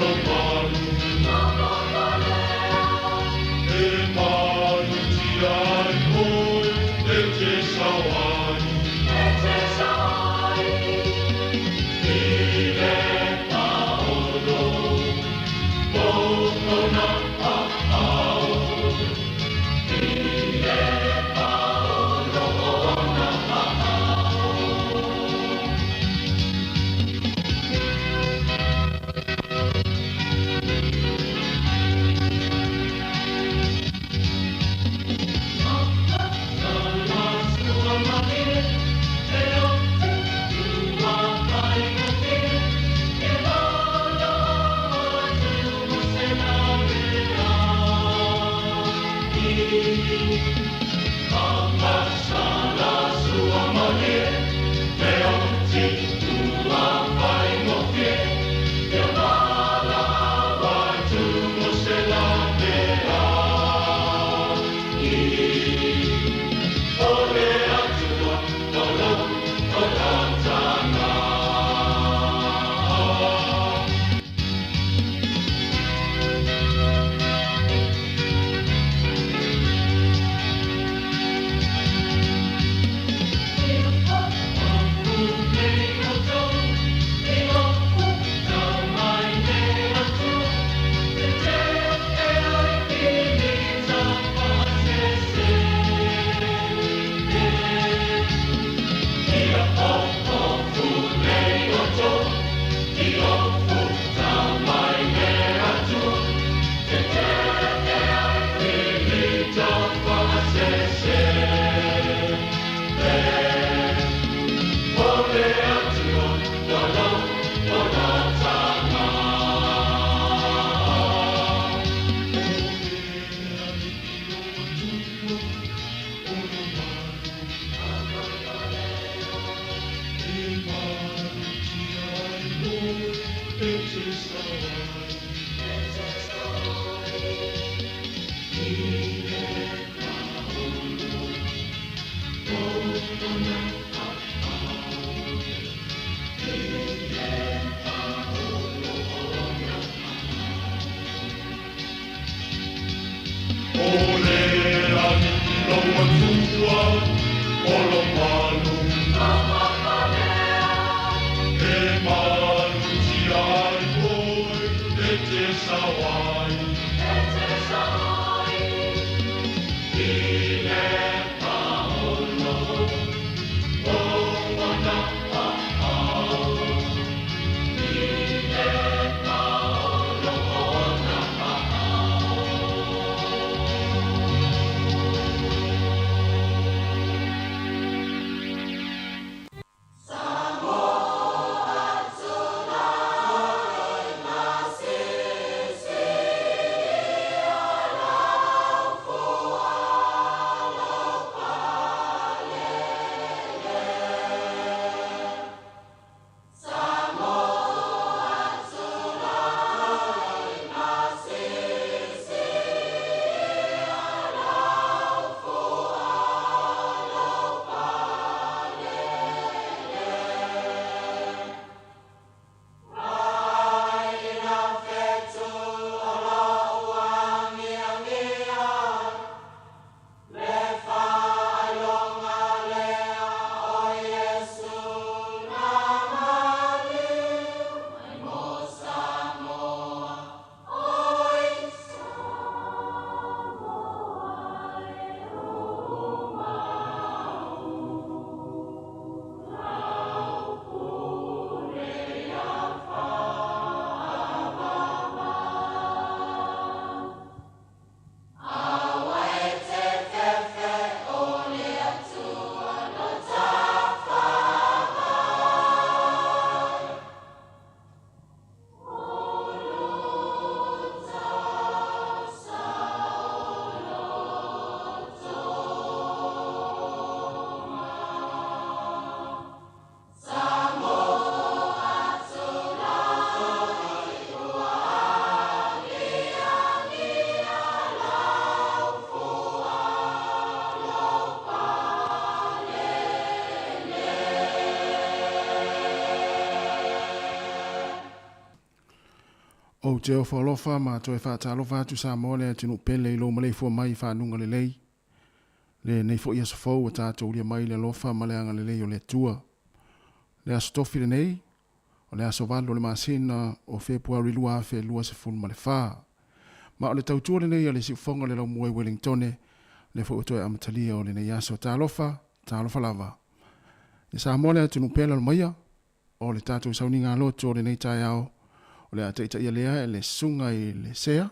Olomalu E malutia ai oe e te sao ai I le paolo o kona a'au I le paolo o ona a'au. O le lani lou Atua Olomalu E malutia ai oe e te sao ai I le paolo o ona a'au I le paolo o ona a'au. Ou te ofo alofa ma toe faatalofa atu Samoa le atunuu pele i lou maleifua mai i faguga lelei. Lenei foi aso fou ua tatou ulia mai le alofa ma le agalelei o le Atua. Le aso tofi lenei, o le aso 8 o le masina o Fepuari 2024. Ma o le tautua lenei a le siufofoga o le laumua i Wellingtone, lea foi ua toe amatalia o lenei aso. Talofa, talofa lava. I Samoa le atunuu pele o le maia, o le tatou sauniga loto o lenei taeao, o le a taitaia lea e le susuga i le Sea,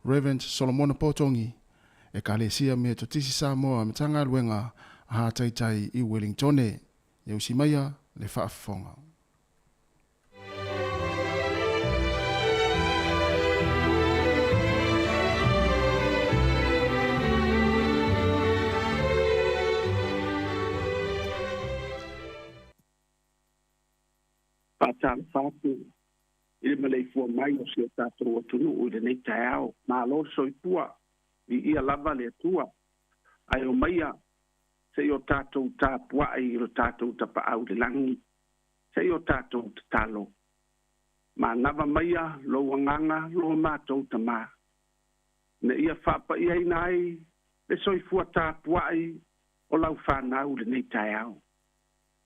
Reverend Solomona Potogi, Ekalesia Metotisi Samoa, Matagaluega a Hataitai i Wellingtone. Ia usi maia le faafofoga. Faatalofa atu i le maleifua mai o si o tatou atunuu i lenei taeao. Malo le soifua, viia lava le Atua. Ae omaia se i o tatou tapuai i lo tatou Tapaau i le lagi, se i o tatou tatalo. Manava maia lou agaga lo matou Tamā, ina ia faapaiaina ai le soifua tapuai o lau fanau lenei taeao.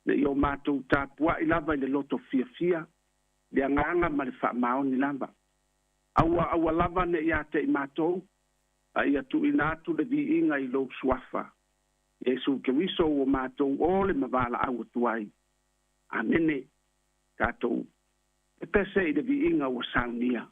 Ne i o matou tapuai lava i le loto fiafia, le agaga ma le faamaoni lava. Aua aua lava ne i ia te i matou, a ia tuuina atu le viiga i lou suafa. Iesu Keriso ua matou o le mavalaau atu ai. Amene. Tatou pepese i le viiga ua saunia.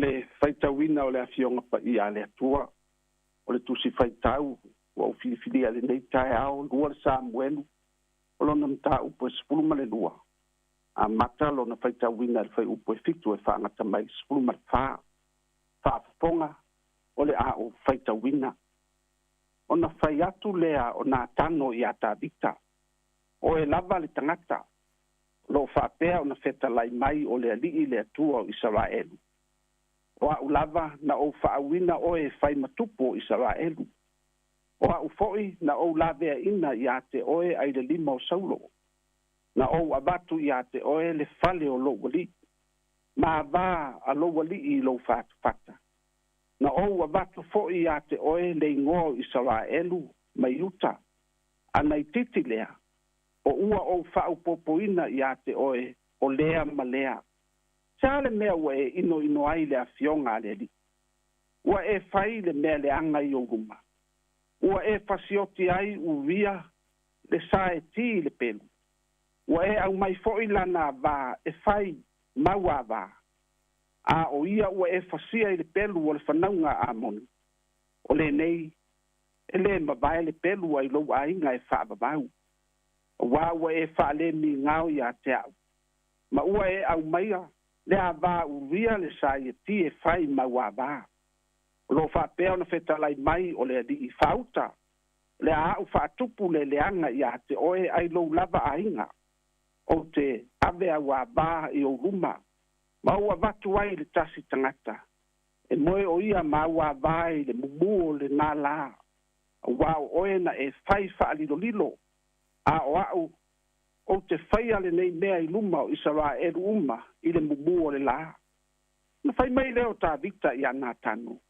le faitauina o le afioga paia a le Atua, o le tusi faitau ua ou filifilia i lenei taeao, 2 le Samuelu, o lona mataupu e 12, amata lona faitauina i le fuaiupu e 7 e faagata mai i le 14. Faafofoga o le a ou faitauina. Ona fai atu lea o Natano iā Tavita, oe lava le tagata, o loo faapea ona fetalai mai o le Alii le Atua o Isaraelu. O a'u lava na ou faauina oe e fai ma tupu o Isaraelu. O a'u fo'i na ou laveaina iā te oe ai le lima o Saulo. Na ou avatu iā te oe le fale o lou alii, ma avā a lou alii i lou fatafata. Na ou avatu fo'i iā te oe le igoa o Isaraelu ma Iuta. A na itiiti lea, o ua ou faaopopoina iā te oe o lea ma lea. Se a le mea ua e inoino ai le afioga a le Alii? Ua e fai le mea leaga i ou luma. Ua e fasioti ai Uria le sa e ti i le pelu. Ua e aumai fo'i lana avā e fai mau avā. A o ia ua e fasia i le pelu o le fanauga a Amoni. O lenei, e lē mavae le pelu ai lou aiga e faavavau. Auā ua e faalemigao iā te a'u. Ma ua e aumaia le avā Uria le sa ia ti e fai mau avā. O loo faapea ona fetalai mai o le Alii faauta, le a a'u faatupu le leaga iā te oe ai lou lava aiga. Ou te ave au avā i ou luma, ma ou avatu ai le tasi tagata. E moe o ia ma au avā i le mumū o lenā lā. Auā o oe na e fai faalilolilo, a o a'u ou te faia lenei mea i luma o Isaraelu uma i le mumū o le lā. Na fai mai lea o Tavita iā Natano,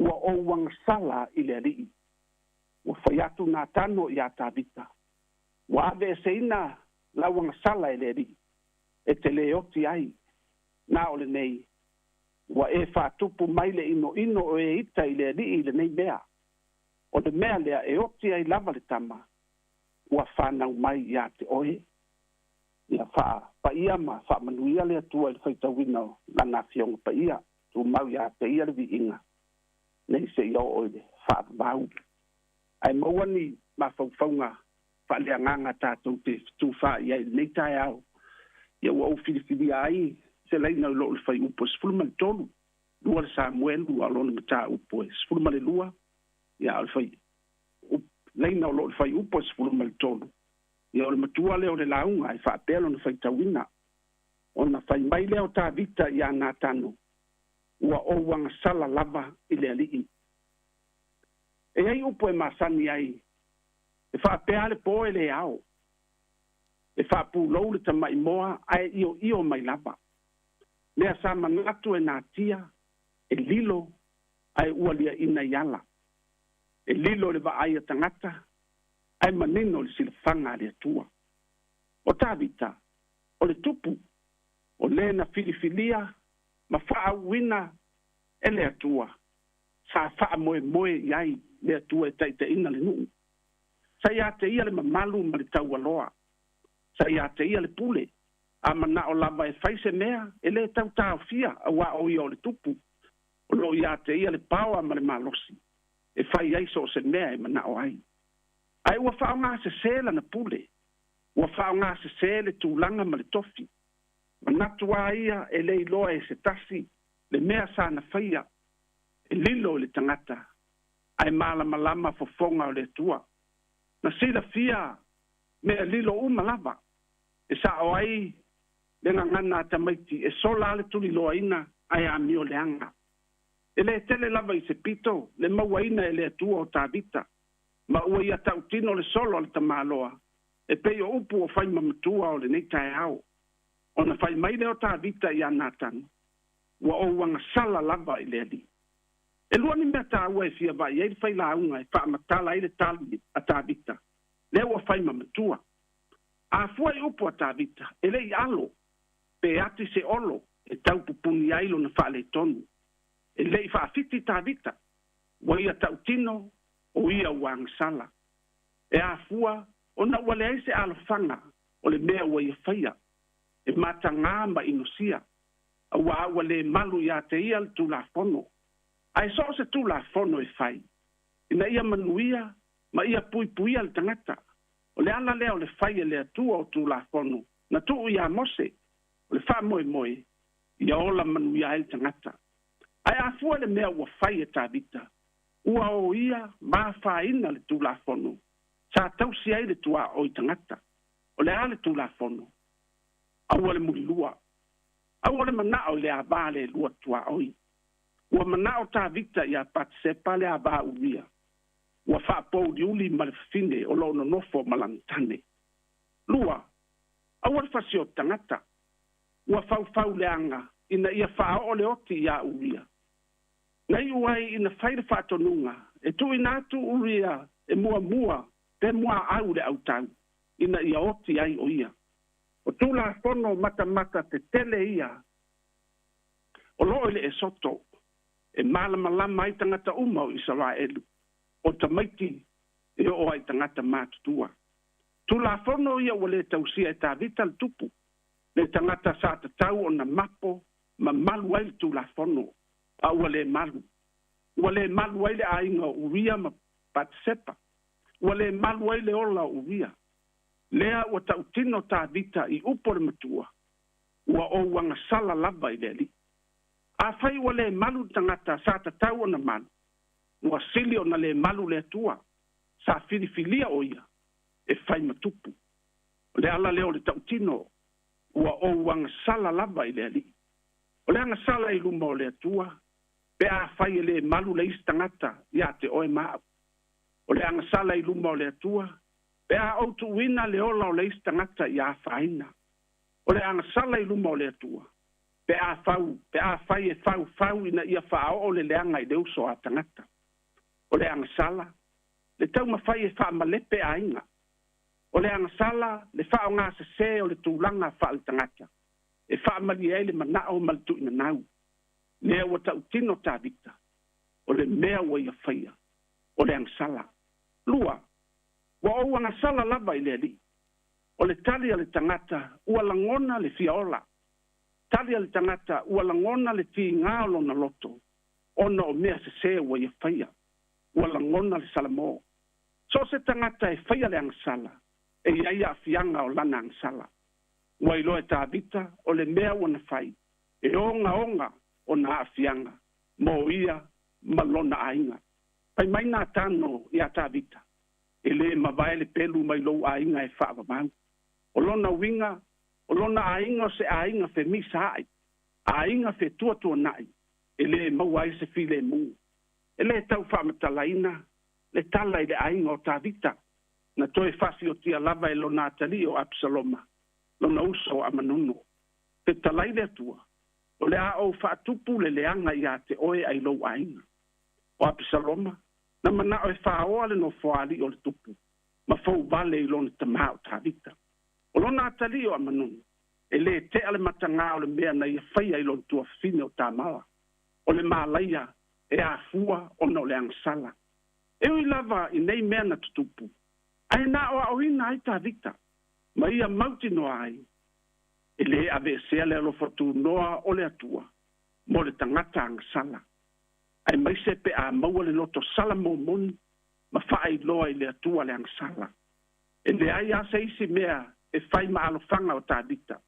ua ou agasala i le Alii. Ua fai atu Natano iā Tavita, ua aveeseina lau agasala e le Alii, e te lē oti ai. Na o lenei, ua e faatupu mai le inoino o e ita i le Alii i lenei mea. O le mea lea e oti ai lava le tama, ua whanau mai iā te oe. Ia faapaia ma faamanuia le Atua i le faitauina o lana afioga paia, tumau iā te ia le viiga, nei seia oo i le faavavau. Ae maua ni mafaufauga faaleagaga tatou te fetufaai ai i lenei taeao. Ia ua ou filifilia ai se laina i loo le fuaiupu e 13, 2 le Samuelu a o lona mataupu e 12, ia o le fai laina o loo le fuaiupu e 13. Ia o le matua lea o le lauga e faapea lona faitauina. Ona fai mai lea o Tavita iā Natano, ua ou agasala lava i le Alii. E ai upu e masani ai, e faapea le po e le ao. E faapulou le tamaimoa ae ioio mai lava. Mea sa manatu e natia, e lilo ae ua liaina i ala. E lilo le vaai a tagata, ae manino le silafaga a le Atua. O Tavita, o le tupu, o lē na filifilia ma faauuina e le Atua. Sa faamoemoe i ai le Atua e taitaiina le nuu. Sa iā te ia le mamalu ma le taualoa. Sa iā te ia le pule. A manao lava e fai se mea, e lē tautaofia auā o ia o le tupu. O loo iā te ia le paoa ma le malosi. E fai ai so o se mea e manao ai. Ae ua faaaogasesē lana pule. Ua faaaogasesē le tulaga ma le tofi. Manatu a ia e le iloa e se tasi le mea sa na faia. E lilo i le tagata, ae malamalama fofoga o le Atua. Na silafia mea lilo uma lava. E sao ai le gagana a tamaiti e sola le tuliloaina ae amio leaga. E lē tele lava i se pito le mauaina e le Atua o Tavita. Ma ua ia tautino le solo a le tamāloa, e pei o upu o fai ma matua o lenei taeao. Ona fai mai lea o Tavita iā Natano, ua ou agasala lava i le Alii. E lua ni mea taua e fia vaai ai le failauga e faamatala ai le tali a Tavita, lea ua fai ma matua. A fua i upu a Tavita, e lei alo, pe ati se olo e taupupuni ai lona faaletonu. E lei faafiti Tavita, ua ia tautino o ia ua agasala. E afua ona ua leai se alofaga o le mea ua ia faia, e matagā ma inosia. Auā ua lē malu iā te ia le Tulafono. Ae so o se Tulafono e fai ina ia manuia ma ia puipuia le tagata. O le ala lea o le fai e le Atua o Tulafono na tuu iā Mose, o le faamoemoe ia ola manuia ai le tagata. Ae a fua i le mea ua fai e Tavita, ua o ia ma afaina le Tulafono sa tausi ai le tuaoi tagata. O le a le Tulafono? Aua le mulilua. Aua le manao i le avā le lua tuaoi. Ua manao Tavita iā Patisepa le avā Uria, ua faapouliuli ma le fafine o lo o nonofo ma lana tane. Lua, aua le fasioti tagata. Ua faufau leaga ina ia faaoo le oti iā Uria. Na iu ai ina fai le faatonuga e tuuina atu Uria e muamua pe muaau le autau ina ia oti ai o ia. O Tulafono matamata tetele ia o lo o i le Esoto e malamalama ai tagata uma o Isaraelu, o tamaiti e oo ai i tagata matutua. Tulafono ia ua le tausia e Tavita le tupu, le tagata sa tatau ona mapo ma malu ai le Tulafono, a ua le malu. Ua le malu ai le aiga o Uria ma Patisepa. Ua le malu ai le ola o Uria. Lea ua tautino Tavita i upu o le matua, Ua ou agasala lava i le Alii. Afai ua le malu le tagata sa tatau ona malu, ua sili ona le malu le Atua sa filifilia o ia e fai ma tupu. O le ala lea o le tautino, ua ou agasala lava i le Alii. O le agasala i luma o le Atua, pe afai e le malu le isi tagata iā te oe ma au. O le agasala i luma o le Atua, pe a ou tuuina le ola o le isi tagata ia afaina. O le agasala i luma o le Atua, pe a fau, pe afai e faufau ina ia faaoo le leaga i le uso a tagata. O le agasala, le taumafai e faamalepe aiga. O le agasala, le faaaogasesē o le tulaga faaletagata e faamalie ai le manao ma le tuuinanau. Lea ua tautino Tavita, o le mea ua ia faia, o le agasala. Lua, ua ou agasala lava i le Alii. O le tali a le tagata ua lagona le fia ola. Tali a le tagata ua lagona le tigā o lona loto ona o mea sesē ua ia faia. Ua lagona le salamo. So o se tagata e faia le agasala, e i ai aafiaga o lana agasala. Ua iloa e Tavita o le mea ua na fai, e ogaoga ona aafiaga mo ia ma lona aiga. Fai mai Natano iā Tavita, E lē mavae le pelu mai lou aiga e faavavau. O lona uiga, o lona aiga o se aiga femisaai, aiga fetuatuanai, e lē maua ai se filemu. E lē tau faamatalaina le tala i le aiga o Tavita, na toe faasiotia lava e lona atalii o Apisaloma, lona uso o Amanono. Fetalai le Atua, O le a ou faatupu le leaga iā te oe ai lou aiga. O Apisaloma, na manao e faoa le nofoalii o le tupu, ma fou vale i lona tamā o Tavita. O lona atalii o Amanono, e lē tea le matagā o le mea na ia faia i lona tuafafine o Tamara. O le malaia e afua ona o le agasala. E ui lava i nei mea na tutupu, ae na aoaoina ai Tavita, ma ia mautinoa ai, e lē aveesea le alofa tunoa o le Atua mo le tagata agasala, aemaise pe a maua le loto sala momoni ma faailoa i le Atua le agasala. E leai lava se isi mea e fai ma alofaga o Tavita.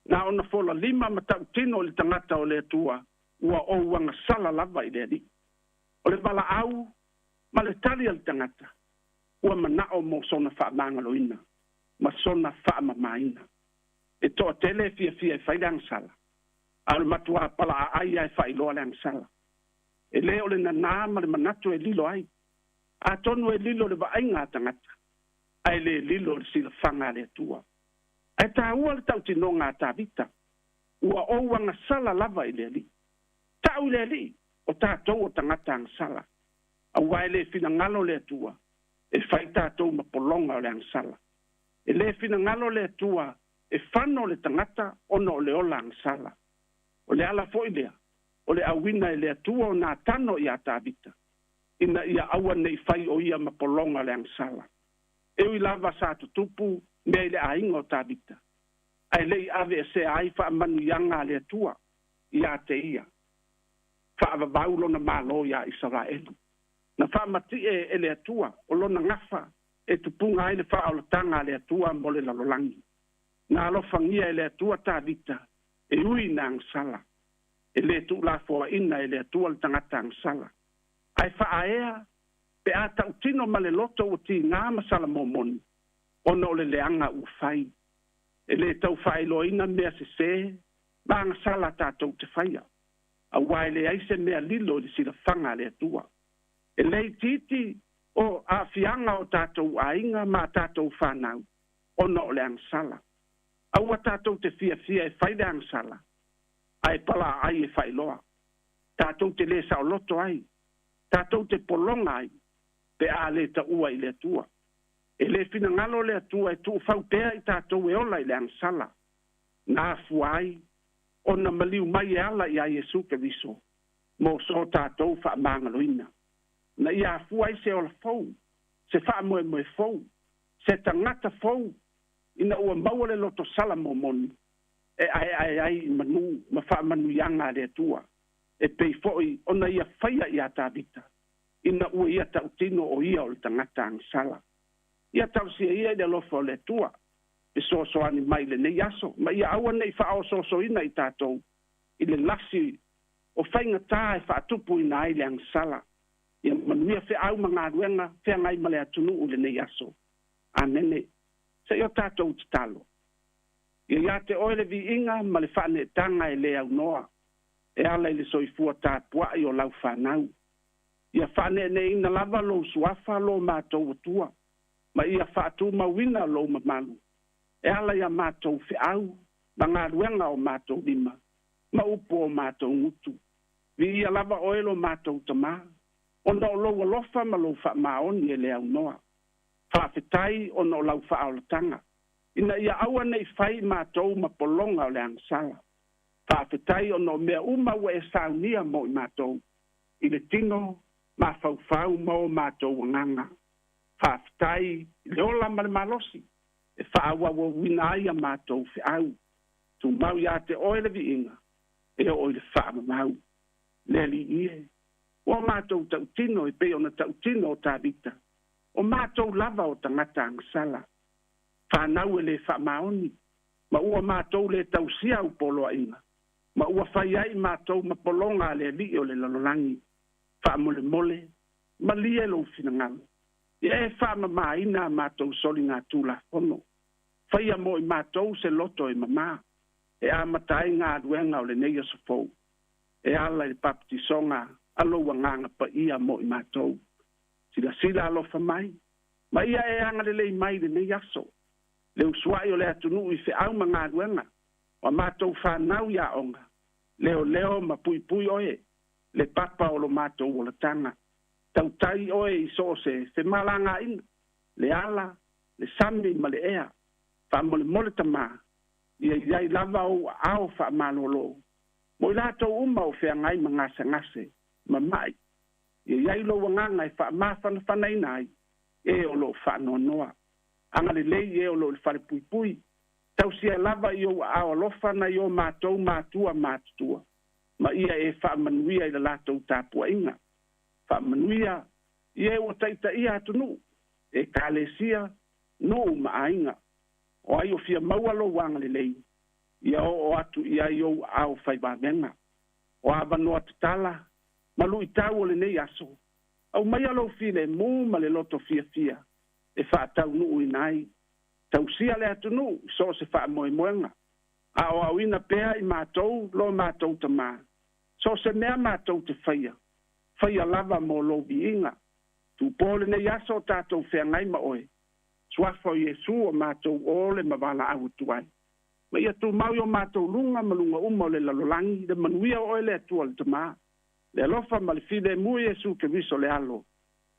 Na ona fola lima ma tautino i le tagata o le Atua, ua ou agasala lava i le Alii. O le valaau ma le tali a le tagata, ua manao mo sona faamagaloina ma sona faamamaina. E toatele e fiafia e fai le agasala, a o le matuā palaaai lava e faailoa le agasala. E lē o le nanā ma le manatu e lilo ai. Atonu e lilo le vaaiga a tagata, ae lē lilo le silafaga a le Atua. Ae taua le tautinoga a Tavita, Ua ou agasala lava i le Alii. Ta'u i le Alii, o tatou o tagata agasala. Auā e lē finagalo le Atua e fai tatou ma pologa o le agasala. E lē finagalo le Atua e fano le tagata ona o le ola agasala. O le ala foi lea o le auina e le Atua o Natano iā Tavita, ina ia aua ne i fai o ia ma pologa o le agasala. E ui lava sa tutupu mea i le aiga o Tavita, ae le i aveesea ai faamanuiaga a le Atua Iā te ia, faavavau lona Malo iā Isaraelu. Na faamatiʻe e le Atua o lona gafa e tupuga ai le faaolataga a le Atua mo le lalolagi. Na alofagia e le Atua Tavita e ui ina agasala. E lē tuulafoaʻina e le Atua le tagata agasala. Ae faaea pe a tautino ma le loto ua tigā ma sala momoni, ona o le leaga ua fai. E lē tau faailoaina mea sesē ma agasala tatou te faia, auā e leai se mea lilo i le silafaga a le Atua. E le itiiti o aafiaga o tatou aiga ma a tatou fanau ona o le agasala. Aua tatou te fiafia e fai le agasala, ae palaaai e faailoa. Tatou te lē saoloto ai, tatou te pologa ai, pe a lē taua i le Atua. E lē finagalo le Atua e tuufau pea i tatou e ola i le agasala. Na afua ai ona maliu mai e ala iā Iesu Keriso mo so tatou faamagaloina. Na ia afua ai se ola fou, se faamoemoe fou, se tagata fou ina ua maua le loto sala momoni e aeae ai i manū ma faamanuiaga a le Atua, e pei foi ona ia faia iā Tavita ina ua ia tautino o ia o le tagata agasala. Ia talosia ia i le alofa o le Atua fesoasoani mai i lenei aso, ma ia aua ne i faaosoosoina i tatou i le lasi o faigatā e faatupuina ai le agasala. Ia manuia feau ma galuega feagai ma le atunuu i lenei aso. Amene. Se i o tatou tatalo. Ia iā te oe le viiga ma le faaneetaga e lē aunoa, e ala i le soifua tapuaʻi o lau fanau. Ia faaneeneeina lava lou suafa lo matou Atua, ma ia faatumauina lou mamalu, e ala iā matou feau ma galuega o matou lima, ma upu o matou gutu. Viia lava oe lo matou Tamā, ona o lou alofa ma lou faamaoni e lē aunoa. Faafetai ona o lau faaolataga, ina ia aua ne i fai matou ma pologa o le agasala. Faafetai ona o mea uma ua e saunia mo i matou, i le tino, mafaufau ma o matou agaga. Faafetai i le ola ma le malosi e faaauauina ai a matou feau. Tumau iā te oe le viiga e oo i le faamamau. Le Alii e, ua matou tautino e pei ona tautino o Tavita, o matou lava o tagata agasala, fanau e lē faamaoni, ma ua matou lē tausia au poloaiga, ma ua fai ai matou ma pologa a le alii o le lalolagi. Faamolemole, malie lou finagalo, ia e faamamāina a matou soligatulafono. Faia mo i matou se loto e mamā, e amata ai galuega o lenei aso fou, e ala i le papatisoga a lou Agaga Paia mo i matou. Silasila alofa mai, ma ia e agalelei mai i lenei aso, le usuai o le atunuu i feau ma galuega, o a matou fanau i aoga, leoleo ma puipui oe, le papa o lo matou olataga. Tautai oe i so o se femalagaaiga, le ala, le sami ma le ea. Faamolemole Tamā, ia i ai lava ou aao faamalōlō mo i latou uma o feagai ma gasegase ma maʻi. Ia i ai lou agaga e faamafanafanaina ai e o loo faanoanoa. Agalelei e o loo i le falepuipui. Tausia lava i ou aao alofa nai o matou matua matutua, ma ia e faamanuia i le latou tapuaiga. Faamanuia i e ua taitaia atunuu, ekalesia, nuu ma aiga. O ai o fia maua lou agalelei, ia oo atu i ai ou aao fai vavega. O avanoa tatala ma luitau o lenei aso, aumaia lou filemu ma le loto fiafia e faataunuuina ai. Tausia le atunuu i so o se faamoemoega, a o aoina pea i matou lo matou Tamā, so o se mea matou te faia, faia lava mo lou viiga. Tupō lenei aso o tatou feagai ma oe, Suafa o Iesu o matou ole ma valaau atu ai. Ma ia tumau i o matou luga ma luga uma o le lalolagi le manuia o oe le Atua le Tamā, le alofa ma le filemu i Iesu Keriso le Alo,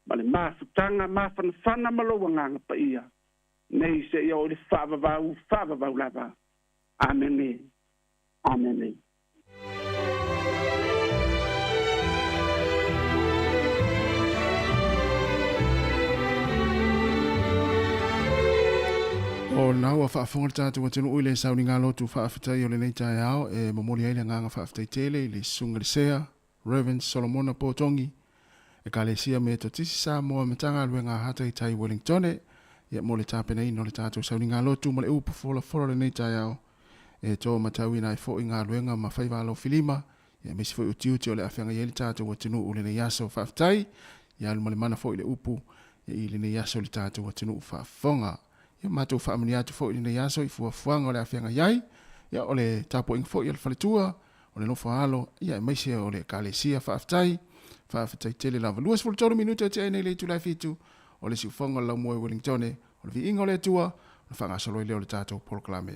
ma le mafutaga mafanafana ma lou Agaga Paia, nei seia oo i le faavavau faavavau lava. Amene. Amene. O O lena ua faafofoga le tatou atunuu i le sauniga lotu faafetai o lenei taeao e momoli ai le agaga faafetai tele i le Susuga i le Sea, Rev. Solomona Potogi, Ekalesia Metotisi Samoa Matagaluega Hataitai Wellingtone, ia mo le tapenaina o le tatou sauniga lotu ma le upu folafola o lenei taeao e to matauina ai foi galuega ma faiva alofilima ia aemaise foi o tiute o le a feagai ai le tatou atunuu i lenei aso. Faafetai, ia alu ma le mana foi le upu i lenei aso i le tatou atunuu faafofoga. Ia matou faamanuia atu foi i lenei aso i fuafuaga o le a feagai ai, ia o le tapuaiga foi a le faletua, o le nofo a alo, ia aemaise o le Ekalesia. Faafetai, faafetai tele lava. 23 minute e tea ai nei le itula e 7 o le siufofoga o le laumua i Wellingtone, o le viiga o le Atua, ona faagasolo ai lea o le tatou polokalame.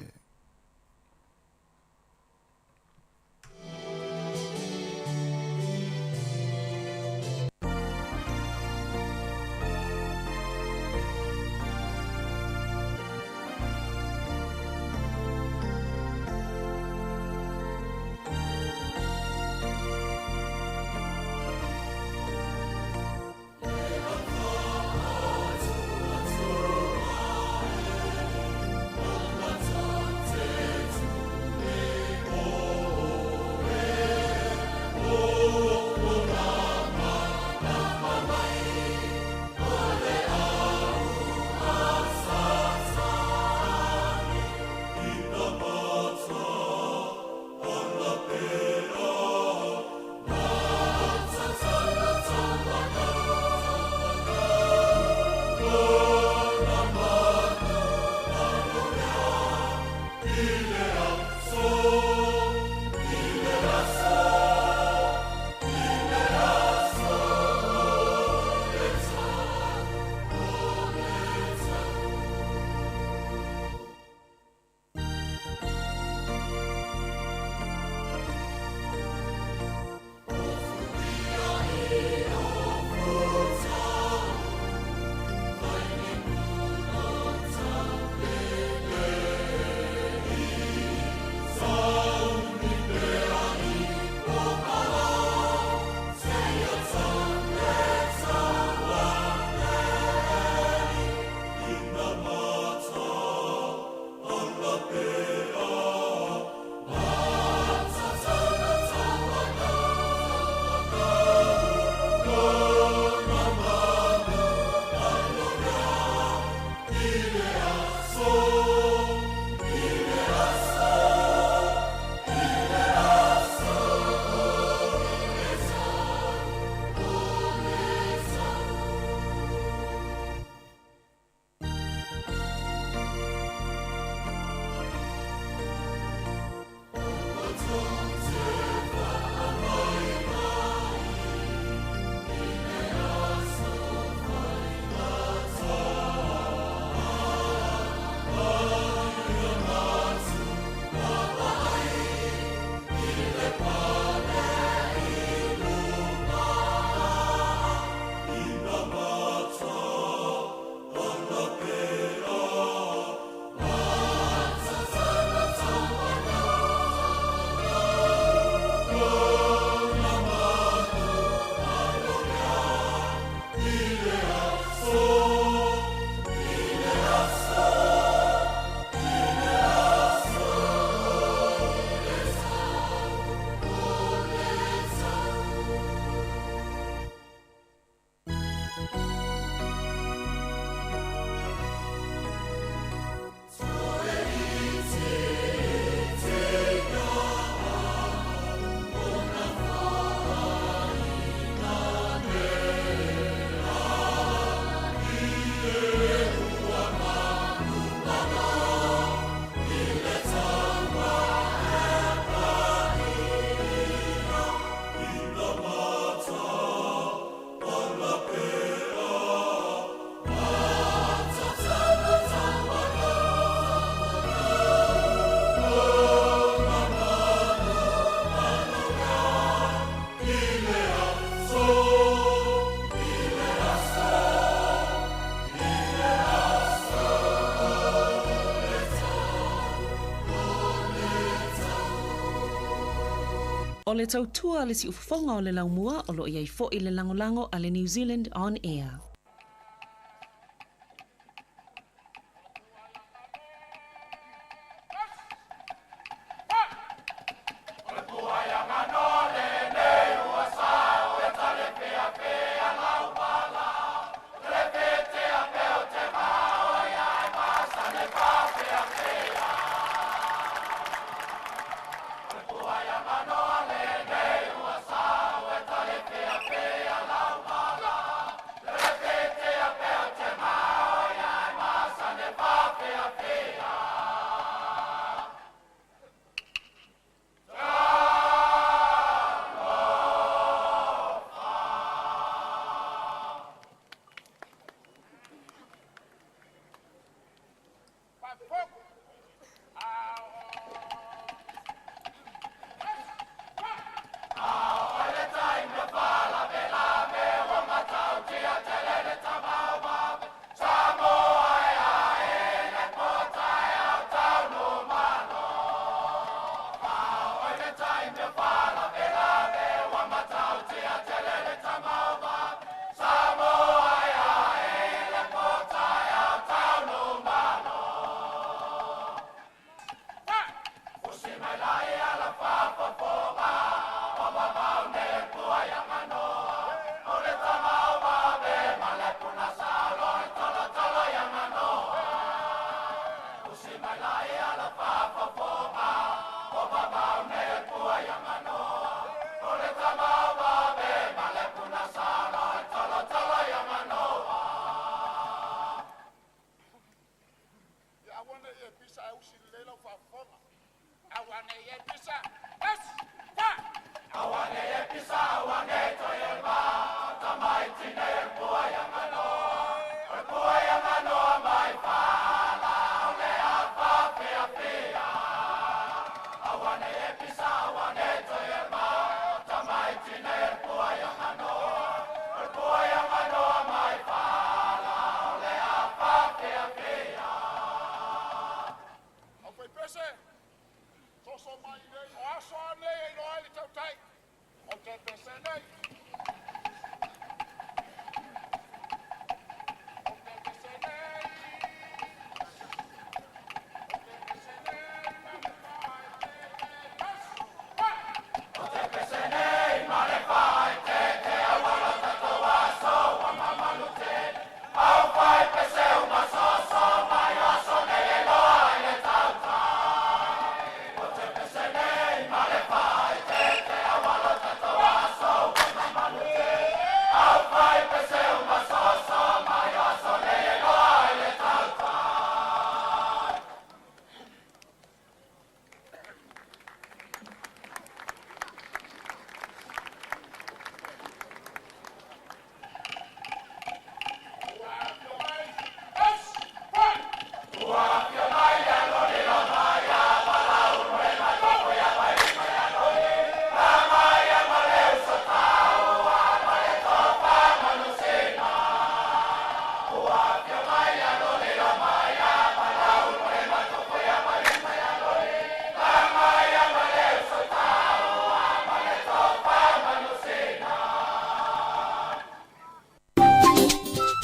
O le tautua a le siufofoga o le laumua o lo o i ai foi le lagolago a le New Zealand On Air.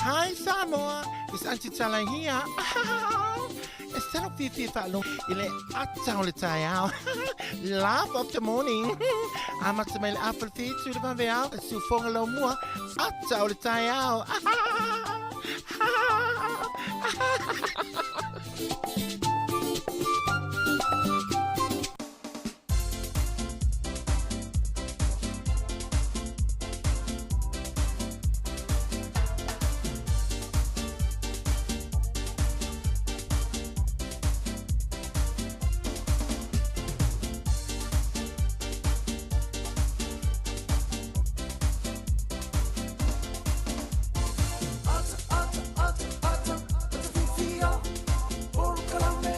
Hi Samoa, it's Auntie Tala here. E salo fifi whaalo i le ata o le taeao. Laugh of the morning. Amata mai le afa le fitu le vaveao. E siufoga lau mua. Ata o le taeao. Ata, ata, ata, ata, ata fifia. Oro kalame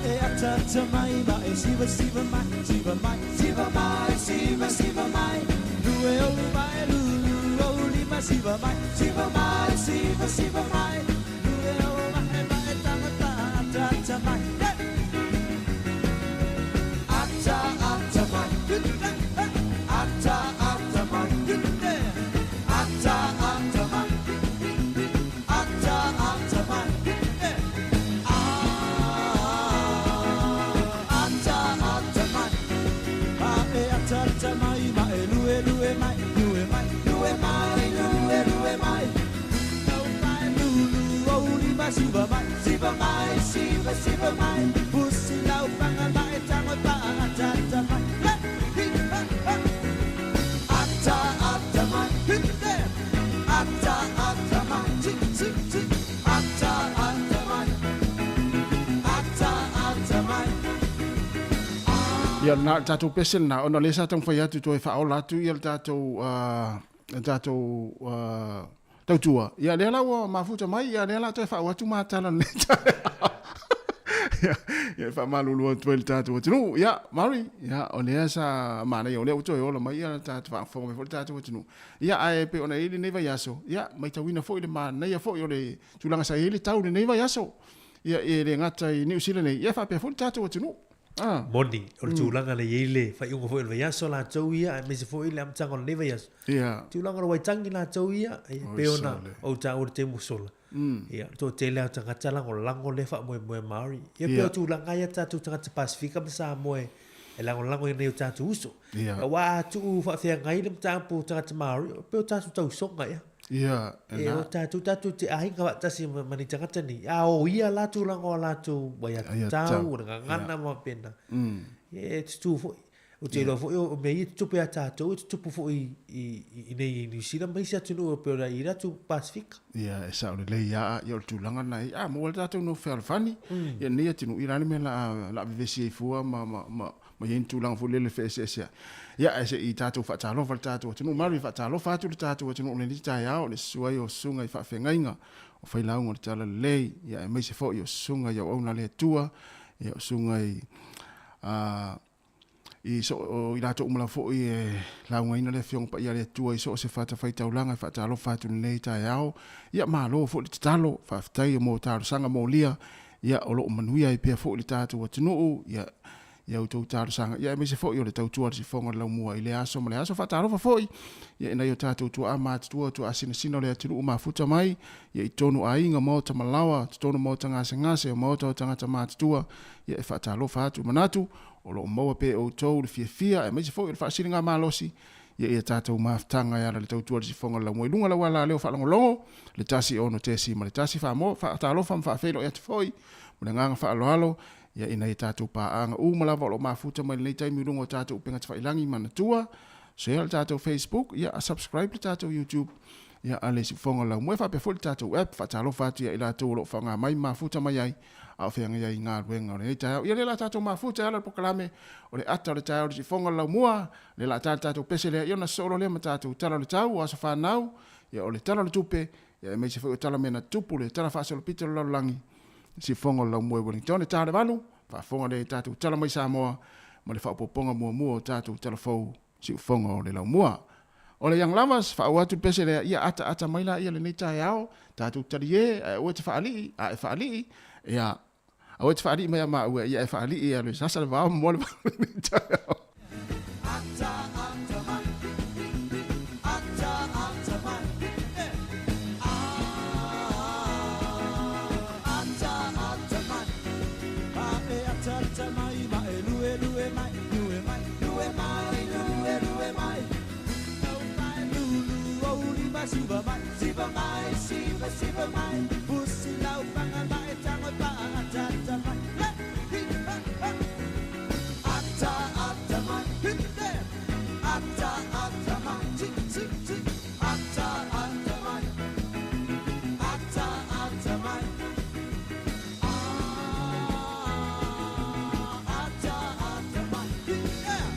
e ata ata mai ma e siva siva mai siva mai siva mai siva siva mai lue o mai lu lu o lima siva mai siva mai siva siva mai lue o mai ma e tanga pa ata ata mai ata ata mai ata ata mai ata ata mai ata ata mai ata ata mai ma e ata ata mai ma e lue lue mai lue mai lue mai lue lue mai no mai lu lu o lima siva mai siva mai siva siva mai pusi lau panga mai tango pa ata ata mai ata ata mai ata ata mai ata ata mai ata ata mai. Ia na tatou pese na ona le sa taumafai atu toe faaola atu ia le tatou tatou tautua. Ia lea la ua mafuta mai, ia lea la toe faaau atu matala lenei taeao. Ia faamalulu atu ai le tatou atunuu. Ia Maori, ia o lea sa manaia o lea ua toe ola mai ia le tatou faafofoga mai foi le tatou atunuu. Ia ae pei ona i ai lenei vaiaso, ia matauina foi le manaia foi o le tulaga sa i ai le tau i lenei vaiaso. Ia e le gata i Niu Sila nei, ia faapea foi le tatou atunuu. Moni, o le tulaga lea e i ai le faaiuga foi o le vaiaso latou ia, aemaise foi le amataga o lenei vaiaso. Tulaga o le Waitangi latou ia, e pei ona ou taua i le taimi ua sola, ia, o le toatele lava o tagata lagolago lea faamoemoe Māori. Ia pei o tulaga ia tatou tagata Pasifika ma Samoa e lagolago i nai o tatou uso. Aua a tuu faafeagai le mataupu o tagata Māori, pei o tatou tausoga ea. Ia, e o tatou, tatou te aiga faatasi ma ni tagata nei. A o ia la tulaga o latou aiatatau, o le gagana ma faapena. Ia e tutū foi. Ou te iloa foi o mea ia e tutupu ia tatou, e tutupu foi i inei i Niu Sila ma isi atunuu e pei ona i atu Pasifika. Ia, e sao lelei lava, ia o le tulaga lena e i ai. A maua le tatou nofo fealofani, ia lenei atunuu, ia o le a le mea o le a vevesi ai fua ma ma i ai ni tulaga foi lele feeseeseai. Ia, ae se i tatou faatalofa i le tatou atunuu. Malu e faatalofa atu le tatou atunuu i lenei taeao, le susu ai o susuga i faafeagaiga, o failauga o le Talalelei, ia aemaise foi o susuga i auauna a le Atua, ia o susuga i a i so o i latou uma lava foi e laugaina le Afioga Paia a le Atua i so o se fatafaitaulaga e faatalofa atu i lenei taeao. Ia malo foi le tatalo, faafetai mo talosaga molia, ia o lo o manuia ai pea foi le tatou atunuu, ia i a outou talosaga, ia aemaise foi o le tautua a le sifoga o le laumua i lea aso ma lea aso. Faatalofa foi ia i nai o tatou tuaa matutua, tuaa sinasina o le atunuu mafuta mai, ia i totonu aiga, maota malaoa, totonu maota gasegase, o maota o tagata matutua, ia e faatalofa atu. Manatu o lo o maua pea e outou le fiafia aemaise foi o le faasiligamalosi ia i a tatou mafutaga e ala i le tautua a le sifoga o le laumua i luga lau alaleo faalogologo le 1 6.1 Famoa. Faatalofa ma faafeiloai atu foi ma le agaga faaaloalo ia ina ia tatou paaga uma lava o lo o mafuta mai lenei taimi i luga o tatou upega tafailagi manatua share le tatou Facebook ia a subscribe le tatou YouTube ia a le siufoga o le laumua e faapea foi le tatou app. Faatalofa atu ia i latou o lo o faaaoga mai ma mafuta mai ai a o feagai ai i galuega o lenei taeao. Ia lea la tatou mafuta e ala i le polokalame o le ata o le taeao o le siufoga o le laumua lea la ta le tatou pese lea ia ona sosolo lea ma tatou tala o le tau o aso fanau ia o le tala o le tupe ia aemaise foi o tala mea na tutupu le tala faasolopito o le lalolagi Sifoga o le Laumua i Wellington e ta le 8, faafofoga lea i tatou tala mai Samoa ma le faaopoopoga muamua o tatou tala fou Siufoga o le Laumua. O le Young Lovers, faaauau atu le pese lea, ia ataata mai laia lenei taeao, tatou talie, ae aua e te faalii, a e faalii, ia, aua e te faalii mai a maua, ia e faalii e alu e sasa le vao ma moa le vao lenei taeao. Ata ata mai ata ata mai ata ata mai ma e ata ata mai ma e lue lue mai lue mai lue mai lue lue mai no mai lu lu o lima siva mai siva mai siva siva mai pusi lau panga mai tango pa ata ata mai hi ha ha ata ata mai ata ata mai ti ti ti ata ata mai ata ata mai ata ata mai yeah.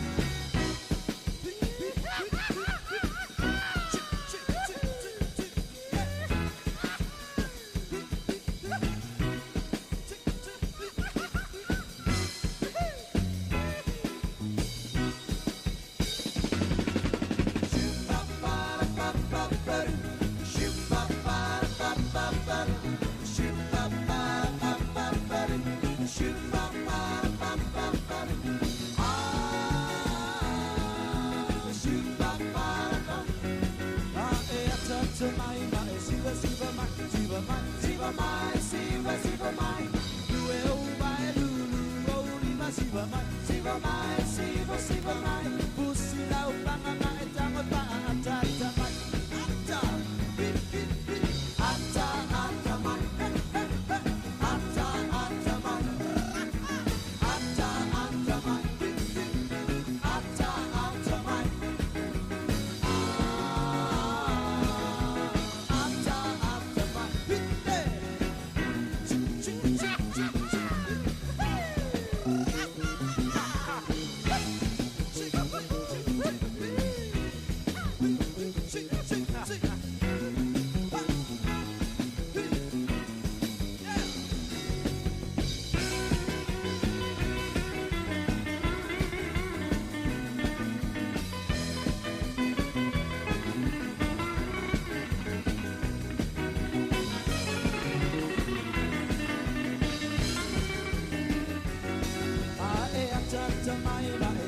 siva mai, siva mai, siva siva mai. Pusi lau panga mai tango pa ata ata mai. Ata, bip bip bip. Ata ata mai. Ata ata mai. Ata ata mai. Bip bip. Ata ata mai. Ata ata mai. Bip bip. Ching ching ching ching.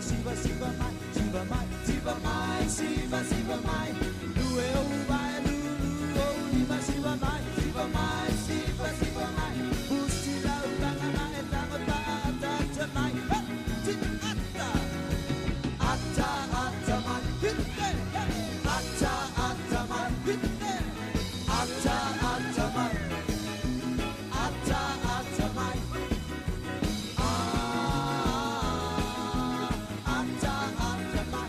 Siva siva mai, siva mai, siva mai, siva siva mai. Lue o vai, lu lu o lima siva mai, siva mai, siva siva mai. Pusi lau panga mai tango pa ata ata mai. Ti ata, ata ata mai. Ata ata mai. Ata ata mai. Ata ata mai. Ata ata mai.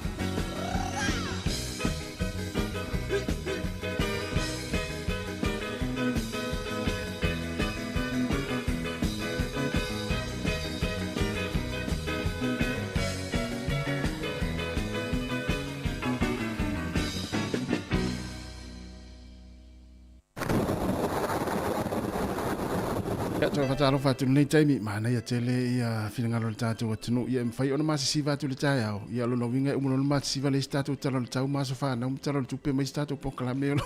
Ia toe faatalofa atu lenei taimi, manaia tele ia finagalo o le tatou atunuu. Ia e mafai ona masisiva atu i le taeao. Ia o lona uiga e uma loa ona masisiva le isi tatou tala o le tau ma aso fanau ma tala o le tupe ma isi tatou polokalame o lo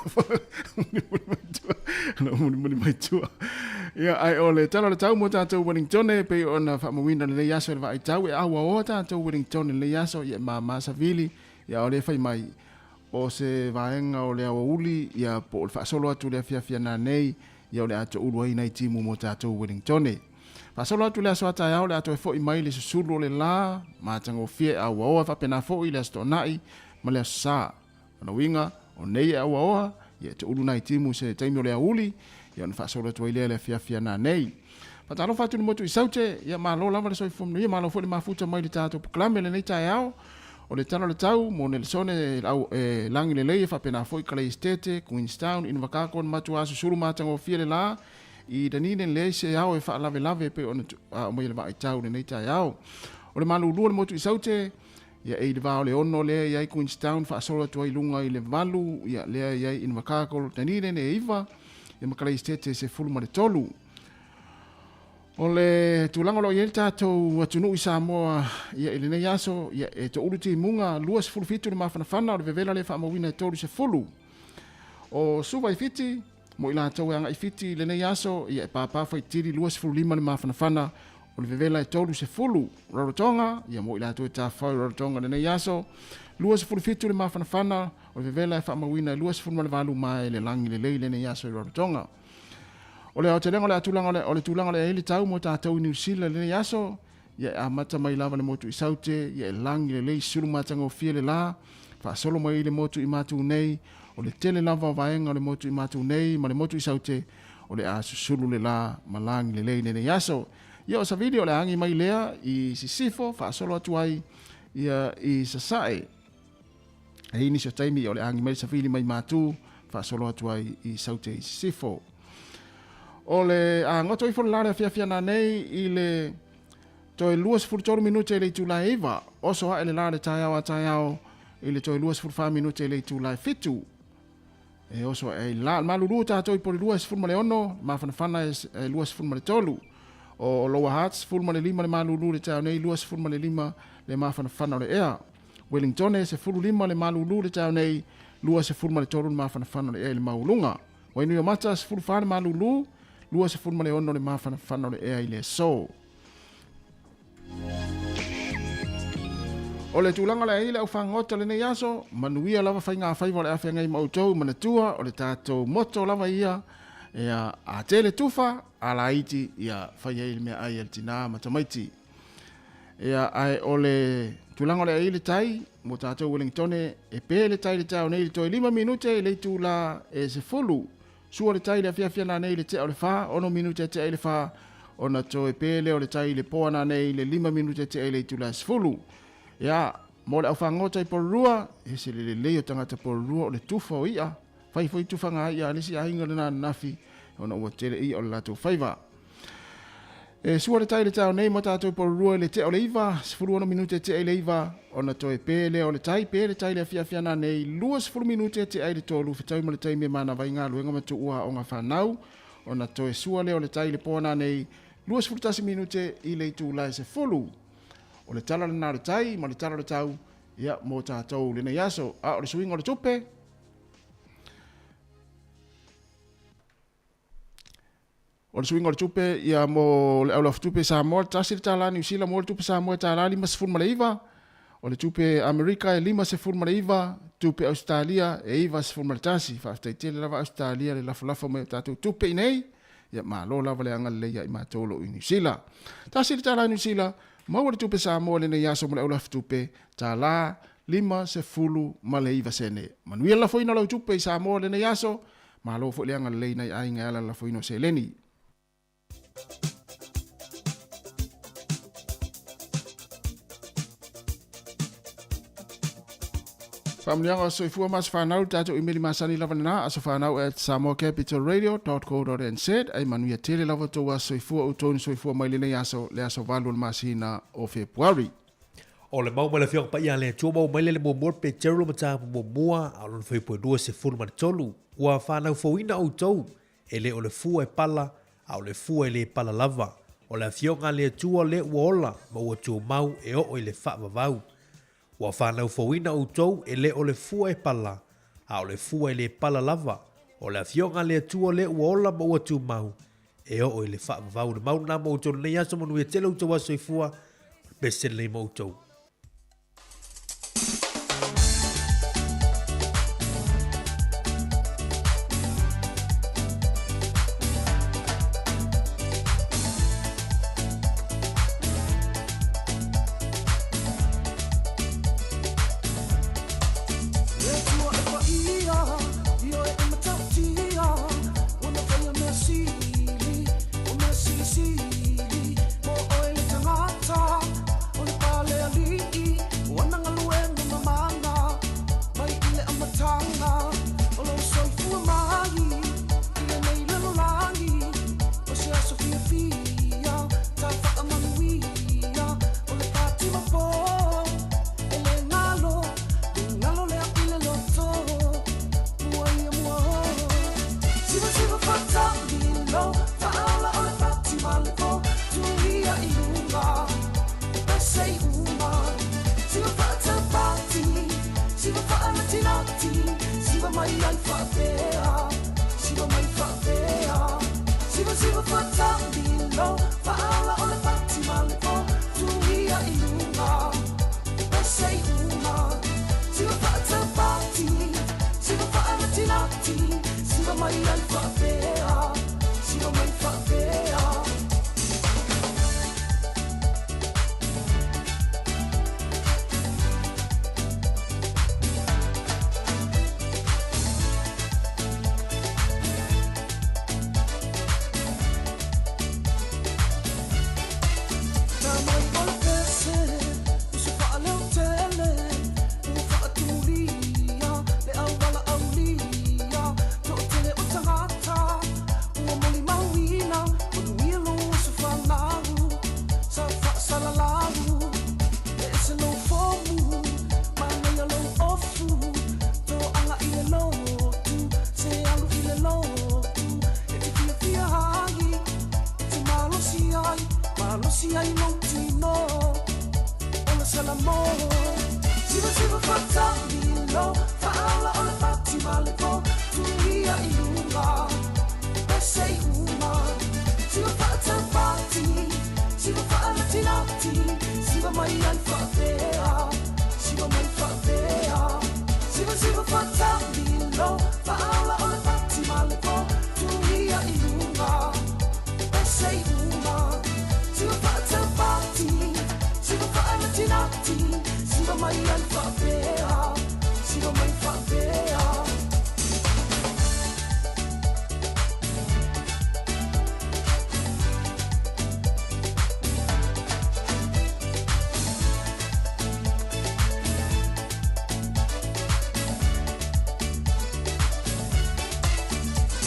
mulimuli mai tua. O lo mulimuli mai tua. Ia ae o le tala o le tau mo tatou Wellingtone e pei ona faamauina i lenei aso e le vaaitau e auaoa tatou Wellingtone i lenei aso ia e māmā savili ia o lea e fai mai o se vaega o le aoauli ia po o le faasolo atu i le afiafi a nanei ia o le a toulu ai nai timu mo tatou Wellingtone. Faasolo atu le aso a taeao o le a toe foi mai le susulu o le la matagofie e auaoa faapena foi le Aso Toonai ma le Aso Sa. Lona uiga, o nei e auaoa, ia e toulu nai timu i se taimi o le aouli, ia ona faasolo atu ai lea i le afiafi a nanei. Faatalofa atu i le motu i Saute, ia malo lava le soifua manuia, malo foi le mafuta mai i le tatou polokalame i lenei taeao. O le tala o le tau mo Nelesone e lagi lelei e faapena foi Kalaesetete, Queenstown, Invercargill na matua susulu matagofie le la i Dunedin leai se ao e faalavelave e pei ona aumai e le vaaitau i lenei taeao. O le malulu o le motu i Saute, ia e i le va o le 6 lea e i ai Queenstown faasolo atu ai i luga i le 8, ia lea e i ai Invercargill, Dunedin e 9, ia ma Kalaesetete e 13. O le tulaga o lo o i ai le tatou atunuu i Samoa ia i lenei aso, ia e toulu timuga 27 le mafanafana o le vevela lea e faamauina e 30. O Suva i Fiti, mo i latou e agai i Fiti i lenei aso, ia e pāpā faitili 25 le mafanafana o le vevela e 30. Rarotonga, ia mo i latou e tafafao i Rarotonga i lenei aso, 27 le mafanafana o le vevela e faamauina e 28 maele lagi lelei i lenei aso i Rarotonga. O le aotelega o le tulaga o le, o le tulaga o le ai le tau mo tatou i Niu Sila i lenei aso, ia e amata mai lava le motu i Saute, ia e lagi lelei sulu matagofie le la, faasolo mai i le motu i Matu nei, o le tele lava o vaega o le motu i Matu nei ma le motu i Saute, o le a susulu le la ma lagi lelei i lenei aso. Ia o Savili o le a agi mai lea i Sisifo faasolo atu ai ia i Sasae. E i nisi o taimi o le agi mai le savili mai Matu faasolo atu ai i Saute i Sisifo. O le a goto ifo le la le afiafi ana nei i le toe 23 minute i le itula e 9. Oso ae le la le taeao a taeao i le toe 24 minute i le itula e 7. E oso ae ai le la. Malulu tatou i Porirua e 16, mafanafana e 23. O Lower Hutt 15 le malulu le taeao nei, 25 le mafanafana o le ea. Wellingtone, 15 le malulu le taeao nei, 23 le mafanafana o le ea i le maualuga. Wainuiomata, 14 le malulu, 26 le mafanafana o le ea i le aso. O le tulaga o le a i ai le aufagota o lenei aso, manuia lava faigafaiva o le a feagai ma outou, manatua o le tatou moto lava ia, ia a tele tufa, a laiti, ia fai ai le meaai a le tinā ma tamaiti. Ia ae o le tulaga o le ai le tai mo tatou Wellingtone e pe le tai le taeao nei i le toe 5 minute i le itula e 10. Sua le tai i le afiafi nanei i le tea o le 4, 6 minute e tea i le 4, ona toe pe lea o le tai i le poa nanei i le 5 minute e tea i le itula e 10. Ia, mo le aufagota i Porirua, e se le lelei o tagata Porirua o le tufa o i'a, fai foi tufaga i'a a le isi aiga lena ananafi, ona ua tele i'a o le latou faiva. E sua le tai i le taeao nei mo tatou Porirua i le tea o le 9, 16 minute e tea i le 9, ona toe pe lea o le tai, pe le tai i le afiafi ananei, 20 minute e tea i le 3, fetaui ma le taimi e manava ai galuega ma tuua aoga fanau, ona toe sua lea o le tai i le po ananei, 21 minute i le itula e 10. O le tala lena o le tai ma le tala o le tau, ia, mo tatou lenei aso. A o le suiga o le tupe, O le suiga o le tupe ia mo le aulafutupe Samoa, $1 Niu Sila mo le tupe Samoa e $59. O le tupe Amerika e 59, tupe Ausetalia e 91. Faafetai tele lava Ausetalia le lafolafo mai o tatou tupe i nei. Ia malo lava le agalelei ia i matou o lo o i Niu Sila. $1 Niu Sila, maua le tupe Samoa i lenei aso mo le aulafutupe $59 sene. Manuia le lafoina o lau tupe i Samoa i lenei aso. Malo foi le agalelei nai aiga e ala le lafoina o seleni. Faamanuiaga o soifua ma aso fanau le tatou imeli masani lava lena asofanau@samoacapitalradio.co.nz ai manuia tele lava tou aso soifua outou na soifua mai lenei aso le aso 8 o le masina o Fepuari. O le mau mai le Afioga Paia a le Atua maua mai lea le muamua le Petero mataupu muamua a o lona fuaiupu e 23, Ua fanau fouina outou, e le o le fua e pala, a o le fua e le pala lava. O le Afioga a le Atua lea ua ola ma ua tumau e oo i le faavavau. Ua fanau fouina outou, e le o le fua e pala, a o le fua e le pala lava. O le Afioga a le Atua lea ua ola ma ua tumau e oo i le faavavau. Le mau lena mo outou lenei aso, manuia tele outou aso soifua, o le pese lenei mo outou. mai ai faapea, siva mai faapea.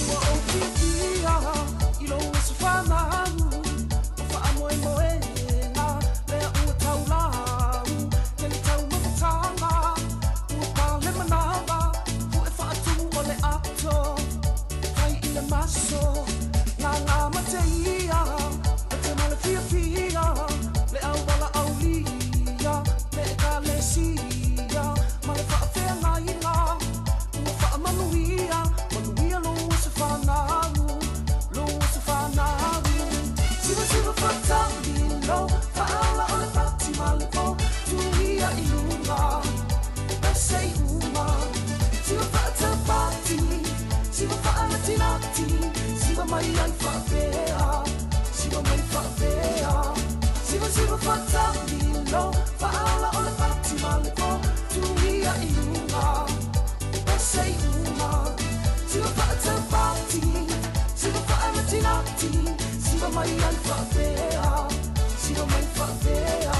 Ua ou fiafia i lou aso fanau, o faamoemoega lea ua taulau. Tele taumafataga ua pale manava, pu'e faatumu o le ato fai i le maso. Gaga ma te ia o te ma le fiafia, le auala aulia le ekalesia ma le faafeagaiga. Ua faamanuia, manuia lou aso fanau, lou aso fanau. Siva siva faatamilo, faaola o le pati ma le po, tuia i luga pese i uma. Siva faatapati, siva faalatilati, siva mai ai faapea, siva mai faapea. Siva siva faatamilo, faaola o le pati ma le po, tuia i luga pese i uma. Siva faatapati, siva faalatilati, siva mai ai faapea, siva mai faapea.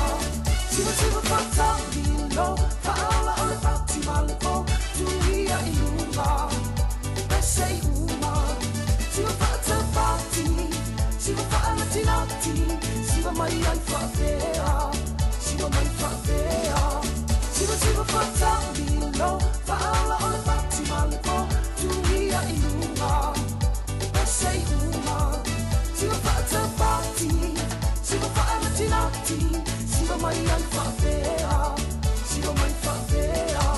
Siva siva faatamilo, faaola o le pati ma le po, tuia i luga pese i uma. Siva faatapati, siva faalatilati, siva mai ai faapea, siva mai faapea. Siva siva faatamilo, faaola o le pati ma le po, tuia i luga pese i uma. Siva faatapati, siva faalatilati, siva mai ai faapea, siva mai faapea.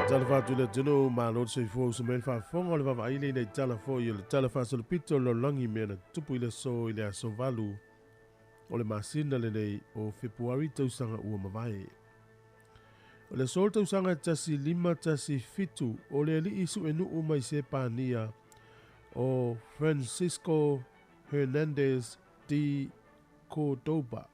Tala fatu le tino malo se fo se mel fa fongo le vava ile nei tala fo i le tala fa so pito lo langi me na tupu ile so ile aso valu o le masina le nei o Februari tausanga ua mavae. O le sol tausanga 1517 o le ali'i su'enu'u mai se pania o Francisco Hernandez de Cordoba.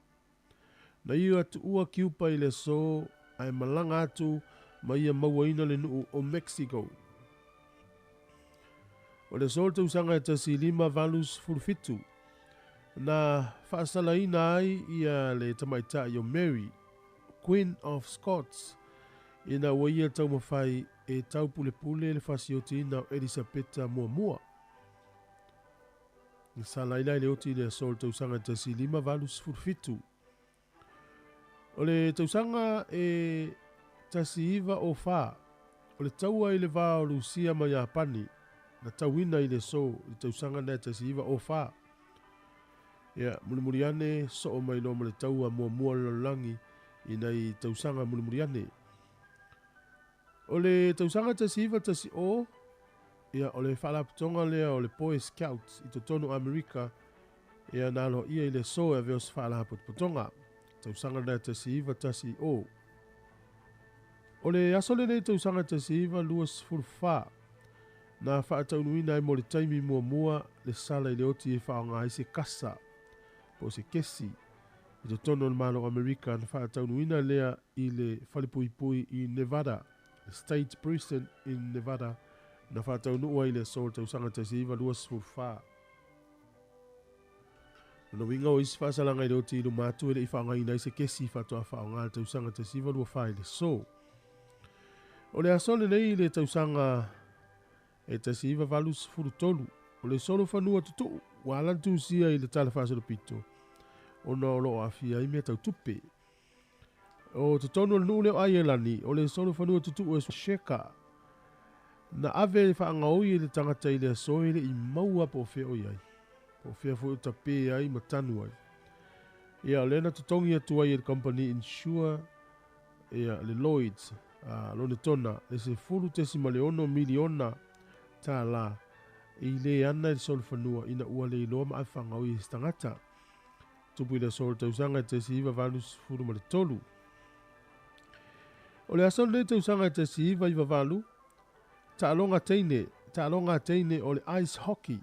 Na ia atu ua Kiupa i le so ae malaga atu ma ia mauaina le nu'u o Mexico. O le so tausaga 1587 na faasalaina ai ia le tamaita'i o Mary, Queen of Scots, ina ua ia taumafai e taupulepule le fasiotiina o Elisapeta muamua. Na salaina i le oti i le aso o le tausaga 1587. O le tausaga e 1904, o le taua i le vā o Lusia ma Iapani, na tauina i le so i tausaga na 1904. Ia, mulimuli ane, so'o mai loa ma le taua muamua o le lalolagi ina i tausaga mulimuli ane. O le tausaga 1910, ia, o le faalapotoga lea o le Boy Scouts i totonu Amerika, ia na aloaia i le aso e avea o se faalapotopotoga. Tausaga na 1910. O le aso lenei tausaga 1924, na faataunuina ai mo le taimi muamua le sala i le oti e faaaoga ai se kasa po o se kesi i totonu o le Malo o Amerika. Na faataunuina lea i le falepuipui i Nevada, le State Prison in Nevada, na faataunuua i le aso o le tausaga 1924. Lona uiga o isi faasalaga i le oti i luma atu e le'i faaaogaina ai se kesi faatoa faaaoga le tausaga 1924 i le aso. O le aso lenei i le tausaga e 1983, o le solo fanua tutu'u ua ala tusia i le tala faasolopito ona o loo aafia ai mea tautupe. O totonu o le nuu lea o Aielani, o le solo fanua tutu'u e Sheka na ave faagaoi i le tagata i le aso e le'i maua po o fea o i ai, po o fea foi o tapē ai ma tanu ai. Ia o lea na totogi atu ai e le kamupani insure ia le Lloyds a Lonetona le $10.6 miliona tālā i le ana i le solofanua ina ua le iloa ma ave faagaoi e se tagata. Tupu i le aso o le tausaga e 1983. O le aso lenei tausaga e 1998, taaloga teine, taaloga teine o le ice hockey.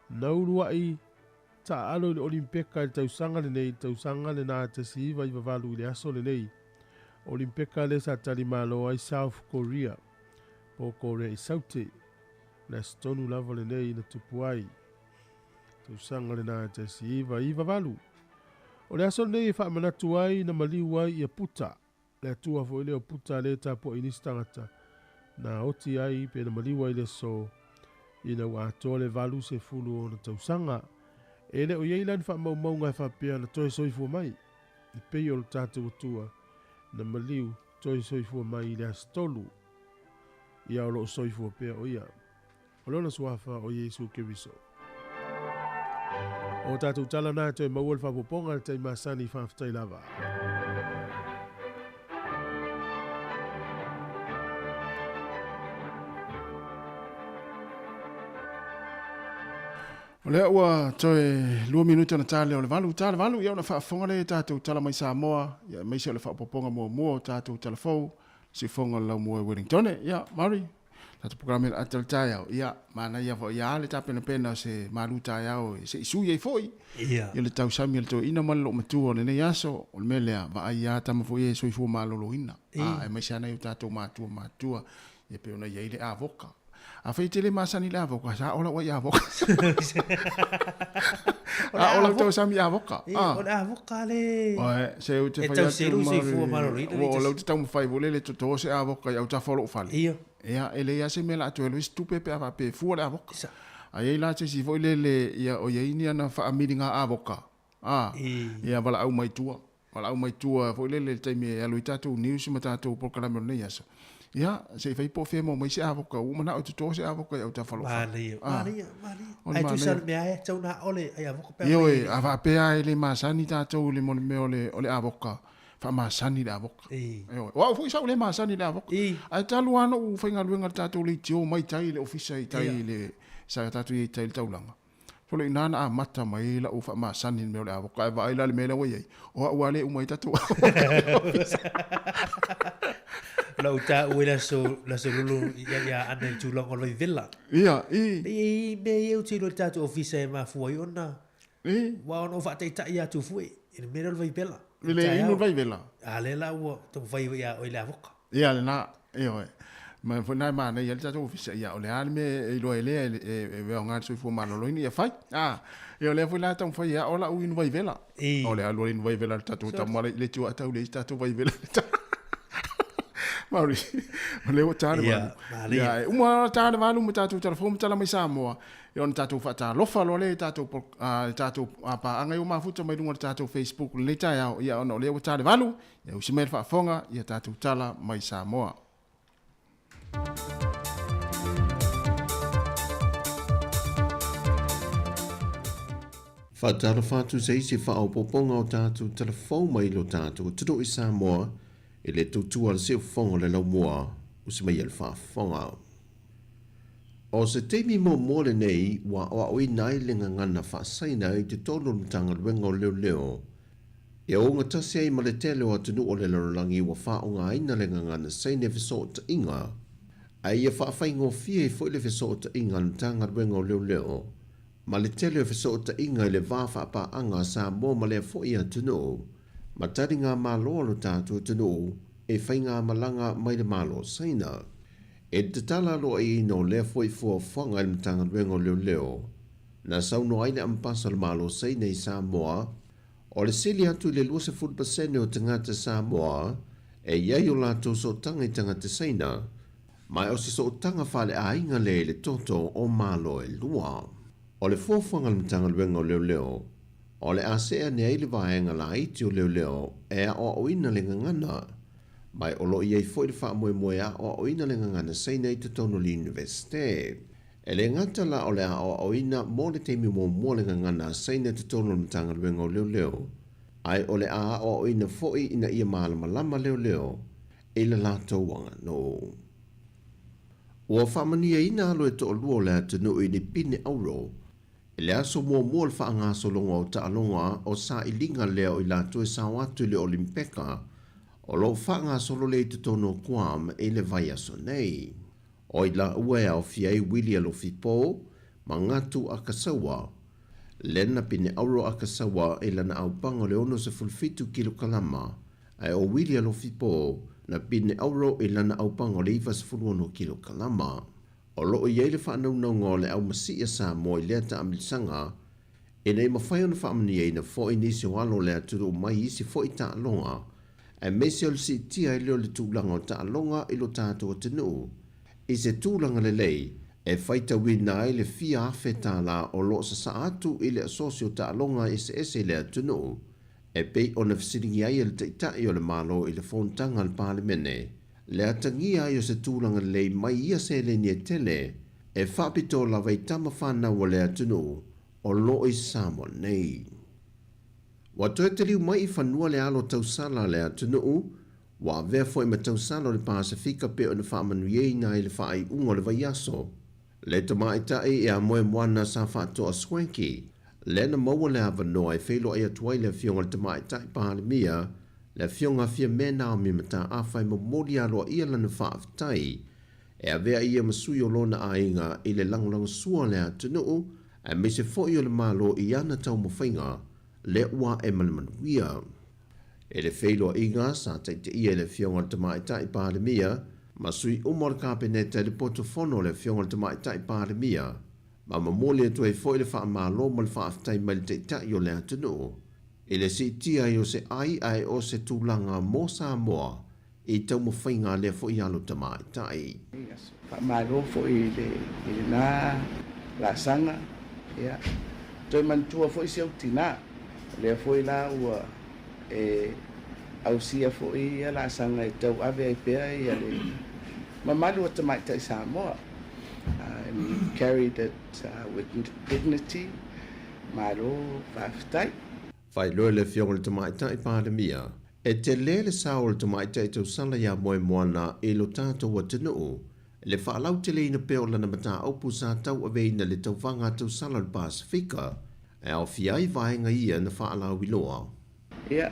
Na uluai taaalo i le Olimpeka i le tausaga lenei, le tausaga lena 1998 i le aso lenei. Olimpeka le sa talimalo ai South Korea, po Korea i Saute. Le aso tonu lava lenei na tupu ai. Tausaga lena 1998. O le aso lenei e faamanatu ai na maliu ai ia Puta. Le atua foi lea o Puta le tapuai nisi tagata. Na oti ai pe na maliu ai le aso ina ua atoa le 80 ona tausaga. E le o iai la ni faamaumauga e faapea na toe soifua mai. E pei o le tatou atua na maliu toe soifua mai i le aso 3. Ia o loo soifua pea o ia. O lona suafa o Iesu Keriso. O tatou tala na toe maua le faapopoga le taimi masani faafetai lava. O lea ua toe 2 minute ona ta lea o le 8, ta le 8, ia ona faafofoga lea i tatou tala mai Samoa, ia aemaise o le faaopoopoga muamua o tatou tala fou, siufofoga o le Laumua i Wellington. Ia, Maori, tatou programe le ata o le taeao, ia, manaia foi ia le tapenapena o se malu taeao e se i sui ai foi. Ia. Ia le tausami a le toeaina ma le loomatua o lenei aso, o le mea lea, vaai a tama foi e soifua maloloina. A, aemaise lava nai o tatou matua matua, ia pei ona i ai le avoka. Afai e te le masani i le avoka, sa ola ua i avoka. A ola tau sami avoka. O le avoka le. Oe, se u te E fai tau atu selu ma soifua le- maloloina Ua le o lau te taumafai foi lele toto se avoka i autafa o lou fale. Ia. Ia, e leai lava se mea o le a toe alu ai se tupe pe a faapea e fua le avoka. Sa. A i ai la se isi foi lele, ia, o i ai ni ana faamiliga avoka, a, ia valaau mai tua. Valaau mai tua foi lele i le taimi e alu ai tatou news ma tatou polokalame o lenei aso. Ia, se i fai po o fea e maua mai se avoka, ua ou manao e toto se avoka i autafa o lou fale. Manaia, Ah. manaia, manaia. O le Ai tusa manaia. le mea e tau na ole ai avoka pe Ioe, mai. a faapea e le masani tatou i le mo le mea o le, o le avoka, faamasani le avoka. E. Ioe. O au foi sa ou le masani i le avoka. E. Ae talu lava ona ou faigaluega i le tatou leitio mai tai i le ofisa i tai Ia. i le, sa tatou i ai i tai i le taulaga. Solo ina na amata mai ai lau faamasani i le mea o le avoka. Ae vaai la i le mea lea ua i ai, o au lava lea e uma ai tatou avoka i le ofisa. Lau ta ue la so la so lulu ia ia ana i tulaga o le vaivela. Ia, i. I mea ia u te iloa i le tatou ofisa e mafua ai ona. I. Ua ona ou faataitai atu foi i le mea lea o le vaivela. I le inu le vaivela. A lea la ua taumafai ia oe i le avoka. Ia lena, ioe. Ma foi na e manaia ai le tatou ofisa, ia o le a le mea e iloa e lea e aoga i le soifua maloloina, ia fai. A, ia o lea foi la e taumafai e ao lau inu vaivela. O le alu o le inu vaivela i le tatou tama le tiu atau le isi tatou vaivela. Maori, o lea ua ta le valu. Ia, e uma ona ta le valu ma tatou telefoni ma tala mai Samoa, ia ona tatou faatalofa loa lea i tatou, tatou paaga ia ua mafuta mai luga o le tatou Facebook i lenei taeao, ia ona o lea ua ta le valu, ia usi mai le faafofoga, ia tatou tala mai Samoa. Faatalofa atu se isi faaopoopoga o tatou telefou mai lo tatou atunuu i Samoa i le tautua a le siufofoga o le laumua usi mai ai le faafofoga. O se taimi muamua lenei ua aoaoina ai le gagana faasaina i totonu o le Matagaluega o Leoleo e ogatasi ai ma le tele o atunuu o le lalolagi ua faaaogaina le gagana saina i fesootaiga, a ia faafaigofie ai foi le fesootaiga a le Matagaluega o Leoleo ma le tele o fesootaiga i le va faapaaga a Samoa ma lea foi atunuu ma taligamalo a lo tatou atunuu e faigamalaga mai le Malo o Saina. E tatala aloaiaina o lea foi fuafuaga i le Matagaluega o Leoleo, na saunoa ai le Amepasa o le Malo o Saina i Samoa, o le sili atu i le 20% o tagata Samoa e i ai o latou sootaga i tagata Saina, ma o se sootaga faaleaiga lea i le toto o Malo e lua. O le fuafuaga a le Matagaluega o Leoleo, o le a see ane ai le vaega laiti o Leoleo e aoaoina le gagana, ma o lo o i ai foi le faamoemoe e aoaoina le gagana Saina i totonu o le Iunivesite. E le gata la o le aoaoina mo le taimi muamua le gagana a Saina i totonu o le Matagaluega o Leoleo, Ae o le a aʻoaʻoina foi ina ia malamalama leoleo i le latou aganuu. Ua faamanuiaina alo e toalua o le atunuu i ni pine auro i le aso muamua o le faagasologa o taaloga o sailiga lea o i latou e sao atu i le Olimpeka o lo o faagasolo lea i totonu o Guam i le vaiaso nei. O i laua e aofia ai Willie Alofipo ma Gatu Akasaua, lena pine auro Akasaua i lana aupaga o le 67 kilokalama, ae o Willie Alofipo na pine auro i lana aupaga o le 96 kilokalama. O lo o i ai le faanaunauga o le aumasii a Samoa i lea taamilisaga, ina ia mafai ona faamanuiaina foi nisi o alo o le atunuu mai isi foi taaloga, aemaise o le siitia ai lea o le tulaga o taaloga i lo tatou atunuu i se tulaga lelei e faitauina ai le fia afe tālā o lo o sasaa atu i le asosi o taaloga eseese i le atunuu e pei ona fesiligia ai e le Taitai o le Malo i le fonotaga a le Palemene le atagia ai o se tulaga lelei mai ia seleni e tele e faapitoa lava i tama fanau a le atunuu o lo o i Samoa nei. Ua toe taliu mai i fanua le alo tausala a le atunuu, ua avea foi ma tausala o le Pasefika pei ona faamanuiaina ai le faaiuga o le vaiaso. Le tamaitai ia Moemoana sa faatoa Swanky, lea na maua le avanoa e feiloai atu ai le Afioga i le Tamaitai Palemia, le Afioga Fiame Naomi Mataafa e momoli aloaia lana faafetai e avea ia ma sui o lona aiga i le lagolagosua o le atunuu aemaise foi o le Malo i ana taumafaiga lea ua ae ma le manuia. I le feiloaiga sa taitaia e le Afioga i le Tamaitai Palemia ma sui uma o le Kapeneta i le poto fono o le Afioga i le Tamaitai Palemia ma momoli atu ai foi le faamalo ma le faafetai mai le Taitai o le atunuu i le siitia ai o se ai ae o se tulaga mo Samoa i taumafaiga a lea foi alo tamaitai. Faamalo foi i le i lena laasaga, ia, toe manatua foi si ou tina, o lea foi la ua e ausia foi ia laasaga e tauave ai pea ia le mamalu o tamaitai Samoa. And you carried it with dignity. Malo faafetai. Faailoa e le Afioga i le Tamaitai Palemia, e tele le sao o le tamaitai tausala iā Moemoana i lo tatou atunuu, i le faalauteleina pea o lana mataupu sa tauaveina le tauvaga tausala o le Pasefika, e aofia ai vaega ia na faalauiloa. Ia,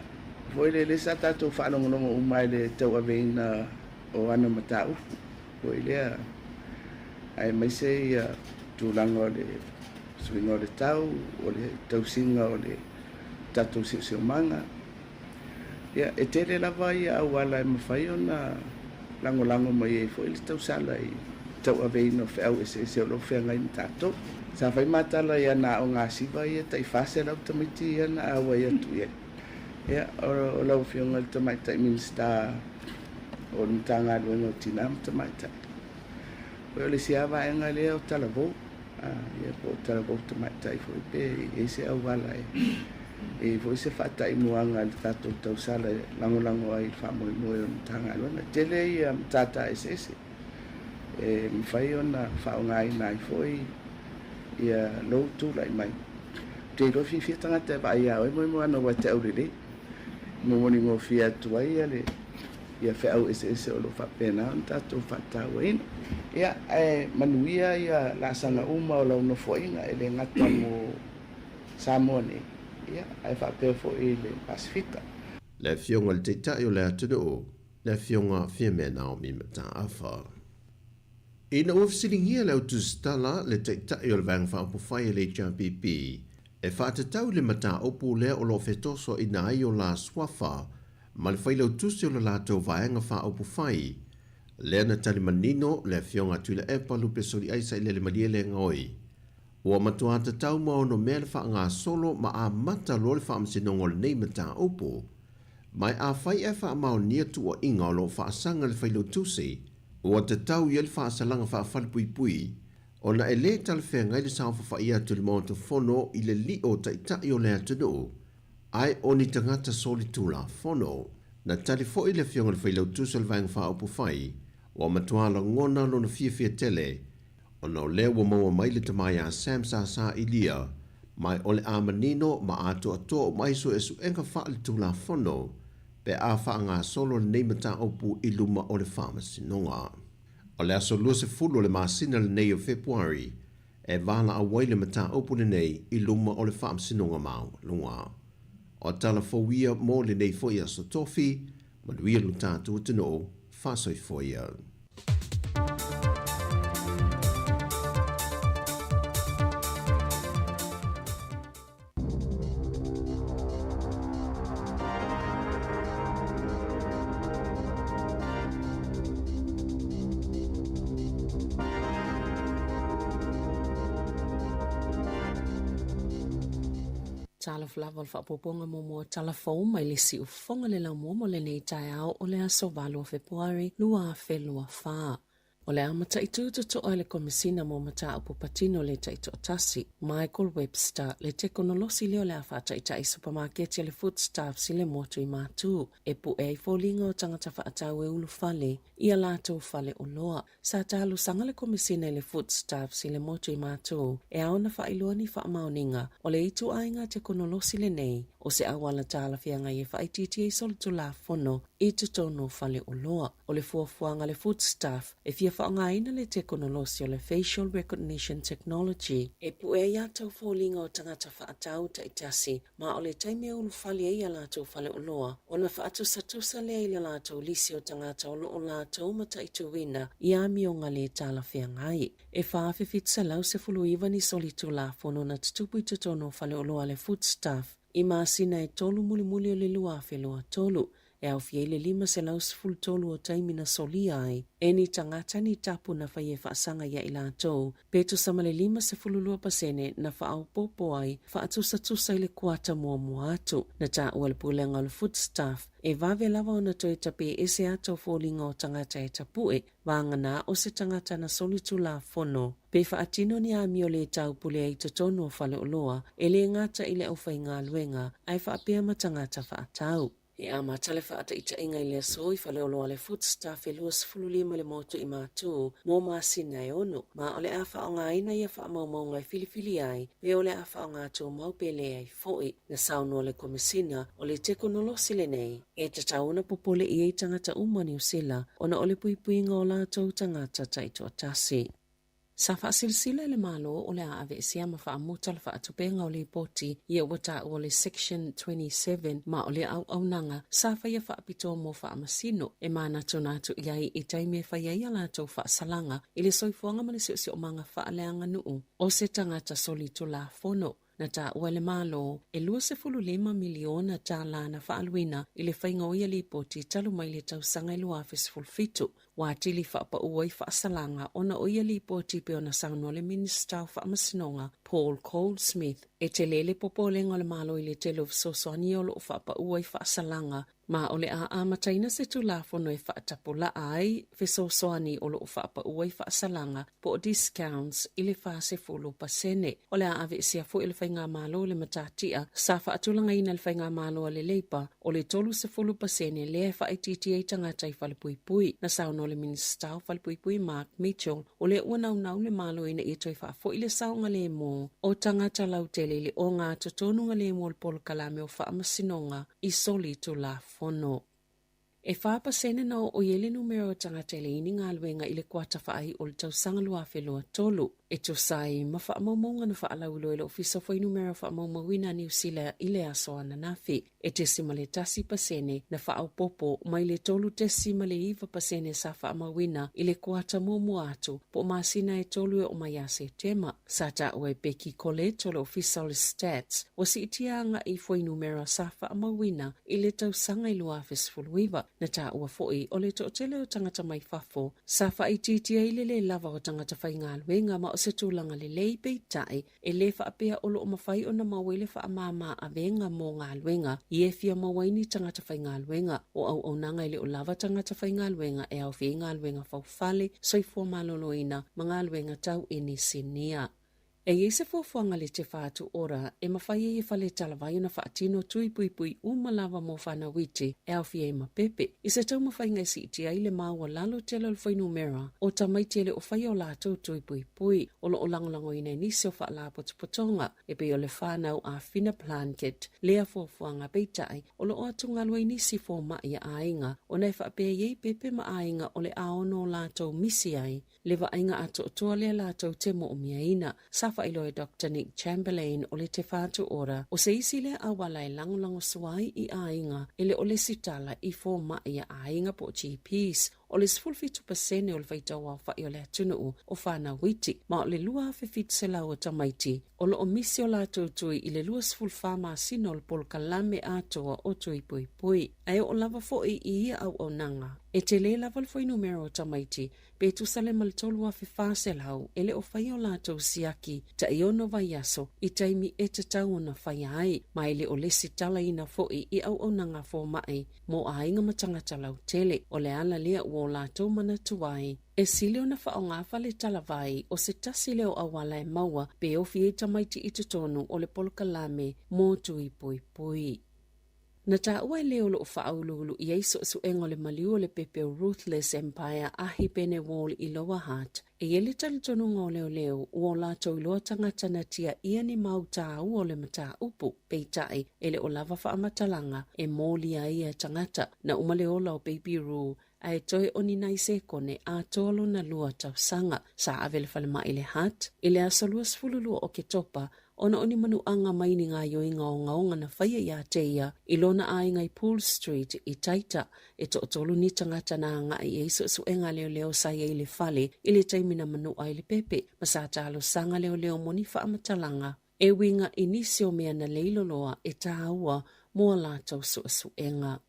foi lele sa tatou faalogologo uma i le tauaveina o ana mataupu, foi lea, aemaise ia tulaga o le suiga o le tau, o le tausiga o le tatou siosiomaga. Ia, e tele lava ia auala e mafai ona lagolago mai ai foi le tausala i tauaveina o feau eseese o lo o feagai ma tatou. Sa fai matala i ana aoga asiva ia tai 400 tamaiti ia na auai atu i ai. Ia, o lau Afioga i le Tamaitai Minisita o le Matagaluega o Tina ma Tamaitai. O le isi lava vaega lea o talavou, ia po o talavou tamaitai foi pe i ai se auala e i ai foi se faataimuaga a le tatou tausala e lagolago ai i le faamoemoe o le Matagaluega. E tele ia matata eseese e mafai ona faaaogaina ai foi ia lou tulai mai. Ou te iloa fiafia tagata e vaai ia oe Moemoana aua e te aulelei. E momoli gofie atu ai ia le ia feau eseese o lo o faapena ona tatou faatauaina. Ia, ae manuia ia laasaga uma o lau nofoaiga, e le gata mo Samoa nei, ia, ae faapea foi i le Pasefika. Le Afioga i le Taitai o le atunuu, le Afioga Fiamē Naomi Mataafa. Ina ua fesiligia le au tusitala, le Taitai o le Vaega Faaupufai a le HRPP, e faatatau i le mataupu lea o lo o fetosoaina ai o la suafa ma le failautusi o le latou Vaega Faaupufai, lea na tali manino le Afioga a Tuilaepa Lupe Soliai Sailele Malielegaoi, ua matua tatau ma ono mea le faagasolo ma amata loa le faamasinoga o lenei mataupu. Ma e afai ae faamaonia tuuaiga o lo o faasaga le failautusi, ua tatau i ai le faasalaga faafalepuipui, ona e lē talafeagai le saofafai atu i le Maota Fono i le lio o Taitai o le atunuu, ae o ni tagata solitulafono. Na tali foi le Afioga i le Failautusi o le Vaega Faaupufai, ua matua lagona lona fiafia tele ona o lea ua maua mai le tama ia Sam Sasa Ilia Ma o le a manino ma atoatoa uma ai suesuega faaletulafono pe a faagasolo lenei mataupu i luma o le Faamasinoga. O le aso 20 o le masina lenei o Fepuari e valaau ai le mataupu lenei i luma o le Faamasinoga Maualuga. O tala fou ia mo lenei foi aso Tofi, manuia lo tatou atunuu, faasoifua ia. Talofa lava o le faaopoopoga muamua tala fou mai le siufofoga le laumua mo lenei taeao o le aso 8 o Fepuari 2024. O le a mataitu totoa e le Komesina mo Mataupu Patino le Taitoatasi, Michael Webster, le tekonolosi lea o le a faataitai supamaketi a le Foodstuffs i le motu i Matu, e pu'e ai foliga o tagata faatau e ulufale i a latou fale oloa. Sa talosaga le Komesina i le Foodstuffs i le motu i Matu e ao ona faailoa ni faamaoniga o le ituaiga tekonolosi lenei o se auala talafeagai e faaitiitia ai solitulafono i totonu o fale oloa. O le fuafuaga a le Foodstuff e fia faaaogaina le tekonolosi o le Facial Recognition Technology e pu'e ai ata o foliga o tagata faatau taitasi ma o le taimi e ulufale ai a latou faleoloa ona faatusatusa lea i le latou lisi o tagata o lo o latou mataituina i amioga lē talafeagai. E 4,719 ni solitulafono na tutupu i totonu o faleoloa a le Foodstuff i masina e tolu mulimuli o le 2023, e aofia ai le 513 o taimi na solia ai e ni tagata ni tapu na fai e faasaga iā i latou, pe tusa ma le 52% na faaopoopo ai faatusatusa i le kuata muamua atu. Na taua e le Pulega o le Foodstuff e vave lava ona toe tapē ese ata o foliga o tagata e tapu'e Vagana o se tagata na solitulafono pe faatino ni amio lē taupule ai i totonu o faleoloa, e lē gata i le aufaigaluega ae faapea ma tagata faatau. E amata le faataitaiga i le aso i faleoloa le Foodstuff e 25 le motu i Matu mo masina e ono, ma o le a faaaogaina ia faamaumauga e filifili ai pe o le a faaaoga tumau pe leai foi. Na saunoa le Komesina o le tekonolosi lenei e tatau ona popole i ai tagata uma o Niu Sila ona o le puipuiga o latou tagata taitoatasi. Sa faasilasila e le Malo o le a aveesea ma faamuta le faatupega o lipoti ia ua taua le Section 27 ma o le auaunaga sa faia faapitoa mo faamasino e manatunatu i ai i taimi e fai ai a latou faasalaga i le soifuaga ma le siosiomaga faaleaganuu o se tagata solitulafono. Na taua e le Malo, e $25 miliona tālā na faaaluina i le faiga o ia lipoti talu mai le tausaga e 2017. Ua atili faapaū ai faasalaga ona o ia lipoti pei ona saunoa le Minisita o Faamasinoga, Paul Goldsmith, e tele le popolega o le Malo i le tele o fesoasoani o lo o faapaū ai faasalaga Ma o le a amataina se Tulafono e faatapulaa ai fesoasoani o lo o faapaū ai faasalaga po o discounts i le 40%. O le a aveesea foi e le Faigamalo le matatia sa faatulagaina e le Faigamalo a le Labour o le 30% lea e faaitiitia ai tagata i falepuipui. Na saunoa le Minisita o Falepuipui Mark Mitchell o lea ua naunau le Malo ina ia toe faafoi le saogalemu o tagata lautele i le ogatotonu o le polokalame o faamasinoga i solitulafono. E 4% na oo i ai le numera o tagata e leai ni galuega i le kuata faaiu o le tausaga 2023, e tusa ai ma faamaumauga na faalauiloa e le Ofisa o Fuainumera Faamaumauina a Niu Sila i le aso ananafi. E 0.1% na faaopoopo mai le 3.9% sa faamauina i le kuata muamua atu po o masina e tolu e oo mai ia Setema. Sa taua e Becky Collett o le Ofisa o le Stats, ua siitia agai fuainumera sa faamauina i le tausaga i 2019. Na taua foi o le toatele o tagata mai fafo sa faaitiitia ai le lē lava o tagata faigaluega ma o se tulaga lelei peitai e lē faapea o lo o mafai ona maua ai le faamāmā avega mo galuega i e fia maua ai ni tagata faigaluega. O auaunaga e le o lava tagata faigaluega e aofia ai galuega faufale, soifua maloloina ma galuega tau inisinia. E i ai se fuafuaga a le Te Whatu Ora e mafai ai e Fale Talavai ona faatino tui puipui uma lava mo fanau iti e aofia ai ma pepe, i se taumafaiga e siitia ai le maualalo tele o le fuainumera o tamaiti e le o faia o latou tui puipui o lo o lagolagoina e nisi o faalapotopotoga e pei o le whanau a Whina Plunket lea fuafuaga peitai o lo o atugalu ai nisi fomai a aiga ona e faapea i ai pepe ma aiga o le aono o latou misi ai le vaaiga atoatoa lea latou te moomiaina. Sa faailoa e Doctor Nick Chamberlain o le Te Whatu Ora o se isi lea auala e lagolagosua ai i aiga e le o lesitala i fomai a aiga po o GPs. O le 17% o le faitau aofai o le atunuu o whanau iti, ma o le 2,700 o tamaiti o lo o misi o latou tui i le 24 masina o le polokalame atoa o Tui Puipui. Ae oo lava foi i ia auaunaga, e tele lava le fuainumera o tamaiti pe tusa le ma le 3,400 e le o faia o latou siaki tai ono vaiaso i taimi e tatau ona faia ai, ma e le o lesitalaina foi i auaunaga fomai mo aiga ma tagata lautele. O le ala lea ua o latou manatu ai, e sili ona faaaoga fale talavai o se tasi lea o auala e maua pe ofi ai tamaiti i totonu o le polokalame mo tui puipui. Na taua e le o lo o faauluulu i ai suesuega o le maliu o le pepe o Ruthless Empire ahi pene Wall i Lower Hutt, e i ai le talitonuga o leoleo ua o latou iloa tagata na tiaia ni mau tāua o le mataupu, peitai e le o lava faamatalaga e molia ai ia tagata. Na uma le ola o Baby Roo ae toe o ni nai sekone atoa lona lua tausaga. Sa ave le falemai i le Hutt i le aso 22 o Oketopa ona o ni manuaga mai ni gaoioiga ogaoga na faia iā te ia i lona aiga i Poole Street i Taita. E toatolu ni tagata na agai i ai suesuega leoleo sa i ai i le fale i le taimi na manua ai le pepe ma sa talosaga leoleo mo ni faamatalaga e uiga i nisi o mea na leiloloa e tāua mo a latou suesuega.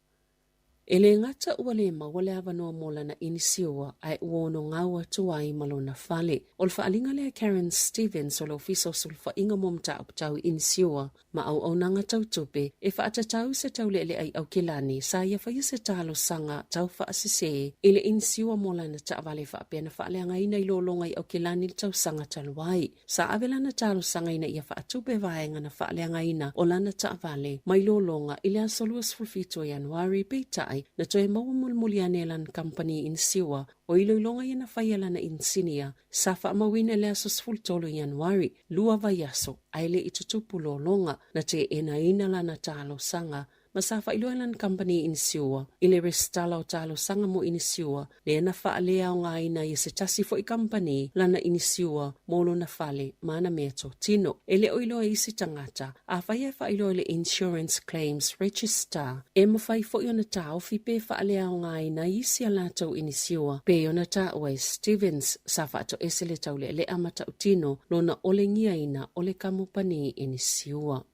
E le gata ua le maua le avanoa mo lana inisiua ae ua ono gau atu ai ma lona fale. O le faaaliga lea Karen Stevens o le Ofisa o Sulufaiga mo Mataupu Tau Inisiua ma Auaunaga Tau Tupe e faatatau se taulealea i Aukilani sa ia faia se talosaga tau faasese i le inisiua mo lana taavale faapea na faaleagaina i lologa i Aukilani i le tausaga talu ai. Sa ave lana talosaga ina ia faatupe vaega na faaleagaina o lana taavale mai lologa i le aso 27 o Ianuari, peitai, na toe maua mulimuli ane e lana kamupani inisiua o iloiloga ia na faia e lana inisinia sa faamauina i le aso 13 o Ianuari, lua vaiaso ae le i tutupu lologa. Na teenaina lana talosaga ma sa faailoa e lana kamupani inisiua i le resitala o talosaga mo inisiua lea na faaleaogaina ai e se tasi foi kamupani lana inisiua mo lona fale ma ana meatotino. E le o iloa e isi tagata, afai e faailoa i le Insurance Claims Register, e mafai foi ona taofi pe faaleaogaina ai isi a latou inisiua, pei ona taua e Stevens, sa faatoese le taulealea matautino lona olegiaina o le kamupani inisiua.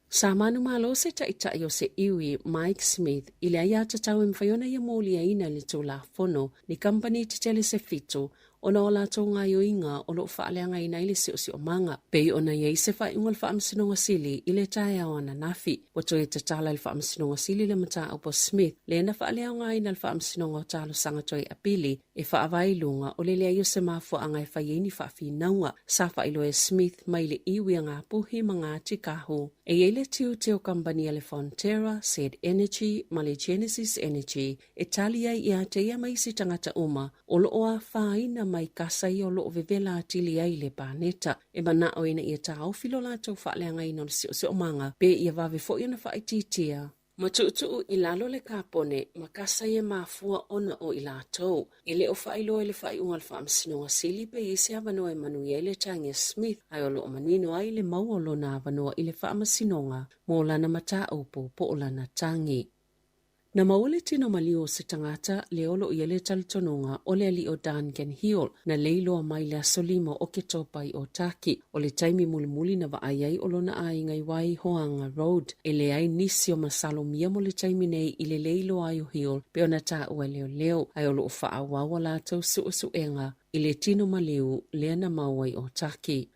Sa manumalo se taitai o se iwi, Mike Smith, i le aiatatau e mafai ona ia moliaina i le Tulafono ni kamupani tetele se fitu ona o latou gaoioiga o lo o faaleagaina ai le siosiomaga. Pei ona i ai se faaiuga a le Faamasinoga Sili i le taeao ananafi. Ua toe tatala e le Faamasinoga Sili le mataupu a Smith lea na faaleaogaina e le Faamasinoga o Talosaga Toe Apili e faavae i luga o le leai o se mafuaaga e fai ai ni faafinauga. Sa faailoa e Smith mai le iwi a Ngāpuhi ma Ngāti Kahu. E i ai le tiute o kamupani a le Fonterra, Z Energy ma le Genesis Energy e tali ai iā te ia ma isi tagata uma o lo o afaina mai kasa ia o lo o vevela atili ai le paneta. E manao ina ia taofi lo latou faaleagaina o le siosiomaga pe ia vave foi ona faaitiitia Ma tuutuu i lalo le kapone ma kasa ia mafua ona o i latou. E le o faailoa i le faaiuga o le Faamasinoga Sili pe i ai se avanoa e manuia ai le tagi a Smith ae o lo o manino ai le maua o lona avanoa i le Faamasinoga mo lana mataupu po o lana tagi. Na maua le tino maliu o se tagata le o lo o i ai le talitonuga o le alii o Duncan Hill na lei loa mai le aso 5 o Oketopa i Otaki. O le taimi mulimuli na vaai ai o lona aiga i Waihoanga Road. E leai nisi o masalomia mo le taimi nei i le lei loa ai o Hill pei ona taua e leoleo, ae o lo o faaauau a latou suesuega i le tino maliu lea na maua i Otaki.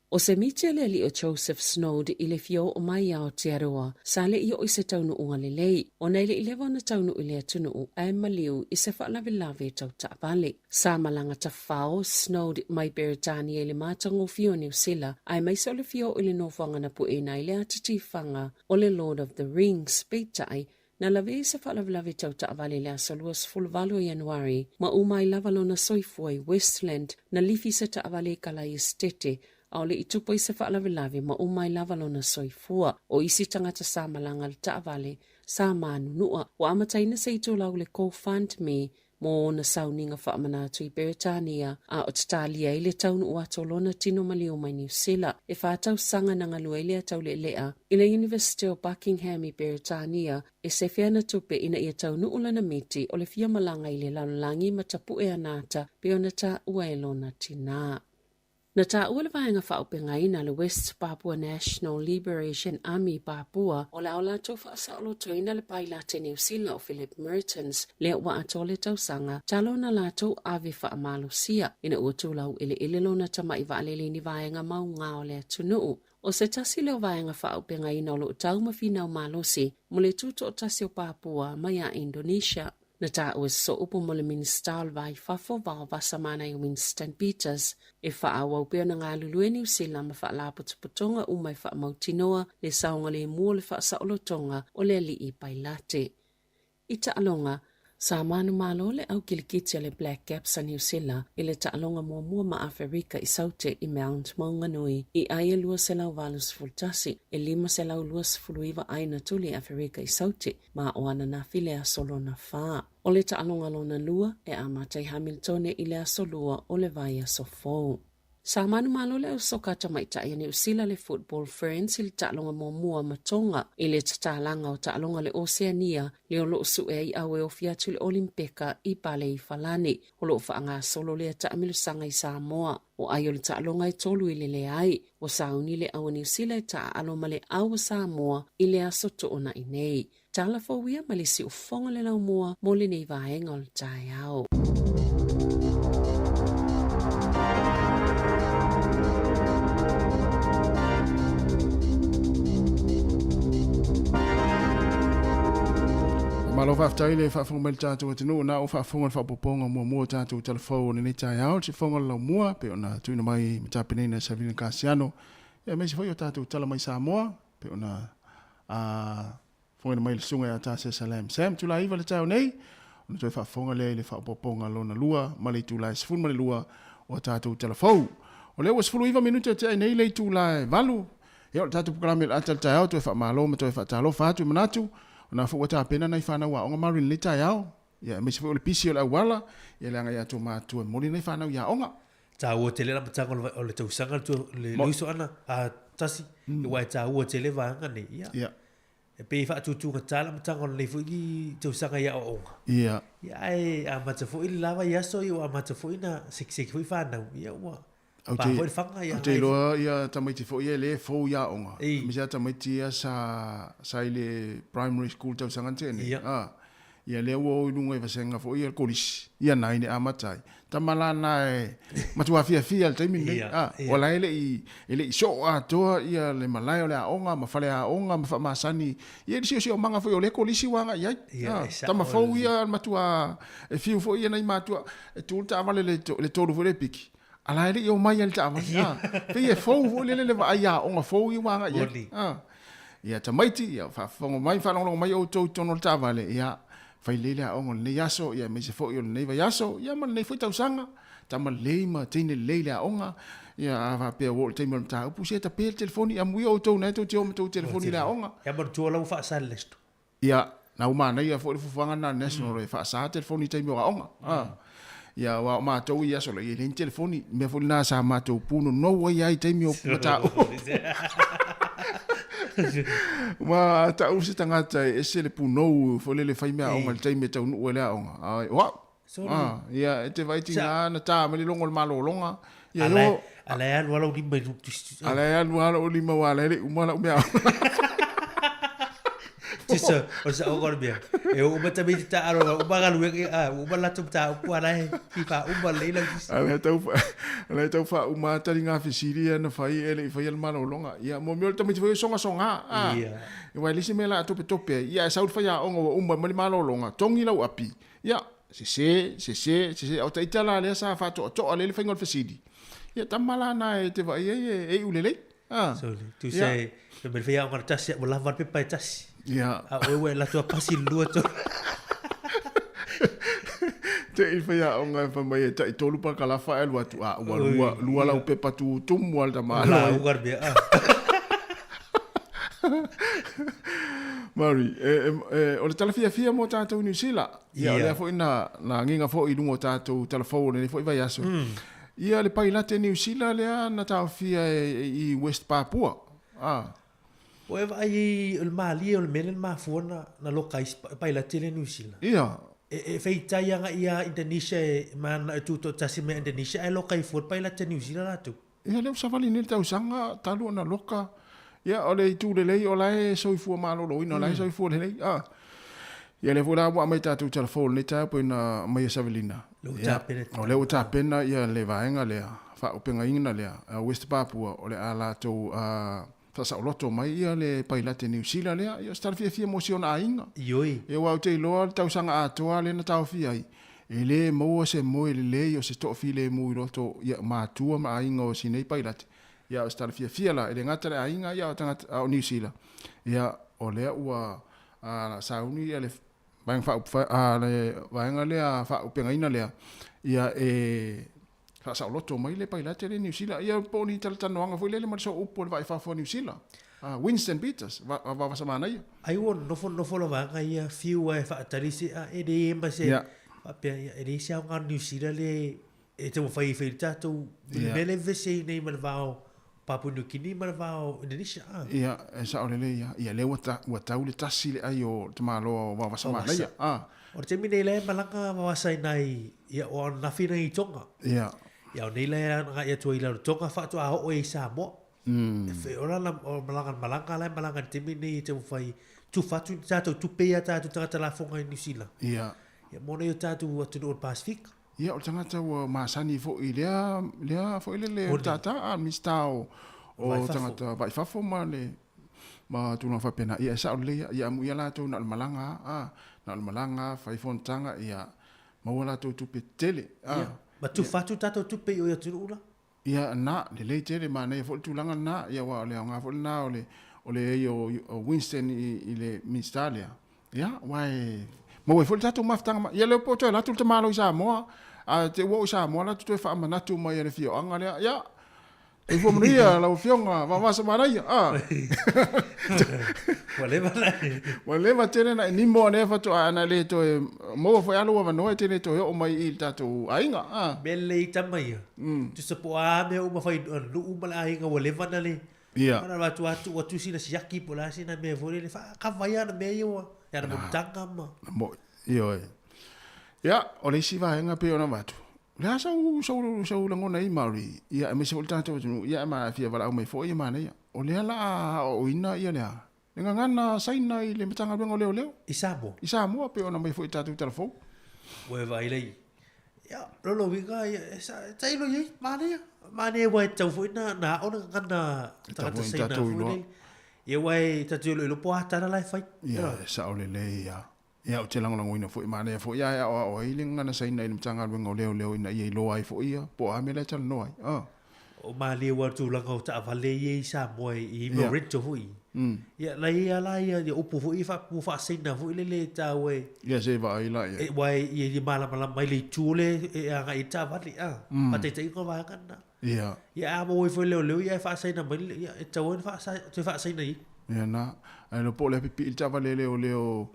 O se miti a le alii o Joseph Snoad i le fia oo mai i Aotearoa, sa le i oo i se taunuuga lelei, ona e le i leva ona taunuu i le atunuu ae maliu i se faalavelave tau taavale. Sa malaga tafao Snoad mai Beretania i le matagofie o Niu Sila, aemaise o le fia oo i le nofoaga na pueina ai le ata tifaga o le Lord of the Rings, peitai, Na lavea i se faalavelave tau taavale i le aso 28 o Ianuari, ma uma ai lava lona soifua i Westland, na lifi se taavale i Kalai Esetete, a o le i tupu ai se faalavelave ma uma ai lava lona soifua. O isi tagata sa malaga i le taavale, sa manunua. Ua amataina se itulau le GoFundMe mo ona sauniga faamanatu i Beretania, a o tatalia ai le taunuu atu o lona tino maliu mai Niu Sila. E fa tausaga na galue ai lea taulealea i le Iunivesite o Buckingham i Beretania, e sefe ana tupe ina ia taunuu lana miti o le fia malaga i le lalolagi ma tapue ana ata pei ona taua e lona tinā. Na taua le vaega faaopegaina le West Papua National Liberation Army Papua o le a o latou faasaolotoina le pailate Niu Sila o Philip Mertens lea ua atoa le tausaga talu ona latou ave faamalosia ina ua tulau eleele lona tamai vaalele i ni vaega maugā o le atunuu. O se tasi lea o vaega faaopegaina o lo o tau ma finau malosi mo le tutoatasi o Papua mai a Indonesia. Na taua se sooupu mo le Minisita o le Va i Fafo, Vaovasa Manaia Winston Peters, e faaauau pea ona galulue Niu Sila ma faalapotopotoga uma e faamautinoa le saogalemu o le faasaolotoga o le alii Pailate. I taaloga, sa manumalo le au kilikiti a le Black Caps a Niu Sila i le taaloga muamua ma Aferika i Saute i Mount Maunganui i ai e 281, e 529 ai na tuli e Aferika i Saute ma o ananafi le aso lona fa. O le taaloga lona lua e amata i Hamiltone i le aso lua o le vaiaso fou. Sa manumalo le au soka tamaitai a Niu Sila le Football Ferns i le taaloga muamua ma Tonga i le tatalaga o taaloga le Oseania le o loo sue ai au e ofi atu i le Olimpeka i Pale i Falani. O loo faagasolo lea taamilosaga i Samoa. O ai o le taaloga e tolu i le leai. Ua sauni le au a Niu Sila e taaalo ma le au a Samoa i le aso Toonai nei. Tala fou ia ma le siufofoga le laumua mo lenei vaega o le taeao. Malo faafetai le faafofoga mai le tatou atunuu na o faafofoga le faaopoopoga muamua o tatou talafou o lenei taeao le siufofoga o le laumua pei ona tuuina mai ma tapenaina e Savina Kasiano aemaise foi o tatou tala mai Samoa pei ona a fofogaina mai le susuga ia Tasia Salam Sam Tulaiva le taeao nei ona toe faafofoga lea i le faaopoopoga lona lua ma le itula e 12 o a tatou talafou. O lea ua 19 minute tea ai nei le itula e 8 Ia, o le tatou polokalame o le ata i le taeao, toe faamalo ma toe faatalofa atu i manatu, o na foi ua tapena nai fanau aoga maru i lenei taeao, ia aemaise foi o le pisi o le auala, ia leaga ia tou matua e momoli nai fanau i aoga. Taua tele le amataga o le tausaga le uso ana a tasi, aua e taua tele vaega nei. Ia. Ia. E pei e faatutugata le amataga o lenei foi tausaga i aoaoga. Ia. Ia ae amata foi le la vaiaso, ia ua amata foi ona sekiseki foi fanau, ia ua Ou te, ou te iloa ia tamaiti foi ia e le fou i aoga. Aemaise lava tamaiti ia sa, sa i le primary school tausaga na tea nei. Ia. Ah, ia lea ua o i luga i vasega foi ia le kolisi, ia nine e amata ai. Tama la na e matua fiafia i le taimi lenei. Ah, o la e le i, e le i soo atoa ia le malae o le aoga ma fale aoga ma faamasani ia le siosiomaga foi o lea kolisi ua agai ai. Ah, tama fou ia matua e fiu foi ia nai matua e tu le taavale i le tolu foi le piki. A la e le i omai ai le taavale. A, pei e fou foi lele le vaai aoga fou ia ua agai i ai. A, ia tamaiti, ia faafofoga mai, faalogologo mai outou i totonu o le taavale, ia, fai lelei le aoga o lenei aso, ia aemaise foi o lenei vaiaso, ia ma lenei foi tausaga. Tama lelei ma teine lelei le aoga, ia a faapea ua oo i le taimi o le mataupu, se tape le telefoni, amuia outou na e tou te o ma tou telefoni i le aoga. Ia manatua la ua faasa le National. Ia, na ua manaia foi le fuafuaga lena a le National e faasa telefoni i taimi o aoga. Ia, aua o matou i aso la, e leai ni telefoni. O le mea foi lena sa matou punonou ai lava i taimi o mataupu. Ma tau se tagata e ese le punou foi lele fai meaaoga i le taimi e taunuu ai le aoga. Ai, o au. Ah, ia, e te vaai tiga na tā mai le logo o le malologa. Ia, yo. Ala e alu ala lima i Ala e alu ala o lima wa ala e le uma lau mea. So, o sa o kore mea. E o uma tamaiti taalo ua uma galuega a ua uma latou mataupu a la e fia faauma lelei lau tusi. A lea tau a lea tau faauma a taliga fesili ia na fai e le i faia le malologa. Ia mo mea o le tamaiti foi e sogasoga a. Ia. Aua e leai se mea o le a topetope ai. Ia ae sau le faiaoga ua uma mai le malologa, togi lau api. Ia, sese, sese, sese. A o ita la lea sa faatoatoa lelei le faiga o le fesili. Ia tama la na e te vaai ai e iu lelei. Ah. Sorry. Tu yeah. se me me whai aonga tasi ua lava le pepa e tasi. Yeah. A oe ua e latou a pasi le lua tolu. Te i whai aonga e whamai e tai tolu pa kalafa e alu atu. A ua lua, lua lau pepa tu tumu al tama. La uga le mea. Maori, e, e, e, o le tala fiafia mo tātou New Zealand. Ia, yeah. o lea foi na, na nginga foi i lunga o tātou talafou o lenei foi vaiaso. Ia le pailate Niu Sila lea na taofia i West Papua. A. Ua e vaai i o le malie o le mea lea na mafua na, na loka ai pailate lea Niu Sila. Ia. E, e feitai agai ia Indonesia e mananao e tutoatasi mai Indonesia ae loka ai fua le pailate Niu Sila latou. Ia lea ua savali nei le tausaga talu ona loka. Ia o le itu lelei o la e soifua maloloina, o la e soifua lelei. A. Ia lea foi la ua aumai tatou talafou i lenei taeao pei ona aumai e Savelina. Lea ua tapena. O lea ua tapena ia le vaega lea, faaopegaina lea, West Papua, o le a latou faasaoloto mai ia le pailate Niu Sila lea. Ia o se tala fiafia mo si ona aiga. Ioe. Ia aua ou te iloa le tausaga atoa lea na taofia ai, e le maua se moe lelei o se toafilemu i roto ia matua ma aiga o si nei pailate. Ia o se tala fiafia la, e le gata le aiga ia a o tagata a o Niu Sila. Ia o lea ua a sauni ia le vaega faaupufai a le vaega lea faaupegaina lea ia e faasaoloto mai le pailate lea i Niu Sila. Ia po o ni talatalanoaga foi lele ma le sooupu o le vaaifafo a Niu Sila, a Winston Peters, Vavasa Manaia. Ai ua nofo nofo le vaega ia fiu ae faatali se a e le ma se faapea ia e leai se aoga o Niu Sila le e taumafai e fai le tatou le mea lea e vevesi ai nei ma le va o Papua New Guinea ma le va o Indonesia a. Ia, e sao lelei ia. Ia lea ua ta, ua tau le tasi le ai o le tamaloa o Vavasa Manaia. A. O le taimi nei la e malaga Vavasa i nai, ia o ananafi nai i Tonga. Ia. Ia o nei la e agai atu ai i lalo Tonga faatoa oo ai i Samoa. E whai ora la o malaga malaga la e malaga i le taimi nei e taumafai tufa atu ni tatou tupe ia tatou tagata lafoga i New Zealand. Ia. Ia mo nei o tatou atunuu o le Pasifika. Ia, o le tagata ua masani foi i lea, lea foi lele o tata, a Minisita o, o tagata vai fafo ma le, ma tulaga faapena. Ia, e sao lelei ia, ia amuia latou na o le malaga a, a, na o le malaga, fai fonotaga, ia, maua latou tupe tele, a. Ia, ma tufa atu tatou tupe i o i atunuu la. Ia, na, lelei tele, manaia foi le tulaga lena, ia, aua o le aoga foi lena o le, o le ai o, o Winston i, i le Minisita lea, ia, aua e maua ai foi le tatou mafutaga ma, ia lea po o toe alu atu le tamaloa i Samoa, a te ua oo i Samoa latou toe faamanatu mai e le afioaga lea, ia, Soifua manuia lau Afioga Vaavasa Manaia, a. Ua leva na Ua leva tele na e nimo lea faatoa ana le toe maua foi a lou avanoa e te le toe oo mai i le tatou aiga, a. Mea lelei tama ia. Tusa po o a mea uma fai nuu ma le aiga ua leva na le Ia. Ana atu atu ua tusi na siaki po o le a sina mea foi lele faakava ai ana mea ia ua ana monotaga ma. Mo'i. Ioe. Ia, o le isi vaega pei ona avatu, o le a sau, sau, sau lagona ai Māori, ia, aemaise foi le tatou atunuu, ia, ma fia valaau mai foi ia manaia. O lea la a aoaoina ia le a? Le gagana Saina i le Matagaluega o Leoleo. I Samoa. I Samoa, pei ona aumai foi i tatou tala fou. Ua e vaai lei. Ia, lona uiga, ia, e sa, e tailo i ai, manaia. Manaia aua e tatau foi na, na ao le gagana tagata Saina foi lele. Ia, aua e tatou iloilo po o a tala la e fai. Ia, e sao lelei ia. Ia, ou te lagolagoina foi, manaia foi a e aoao ai le gagana Saina i le Matagaluega o Leoleo ina ia iloa ai foi ia, po o a mea la e talanoa ai. Ah. O malie ua tulaga o taavale ia i Samoa i mea o rental foi. Ia, la i ai lava la ia upu foi ia ua faasaina foi lele e taua e. Ia se i vaai la i ai. Aua e ia malamalama ai le itu lea e agai ai le taavale, a. Faataitaiga o vaega lena. Ia. Ia a maua ifo e leoleo ia e faasaina mai le, ia e tatau ai ona toe faasaina i. Ia na, ae iloa po o le a pipii le taavale leoleo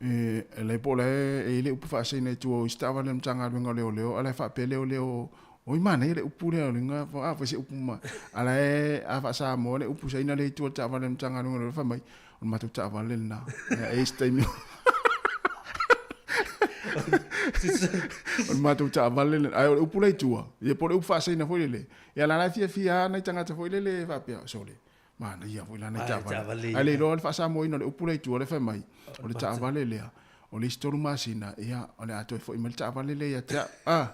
e, e le po o le a e i le upu faasaina i tua o isi taavale a le Matagaluega o Leoleo, a la e faapea leoleo, oi manaia le upu lea o luga, a foi se upu ma, a la e, a faa-Samoa le upu saina lea i tua o le taavale a le Matagaluega o Leoleo, fai mai, O le matou taavale lena. Ia, e i ai se taimi. O le matou taavale lena. Ae o le upu la i tua, ia po o le upu faasaina foi lele. Ia la la e fiafia lava nai tagata foi lele e faapea, sole. Manaia foi la nai taavale. Ae le iloa le faasamoaina o le upu lea i tua lea fai mai, o le taavale lea, o le isi tolu masina, ia, o le a toe foi mai le taavale lea ia te au. Ah.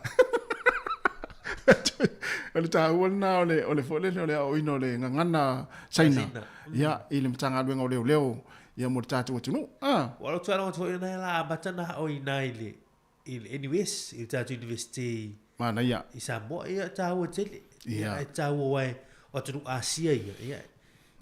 O le taua lena o le, o le foi lele o le aoaoina o le gagana Saina, ia, i le Matagaluega o Leoleo, ia, mo le tatou atunuu. Ah. Ua lou tuualalo atu foi lena la amata ona ao i ina i le i le NUS, i le tatou University i Manaia. i Samoa, ia taua tele. Ia. E taua aua e o atunuu Asia ia, ia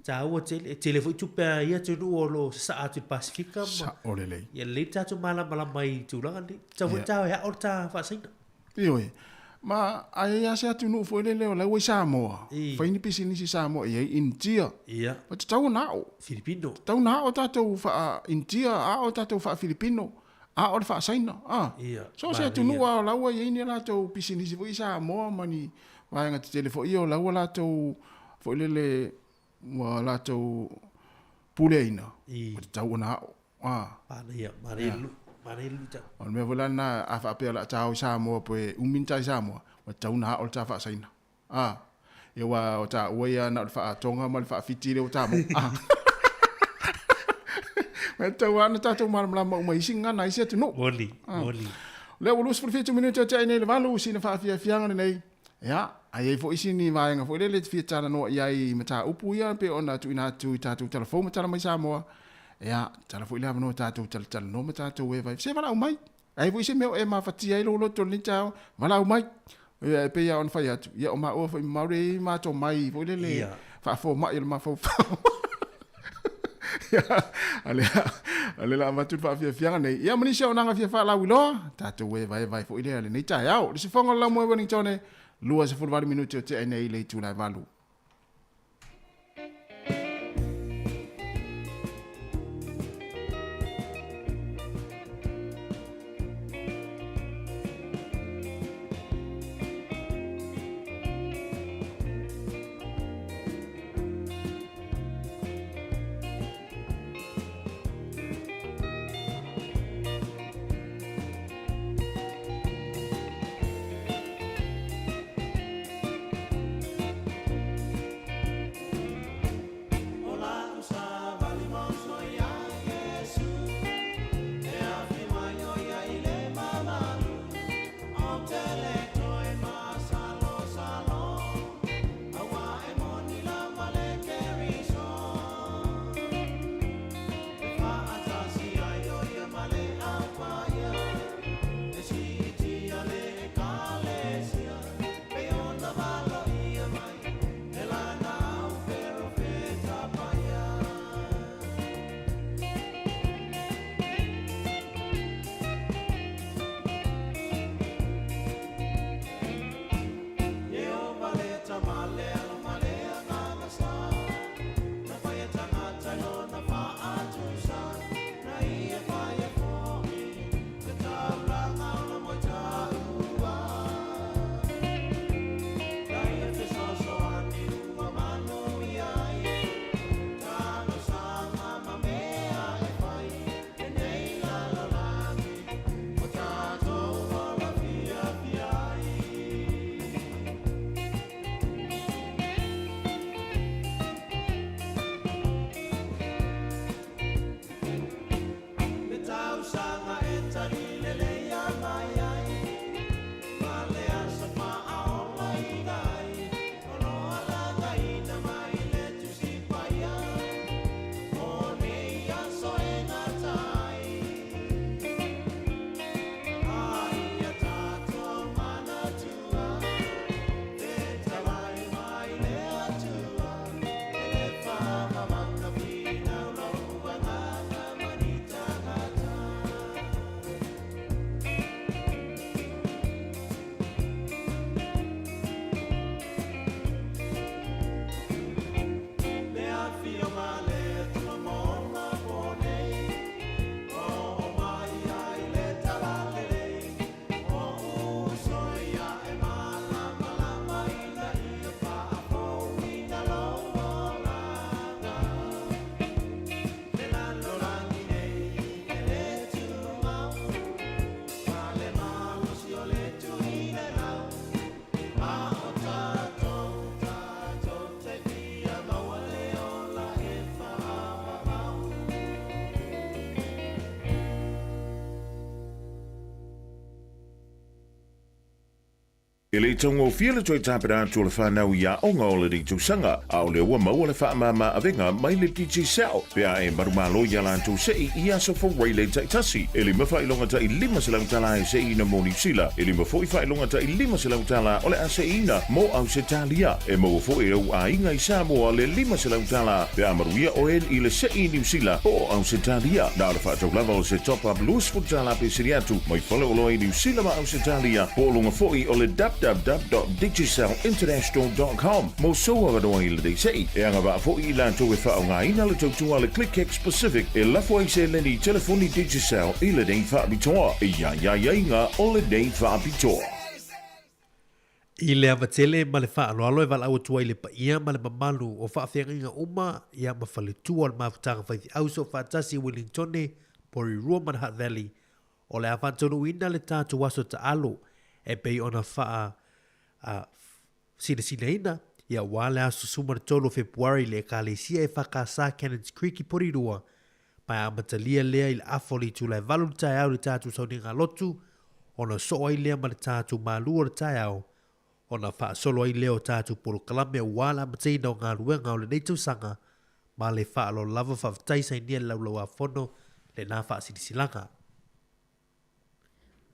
taua tele. E tele foi tupe a ia atunuu o lo o sasaa atu i le Pasefika ma Sao lelei. ia lelei le tatou malamalama i tulaga nei. Tatau foi ta e ao le ta faasaina. Ioe. Ma ae i ai lava se atunuu foi lele o la ua i Samoa, fai ni pisinisi i Samoa e i ai Initia. Ia. Ua tatau ona ao. Filipino. Tatau ona ao tatou faa-Initia, ao tatou faa-Filipino, ao le faa-Saina. A. Ia. So se atunuu lava o la ua i ai ni a latou pisinisi foi i Samoa ma ni vaega tetele foi ia o la ua latou foi lele ua latou puleaina, ua tatau ona ao. A. Manaia, manaia le manaia le luitau. O le mea foi la lena, a faapea o le a ta o i Samoa pe umi ni ta i Samoa, ua tatau ona ao le ta faasaina. A. Ia aua o taua ia na o le faa-Tonga ma le faa-Fiti lea ua ta maua. A. Ua tatau lava ona tatou malamalama uma i isi gagana a isi atunuu. Moni, moni. O lea ua 27 minute o tea ai nei le 8, sina faafiafiaga lenei. Ia, a i ai foi isi ni vaega foi lele e te fia talanoa i ai i mataupu ia pei ona tuuina atu i tatou tala fou ma tala mai Samoa, ia, tala foi le avanoa tatou talatalanoa ma tatou e vai. Se valaau mai. A i ai foi se mea o e mafatia ai lou loto i lenei taeao, valaau mai. Ia, e pei lava ona fai atu, ia o maua foi ma Mauri e i ai matou mai foi lele Ia. faafomai o le mafaufau. Ia, a lea, a lea la avatu le faafiafiaga nei. Ia ma nisi auaunaga fia faalauiloa, tatou evaevae foi lea lenei taeao. Le sifoga o le laumua i Wellingtone, 28 minute o tea nei i le itula e 8. E le taugofie le toe tapena atu o le whanau i aoga o lenei tausaga, a o lea ua maua le faamama avega mai le Digicel, pe a e manumalo iā latou se'i i aso Faraile taitasi. E lima faailoga ta'i $500 tala e se'iina mo Niu Sila, e lima fo'i faailoga ta'i $500 tala o le a se'iina mo Ausetalia. E maua fo'i e ou aiga i Samoa le $500 tala pe a manuia oe i le se'i i Niu Sila po o Ausetalia. Na o le faatau lava o se top-up $20 tala pe sili atu mai faleoloa i Niu Sila ma Ausetalia po o luga fo'i o le www.digicelinternational.com mo sou avanoa i lenei se'i. E agavaa fo'i i latou e faaaogaina le tautua a le ClickX Pacific e lafo ai seleni i telefoni Digicel i lenei faapitoa. E i ai aiaiga o lenei faapitoa. I le ava tele ma le faaaloalo e valaau atu ai le paia ma le mamalu o faafeagaiga uma ia ma faletua o le mafutaga faifeau soofaatasi i Wellingtone, Porirua ma le Hutt Valley. O le a faataunuuina le tatou aso taalo e pei ona faa a sinasinaina ia aua le aso 13 o Fepuari i le Ekalesia EFKS Cannons Creek i Porirua ma e amatalia lea i le afa o le itula e 8 i le taeao i le tatou sauniga lotu ona soo ai lea ma le tatou malu o le taeao ona faasolo ai lea o tatou polokalame aua le amataina o galuega o lenei tausaga ma le faaaloalo lava faafetai sainia le laulauafono lena faasilasilaga.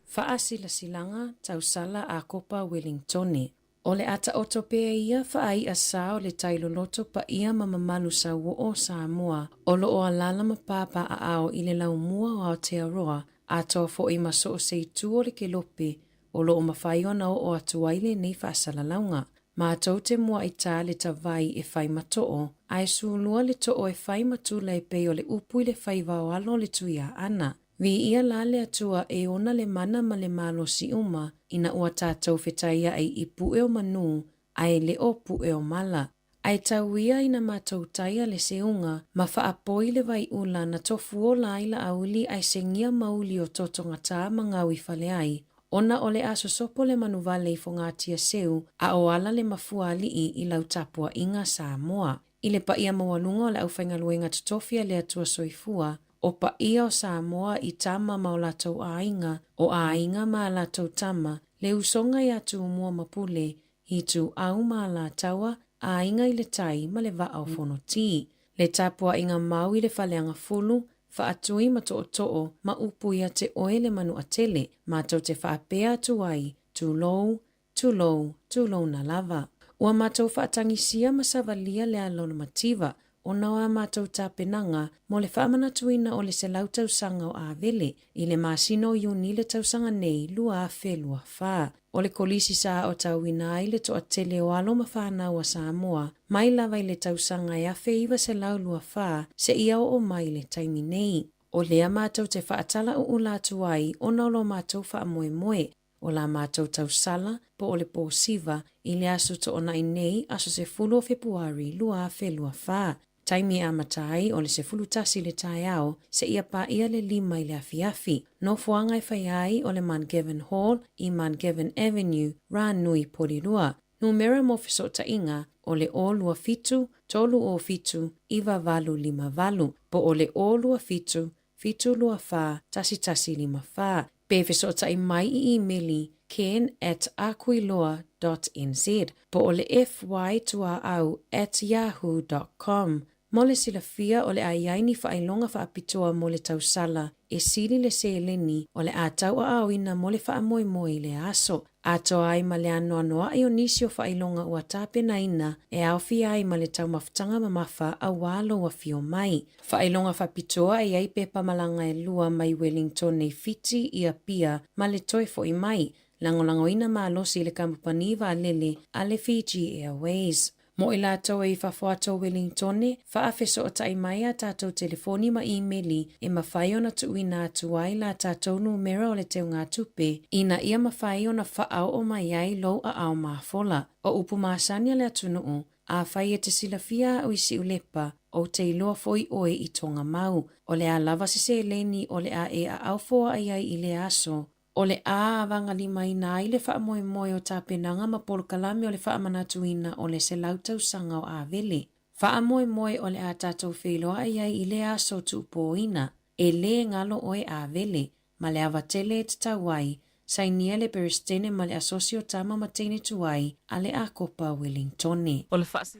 Faasilasilaga Tausala Akopa Welingtone O le a taoto pea ia faai'a sa o le tai loloto paia ma mamalu sauo'o o Samoa o lo o alaala ma pāpā'aao i le laumua o Aotearoa atoa fo'i ma so o se itu o le kelope o lo o mafai ona oo atu ai lenei faasalalauga. Matou te mua'i tā le tavai e fai ma to'o, ae sulua le to'o e fai ma tula e pei o le upu i le faiva o alo o le Tuiaana. Viia la le Atua e ona le mana ma le malosi uma ina ua tatou fetaiaʻi i puʻe o manū ae le o puʻe o mala. Ae tau ia ina matou taia le seuga ma faapoi le waiʻula na tofu ola ai la auli ae segia mauli o totogatā ma gau i fale ai, ona o le a sosopo le manuvale i fogatia seu a o ala le mafua aliʻi i lau tapuaʻiga Samoa. I le paia maualuga o le aufaigaluega totofi a le Atua Soifua, o paia o Samoa i tama ma o latou aiga, o aiga ma a latou tama, le usoga iā Tumua ma Pule, Ituau ma Alataua, aiga i le tai ma le vaa o Fonoti. Le tapuaiga mau i le Faleagafulu, Faatui ma Tootoo ma upu ia te oe le Manuatele, matou te faapea atu ai, Tulou, Tulou, tulouna lava. Ua matou faatagisia ma savalia le ala o le mativa ona o a matou tapenaga mo le faamanatuina o le 100 tausaga o Avele i le masina o Iuni le tausaga nei 2024. O le kolisi sa aotauina ai le toatele o alo ma fanau a Samoa mai lava i le tausaga e 1924 seia oo mai i le taimi nei. O lea matou te faatalaʻuʻula atu ai ona o lo matou faamoemoe o la matou tausala po o le pō siva i le aso toʻonaʻi nei aso 10 o Fepuari 2024. Taimi e amata ai o le 11 i le taeao seia paʻia le 5 i le afiafi. Nofoaga e faia ai o le Mount Gavin Hall i Mount Gavin Avenue, Rānui, Porirua. Numera mo fesoʻotaiga o le 0 2 7 3 0 7 9 8 5 8 po o le 0 2 7 7 2 4 1 1 5 4. Pe fesoʻotaʻi mai i imeli ken at akuiloa dot nz po o le fytuaau at yahoo dot com. Mo le silafia o le a i ai ni faailoga faapitoa mo le tausala e sili le seleni o le a tauʻaaoina mo le faamoemoe i le aso. Atoa ai ma le anoanoaʻi o nisi o faailoga ua tapenaina e aofia ai ma le taumafataga mamafa auā lou afio mai. Faailoga faapitoa e i ai pepa malaga e lua mai Wellingtone i Fiti i Apia ma le toe foʻi mai, lagolagoina malosi i le kamupani vaalele a le Fiji Airways. Mo i latou e i fafo atu o Wellingtone, faafesoʻotaʻi mai a tatou telefoni ma imeli e mafai ona tuuina atu ai la tatou numera o le teugatupe ina ia mafai ona faaoo mai ai lou aao mafola. O upu masani a le atunuu, Afai e te silafia aʻu i Siulepa, ou te iloa foi ʻoe i Togamau. O le a lava se seleni o le a e aʻao foaʻi ai i lea aso, o le a avagalimaina ai le faamoemoe o tapenaga ma polokalame o le faamanatuina o le 100 tausaga o Avele. Faamoemoe o le a tatou feiloaʻi ai i lea aso tuupōina. E lē galo ʻoe Avele, ma le ava tele e tatau ai, Sainia le Peresetene ma le Asosi o Tama ma Teine Tuai a le Akopa Welingtone. O le faasi.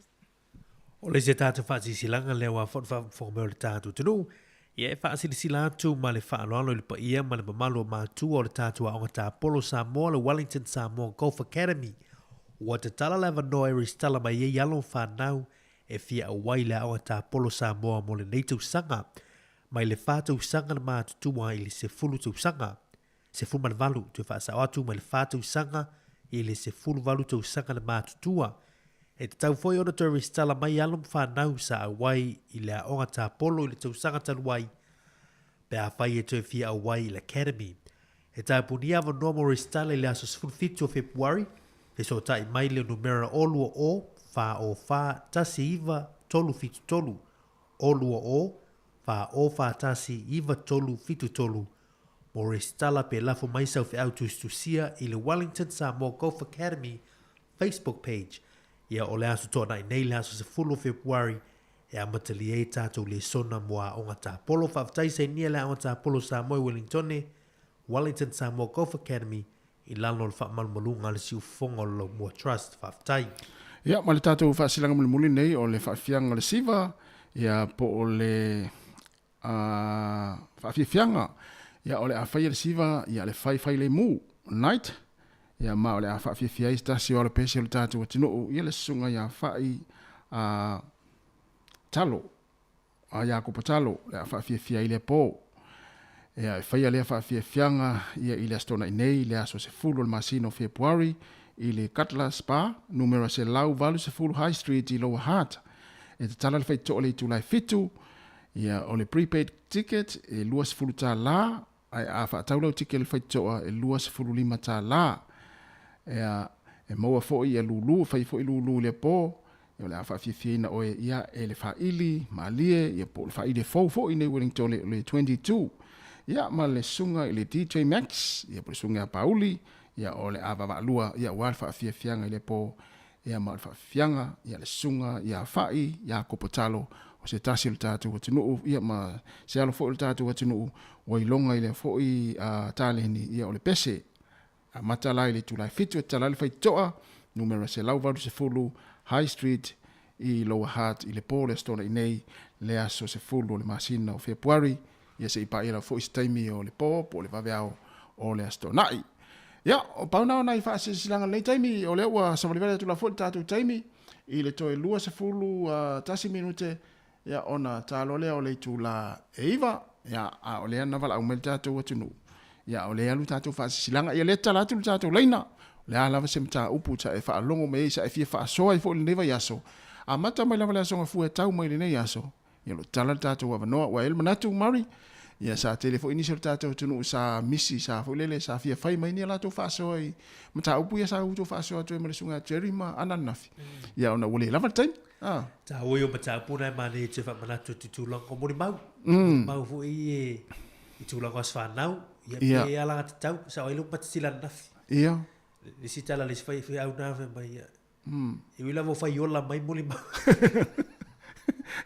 O le isi tatou faasilasilaga lea ua foi le faafofoga mai o le tatou atunuu, ia e faasilasila atu ma le faaaloalo i le paia ma le mamalu o matua o le tatou aoga tapolo Samoa le Wellington Samoa Golf Academy. Ua tatala le avanoa e resitala mai ai alo ma fanau e fia auai i le aoga tapolo Samoa mo lenei tausaga, mai le fa tausaga na matutua i le 10 tausaga. 18, toe faasao atu mai le fa tausaga i le 18 tausaga le matutua. E tatau foi ona toe resitala mai alo ma fanau sa auai i le aoga tapolo i le tausaga talu ai, pe afai e toe fia auai i le Academy. E tapunia avanoa mo resitala i le aso 17 o Fepuari, fesootai mai le numera 0 20 4 04 1 9 3 7 3, 0 20 4 04 1 9 3 7 3, mo resitala pe lafo mai sau feau tusitusia i le Wellington Samoa Golf Academy Facebook page. Ia o le aso toanai nei le aso 10 o Fepuari e amatalia ai tatou lesona mo Aoga Tapolo. Faafetai sainia le Aoga Tapolo Samoa i Wellingtone, Wellington Samoa Golf Academy i lalo o le faamalumaluga a le Siufofoga o le Laumua Trust. Faafetai. Ia, ma le tatou faasilaga mulimuli nei o le faafiaga o le siva, ia, po o le a faafiafiaga, ia o le a faia le siva, ia le fai fai le mu, night, ia ma o le a faafiafia ai se tasi o alopese o le tatou atunuu, ia le susuga ia Fa'i a Talo, a Iakopo Talo, le a faafiafia ai lea po. Ia e faia lea faafiafiaga ia i le Aso Toonai nei, le aso 10 o le masina o Fepuari, i le Cutler Spa, numera 180 High Street i Lower Hutt. E tatala le faitotoa i le itula e 7, Ia, o le prepaid ticket e $20, ae a faatau lau ticket i le faitotoa e $25. Ia, e maua foi ia lulu, e fai foi lulu i le po, ia o le a faafiafiaina oe ia e le faili malie, ia po o le faili e fou foi nei Wellington o le 22. Ia, ma le susuga i le DJ Max, ia po o le susuga ia Pauli, ia o le a vaavaalua, ia aua le faafiafiaga i le po. Ia ma o le faafiafiaga, ia le susuga ia Fa'i, ia Kopotalo, o se tasi o le tatou atunuu, ia ma se alo foi o le tatou atunuu, ua iloga i lea foi taleni, ia o le pese. Amata la i le itula e 7 e tatala ai le faitotoa, numera 180 High Street i Lower Hutt i le po o le Aso Toonai nei, le aso 10 o le masina o Fepuari, ia se i paia lava foi se taimi o le po po o le vaveao o le Aso Toonai. Ia, o pau na o nai faasilasilaga i lenei taimi, o lea ua savalivali atu lava foi le tatou taimi i le toe 21 minute, ia, ona ta loa lea o le itula e 9, ia, a o lea na valaau mai le tatou atunuu, ia, o lea e alu tatou faasilasilaga. Ia, lea tatala atu le tatou laina, o le a lava se mataupu sa e faalogo mai ai, sa e fia faasoa ai foi i lenei vaiaso, amata mai lava le Aso Gafua e tau mai i lenei aso, Ia, o lo o tatala le tatou avanoa. Ua i ai le manatu, Murray, ia sa tele foi nisi o le tatou atunuu sa misi, sa foi lele, sa fia fai mai ni a latou faasoa i mataupu ia sa outou faasoa atu ai ma le susuga ia Jerry ma Ana ananafi. Ia, ona ua le lava le taimi. Ah. Taua ia o mataupu na e manaia e toe faamanatu atu i tulaga o molimau. Molimau foi e i tulaga o aso fanau, ia pe alagatatau, sao ai lou matatila ananafi. Le isi tala a le isi faifeau na fai mai, ia, E ui lava o fai ola mai molimau.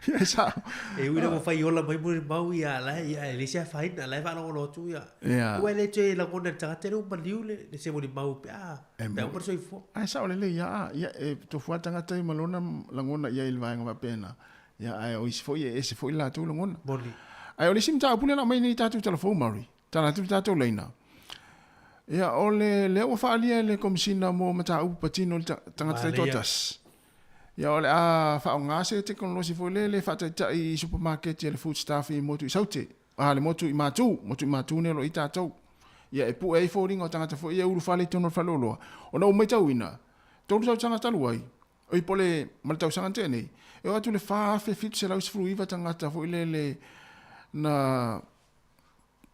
Ia sao. E ui lava o fai ola mai molimau ia la ia e le se afaina la e faalogologo atu ia. Ia. Ua le toe lagona e le tagata lea ua maliu le le se molimau pe a pe a uma le soifua. Ae sao lelei ia a ia e tofu lava le tagata ia ma lona lagona i ai i le vaega faapena. Ia ae o isi foi e ese foi le latou lagona. Moni. Ae o le isi mataupu lea na aumai nei i tatou tala fou Murray. Tala atu le tatou laina. Ia, o le, lea ua faaalia e le Komesina mo Mataupu Patino i le Tagata Taitoatasi. Ia, o le a faaaoga se tekonolosi foi lele e faataitai i supamaketi a le Food Staff i motu i Saute, a le motu i Matu, motu i Matu nei o lo o i ai tatou. Ia, e pue ai foliga o tagata foi ia e ulufale i totonu o le faleoloa. Ona ou matauina, 3 tausaga talu ai, oi po o le, ma le tausaga na tea nei, e oo atu i le 4,719 tagata foi lele na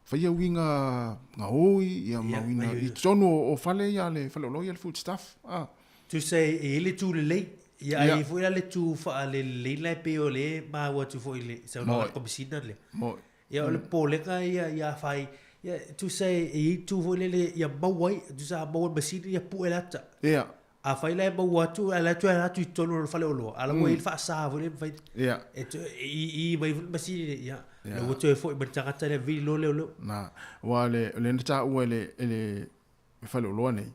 faia uiga gaoi ia ma uiga i totonu o fale ia le faleoloa ia le food stuff a. Tusa e i ai le tu lelei ia ae i ai foi la le tu faalelelei la e pei o lea e maua atu foi i le saunoaga a le Komesina lea. Moi. Ia o le popolega ia ia afai ia tusa e i ai tu foi lele ia maua ai tusa a maua e le masini ia pue le ata. Ia. Afai la e maua atu, ae la e toe ala atu i totonu o le faleoloa, a la ua i ai le faasa foi lea e mafai, e toe i i mai foi le masini lea, ia, la ua toe foi mai le tagata lea vili loa leoleo. Na, aua o le, o lea na taua e le, e le. faleoloa nei.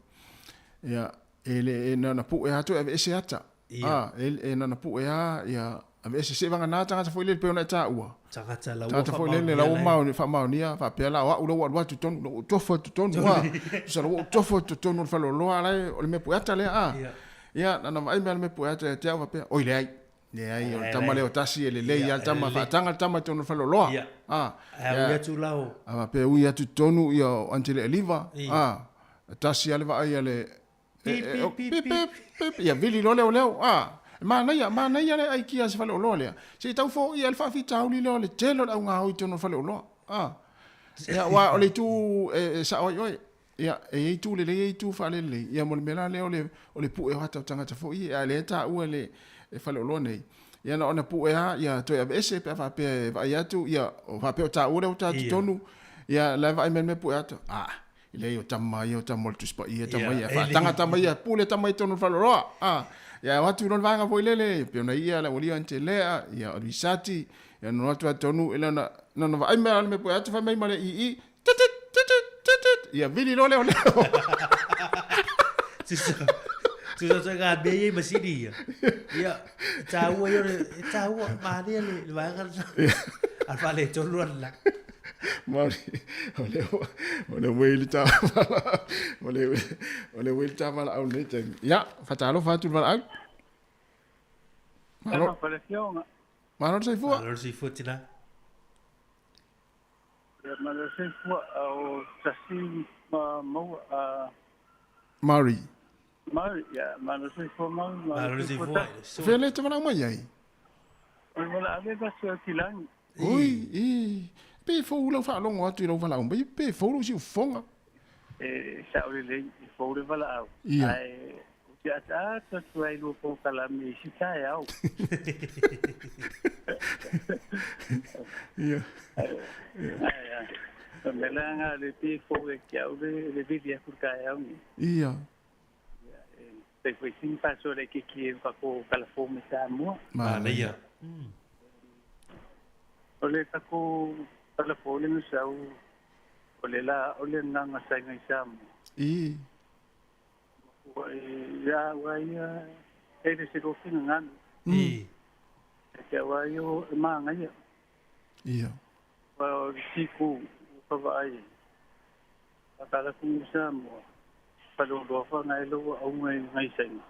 Ia, e le e na ona pu'e lava toe aveese ata. A, e, e na ona pu'e lava ia aveese seivagana tagata foi lele pei ona e taua. Tagata la ua Tagata foi lele la ua maoni, faamaonia faapea la o a'u la ua alu atu i totonu, la ua ou tofu atu i totonu, a. Tusa la ua ou tofu atu i totonu o le faleoloa la e, o le mea pu'e ata lea, a. Ia, na ona vaai mai lava le mea pu'e ata ia te a'u faapea, oi leai, Leai, o le tama lea o tasi e lelei lava le tama, faataga le tama i totonu o le faleoloa. A, Ae ui atu la o. A faapea ui atu i totonu ia o Aunty Lealiva, a, tasi lava le vaai a le, pip, pip, pip, pip, ia vili loa leoleo, a. E manaia, manaia le aikia a se faleoloa lea, se i tau foia ai le faafitauli lea o le tele o le augaoi i totonu o le faleoloa. A. Ia, aua o le itu e sao ai oe. Ia, e i ai itu lelei, e i ai itu faalelelei. Ia, mo le mea la lea o le, o le pue o ata o tagata foi ia, a o lea e taua e le e faleoloa nei. Ia, na ona pue lava, ia toe aveese pe a faapea e vaai atu, ia, o faapea o taua lea ua ta totonu, ia, la e vaai mai le mea pue ata, a, e leai o tama ia, o tama o le Tusi Paia, tama ia, faataga tama ia, pule tama ia i totonu o le faleoloa, a. Ia, e o atu loa le vaega foi lele, pei ona ia le aualii o Antelea, ia, o Lisati, ia, na o atu lava i totonu, e le ona, na ona vaai mai lava le mea pue ata fai mai ma le ii, Titit, titit, titit. Ia vili loa lea o leo. Tusa, tusa tusa ngā mea ia i masini ia. Ia, e tāua ia, e tāua, mānia le, le vaega lena. A whale tonu ana. Maori, o le, o le wei le tāmala, o le, o le wei le tāmala au nei taimi. Ia, whatalofa atu le valaau. Malo. Malo le soifua. Malo le soifua tina. Ia ma le soifua o tasi ma maua a Mari. Mari, ia ma le soifua Mari, ma le soifua tasi. Fea le te valaau mai ai? O le valaau le tasi o Kilani. Oi, i, pe fou lau faalogo atu i lau valaau mai, pe fou lou siufofoga. E sao lelei, e fou le valaau. Ia. Ae ou te ataata atu ai i lua polokalame i si taeao. Ia. Ae, o le mea la nga le pe fou e ke au le, le vili aku le taeao nei. Ia. Ia, e, tai foi sini paso le ke ki e kako kalafo me Samoa. Manaia. O le kako kalafo le nusau, o le la, o le nganga sainga i Samoa. I. Ua e ia ua ia e le se lofi nganu. I. E te awa i o e maangaia. Ia. Ua o le tiku u kawa ai. A kala kungu Samoa. Paloloa fa ngai lo au ngai ngai sainga.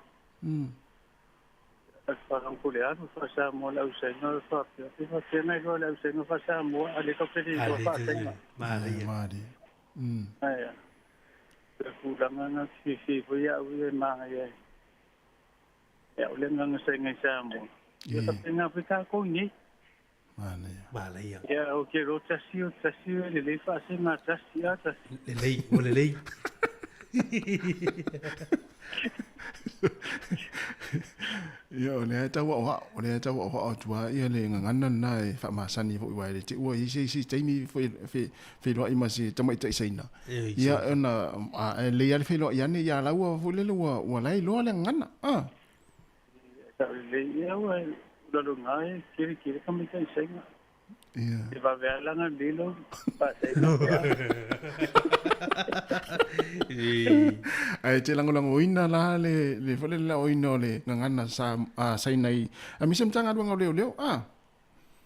A whakangu ko le alu fa Samoa le au sainga fa pia. Pe fa pia ngai loa le au sainga fa Samoa a le kapele i loa fa sainga. Maria. Maria. Aia. Te tulaga na fiafia foi au ia e māngai ai. Ia o le agaga sa i ngai Samoa. Ia faapena foi tākou nei. Manaia. Manaia. Ia o ke ro tasi o tasi o lelei faasega tasi a tasi. Lelei, ua lelei. Ia, o lea e tau aoao, o lea e tau aoao atu lava ia le gagana lena e faamasani foi aua e le te ua i ai se isi taimi foi e feiloai ma se tamaitai Saina. Ia, ona a e lelei lava le feiloai ane ia laua foi lele ua ua la e iloa le gagana. A. Tau lelei ia ua laloga e kerekere tamaitai Saina. Ia. E vave lava lana lilo faasaina pea. Ae te lagolagoina la le le foi lele laoina o le gagana sa a Saina i aemaise Matagaluega o Leoleo a.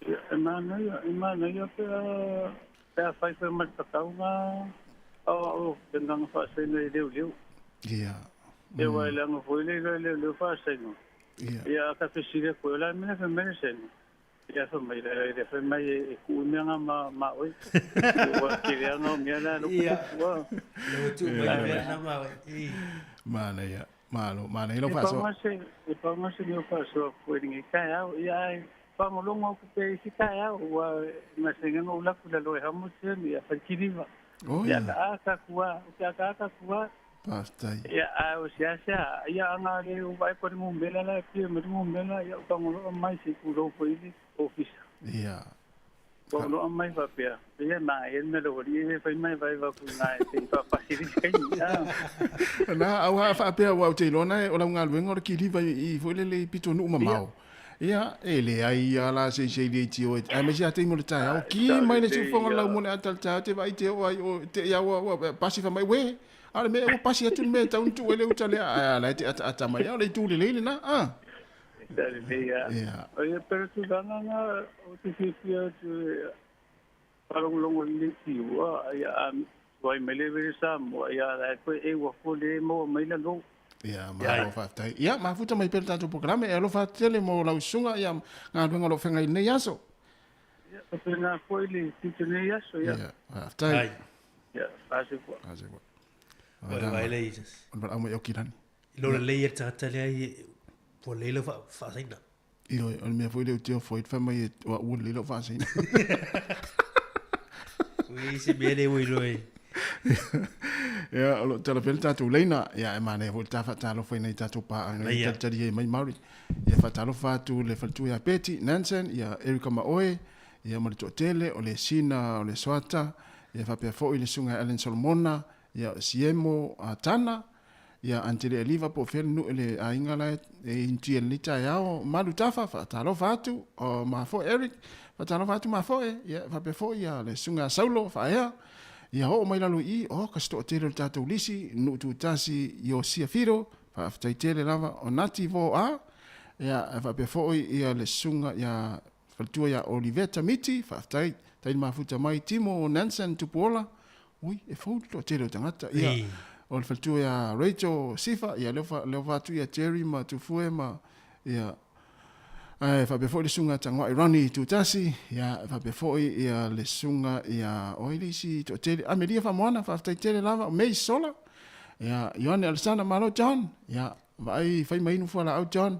Ia, e manaia, e manaia pe a pe a fai foi ma le tatauga o o te agaga faasaina i leoleo. Ia. Ia aua e leaga foi le iloa e leoleo faasaina. Ia. Ia a ka fesili atu ai, o le a le mea e fai mai le Saina? Ia fai mai le le fai mai e kuu mea nga ma ma oi. Ua kele anga o mea la lo ku. Lo tu mai mea na ma oi. Mana ia. Malo, mana ia lo E faasoa. pau se e pau se leo faasoa ku e ngi kai au ia ai fangolongo ku pe isi kai au ua masenga ngo ula ku la lo e hamu se ni a fakiriva. Oh, Ia ia. ka aka kua, ia ka aka kua. Faafetai. Ia a o sia sia ia anga le u vai ko ni mela la pia me ni mela ia u kangolo mai se ku ro ko ili ofisa. Ia. Ko lo mai va pia. Ia ma e me lo ri e fai mai vai va ku na e te pa pa siri kai. Na au ha faapea ua ou te iloa na o lau galuega o le kiliva i foi lele i pitonuu mamao. Ia, e leai lava la se isi e le tio e aemaise lava taimi o le taeao. Ki mai le siufofoga o le laumua i le ata o le taeao te vaai te oo ai o te i a ua ua pasi fai mai, uē! A o le mea ua pasi atu le mea e tatau ona tuu ai le uta lea, ae a la e te ataata mai lava, o le itu lelei lena, a. Sa lelei lava. Ia. Ia, pe o le tulaga lena ou te fiafia atu e faalogologo i lenei fiu, a, ia, a tuai mai le vele Samoa, ia, la e toe eu aku lea e maua mai lalo. Ia, malo faafetai. Ia, mafuta mai pea le tatou polokalame. E alofa atu tele mo lau susuga, ia, galuega o lo o feagai i lenei aso. Ia, faapena foi le tiute i lenei aso, ia. Ia, faafetai. Ia, faasefua. Faasefua. Oi, vai le Jesus. O le valaau mai Aukilani. I lo lelei e le tagata lea i ua lelei lau faasaina. Ioe, o le mea foi lea ou te ofo ai le fai mai e o au ua lelei lau faasaina. Ui, se mea lea ua iloa e. Ia, o lo o tala pea le tatou laina. Ia, e manaia foi le ta faatalofa i nai tatou paaga i talitali ai mai Maori. Ia, faatalofa atu le faletua ia Betty Nansen, ia Erica Maoe, ia ma le toatele, o le Sina o le Soata, ia faapea foi le susuga ia Allen Solomona, ia Siemo Tana, Ia Antele Eliva po o fea le nuu le aiga la e inutia i lenei taeao. Malu Tafa, faatalofa atu. O Mafoe Eric, faatalofa atu Mafoe. Ia faapea foi ia le susuga ia Saulo Faaea. Ia oo mai lalo i i, oh ka se toatele o le tatou lisi, nuu tutasi Iosia Fido, faafetai tele lava. O Nati Vo A, ia faapea foi ia le susuga ia Faletua ia Oliveta Miti, faafetai. Taili mafuta mai Timo Nansen Tupuola, Ui, e fou le toatele o tagata. Ia, o le faletua ia Rachel Sifa, ia lea lea ua atu ia Jerry ma Tufue ma ia ae faapea foi le susuga Tagoai Ronnie Tutasi, ia faapea foi ia le susuga ia o ai le isi toatele, Amelia Faamoana, faafetai tele lava, o May Sola, ia Ioane Alesana, malo John, ia vaai fai ma inu fualaau John,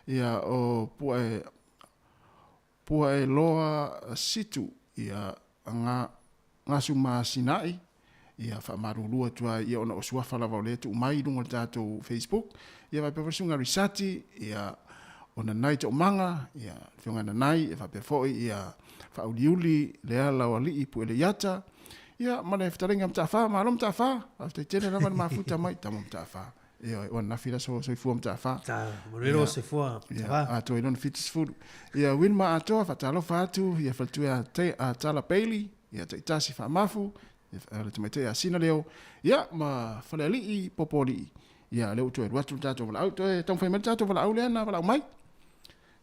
ia o Pua e Pua e loa situ ia nga ngasu ma Sina'i, ia faamalulu atu ai ia ona o suafa lava o lea e tuu mai i luga o le tatou Facebook, ia faapea foi le susuga Risati, ia o Nanai Toomaga, ia le afioga Nanai, ia faapea foi ia Faauliuli Leala o Alii Pueleiata, ia ma le fetalaiga Mataafa, malo Mataafa, faafetai tele lava le mafuta mai, tama Mataafa. Ioe, o ananafi la so soifua Mataafa. Ta, manuia lo soifua Mataafa. Atoa i lona 70. Ia Wilma Atoa, faatalofa atu, ia faletua a, te, a Tala Bailey, ia Taitasi Faamafu, ia le tamaitai a Sina Leo, ia ma Falealii Popoalii. Ia lea ua toe alu atu le tatou valaau, toe taumafai mai le tatou valaau lea na valaau mai.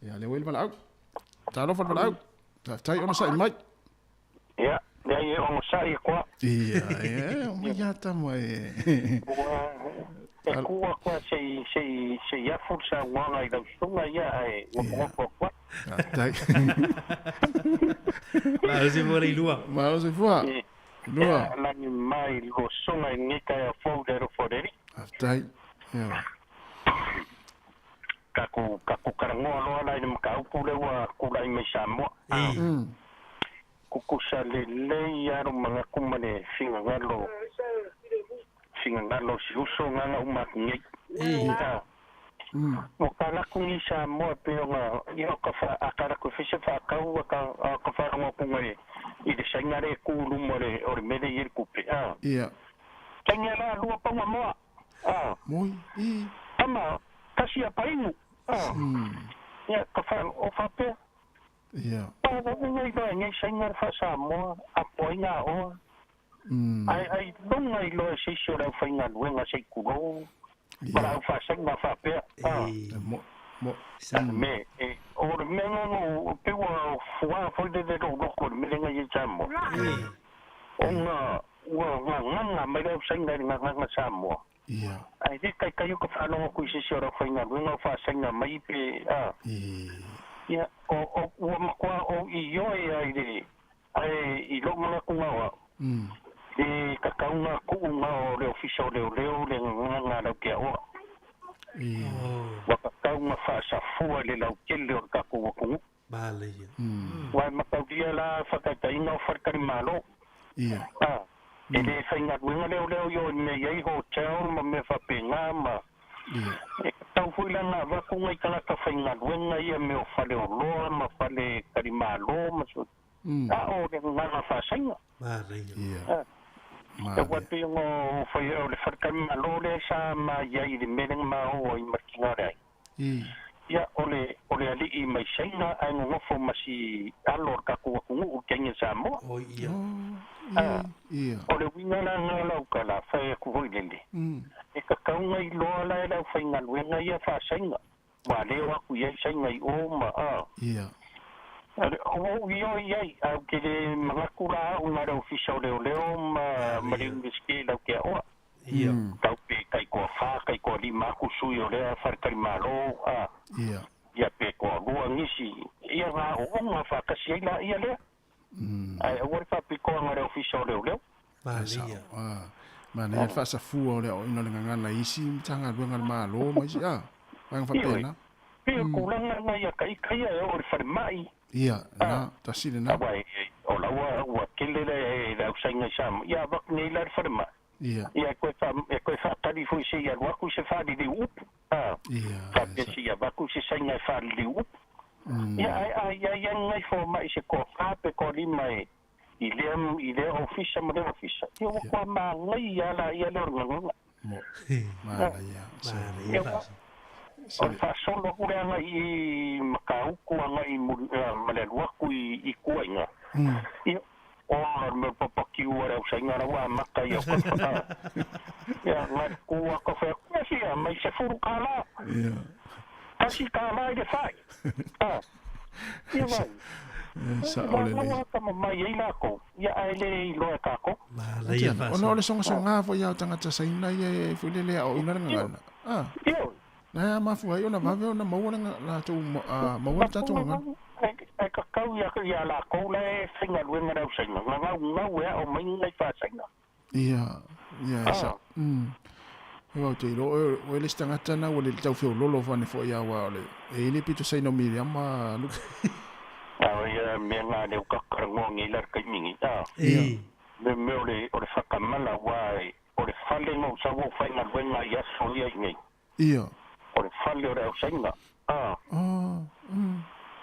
Ia lea ua i le valaau. Talofa le valaau. Faafetai onosai mai. Ia, leai e onosai e koa. Ia, e, o mai ia tama e. Ua, e ku atu a sei, sei, sei afu le saunoaga i lau susuga ia, ae nofonofo atu ai. Faafetai. Malo soifua le ilua. Malo soifua. Ilua. Ia, lagi mai lua susuga i lenei taeao fou i le alofa o le Alii. Faafetai. Ia. Tatou, tatou talanoa loa la i le mataupu lea ua tulai mai Samoa. Tutusa lelei lava lou manatu ma le finagalo, finagalo o si uso na na uma atu nei. Ua tala atu ni Samoa e pei ona, ia o ka wha, a tala atu e fai se whaatau, a ka, a ka wharongo atu ngai i le saina le e ku luma o le, o le mele i e le tupe, a. Tainga la lua paunga moa, a. Moi, i. Tama, tasi a painu, a. Ia, ka wha, o whapea. Ia. Paoa uma i loa e nei saina le faa-Samoa, apo ai ngā oa. Ae ai luga i loa e se isi o le aufaigaluega se i tulou, ma le aufaasaina faapea, a. Mo, mo. Me, e, o le mea nga no, pei ua fuā foi lele lou loto i le mea lea nga i ai Samoa. Ona ua gagaga mai le ausaina i le gagaga Samoa. Ia. Ae le taitai o ka faalogo atu i se isi o le aufaigaluega o faasaina mai pe, a. Ia, o, o, ua matua ou ioe ai le, ae i lou manatu o au, e tatau na tuu na o le Ofisa o Leoleo le gagaga a Laukeaoa. Ua tatau na faasafua i le lautele o le tatou atunuu. Ua e mataulia la faataitaiga o faletalimalo. A, e le faigaluega leoleo i o i mea i ai hotel ma mea faapena ma e tatau foi la ona avatu nai tagata faigaluega ia mea o faleoloa ma faletalimalo ma so a o le gagaga faasaina. Ia. E ua pei ona ou fai o le faletalimalo lea sa ma i ai i le mea lea na ma o ai ma le tina o le aiga. Ia, o le, o le alii mai Saina ae nonofo ma si alo o le tatou atunuu i le Kenya Samoa. Oi ia. Ia. O le uiga la lena o lau tala fai atu foi lele, e tatau ona iloa la e le aufaigaluega ia faasaiga, ua le o atu i ai saiga i o ma a. Ia. Ua ou ioe i ai, ae ou te le manatu la au na o le Ofisa o Leoleo ma ma le Iunivesite latou te aoa. Ia. Tau pe taitoafa, taitoalima atu sui o lea faletalimalo, a. Ia. Ia pe toalua nisi, ia na aooga faatasi ai laia lea. Ae aua le faapitoa na o le Ofisa o Leoleo. Manaia. Manaia le faasafua o le aoaina o le gagana i isi Matagaluega a le Malo ma isi a vaega Ioe, faapena. pei o le tulaga lena ia ita ia e oo i le falemai. Ia, lena, tasi lena. Aua e, o la ua, ua tele le, le ausaina i Samoa, ia avatu nei la i le falemai. Ia. Ia e toe fa, e toe faatali foi se i alu atu se faaliliu upu. A, Ia, faapea se i avatu se saina e faaliliu upu. Ia, ae a i ai lava ni nai fomai se toafa pe toalima e, i lea, i lea ofisa ma lea ofisa, ia ua toa manaia lava laia lea o le gagana. Mo, manaia. Manaia faasolo. O le faasolo atu lea agai i Matautu agai i ma le alu atu i tua i ina. Ia, ona o le mea o le papakiu a le ausaiga la ua amata ia o ka Ia, na tu a ka whai atu, ia mai $10. Ia. $1 i le fai. Ia vai. Sao lelei. Ua tama mai ai lakou, ia ae le iloa e tatou. Manaia faasolo. Ona o le sogasoga foi a o tagata Saina ia e foi lele e aoaina le gagana. Ioe. Na e mafua ai ona vave ona maua le latou maua le tatou gagana. E tatau ia lakou la e faigaluega le ausaina, na gaugau e ao mai ni nai faasaina. Ia, ia e sao. Aua ou te iloa oe, oe le isi tagata na ua le tau feololo fane foi aua o le e i ai le pito saina o Miriama Lupe. Ao ia mea na lea ua talanoa nei la le taimi nei, a. Ia. Me mea o le o le whakamala aua e o le fale na ou sau ou faigaluega i aso ia i nei. Ia. O le fale o le ausaina, a.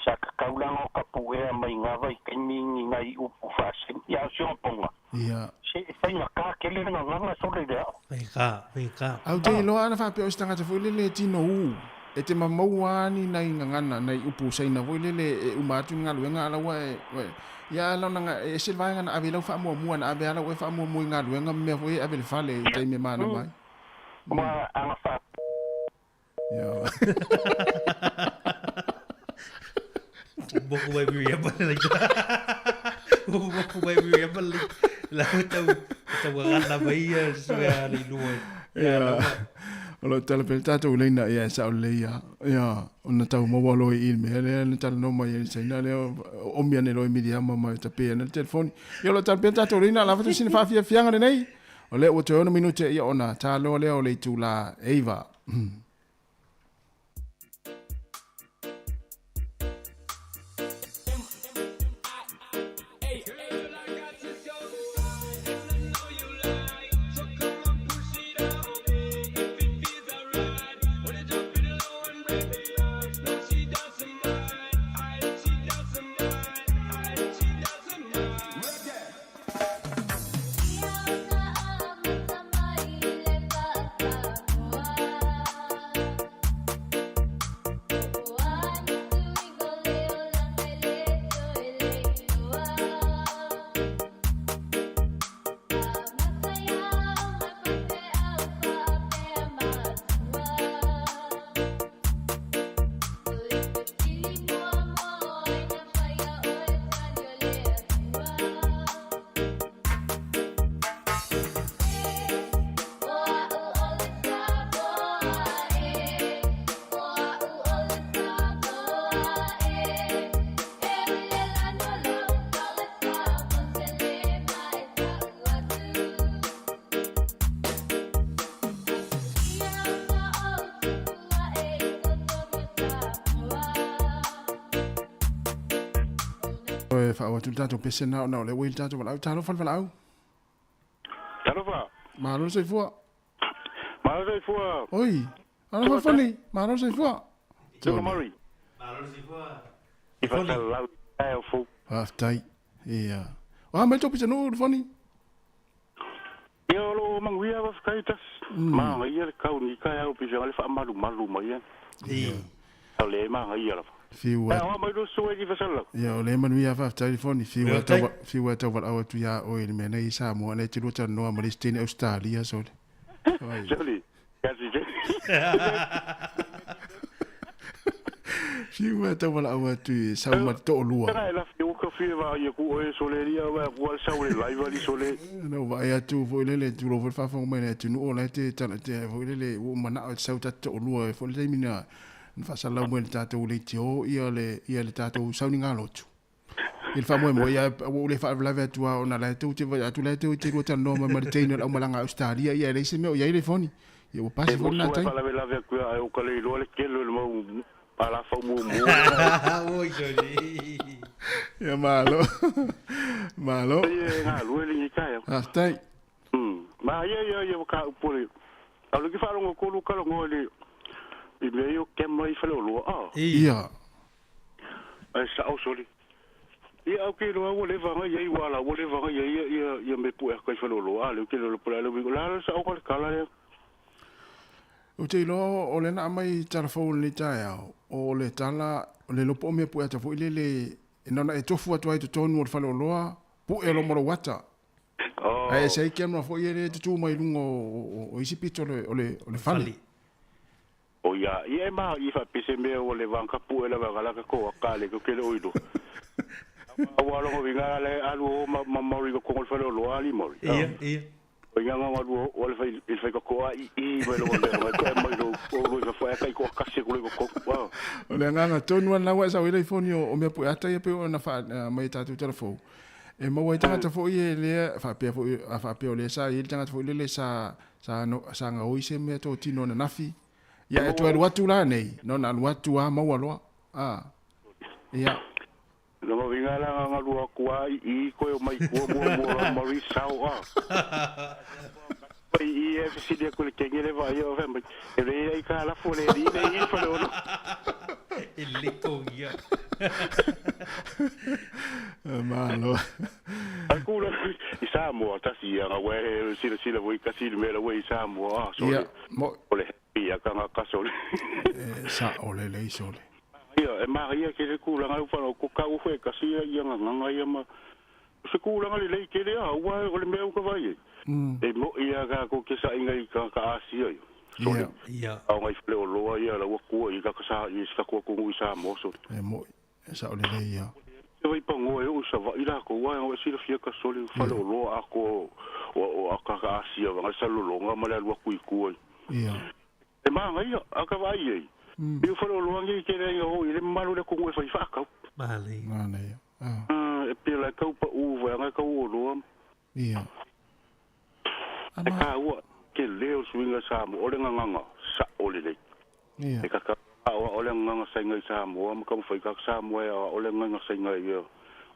Sa tatau la ona tapuea mai ngā vaitaimi ni nai upu faasaina. Ia o si ona ponga. Ia. Se e faigata tele le gagana sole le ao. Faigata, faigata. Au te iloa ana faapea o se tagata foi lele e tino u, e te mamaua ni nai gagana, nai upu saina foi lele e uma atu ni galuega ala ua e, ia ala ona e ese le vaega na ave i lau faamuamua, na ave ala ua e faamuamua i galuega ma mea foi e ave i le fale i taimi e manava ai. Ua ana fa. Ia. Moku mai Miriama le Moku mai Miriama le la tau tau gagana mai ia sua le lua. Ia. O lo tala pele tatou leina ia e sao lelei ia. Ia, ona tau maua loa i i le mea lea na talanoa mai ai le Saina lea omi ane loa i Miriama ma tape ana le telefoni. Ia o lo tala pele tatou leina lava sina faafiafiaga lenei. O lea ua toe 6 minute ia ona taloa lea o le itula 9. E faaauau atu le tatou pese na ona o lea ua i le tatou valaau. Talofa le valaau. Talofa. Malo le soifua. Malo le soifua. Oi, alofa Foni, malo le soifua. Tuga Murray. Malo le soifua. I whakalalau i o fou. Faafetai. Ia. O a mai tō pitanuu le Foni? Ia o loo manuia faafetai tasi. Manaia le kau ni kai au pisa le faamalumalu mai ia. Ia. O le manaia lava. Fiu E aoa mai lo sue i fasalau. Ia, o lea e manuia lava faafetai le foni. Fiu e tau, fiu e tau valaau atu iā oe i le mea nei i Samoa, nei e te lua talanoa ma le isi teine Ausetalia, sole. Oi. Sole, kasi se. Fiu e tau valaau atu i sau ma le toalua. Tanga e la fiu ka fiu va ia ku oe sole lia va ku al sau le live ali sole. Na ou vaai atu foi lele, tulou foi le faafofoga mai i le atunuu o la e te tala te foi lele ua ou manao e te sau ta te toalua foi le taimi na na faasalalau mai e le tatou leitio ia le ia le tatou sauniga lotu. I le faamoemoe ia ua ou le faalavelave atu lava ona la e tou te vaai atu la e tou te lua talanoa mai ma le teine o le aumalaga a Ausetalia ia e leai se mea o i ai le foni. Ia ua E pasi foi motu lena e taimi. faalavelave atu ia ae o ka le iloa le tele o le mau alafau muamua lena. Oi sole. Ia malo. Malo. E galue lenei taeao. Faafetai. Ma ia ia ia ka upu le. Au le ki faalogo kolu ka logo le i mea ia o kema i Faleoloa a. Ia. Ai sa o soli. Ia au ke loa ua leva ngai ai wala ua leva ngai ai ia ia ia me pu e kai Faleoloa a le ke lo pula le wi la la sa o ka kala le. Ou te iloa o lea na aumai tala fou o lenei taeao, o le tala, o le iloa po o mea pueata foi lele, na ona e tofu atu ai i totonu o le faleoloa, pue loa ma lou ata. Ae ese ai camera foi e le tutū mai luga o isi pito o le fale. O ia, ia e ma i faapese mea ua le vanga pue lava ga laka ko ka le ko kele oilo. Ua longo vinga le alu o ma ma mori ko ko fale lo ali mori. Ia, ia. O ia nga alu o le fai il fai ko ko ai i mai lo me mai ko mai lo o lo fa fa kai ko kasi ko ko ko. O le agaga tonu lava lena ua e sau ai le ifoni o mea pue ata ia pei ona faa mai tatou telefou. E maua ai tagata foi e lea faapea foi a faapea o lea sa i ai le tagata foi lele sa sa no, sa gaoi se mea totino ananafi. Ia e toe alu atu la nei, na ona alu atu a maua loa. A. Ia. Lona uiga la nga alu atu a i i koe o mai kua mua mua la mari sao a. Mai i e fesili atu i le kenge le vaai o fai mai, e le ai ka lafo le alii nei i le faleolo. E le togia. Malo. Ai kula i Samoa tasi ia nga we sila sila voi kasi le mela we i Samoa a sole. Ia, mo. O le happy ia ka nga ka sole. E sa ole lei sole. Ia e maria ke le kula nga upa ko ka u kasi ia ia nga nga ia ma se kula nga le lei ke le a ua o le mea u ka vai e. E mo ia ka ko ke sa inga i ka ka asia ia. Sole. Ia. Au ngai fale o loa ia la ua kua i ka ka sa i ka kua kungu i Samoa sole. E mo e sa ole lei ia. Se vai pangoa e o sa vai la ko wa o sila fia ka sole fale o loa a ko o o a ka ka asia wa sa lolonga ma le lua kui kua. Ia. E ma ngai a ka vai ei. I fale o loa ngi ke le o i le malu le kungu e fai fa ka. Male. Male. Ah. E pela ka upa u wa ngai ka o loa. Ia. E ka ua ke leo suinga sa mo ole nganga sa ole le. Ia. E ka ka o ole nganga sa ngai sa mo ma ka fai ka sa mo e ole nganga sa ngai ia.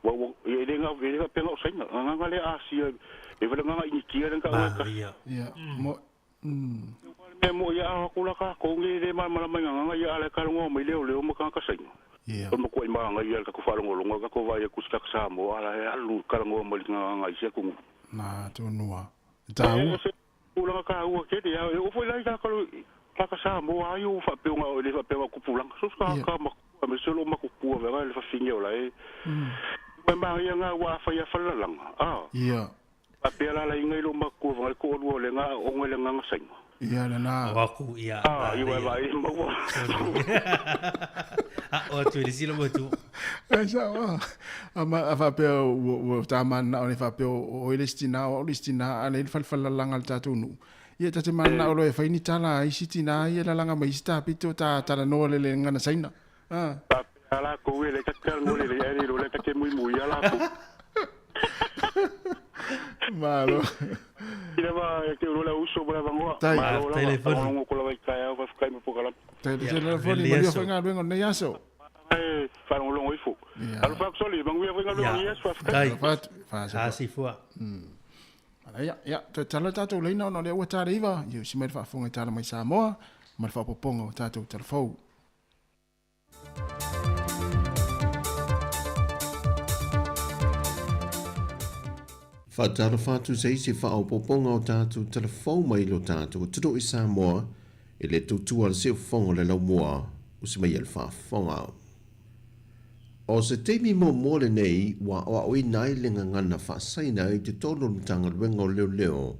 Wa wa e le nga e le penga sa nga nganga le asia e vela nganga ini tia le ka wa ka. Ia. Ia. Mo. Me mo ia a kula ka ko ngi le ma ma ma nganga ia ale ka ngo mai leo leo ma ka ka sa nga. Ia. O mo ko i ma ngai ia ka ko fa ngo longa ka ko va ia ku ka sa mo ala e alu ka ngo mai nganga ngai sia ku. Na tonua. Tau. Pulanga ka ua ke te e o foi lai ka ka ka sa mo ai o fa pe o le fa pe ku pulanga so ka ka ma me se lo ma ku pua vera le fa finge o la e. Me ma ia nga wa fa ia fa la langa. Ah. Ia. Pa pe la la ingai lo ma ku va ko lu le nga o ngai le nga sa. Ia la na. O aku ia. Ah, i wa vai ma wa. Ah, o tu le sila mo tu. Ai sa wa. A ma a fa pe o ta man na o le fa pe o ile stina o le stina a le fal fal la langa le tatou nu. Ia ta te mana o lo e fai ni tala ai si tina ia la langa mai sta pito ta tala no le le ngana saina. Ah. Pa ala ko le ka ka ngo le le le le ka ke mui mui ala ko. Malo. Ila va ke ro la uso bra vangoa. Tai. Malo la. Telefoni. Ngo ko la vai ka ya va kai mo pokala. Tai Ia, telefoni le ma aso. lia fai ngā nei aso. E fa ngo longo ifo. Ia. Alo fa soli mangu ya nga Ia. lo yes fa. Tai. Fa fa Sa si fua. Ala ia, ia, toe tala tatou leina ona o lea ua tala iva, ia usi mai le faafofoga i tala mai Samoa, ma le faaopoopoga o tatou talafou. Faatalofa atu se isi faaopoopoga o tatou talafou mai lo tatou atunuu i Samoa i le tautua a le siufofoga o le laumua usi mai ai le faafofoga. O se taimi muamua lenei ua aoaoina ai le gagana faa-Saina i totonu o le Matagaluega o Leoleo.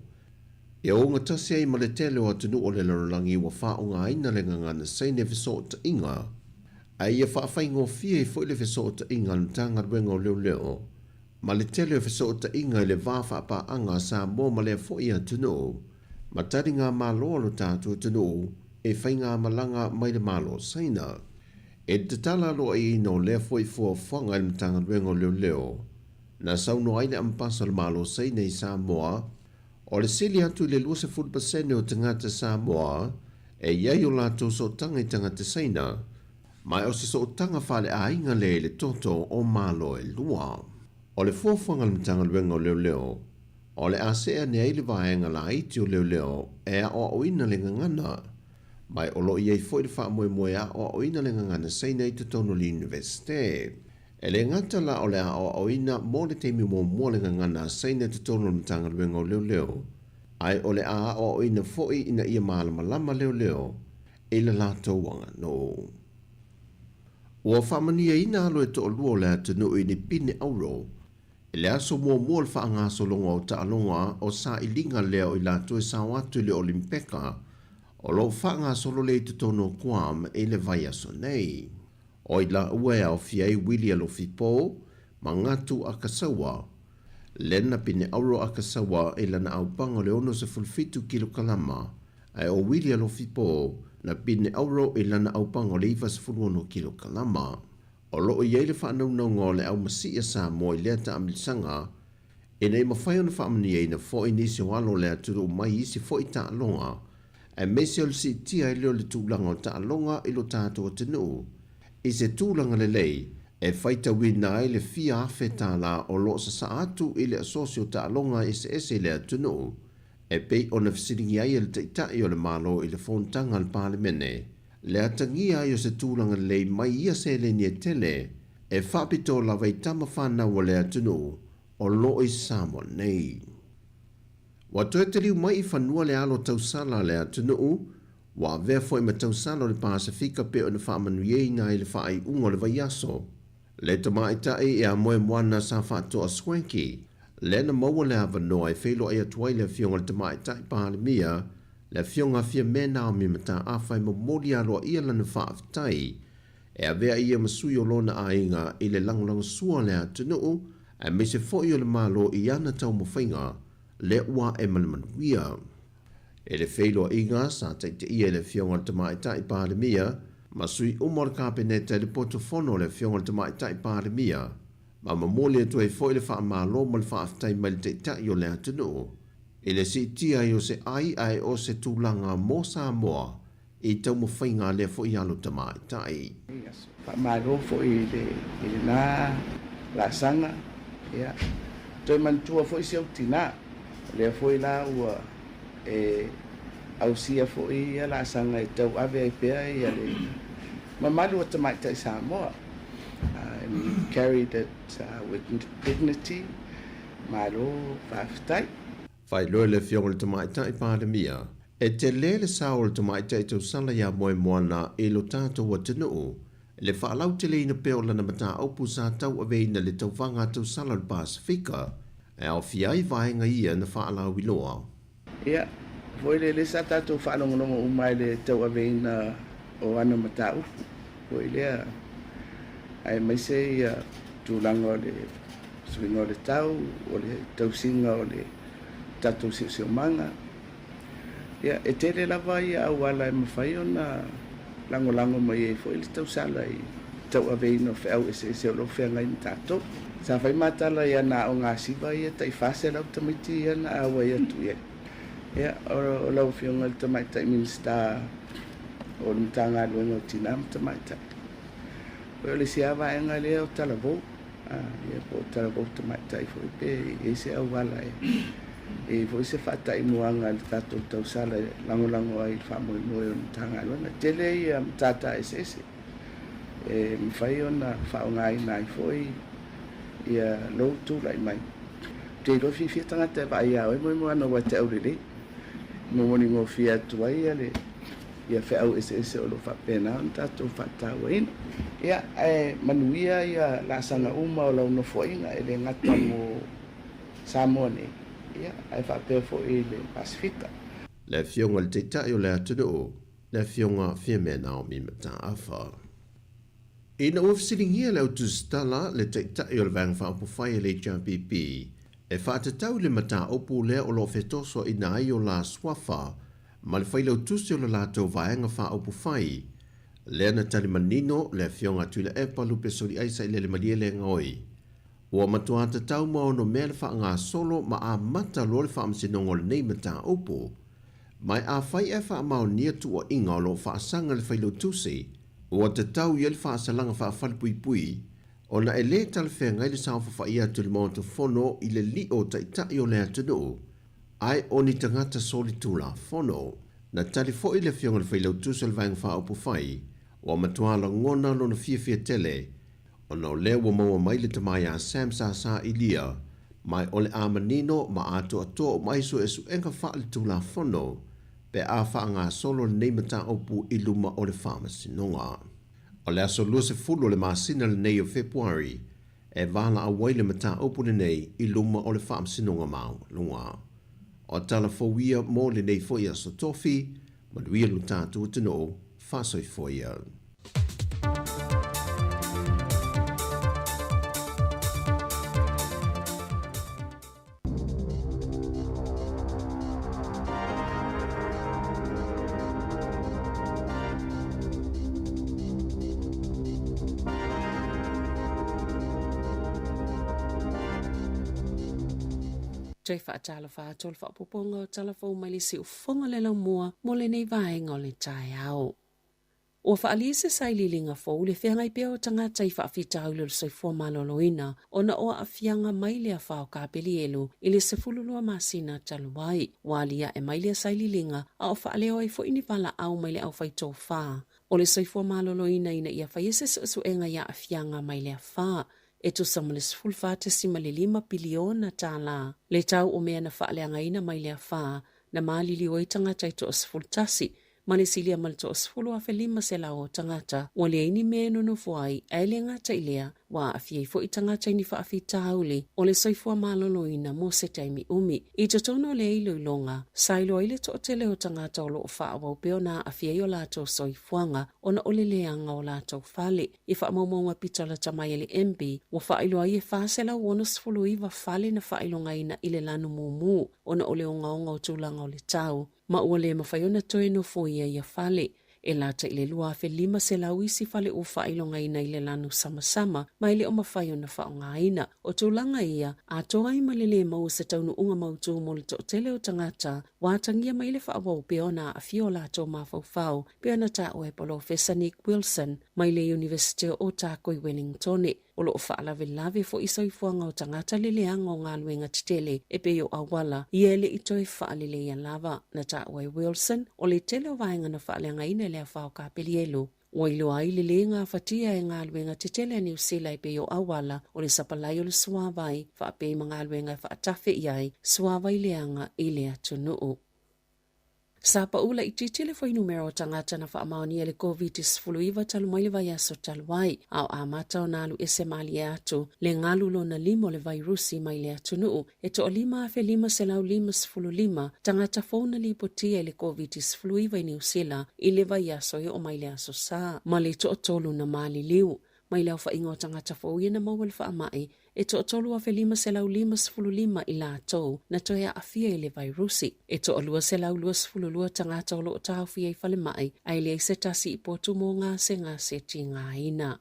E ogatasi ai ma le tele o atunuu o le lalolagi ua faaaogaina le gagana Saina i fesootaiga, a ia faafaigofie ai foi le fesootaiga a le Matagaluega o Leoleo ma le tele o fesootaiga i le va faapaaga a Samoa ma lea foi atunuu ma taligamalo a lo tatou atunuu e faigamalaga mai le Malo o Saina. I le tatala aloaiaina o lea foi fuafuaga e le Matagaluega o Leoleo, na saunoa ai le Amepasa o le Malo o Saina i Samoa, o le sili atu i le 20% o tagata Samoa e i ai o latou sootaga i tagata Saina, ma o se sootaga faaleaiga lea i le toto o Malo e lua. O le fuafuaga a le Matagaluega o Leoleo, o le a see ane ai le vaega laiti o Leoleo e aoaoina le gagana, ma o lo o i ai foi le faamoemoe e aoaoina le gagana Saina i totonu o le Iunivesite. E le gata la o le aoaoina mo le taimi muamua le gagana a Saina i totonu o le Matagaluega o Leoleo, ae o le a aoaoina foi ina ia malamalama leoleo i le latou aganuu. Ua faamanuiaina alo e toalua o le atunuu i ni pine auro i le aso muamua o le faagasologa o taaloga o sailiga lea o i latou e sao atu i le Olimpeka o lo o faagasolo lea i totonu o Guam i le vaiaso nei. O i laua e aofia ai Willie Alofipo ma Gatu Akasaua, lena pine auro Akasaua i lana aupaga o le 67 kilokalama, ae o Willie Alofipo na pine auro i lana aupaga o le 96 kilokalama. O lo o i ai le faanaunauga o le aumasii a Samoa i lea taamilisaga, ina ia mafai ona faamanuiaina foi nisi o alo o le atunuu mai isi foi taaloga, aemaise o le siitia ai lea o le tulaga o taaloga i lo tatou atunuu i se tulaga lelei e faitauina ai le fia afe tala o lo o sasaa atu i le asosi o taaloga eseese i le atunuu e pei ona fesiligia ai e le Taitai o le Malo i le fonotaga a le Palemene le atagia ai o se tulaga lelei mai ia seleni e tele e faapitoa lava i tama fanau a le atunuu o lo o i Samoa nei. Ua toe taliu mai i fanua le alo tausala a le atunuu, ua avea foi ma tausala o le Pasefika pei ona faamanuiaina ai le faaiuga o le vaiaso. Le tamaitai ia Moemoana sa faatoa Swanky, lea na maua le avanoa e feiloai atu ai le Afioga i le Tamaitai Palemia, le Afioga a Fiamē Naomi Mataafa e momoli aloaia lana faafetai e avea ia ma sui o lona aiga i le lagolagosua o le atunuu aemaise foi o le Malo i ana taumafaiga lea ua ae ma le manuia. I le feiloaiga sa taitaia e le Afioga i le Tamaitai Palemia ma sui uma o le Kapeneta i le poto fono a le Afioga i le Tamaitai Palemia ma momoli atu ai foi le faamalo ma le faafetai mai le Taitai o le atunuu i le siitia ai o se ai ae o se tulaga mo Samoa i taumafaiga a lea foi alo tamaitai. Faamalo foi i le i lena laasaga, ia, toe manatua foi si ou tina, o lea foi la ua e ausia foi ia laasaga e tauave ai pea ia le mamalu o tamaitai Samoa. And you carried it with dignity. Malo faafetai. Faailoa e le Afioga i le Tamaitai Palemia, e tele le sao o le tamaitai tausala iā Moemoana i lo tatou atunuu i le faalauteleina pea o lana mataupu sa tauaveina le tauvaga tausala o le Pasefika, e aofia ai vaega ia na faalauiloa. Ia, foi lele sa tatou faalogologo uma i le tauaveina o ana mataupu foi lea, aemaise ia tulaga o le suiga o le tau, o le tausiga o le tatou siosiomaga. Ia, e tele lava ia auala e mafai ona lagolago mai ai foi le tausala i tauaveina o feau eseese o lo o feagai ma tatou. Sa fai matala i ana aoga siva ia tai 400 tamaiti ia na auai atu i ai. Ia, o lau Afioga i le Tamaitai Minisita o le Matagaluega o Tina ma Tamaitai. O le isi lava vaega lea o talavou, ia po o talavou tamaitai foi pe i ai se auala e i ai foi se faataimuaga a le tatou tausala e lagolago ai i le faamoemoe o le Matagaluega. E tele ia matata eseese e mafai ona faaaogaina ai foi ia lou tulai mai. Ou te iloa fiafia tagata e vaai ia oe Moemoana aua e te aulelei. E momoli gofie atu ai ia le ia feau eseese o lo o faapena ona tatou faatauaina. Ia, ae manuia ia laasaga uma o lau nofoaiga e le gata mo Samoa nei, ia, ae faapea foi i le Pasefika. Le Afioga i le Taitai o le atunuu, le Afioga Fiamē Naomi Mataafa. Ina ua fesiligia le au tusitala le Taitai o le Vaega Faaupufai a le HRPP e faatatau i le mataupu lea o lo o fetosoaina ai o la suafa ma le Failautusi o le latou Vaega Faaupufai, lea na tali manino le Afioga a Tuilaepa Lupe Soliaisa i le Malielegaoi. Ua matua tatau ma onomea le faagasolo ma amata loa le faamasinoga o lenei mataupu. Ma e afai ae faamaonia tuuaiga o lo o faasaga le Failautusi, ua tatau i ai le faasalaga faafalepuipui, ona e lē talafeagai le saofafai atu i le Maota Fono i le lio o Taitai o le atunuu, ae o ni tagata solitulafono. Na tali foi le Afioga i le Failautusi o le Vaega Faaupufai, ua matua lagona lona fiafia tele ona o lea ua maua mai le tama iā Sam Sasa Ilia, ma o le a manino ma atoatoa uma ai suesuega faaletulafono pe a faagasolo lenei mataupu i luma o le Faamasinoga. O le aso 20 o le masina lenei o Fepuari e valaau ai le mataupu lenei i luma o le Faamasinoga Maualuga. O tala fou ia mo lenei foi aso Tofi, manuia lo tatou atunuu, faasoifua ia. Toe faatalofa atu o le faaopoopoga o tala fou mai le siufofoga le laumua mo lenei vaega o le taeao. Ua faaalia se sailiiliga fou le feagai pea o tagata i faafitauli o le soifua maloloina ona o aafiaga mai le afa o Kapelielu i le 12 masina talu ai. Ua aliae mai lea sailiiliga a o faaleo ai foi ni valaau mai le aufaitofa o le soifua maloloina ina ia faia se suesuega i aafiaga mai le afa e tusa ma le $14.5 piliona tālā le tau o mea na faaleagaina mai le afa na maliliu ai tagata e toa-11 ma le silia ma le 10,500 o tagata ua leai ni mea e nonofo ai, ae le gata i lea, ua aafia ai foi tagata i ni faafitauli o le soifua maloloina mo se taimi umi. I totonu o lea iloiloga, sa iloa ai le toatele o tagata o lo o faaauau pea ona aafia ai o latou soifuaga ona o le leaga o latou fale. I faamaumauga pito lata mai a le MB, ua faailoa ai e 469 fale na faailogaina i le lanu mumu ona o le ogaoga o tulaga o le tau, ma ua le mafai ona toe nofoia ia fale. E lata i le 2,500 isi fale ua faailogaina i le lanu samasama ma e le o mafai ona faaaogaina. O tulaga ia, atoa ai ma le lē maua se taunuuga mautū mo le toatele o tagata ua atagia mai le faaauau pea ona aafia o latou mafaufau, pei ona taua e Polofesa Nick Wilson mai le Iunivesite o Otago i Wellingtone. O lo o faalavelave foi soifuaga o tagata le leaga o galuega tetele e pei o auala ia e le i toe faaleleia lava. Na taua e Wilson, o le tele o vaega na faaleagaina e le afa o Kapelielu. Ua iloa ai le lē gafatia e galuega tetele a Niu Sila e pei o auala, o le sapalai o le suāvai, faapea ma galuega e faatafe i ai suāvai leaga i le atunuu. Sa pau laitiiti le fuainumera o tagata na faamaonia i le Koviti-19 talu mai le vaiaso talu ai, a o amata ona alu ese malie atu le galu lona lima o le vairusi mai le atunuu e toa-5,555 tagata fou na lipotia i le Koviti-19 i Niu Sila i le vaiaso e oo mai le Aso Sa, ma le toatolu na maliliu mai le aofaiga o tagata fou ia na maua i le faamai e toa-3,555 i latou na toe aafia i le vairusi. E toa-222 tagata o lo o taofia i falemai, ae leai se tasi i potu mo gasegase tigaina.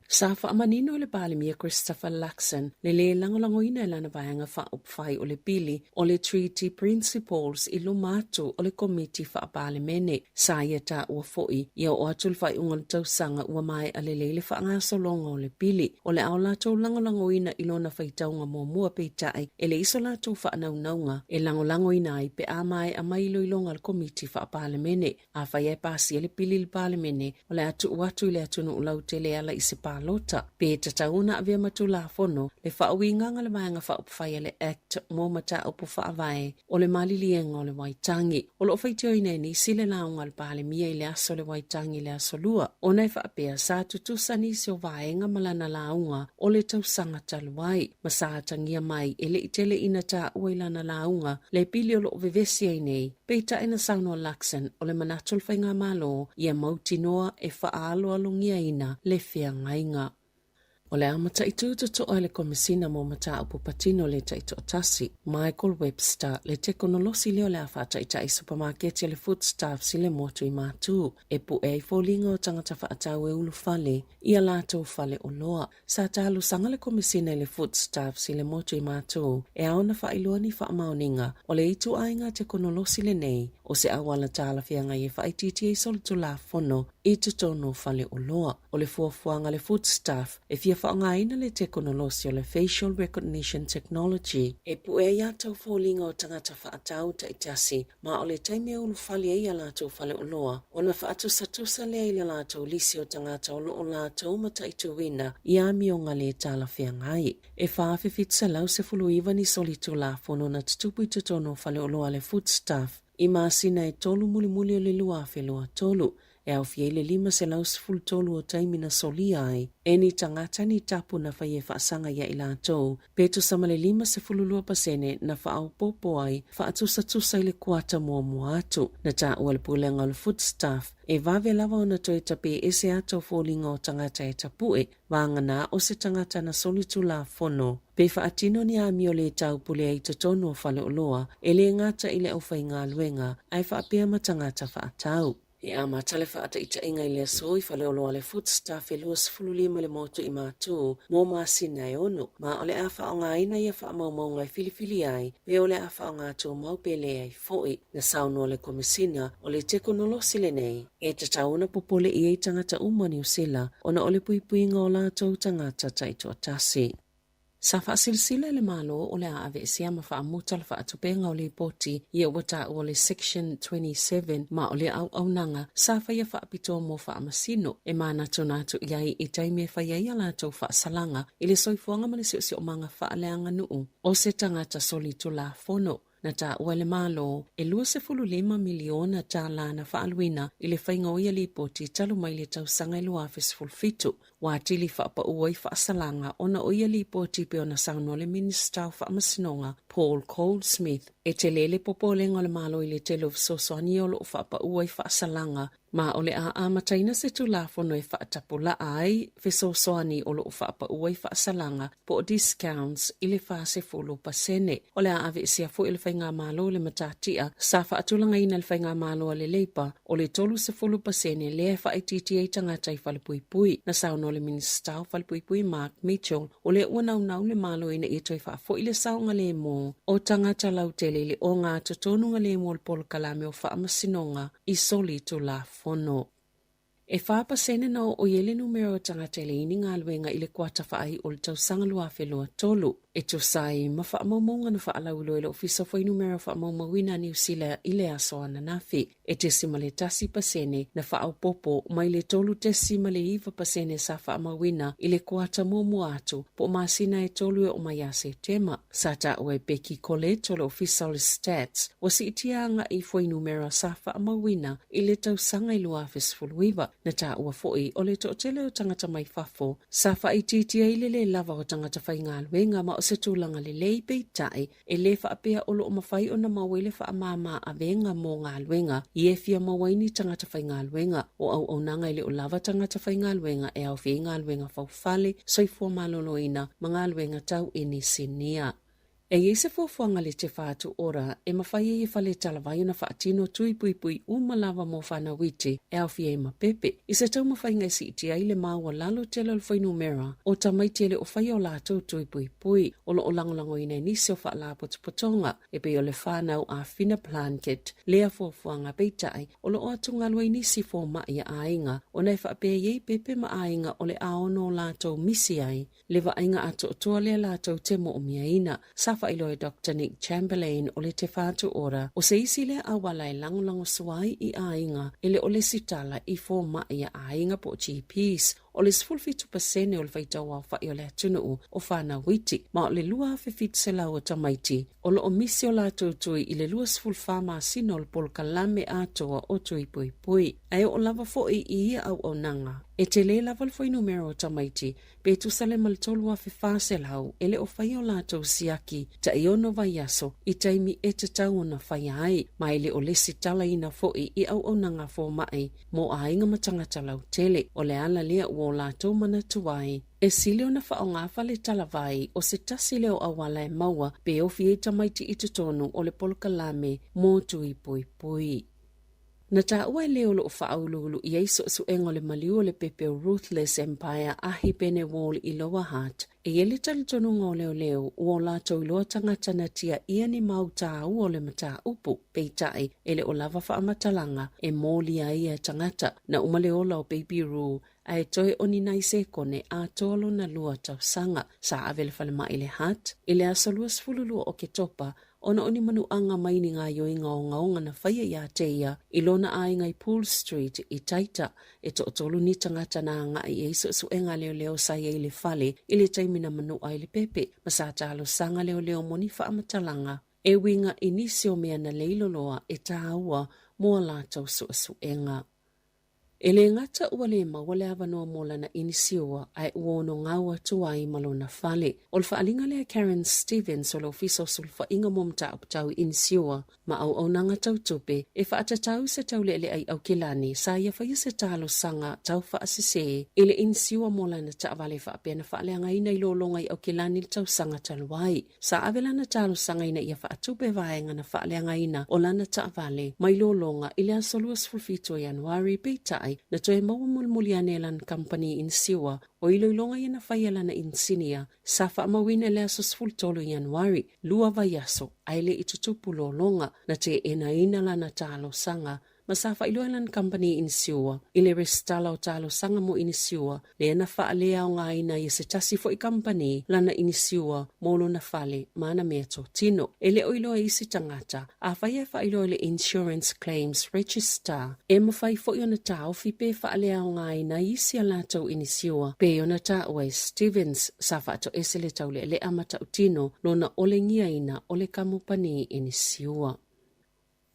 Sa faamanino e le Palemia Christopher Luxon le lē lagolagoina e lana vaega faaupufai o le pili o le Treaty Principles i luma atu o le Komiti Faa-Palemene. Sa ia taua foi, ia oo atu le faaiuga o le tausaga ua maea lelei le faagasologa o le pili. O le a o latou lagolagoina i lona faitauga muamua peitai e leai so latou faanaunauga e lagolagoina ai pe a maea mai iloiloga a le Komiti Faa-Palemene. Afai ae pasia le pili i le Palemene, o le a tuu atu i le atunuu lautele e ala i se palota. Palota, pe tatau ona avea ma Tulafono le faauigaga a le Vaega Faaupufai a le Act mo Mataupu Faavae o le Maliliega o le Waitangi. O lo o faitioina e nisi le lauga a le Palemia i le aso o le Waitangi i le Aso Lua, ona e faapea sa tutusa nisi o vaega ma lana lauga o le tausaga talu ai, ma sa atagia mai e le i tele ina taua i lana lauga le pili o lo o vevesi ai nei. Peitai na saunoa Luxon o le manatu o le Faigamalo ia mautinoa e faaaloalogiaina le feagaiga. O le a mataitu totoa e le Komesina mo Mataupu Patino le Taitoatasi, Michael Webster, le tekonolosi lea o le a faataitai supamaketi a le Foodstuffs i le motu i Matu, e pu'e ai foliga o tagata faatau e ulufale i a latou fale oloa. Sa talosaga le Komesina i le Foodstuffs i le motu i Matu e ao ona faailoa ni faamaoniga o le ituaiga tekonolosi lenei o se auala talafeagai e faaitiitia ai solitulafono i totonu o fale oloa. O le fuafuaga a le Foodstuff e fia faaaogaina le tekonolosi o le Facial Recognition Technology e pu'e ai ata o foliga o tagata faatau taitasi ma o le taimi e ulufale ai a latou faleoloa ona faatusatusa lea i le latou lisi o tagata o lo o latou mataituina i amioga le talafeagai. E 4,719 ni solitulafono na tutupu i totonu o faleoloa a le Foodstuff i masina e tolu mulimuli o le 2023, e aofia ai le 513 o taimi na solia ai e ni tagata ni tapu na fai e faasaga ia i latou, pe tusa ma le 52 pasene na faaopoopo ai faatusatusa i le kuata muamua atu. Na taua le Pulega o le Foodstuff e vave lava ona toe tapē ese ata o foliga o tagata e tapu'e, vagana o se tagata na solitulafono pe faatino ni amio lē taupule ai i totonu o faleoloa, e lē gata i le aufaigaluega ae faapea ma tagata faatau. E amata le faataitaiga i le aso i Faleoloa le Foodstuff e 25 le motu i Matu mo masina e ono, ma o le a faaaogaina ia faamaumauga e filifili ai pe o le a faaaoga tumau pe leai foi. Na saunoa le Komesina o le tekonolosi lenei e tatau ona popole i ai tagata uma o Niu Sila ona o le puipuiga o latou tagata taitoatasi. Sa faasilasila e le Malo o le a aveesea ma faamuta le faatupega o lipoti ia ua taua le Section 27 ma o le auaunaga sa faia faapitoa mo faamasino e manatunatu i ai i taimi e fai ai a latou faasalaga i le soifuaga ma le siosiomaga faaleaganuu o se tagata solitulafono. Na taua e le Malo, e $25 miliona tālā na faaaluina i le faiga o ia lipoti talu mai le tausaga e 2017. Ua atili faapaū ai faasalaga ona o ia lipoti pei ona saunoa le Minisita o Faamasinoga, Paul Goldsmith, e tele le popolega o le Malo i le tele o fesoasoani o lo o faapaū ai faasalaga Ma o le a amataina se Tulafono e faatapulaa ai fesoasoani o lo o faapaū ai faasalaga po o discounts i le 40%. O le a aveesea foi e le Faigamalo le matatia sa faatulagaina e le Faigamalo a le Labour o le 30% lea e faaitiitia ai tagata i falepuipui. Na saunoa le Minisita o Falepuipui Mark Mitchell o lea ua naunau le Malo ina ia toe faafoi le saogalemu o tagata lautele i le ogatotonu galemu o le polokalame o faamasinoga i solitulafono. E 4% na oo i ai le numera o tagata e leai ni galuega i le kuata faaiu o le tausaga 2023, e tusa ai ma faamaumauga na faalauiloa e le Ofisa o Fuainumera o Faamaumauina a Niu Sila i le aso ananafi. E 0.1% na faaopoopo mai le 3.9% sa faamauina i le kuata muamua atu po o masina e tolu e oo mai ia Setema. Sa taua e Becky Collett o le Ofisa o le Stats, ua siitia agai fuainumera sa faamauina i le tausaga i 2019. Na taua foi o le toatele o tagata mai fafo sa faaitiitia ai le lē lava o tagata faigaluega ma o se tulaga lelei peitai e lē faapea o lo o mafai ona maua ai le faamāmā avega mo galuega i e fia maua ai ni tagata faigaluega. O auaunaga e le o lava tagata faigaluega e aofia ai galuega faufale, soifua maloloina ma galuega tau inisinia. E i ai se fuafuaga a le Te Whatu Ora e mafai ai e Fale Talavai ona faatino tui puipui uma lava mo whanau iti e aofia ai ma pepe, i se taumafaiga e siitia ai le maualalo tele o le fuainumera o tamaiti e le o faia o latou tui puipui o lo o lagolagoina e nisi o faalapotopotoga e pei o le whanau a Whina Plunket lea fuafuaga peitai o lo o atugalu ai nisi fomaʻi a aiga ona e faapea i ai pepe ma aiga o le a ono o latou misi ai le vaaiga atoatoa lea latou te moomiaina. Sa faailoa e Doctor Nick Chamberlain o le Te Whatu Ora o se isi lea auala e lagolagosua ai i aiga e le o lesitala i fomaʻi a aiga po o GPs. O le 17% o le faitauaofa'i o le atunuu o fanau iti, ma o le 2,700 o tamaiti o lo o misi o latou tui i le 24 masina o le polokalame atoa o Tui Puipui. Ae oo lava foi i ia auaunaga, e tele lava le fuainumera o tamaiti pe tusa lea ma le 3,400 e le o faia o latou siaki tai ono vaiaso i taimi e tatau ona faia ai, ma e le o lesitalaina foi i auaunaga a fomai mo aiga ma tagata lautele. O le ala lea ua o latou manatu ai, e sili ona faaaoga fale talavai o se tasi lea o auala e maua pe ofi ai tamaiti i totonu o le polokalame mo tui puipui. Na taua e le o lo o faauluulu i ai suesuega o le maliu o le pepe o Ruthless Empire Ahi Pene Wall i Lower Hutt, e i ai le talitonuga o leoleo ua o latou iloa tagata na tiaia ni mau tāua o le mataupu, peitai e le o lava faamatalaga e molia ai ia tagata. Na uma le ola o Baby Roo ae toe o ni nai sekone atoa lona lua tausaga. Sa ave i le falemai i le Hutt i le aso 22 o Oketopa ona o ni manuaga mai ni gaoioiga ogaoga na faia iā te ia i lona aiga i Poole Street i Taita. E toatolu ni tagata na agai i ai suesuega a leoleo sa i ai i le fale i le taimi na manua ai le pepe ma sa talosaga leoleo mo ni faamatalaga e uiga i nisi o mea na leiloloa e tāua mo a latou suesuega. E le gata ua le maua le avanoa mo lana inisiua ae ua ono gau atu ai ma lona fale. O le faaaliga lea a Karen Stevens o le Ofisa o Sulufaiga mo Mataupu Tau Inisiua ma Auaunaga Tau Tupe e faatatau se taulealea i Aukilani sa ia faia se talosaga tau faasese i le inisiua mo lana taavale faapea na faaleagaina i lologa i Aukilani i le tausaga talu ai. Sa ave lana talosaga ina ia faatupe vaega na faaleagaina o lana taavale mai lologa i le aso 27 o Ianuari, peitai, na toe maua mulimuli ane e lana kamupani inisiua o iloiloga ia na faia e lana inisinia sa faamauina i le aso 13 o Ianuari, lua vaiaso ae le i tutupu lologa, na teenaina lana talosaga ma sa faailoa e lana kamupani inisiua i le resitala o talosaga mo inisiua lea na faaleaogaina ai e se tasi foi kamupani lana inisiua mo lona fale ma ana meatotino. E le o iloa e isi tagata, afai e faailoa i le Insurance Claims Register, e mafai foi ona taofi pe faaleaogaina ai isi a latou inisiua, pei ona taua e Stevens, sa faatoese le taulealea matautino lona olegiaina o le kamupani inisiua.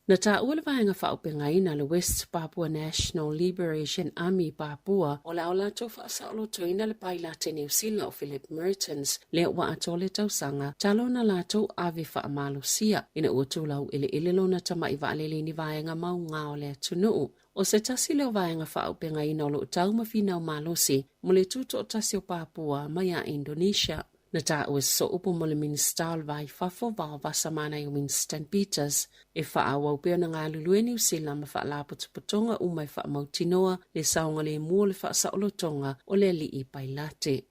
Na taua le vaega faaaupegaina le West Papua National Liberation Army Papua o le a o latou faasaolotoina le pailate Niu Sila o Philip Mertens lea ua atoa le tausaga talu ona latou ave faamalosia ina ua tulau eleele lona tamai vaalele i ni vaega mauga o le atunuu. O se tasi lea o vaega faaaupegaina o lo o tau ma finau malosi mo le tutoatasi o Papua mai a Indonesia. Na taua se sooupu mo le Minisita o le Va i Fafo, Vaovasa Manaia Winston Peters, e faaauau pea ona galulue Niu Sila ma faalapotopotoga uma e faamautinoa le saogalemu o le faasaolotoga o le alii Pailate.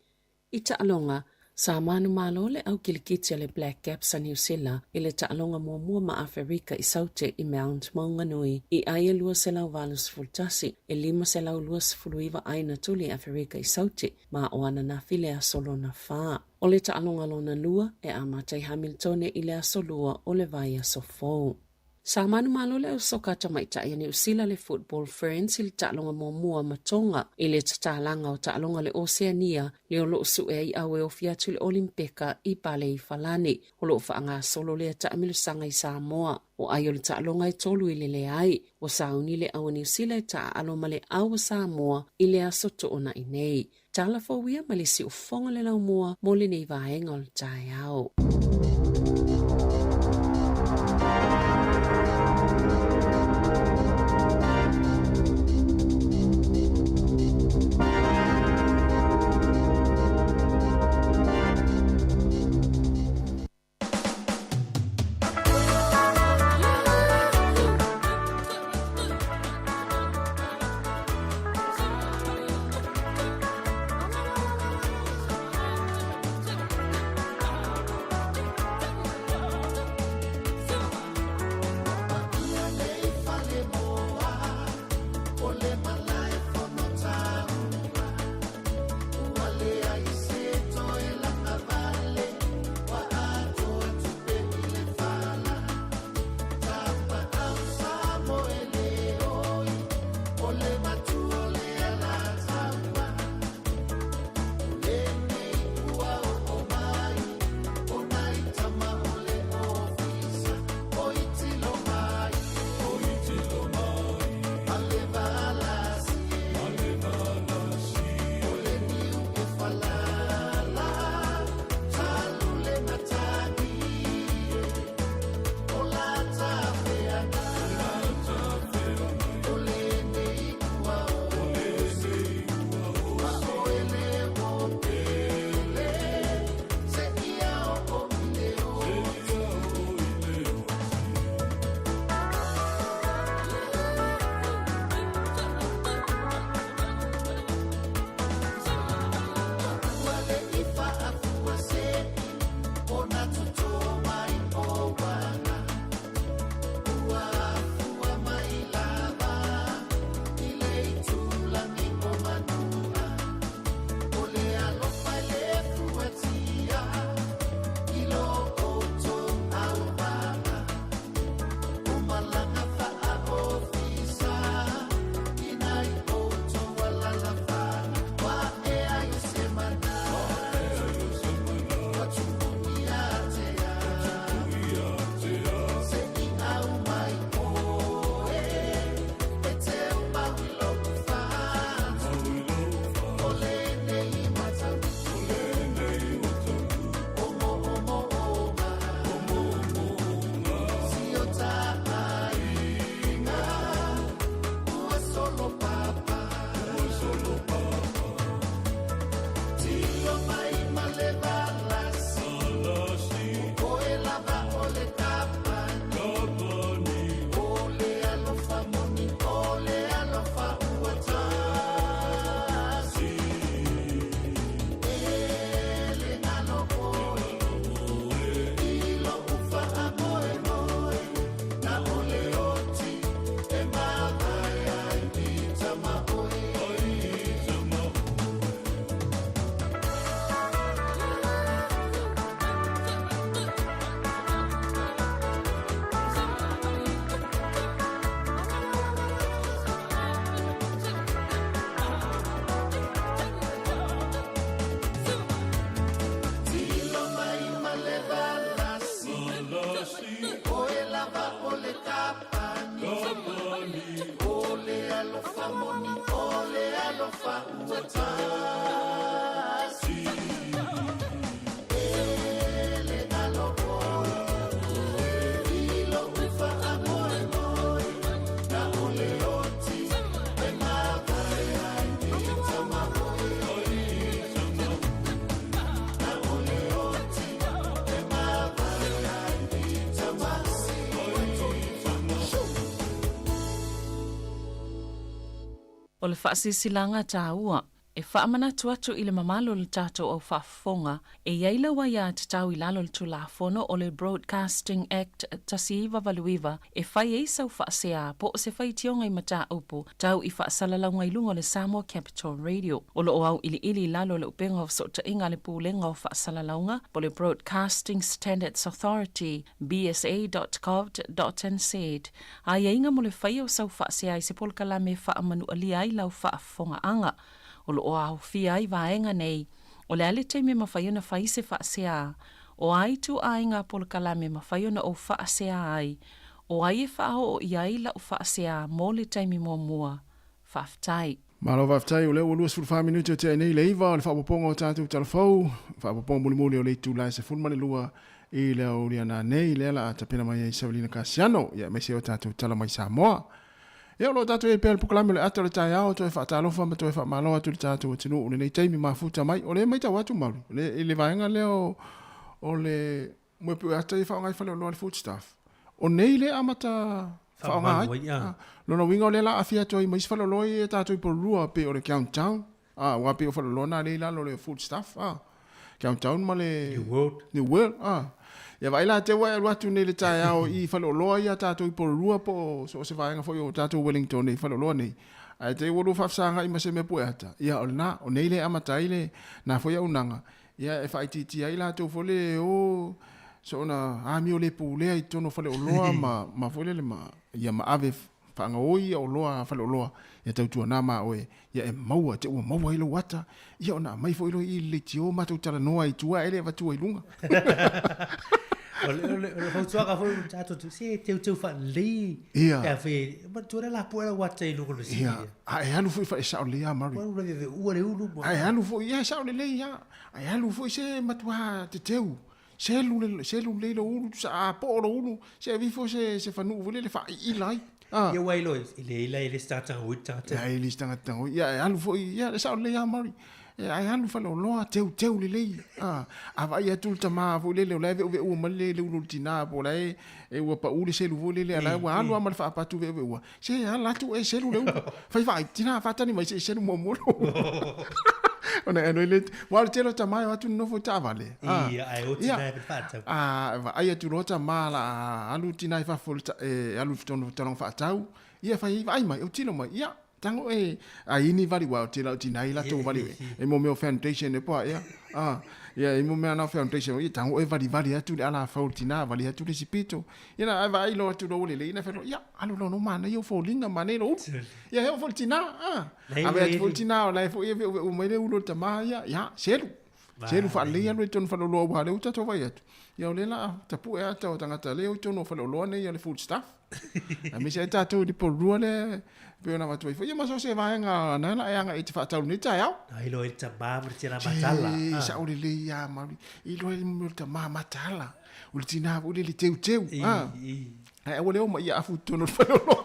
I taaloga, sa manumalo le au kilikiti a le Black Caps a Niu Sila i le taaloga muamua ma Aferika i Saute i Mount Maunganui i aia 281, e 529 ai na tuli e Aferika i Saute ma o ananafi le aso lona fa. O le taaloga lona lua e amata i Hamiltone i le aso lua o le vaiaso fou. Sa manumalo le au soka tamaitai a Niu Sila le Football Ferns i le taaloga muamua ma Tonga i le tatalaga o taaloga le Oseania le o lo o sue ai au e ofi atu i le Olimpeka i Pale i Falani. O lo o faagasolo lea taamilosaga i Samoa. O ai o le taaloga e tolu i le leai. Ua sauni le au a Niu Sila e taaalo ma le au a Samoa i le aso Toonai nei. Tala fou ia ma le siufofoga le laumua mo lenei vaega o le taeao. O le alofa moni, o le alofa ua tasi. E le galo oe, i lo'u faamoemoe, na o le oti e mavae ai i tama oe. Na o le oti e mavae ai i tama O le faasilasilaga taua e faamanatu atu i le mamalu o le tatou au faafofoga e i ai lau aiatatau i lalo o le Tulafono o le Broadcasting Act 1989 e fai ai sau faasea po o se faitioga i mataupu tau i faasalalauga i luga o le Samoa Capital Radio. O lo o auiliili i lalo o le Upega o Fesootaiga a le Pulega o Faasalalauga po o le Broadcasting Standards Authority, bsa.govt.nz, Aiaiga mo le faia o sau faasea i se polokalame e faamanualia ai lau faafofogaaga. O lo o aofia ai vaega nei, o le a le taimi e mafai ona fai se faasea, o a ituaiga polokalame e mafai ona ou faasea ai, o ai e faaoo i ai lau faasea mo le taimi muamua. Faafetai. Malo faafetai, o lea ua 24 minute o tea nei le 9 o le faaopoopoga o tatou talafou, faaopoopoga mulimuli o le itula e 12 i le aoauli a nanei, lea la a tapena mai ai Savelina Kasiano, ia aemaise o tatou tala mai Samoa. Ia o lo o tatou i ai pea i le polokalame o le ata o le taeao, toe faatalofa ma toe faamalo atu i le tatou atunuu i lenei taimi mafuta mai. O lea e matau atu Mauli, i le vaega lea o, o le Moe pue ata ia faaaoga ai faleoloa le food staff. O nei le amata faaaoga ai. Ah. Lona uiga o lea la aafia atu ai ma isi faleoloa ia tatou i Porirua pei o le Countdown. Ah, aua pei o faleoloa na lea i lalo o le food staff. Ah. Countdown ma le New World. New World. Ah. Ia vaai la te ua e alu atu nei le taeao i faleoloa ia tatou i Porirua po o so o se vaega foi o tatou Wellington nei faleoloa nei. Ae te i ua lua faafesagai ma se mea pue ata. Ia o lena, o nei le amata ai le na foi auaunaga. Ia e faaitiitia ai latou foi lele e o soona amio le pulea i totonu o faleoloa ma ma foi lele ma ia ma ave faagaoi ia oloa a faleoloa ia tautuana ma oe ia e maua te ua maua ai lou ata ia ona aumai foi loa i i le leitio matou talanoa ai i tua ae le avatua i luga. O le, o le, o le fautuaga foi o tatou tu, se teuteu faalelei. Ia. Pe a fai, manatua le lapoa lau ata i luga o le masini. Ia, a e alu foi fa e sao lelei a Murray. Ua le ua le ulu ma. A e alu foi, ia e sao lelei ia. A e alu foi se matua teteu. Selu le selu lelei lou ulu, sa a poo lou ulu, se ave ifo se se fanuu foi lele faaiila ai. Ah. Ia ua iloa i le ila e le se tagata gagoi le tagata. Ia e le se tagata gagoi. Ia e alu foi, ia e sao lelei a Murray. E ai alu faleoloa teuteu lelei. A, a vaai atu le tama foi lele o la e ve'uve'ua mai le le ulu o le tinā po o la e e ua pa'u le selu foi lele a la ua alu lava ma le faapatu ve'uve'ua. Se ala atu e selu le ulu. Fai vaai, tinā faatali mai se i selu muamua lou ulu. Ona e alu ai le, aua o le tele o tama e o atu nonofo i taavale. A, Ia, ae o tinā e faatau. A, vaai atu loa tama la alu tinā i fafo e alu i totonu o taloga faatau. Ia fai ai vaai mai, autilo mai, ia Tango e a ini vali wa o te lau tina i latou vali e mo mea o foundation e poa ia. A ia e mo mea na foundation ia tango e vali vali atu le ala fau tina vali atu le sipito. Ia na vaai lo atu lo le le ina felo ia alu lo no mana ia folinga mana lo. Ia he o fol tina a. Ave atu fol tina o la e fo ia ve u mai le ulo tama ia ia selu. Selu faalelei alu i totonu o faleoloa aua o lea ua tatou vaai atu, ia o lea la a tapue ata o tagata lea ua i totonu o faleoloa nei o le food staff. Aemaise ai tatou i le Porirua lea e pei ona avatu ai foi, ia ma so o se vaega na la e agai i te faatau i lenei taeao. Na iloa ai le tama ma le tina mataala. Se, sao lelei lava Mauri. Iloa ai le tama mataala, o le tina foi lea le teuteu. Ae aua le oma ia afu i totonu o le faleoloa.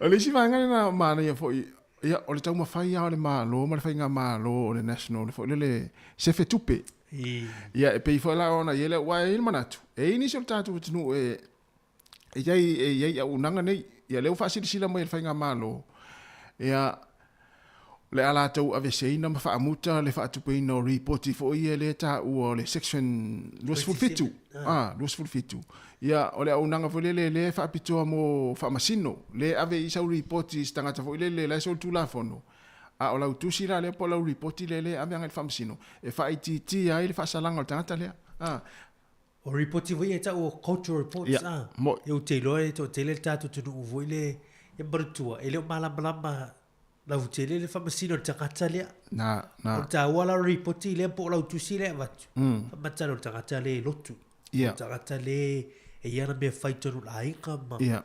O le isi vaega lena manaia foi, Ia, o le taumafai lava o le Malo ma le Faigamalo o le National foi lele sefe tupe. Ia, e pei foi la ona i ai lea, aua e i ai le manatu, e i ai nisi o le tatou atunuu e e i ai e i ai auaunaga nei. Ia, lea ua faasilasila mai e le Faigamalo, ia, o le a latou aveseina ma faamuta le faatupeina o ripoti foi ia lea e taua o le section 27, ah, 27. Ia, o le auaunaga foi lele lea e faapitoa mo faamasino, lea e ave i sau ripoti i se tagata foi lele la e solitulafono, a o lau tusi la lea po o lau ripoti lea lea e ave agai i le faamasino, e faaitiitia ai le faasalaga o le tagata lea. A. O ripoti foi ia e tau o cultural reports, Ia, a. mo'i. Ia ou te iloa e toatele le tatou atunuu foi le e manatua, e le o malamalama lautele le faamasino o le tagata lea. Na, na. O le taua la o le ripoti lea po o lau tusi lea e avatu, faamatala o le tagata lea e lotu. Ia. O le tagata lea e i ai ana mea fai i totonu o le aiga ma Ia.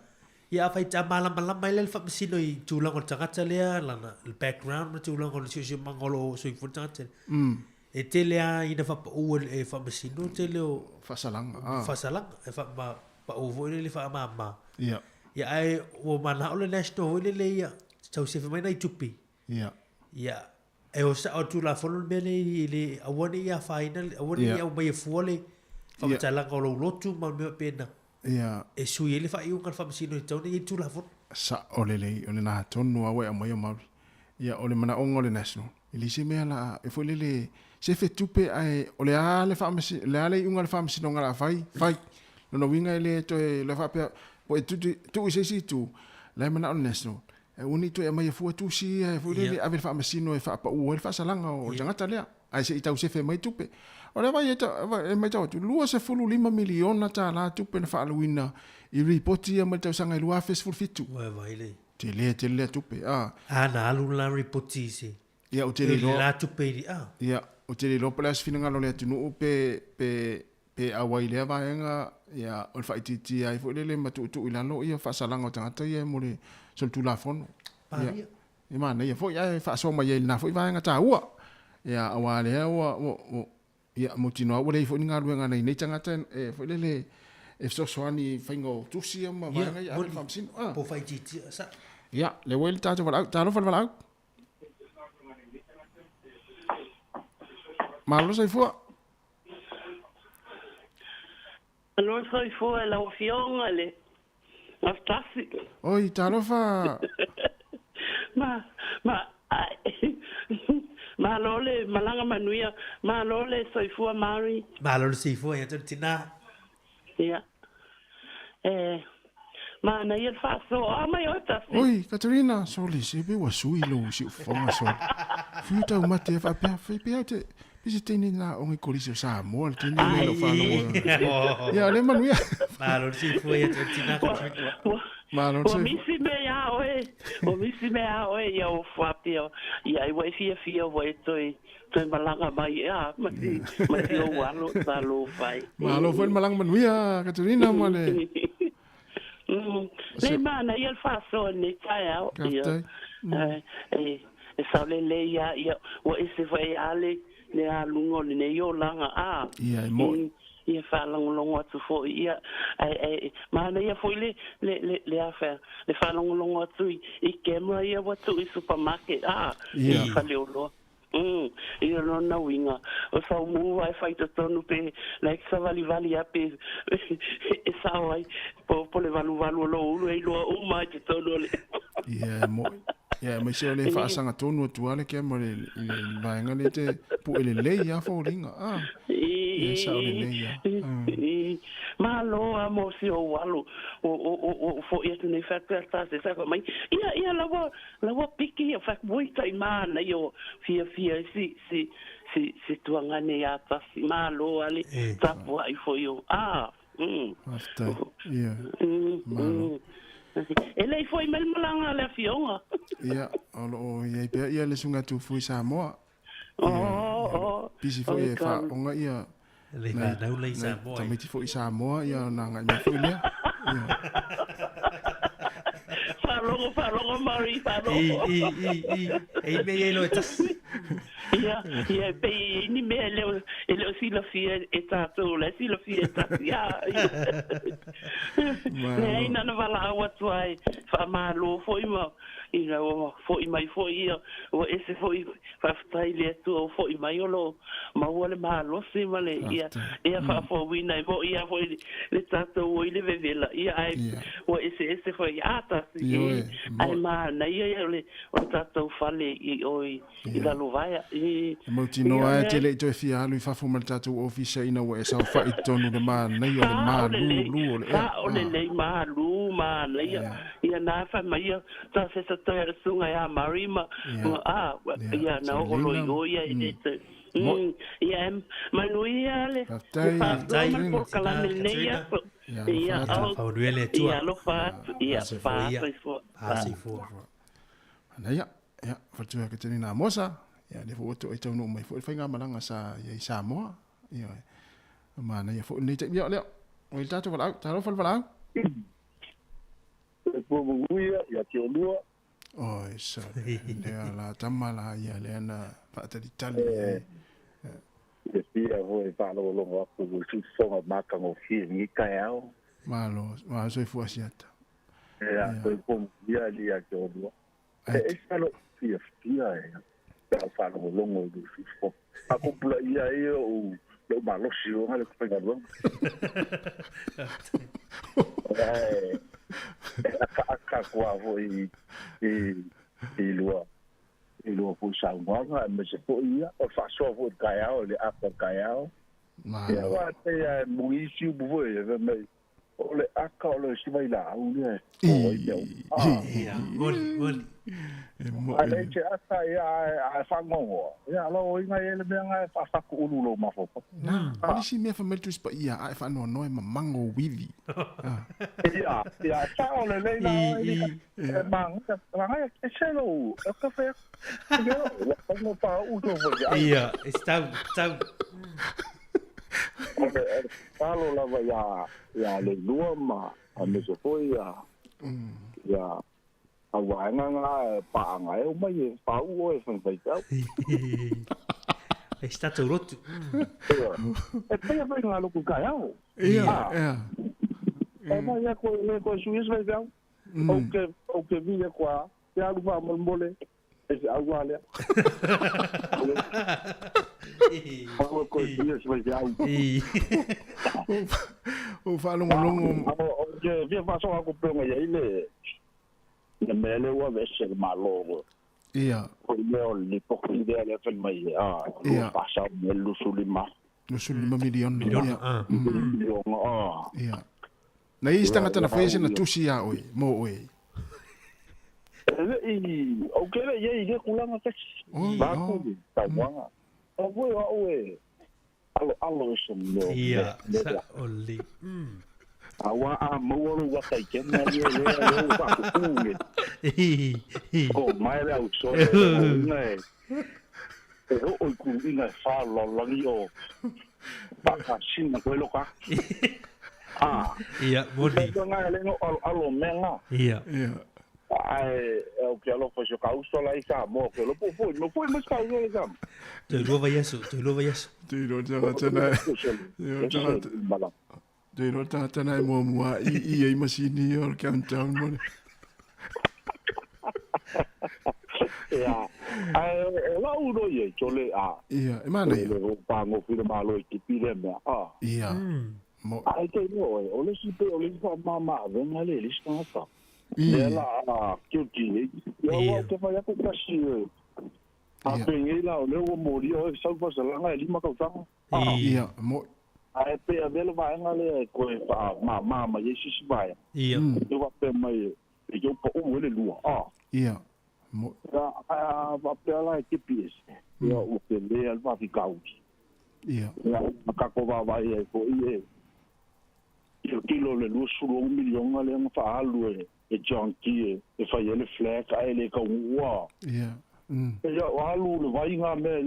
Ia afai a malamalama ai la le faamasino i tulaga o le tagata lea, lana le background ma tulaga o le siosiomaga o lo o soifua le tagata lea. E tele lava ina faapau e le faamasino le tele o Faasalaga, ah. faasalaga e faapau foi lele faamama. Ia. Ia ae ua manao le National foi lele ia tau sefe mai nai tupe. Ia. Ia e o sao le Tulafono le mea lea e le aua ne i afaina aua ne i aumaia fua le faamatalaga o lou lotu ma mea faapena. Ia. E sui ai le faaiuga a le Faamasino e tatau ona i ai le Tulafono. Sao lelei, o lena tonu lava ua e aumaia Mauri. Ia, o le manaoga o le National, e leai se mea la, e foi lele, sefe tupe ae o le a le faamasi, o le a le iuga o le Faamasinoga o le a fai, fai. Lona uiga e le toe, le faapea, po e tuu i se isi itu, la e manao le National, e aua ne i toe aumaia fua tusi ia e foi lele, ave i le Faamasino e faapau ai le faasalaga o le tagata lea. Ae se i tau sefe mai tupe. O lea vai e matau atu, $25 miliona tala tupe na faaaluina i ripoti ia mai le tausaga e 2017. Ua vai le. Tele tele lea tupe. A. A na alu la ripoti i se. Ia, ou te le iloa. La tupe i a. Ia, ou te le iloa po o le a se finagalo o le atunuu pe, pe, pe auai i lea vaega, ia, o le faaitiitia ai foi lele ma tuutuu i lalo ia faasalaga o tagata ia mo le solitulafono. Ia. E manaia foi ae faasoa mai ai i lena foi vaega taua. Ia, aua lea ua, ua, ua, ia, mautinoa ua leai foi ni galuega a nai nei tagata e, foi lele, e fesoasoani i faiga o tusi ia ma vaega ia ave i le faamasino. Ah. Po faaitiitia, sa. Ia, lea ua i le tatou valaau. Talofa le valaau. Malo soifua. Malo soifua i lau Afioga i le Gafatasi. Oi, talofa. Ma, ma, malo le malaga manuia, malo le soifua Mari. Malo le soifua ia te oe tina. Ia. E, manaia le faasoa mai oe Tasi. Oi, Katerina, sole, se pe ua sui lou siufofoga sole. Fiu taumate e faapea, fai pea te, pe se teine na aoga i Kolisi o Samoa le teine lea i lau faalogo. Ia, o lea manuia. Malo le soifua ia te oe tina Katerina. Malo le soifua. Ua misi mea iā oe, ua misi mea iā oe ia ua faapea, ia ai ua e fiafia ua e toe Toe malaga mai ea ma si ma si ou alo talofa e. Malo foi le malaga manuia Katerina ma le Lei manaia le faasoa i lenei taeao. Faafetai. E e sao lelei lava ia ua ese foi lava le le aluga o lenei olaga a. Ia e mo'i. Ia faalogologo atu foi ia ae ae manaia foi le le le le a fea le faalogologo atu i i camera ia ua tuu i supermarket a i faleoloa. Umm, ia lona uiga, o sau muva e fai totonu pe like savalivali a pe e sao ai po po le valuvalu o lou ulu e iloa uma ai totonu o le. Ia e mo'i. Ia aemaise o le faasaga tonu atu lava le camera i le vaega lea e te pue lelei lava foliga. Ah. Ia e sao lelei lava. Malo a mo si ou alo o o o o fo'i atu nei fai atu ia ta se sa mai ia ia la ua La ua piki ia fai ua tai manaia o fiafia ai si si si si tuaga nei a tasi malo a le tapuai foi o a mm. Faafetai. Ia. Malo. E le i foi mai le malaga a le afioga. Ia, o lo o i ai pea ia le susuga Tufui Samoa. Ia, oh, oh, pisi foi e faaoga ia Le fanau la i Samoa. Tamaiti foi i Samoa, ia ona agai mai foi lea. Ia. Faalogo, faalogo Murray, faalogo. I, i, i, i. E i mea i ai loa e tasi. Ia, ia, e pei e i ai ni mea e le o, e le o silafia e tatou, o la e silafia e tasi. A, ia. Leai, na ona valaau atu lava e faamalo foi ma Ina ua foi mai foi ia, ua ese foi, faafetai i le Atua ua foi mai o lo o maua le malosi ma le, ia, ia faafouina e mo'i lava foi le tatou o i le vevela, ia, ae ua eseese foi, a tasi, e, ae manaia ia o le, o le tatou fale i o i, i Lalovaea. E mautinoa lava e te le i toe fia alu i fafo ma le tatou ofisa ina ua e saofai i totonu i le manaia o le malūlū o le ea. Sao lelei malū manaia. Ia na fai mai ia ta se sa toe ala susuga ia Murray ma a ia na oo loa i o ia e le toe. Ia e manuia le faasoa ma le polokalame lenei aso. Ia Faamanuia le Atua. Ia alofa atu. Ia fa soifua. Manaia. Ia, faletua ia Katerina Amosa, ia lea foi ua toe taunuu mai foi le faigamalaga sa i ai i Samoa. Ia, manaia foi lenei taimi. Ia, lea. O i tatou valaau, talofa le valaau. E puamuia ia te olua. Oi, sorry. Lea la tama la ia lea na faatalitali i ai. E fia foi faalogologo atu i siufofoga matagofie i lenei taeao. Malo, malo soifua Asiata. Ia, soifua manuia alii ia te olua. E ese lou fiafia e pe a ou faalogologo i lou siufofoga. A kupulaia ai ou lou malosi ona le faigaluega. Ae e akaaka atu lava foi i lua i lua foi saunoaga aemaise foi ia o le faasoa foi i le taeao i le ata o le taeao. Ia aua e pei lava e moni isi upu foi ia fai mai O le aka o le sivailaau lea e o ai mea uma. Ia, moni, moni. A leai se aka, ia, ae faanoanoa, ia, alo inga ia le mea na e faafatu ulu lou mafaufau. Na, o le isi mea fai mai le Tusi Paia, a e faanoanoa e mamago uivi. Ia, ia, e sao lelei la oe, e manaia, manaia, ese lou, e ka fai atu, ua tago pauu tou faifeau. Ia, e tau, tau. O le tatalo lava ia Leilua ma aemaise foi ia au vaega na e paaga e omai e pauu oe e faifaifeau. E si tatou lotu. E pei foi nga lotu taeao. Ia, ia. E mai a koe le koe sui se faifeau. Ou ke vile koa, te alu faamolemole. E se au lea. Aua koe fia se faifeau. O faalogologo. O ke fia faasoa atu pei ona i ai le mea lea ua aveese e le Malo. Ia. O le mea o le lipoti lea lea fai mai a ua faasao mai le 25. 25 miliona. Miliona. Miliona. Ia. Na i ai se tagata na faia sina tusi iā oe, mō oe. E leʻi, ou ke leʻi ai i lea tulaga tasi. Vaeatu le saunoaga. O koe o aʻu e aloalo i se mea o Ia, sa o le. Aua a maua lou ata i kena ia lea lea ua faatupu le. O mai le au sole o inga e e oo i kuluiga e fa o le lalolagi o faakasina koe loka. Ah. Ia, moni. Ia nga le no alo alo mea nga. Ia. Ia. Ae ou te alofa i si o ka uso la i Samoa, ke lopo foi, mo foi mo ka uso i Samoa. Toe lua vaiaso, toe lua vaiaso. Te iloa le tagata na te iloa le tagata na e muamua i i ai masini ia o le countdown mo le. Ia, ae o lau no ia i tole a. Ia, e manaia. Le o pāgofi le Malo i tipi lea mea. A. Ia. Mo. Ae te iloa oe, o le isi pe o le isi faamama avega le le isi tagata. Lea la a guilty nei. Ia ua ou te fai atu kasi e. A penei la o lea ua molia oe sau fasalaga e 5 tausaga. Ia, mo. Ae pe avea le vaega lea e toe faamama mai ai se isi vaega. Ia. E faapea mai e te upa uu ai le lua. A. Ia. Mo. Ia, a faapea la e tipi ese. Ia ua tele le faafitauli. Ia. Ia, ma tatou vaavaai ai foi e tilotilo le 26 miliona lea na faaalu e John Key e fai ai le flag ae le taunuua. Ia. Ia, ua alu le vai ngā mea,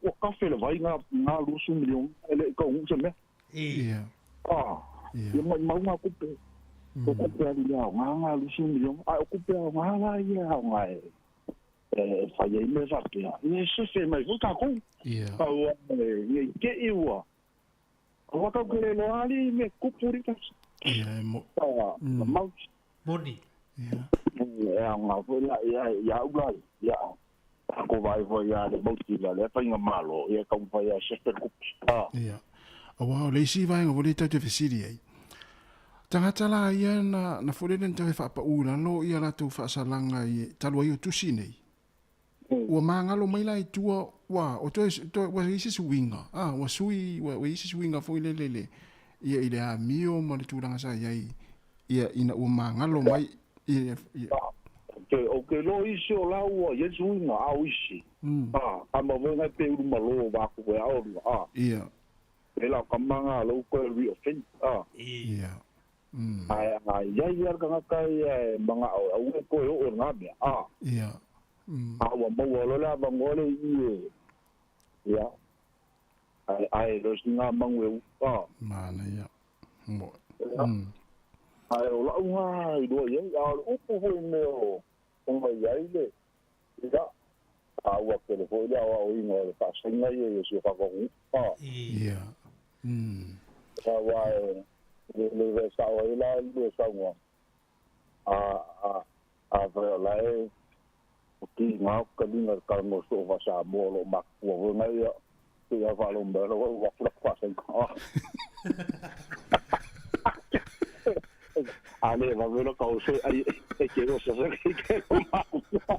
ua kafe le vai ngā 20 miliona e le i taunuu se mea. Ia. Ia maumau ngā kupe. O kupe alu le aoga ngā 20 miliona, ae o kupe aoga la ia e aoga e fai ai mea faapea. Ia e sefe mai foi tatou. Ia. Aua ia i te i ua. Aua tau ke le loa ali me kupu rika. Ia e mo. Mau. Moni. Ia. E aoga foi la ia ia ula ia. Ako vai foi ia le mauti la le whainga malo ia taumafai a sefe kupu. Ia. Aua o le isi vaega foi lea tatou te fesili ai. Tagata la ia na na foi lele na tau e faapau i lalo ia latou faasalaga i talu ai o tusi nei. Ua magalo mai la i tua ua o toe toe ua i ai se suiga a ua sui ua i ai se suiga foi lele le ia i le amio ma le tulaga sa i ai ia ina ua magalo mai ia ia. Ou te iloa isi o la ua i ai suiga a o isi a a ma voi ngai pe ulu malo va ku koe a olua a. Ia. E la ka manga lo koe reoffend a. Ia. Ae a i ai ia le tagata ia e mangao e aua e toe oo i lena mea a. Ia. A ua maua loa le avanoa lea i i e ia ae ae le o si ngā mangu e u a. Manaia. Mo. Ae o la'u ga iloa i ai, a o le upu fo'i mea o mai ai le ia taua tele fo'i le aoaoina o le fa'asaiga ia i o si o tatou atunuu a. Ia. Auā e lelei vae sa'o ai la lua saunoaga a a afai o la e o tiga o taliga i le talanoa soo faa-Samoa o lo'o matutua foi na ia pei a faalogo mai ua atu latou faasaiga a le vave la tauso ai e ke o sa ke ke o matutua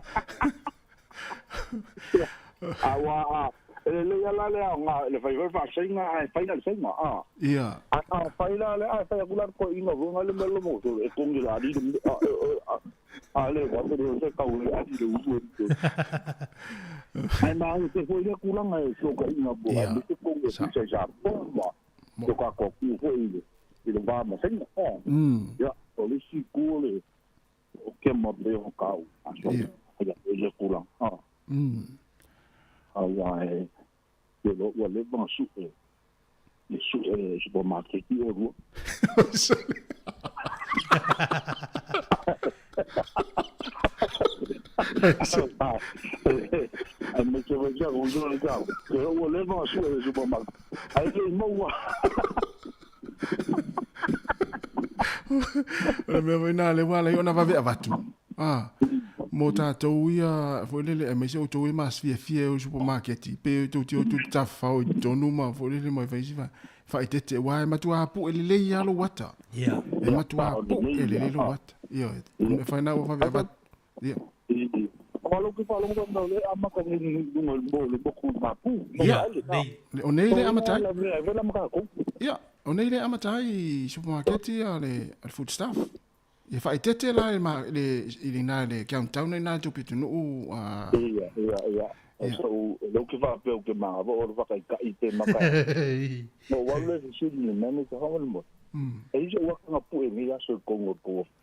aua e lelei ala le aoga le fai foi faasaiga ae fai na le saiga a Ia. A fai la le a fai atu la le toeaina foi na le mea le mo e togi la ali le a le vave le se tau le ali le ulu e ai ma te foi le tulaga e feokaʻiga po aemaise togi e pisa i Samoa ma o tatou atunuu foi i le va ma saiga ia o le isi itu o le o kema pei ona taua aso ia i le tulaga auā e le ua leva ona suʻe le suʻe supermarket o lua. Aemaise foi si au uso le tau. Ua leva ona suʻe le supermarket ae le i maua. O le mea foi lena lea ua ala ai ona vave avatu. Ah, mo tatou ia foi lele aemaise outou e masifiafia e o i supamaketi pe tou te o atu i te tafafao i totonu ma foi lele ma fai isi faaeteete aua e matuā pu'e lelei lava lou ata. E matuā pu'e lelei lou ata. Ioe, o le mea fai lena ua vave avatu. Ia. Ia, o nei le amata ai. Ia, o nei le amata ai i supamaketi a le Food Stuff. E faaeteete la i le i ina i le countdown ina i tou pitonuu a. Ia, ia, ia. Ia. So, lea ou te faapea ou te manava o le faataitai pe maka. Na ou alu lea i fesili i le manager faamolemole. E i ai se uata na pue i lenei aso i totonu o le tou ofisa?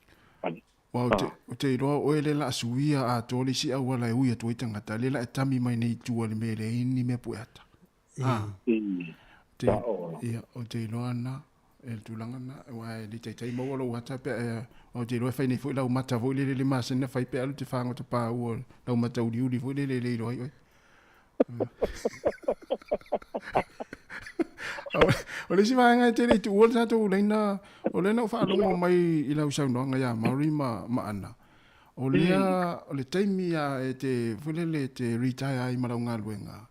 Aua ou te, ou te iloa o oe lea la a suia atoa le isi auala e ui atu ai tagata, lea la e tami mai nei i tua i le mea e leai ni mea pue ata. Ah. Te, ia, ou te iloa na, e le tulaga na, aua e le taitai maua lou ata pe a, ou te iloa e fai nei foi lau mata foi lele le masani na fai pe alu te fagota pāua lau mata uliuli foi lele e le iloa ai oe. O le isi vaega e tele i tuua le tatou laina, o lea na ou faalogo mai i lau saunoaga ia Maori ma, ma Ana, o lea, o le taimi a e te, foi lele e te retire ai ma lau galuega,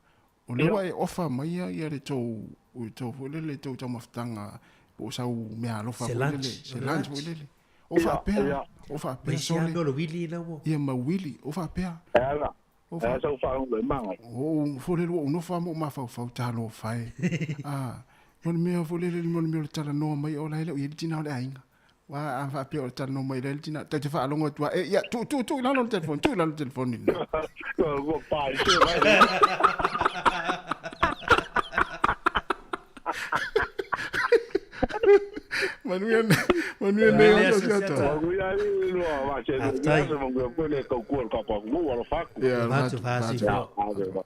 O lea ua e ofa maia ia le tou, le tou foi lele, le tou taumafataga po o sau meaalofa Se foi lele, lunch. se lunch foi lele. O faapea, o faapea Ma isi lava sole. mea o le wili ina ua. Ia ma wili, o faapea. E ala, O e fa, ala sau faalogo e magai. o ou foi lele ua ou nofo lava ma ou mafaufau, talofa e. A, mo le mea foi lele, mo le mea o le talanoa mai o la e le o i ai le tina o le aiga. Aua a faapea o le talanoa mai la le tina, ta te faalogo atu lava, e, ia, tuu, tuu, tuu i lalo le telefoni, tuu i lalo le telefoni lena. Ua pa i se vai. Manuia, manuia nei Manuia aso aso siata. siata. Manuia ai lua va se Faafetai. manuia se manuia foi le tautua le tatou atunuu alofa atu. Ia, Alofa atu, alofa atu. faasi. Ave va.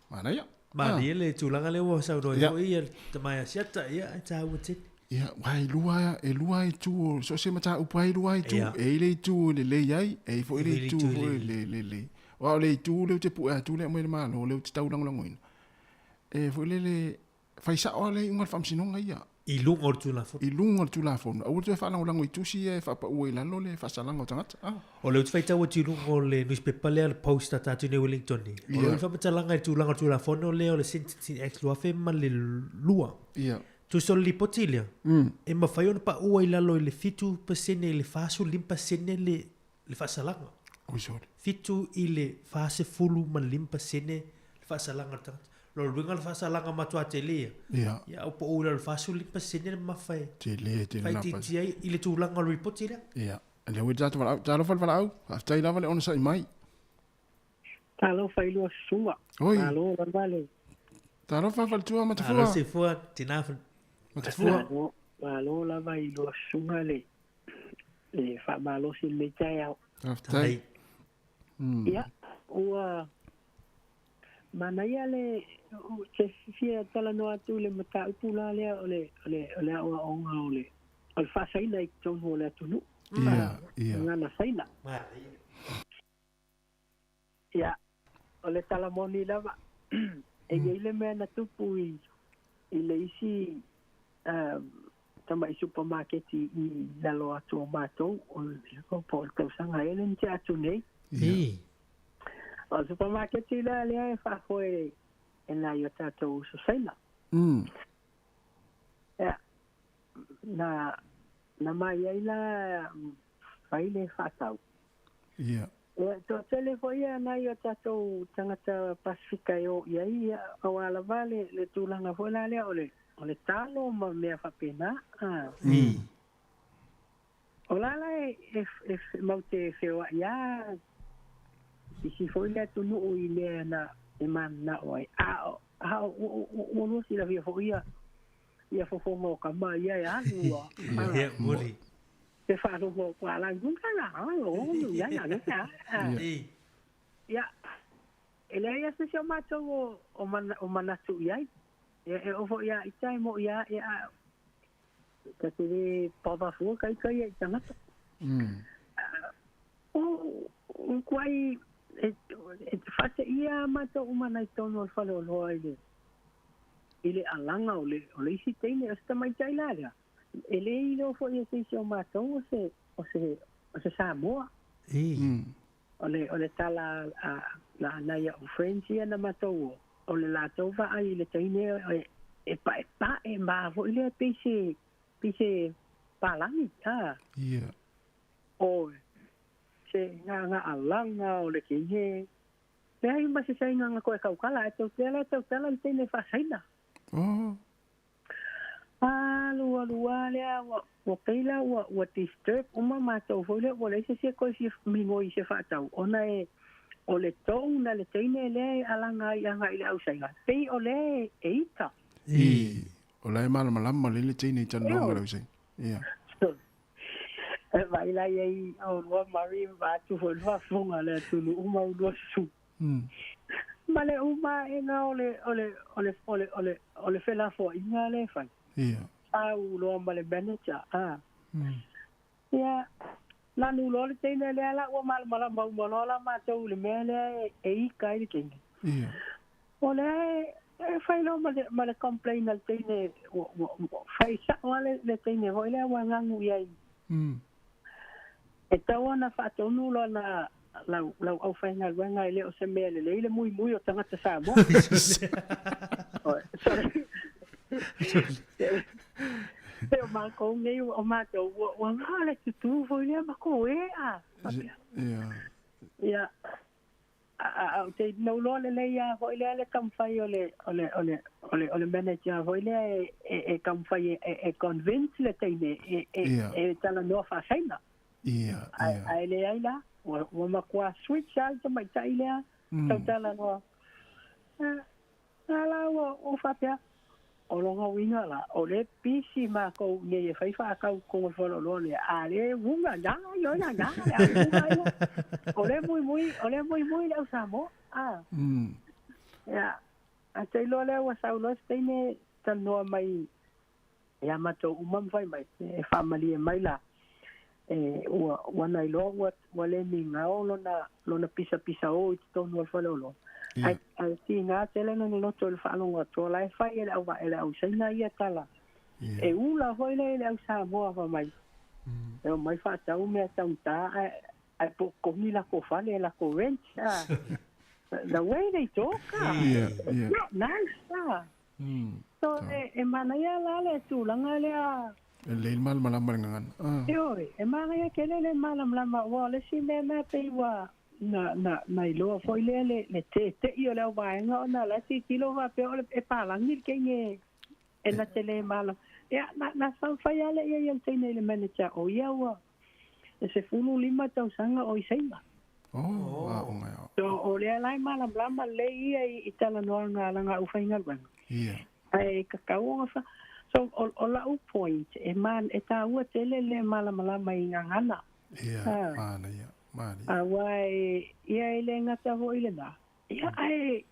Manaia. Malie le tulaga lea ua saunoa ai Ia. foi ia le tama ia Siata, ia, e taua tele. Ia, aua e lua, e lua itu o, so o se mataupu lava e lua itu. Ia. E i le itu e lelei ai, e i foi le E i le itu itu foi e le lelei. Aua o le itu lea ou te pue atu lea e aumai le Malo, lea ou te taulagolagoina, e foi lele, fai sao lava le iuga o le Faamasinoga ia. I luga o le Tulafono. I luga o le Tulafono. Aua le toe faalagolago i tusi ia e faapaua i lalo le faasalaga o tagata. Ah. O lea ou te faitau atu i luga o le newspaper lea, le Post a tatou i nei Wellington nei. O lo o i faamatalaga i le tulaga o le Tulafono lea o le Sentencing Act 2002. Ia. Tusa o le lipoti lea, e mafai ona paua i lalo i le 7% i le 45% le, le faasalaga. Oi sole. 7 i le 45% le faasalaga a le tagata. Lona uiga le faasalaga matua tele ia. Ia. Ia au pau i lalo i le 45% le mamafa e Tele, tele napa. faaitiitia ai i le tulaga o le lipoti lea. Ia. Lea ua i le tatou valaau. Talofa le valaau. Faafetai lava le onosai mai. Talofa i lua susuga. Oi. Malo lava le. Talofa faletua Matafua. Malo soifua tina Matafua. Malo, malo lava i lua susuga le le faamalosi i lenei taeao. Faafetai. Ia, ua Manaia le ou te fia talanoa atu i le mataupu la lea o le o le o le aoaoga o le o le faasaina i totonu o le atunuu. Ia, ia. Gagana Saina. Ia, o le tala moni lava, e i ai le mea na tupu i i le isi tamai supamaketi i lalo atu o matou, o le po o le tausaga ea lea na tea atu nei. Ia. O le supamaketi la lea e faafoe e nai o tatou uso Saina. Ia, na, na mai ai la fai le faatau. Ia. Ia, toatele foi ia nai o tatou tagata Pasefika e o i ai, ia, aua lava le, le tulaga foi la lea o le, o le talo ma mea faapena. A. O la la e, e, e, mau te feoai lava isi foi le atunuu i mea na e mananao ai. A o, a o, ua, ua, ua lua silafia foi ia, ia fofoga o kama ia e alu a. Ia, moni. Te faalogo ua la Ia, e leai lava se isi o matou o o manatu i ai. Ia, e oo foi ia ita e mo'i lava, ia, a ta te le bother fua ka ita ia i tagata. O, o kuai e, e faateia matou uma nai totonu o le faleoloa i le i le alaga o le o le isi teine, o se tamaitai la lea. E le iloa foi e se isi o matou o se, o se, o se Samoa. O le, o le tala a, a nai a'u friends ia na matou o, o le latou vaai i le teine e, e pa'epa'e ma foi lea pei se, pei se palagi, a. Ia. O se gaga'alaga o le teine, leai ma se saigaga koe kaukala, ae tou te ala e tautala le teine faasaina. Oh. A alu lava lea ua ua pei la ua ua disturb uma matou foi lea ua leai se isi e toe fia migoi i se faatau ona e o le tone a le teine lea e alaga ai agai i le ausaiga pei o lea e ita. I, o la e malamalama lelei le teine i talanoaga a le ausaiga. Ia. E vaai la i ai o lua Murray vaeatu foi le faafofoga a le atunuu ma ulua susu. Ma le uma aena o le, o le, o le, o le, o le, o le felafoaiga lea e fai. Ia. Sau loa ma le manager, a. Ia, lanu loa le teine lea la ua malamalama uma loa la matou i le mea lea e, e ika ai le teine. Ia. O lea e, e fai loa ma le, ma le complain a le teine, ua, ua, ua fai sa'o lava le, le teine foi lea ua gagu i ai. E tatau ona faatonu lona lau lau aufaigaluega e le o se mea lelei le muimui o tagata Samoa. Sorry. E o makou nei, o matou, ua, ua ngā le tutū foi lea ma ko e a. Ia. Ia, a o te nou loa lelei lava foi lea le taumafai o le, o le, o le, o le, o le manager foi lea e, e, e taumafai e, e, e convince le teine e, e, e talanoa faasaina. Ia, ia. Ae leai la, ua, ua matua switch lava le tamaitai lea, tautala loa. A la ua, ua faapea, o lona uiga la, o lea e pisi makou nei e fai faatau i totonu o le faleoloa lea, a le uga, na, ioe na, na, le a uga ia. O lea e muimui, o lea e muimui le au Samoa, a. Ia, a te iloa lea ua sau loa se teine talanoa mai ia matou uma ma fai mai, e faamalie mai la, e, ua, ua nailoa ua, ua le migao lona, lona pisapisa o i totonu o le faleoloa. Ae, ae tiga tele lona loto i le faalogo atu, o la e fai e le au, e le au Saina ia tala. E ula foi lea i le au Samoa fai mai, e omai faatau mea taugata ae, ae po o totogi latou fale, latou rent, a. The way they talk, a. Not nice, a. So, e manaia la le tulaga lea. E lelei le malamalama i le gagana. Ioe, e manaia tele le malamalama, aua o le isi mea lena pei ua na, na, na iloa foi lea le, le tete'i o le auvaega ona o la e tilotilo faapea o le, e palagi le teine e na te le malam. Ia, na, na taumafai lava lea i ai o le teine i le manager, o ia ua e 15 tausaga o i Saina. Oh, aoga e ao. So, o lea la e malamalama lelei ia i talanoaga a lana aufaigaluega. Ia. Ae tatau ona fa... So, o, o la'u point, e, ma, e tāua tele le malamalama i gagana. Ia, manaia, manaia. Aua e, ia e le gata foi lenā. Ia, ae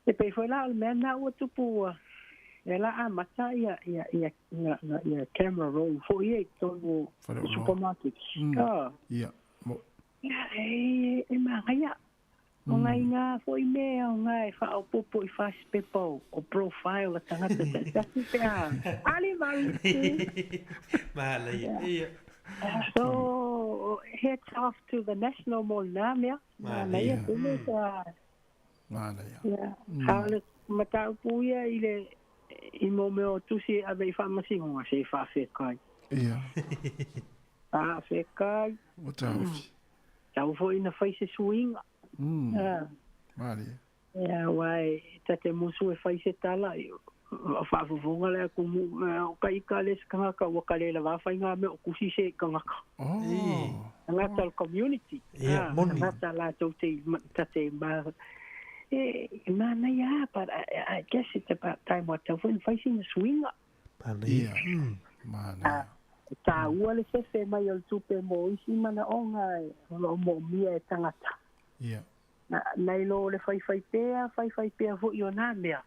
E pei foi la o le mea lena ua tupu ua lea la amata ia ia ia ia ia camera roll foi ia i totonu o supermarkets. Ah. Ia. Mo. Ia e e magaia. O ngai ngā foi mea o ngā e whaopopo i fasipepa o, o profile a tangata taitasi pe a. Ali mari. Mālaia. Ia. So, hats off to the national mo nā mea. Mālaia. Mālaia. Manaia. Ia. A o le mataupu ia i le i mō mea o tusi e ave i faamasinoga, se i faafekai. Ia. Faafekai. Ua taofi. Tau foi ina fai se suiga. Malie. Ia, aua e ta te musu e fai se tala, o faafofoga le atumu, o ka ika le isi tagata ua ka le lava fai ngā mea o kusi se tagata. Oh. Tagata o le community. Ia, moni. Tagata latou te, ta te ma, e, e manaia lava, but I, I guess it's about time ua tatau foi ona fai sina suiga. Manaia. Ia, manaia. E tāua le fefe mai o le tupe mo isi manaoga e o lo o moomia e tagata. Ia. Na, nai lo le faifai pea, faifai pea foi o nā mea.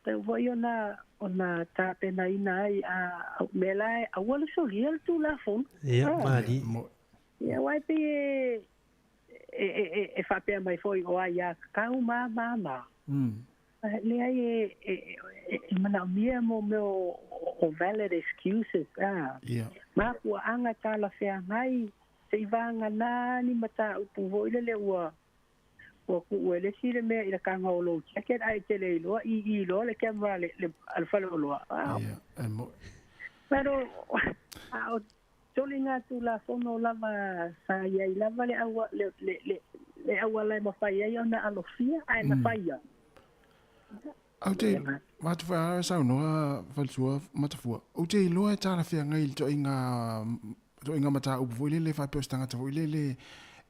Tau foi ona, ona tapenaina ai a, mea la e aua le solia le Tulafono. Ia, malie. Ia, aua e pei e, e, e, e, e faapea mai foi o ai ia kakau ma, ma, ma. Leai e, e, e, e manaomia mo mea o, o valid excuses, a. Ia. Mafuaaga talafeagai Se i vagana ni mataupu foi lele ua ua kuu e le isi le mea i le kaga o lou jacket ae e te le iloa i i loa le camera a le le a le faleoloa. Ia, e mo'i. Pero a o toli ngā Tulafono lava sa i ai lava le aua le le le le auala e mafai ai ona alofia ae na fai ai. Ou te vatu foi a saunoa faletua Matafua, ou te iloa e talafeagai i le toaiga toaiga mataupu foi lele faapea o se tagata foi lele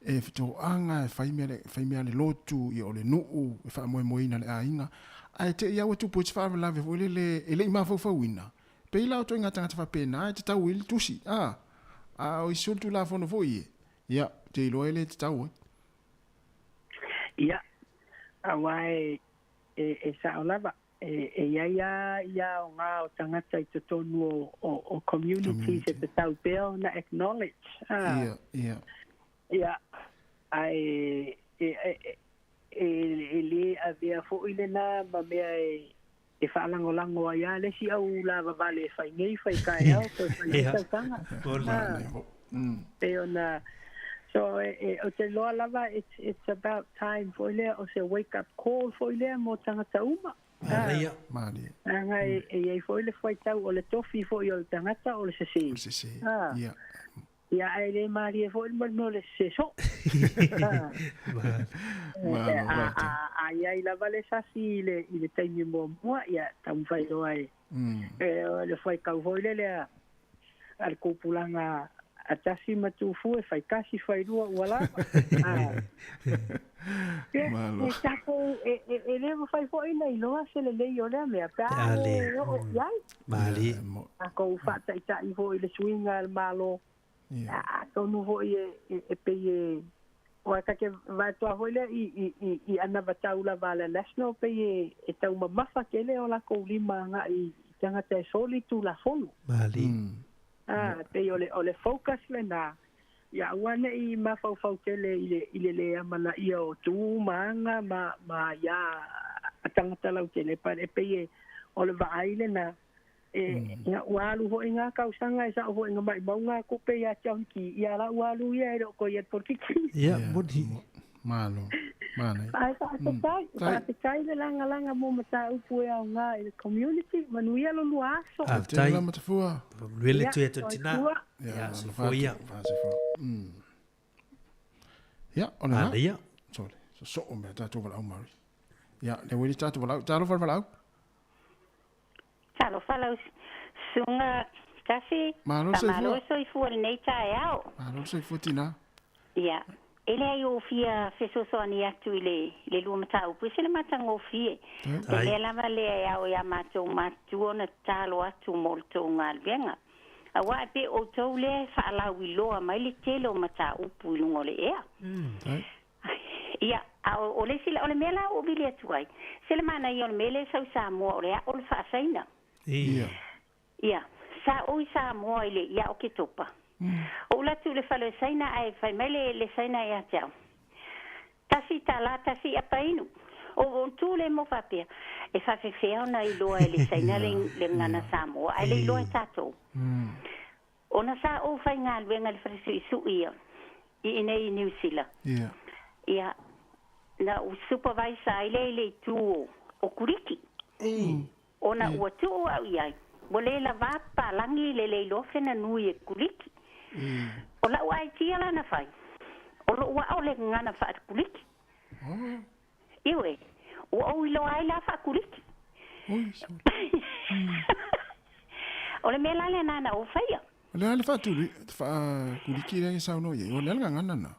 e fetoaga e fai mea le fai mea a le lotu ia o le nuu e faamoemoeina le aiga ae te i lava ua tupu ai se faalavelave foi lele e le i mafaufauina pei la o toaiga tagata faapena e tatau ai le tusi a a o isi o le Tulafono foi e ia ou te iloa e le tatau ai. Ia, aua e e e sao lava E, e i ai a ia aoga o tagata i totonu o, o, o communities e tatau pea ona acknowledge. Ah. Ia, ia. Ia, ae e, e, e, e lē avea foi lenā ma mea e, e faalagolago ai lava le isi au lavavale e fai nei, fai taeao, toe fai isi tausaga. Ah. Pei ona, so e, e, ou te iloa lava it's, it's about time foi lea, o se wake up call foi lea mo tagata uma. Manaia. Malie. Leaga e, e i ai foi le fuaitau o le tofi foi o le tagata o le sesē. O le sesē. Ah. Ia. Ia, ae le malie foi le mea o le sesē soo. Ah. Malo, A, faafetai. a, a i ai lava le sasi i le, i le taimi muamua, ia, taumafai loa e, e, o le fuaitau foi lele a, a le tupulaga a tasi ma tufu e fai tasi fai lua ua lava. Ah. Ia, Malo. e tatou, e, e, e le mafai foi ona iloa se lelei o lea mea, pe a Ale. le oo i ai. Malie. Tatou faataitai foi i le suiga a le Malo, Ia. atonu foi e, e, e pei e, aua ta te vaeatoa foi lea i, i, i, i anavatau lava a le National, pei e, e taumamafa tele o latou lima agai i tagata e soli Tulafono. Malie. Ah, pei o le, o le focus lenā, ia aua ne i mafaufau tele i le, i le lē amanaia o tu ma aga ma, ma aiā a tagata lautele, but e pei e o le vaai lenā, e, ina ua alu foi ngā tausaga e sao foi nga maʻimauga a kupe iā te aohiki, ia la ua alu ia e le o koe ia le polokiki. Ia, moni. Malo. Manaia. Ae faafetai, faafetai le lagalaga mo mataupu e aoga i le community, manuia lo lua aso. Faafetai. Tele la Matafua. Manuia le tui atu i le tina. Soifua. Ia, soifua ia. Soifua. Ia, o lena. Manaia. Sole, sosoo mea tatou valaau Mary. Ia, lea ua i le tatou valaau. Talofa le valaau. Talofa lau susuga Tasi. Malo le soifua. Faamalo le soifua i lenei taeao. Malo le soifua tina. Ia, e leai ou fia fesoasoani atu i le, le lua mataupu, e ese le matagofie. O le mea lava lea e ao iā matou matutua ona tatalo atu mo le tou galuega. Aua e pei o outou lea e faalauiloa mai le tele o mataupu i luga o le ea. Ia, A o le isi la, o le mea la ua ou vili atu ai, se le manaia o le mea lea e sau i Samoa o le aʻo o le faasaina. Ia. Ia, sa ou i Samoa i le ia Oketopa. Ou alu atu i le fale o Saina ae fai mai le le Saina ia te au, Tasi tala, tasi apa inu. Ou ou tu lea mo faapea, e faafefea ona iloa e le Saina le le gagana Samoa ae le iloa e tatou. Ona sa ou faigaluega i le fale suisui ia i inei i Niu Sila. Ia. Ia, na ou supervise ai lea i le itu o o Kuliki. Ona ua tuu au i ai, ua le lavā papalagi i le le iloa fena nui e Kuliki. O la'u aitia la na fai, o lo'u a'o le gagana faa-Kuliki. Ioe, ua ou iloa ai la faa-Kuliki. O le mea la lena na ou faia. O le a le faa-Kuliki lea e saunoa i ai? O le a le gagana lena?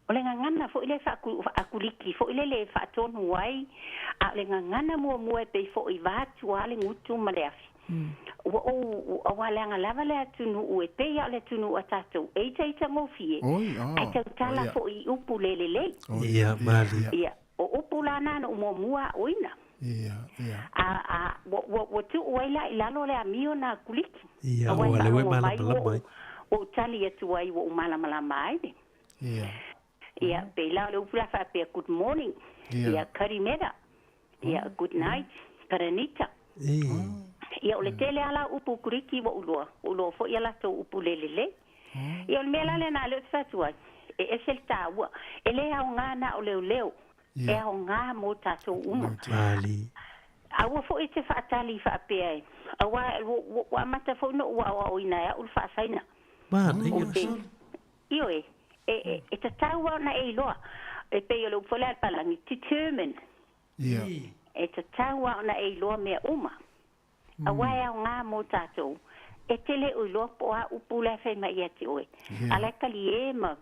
O le gagana foi lea faa-Kuliki foi lele e faatonu ai, a o le gagana muamua e pei foi vaeatu lava le gutu ma le afi. Ua ou, aua leaga lava le atunuu e pei lava o le atunuu a tatou, e itaita gofie, ae tautala foi i upu le lelei. Ia, malie. Ia, o upu la na na ou muamua aoina. Ia, ia. A, a, ua, ua, ua tuu ai la i lalo le amio na Kuliki. Ia, Aua e ua lea ua e faalogo mai ua malamalama ou, ai. ua ou tali atu ai ua ou malamalama ai le. Ia. Ia, pei la o le upu la faapea good morning, ia karimera, ia good night, karanita. Ia, o le tele lava la o upu Kuriki ua ou iloa, ua ou iloa foi a latou upu le lelei. Ia, o le mea la lena lea ou te fai atu ai, e ese le taua, e le aoga na o leoleo, e aoga mo tatou uma. Aua foi e te faatali faapea e, aua ua amata foi ona ou aoaoina e au le faasaina. Ou te, ioe, e, e, e tatau lava ona e iloa, e pei o le upu foi lea a le Palagi, determine. E tatau lava ona e iloa mea uma, aua e aoga mo tatou. E te le o iloa po o a upu la e fai mai ia te oe, a la e talie ma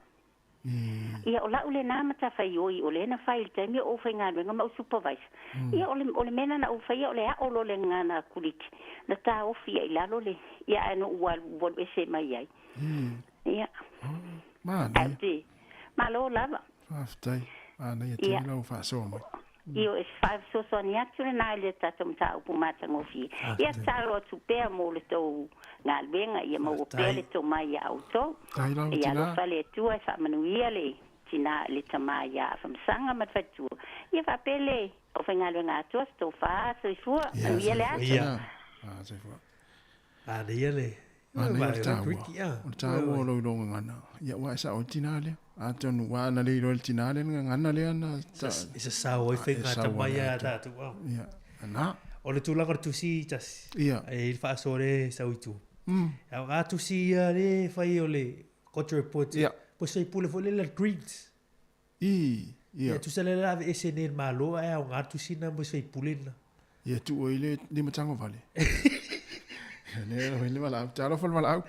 Ia, o la'u lenā matafaioi, o lea na fai i le taimi o ou faigaluega ma ou supervisor. Ia, o le, o le mea lena na ou faia, o le a'o loa le gagana Kuliki, na taofi ai i lalo le, ia, ae na ou alu, alu ese mai ai. Ia. Ae ou te, malo lava. Faafetai. Manaia tele lau faasoa mai. Ioe, e faafesoasoani atu lenā i le tatou mataupu matagofie. Ia tatalo atu pea mo le tou galuega, ia maua pea le tomai ia outou. Ia alofa le Atua e faamanuia le tina, le tama ia Afamasaga ma le faletua. Ia faapea le aufaigaluega atoa, se tofa, soifua, manuia le aso. Manaia le Manaia le taua. O le taua o lou iloa gagana. Ia aua e sao ai le tina lea. Atonu aua ana le iloa e le tina lea le gagana lea na E sasao ai faiga atamai a tatou a. Ia, na. O le tulaga o le tusi tasi. Ia. E i ai le faasoa lea e sau i tua. A o a tusi ia lea e fai o le culture report. Ia. Po o se faipule foi lele a le Greens. I, ia. Ia tusa lea la aveese nei e le Malo ae aoga le tusi lena mo se faipule lena. Ia tuu ai le limatago vale. Ia lea oi le valaau. Talofa le valaau.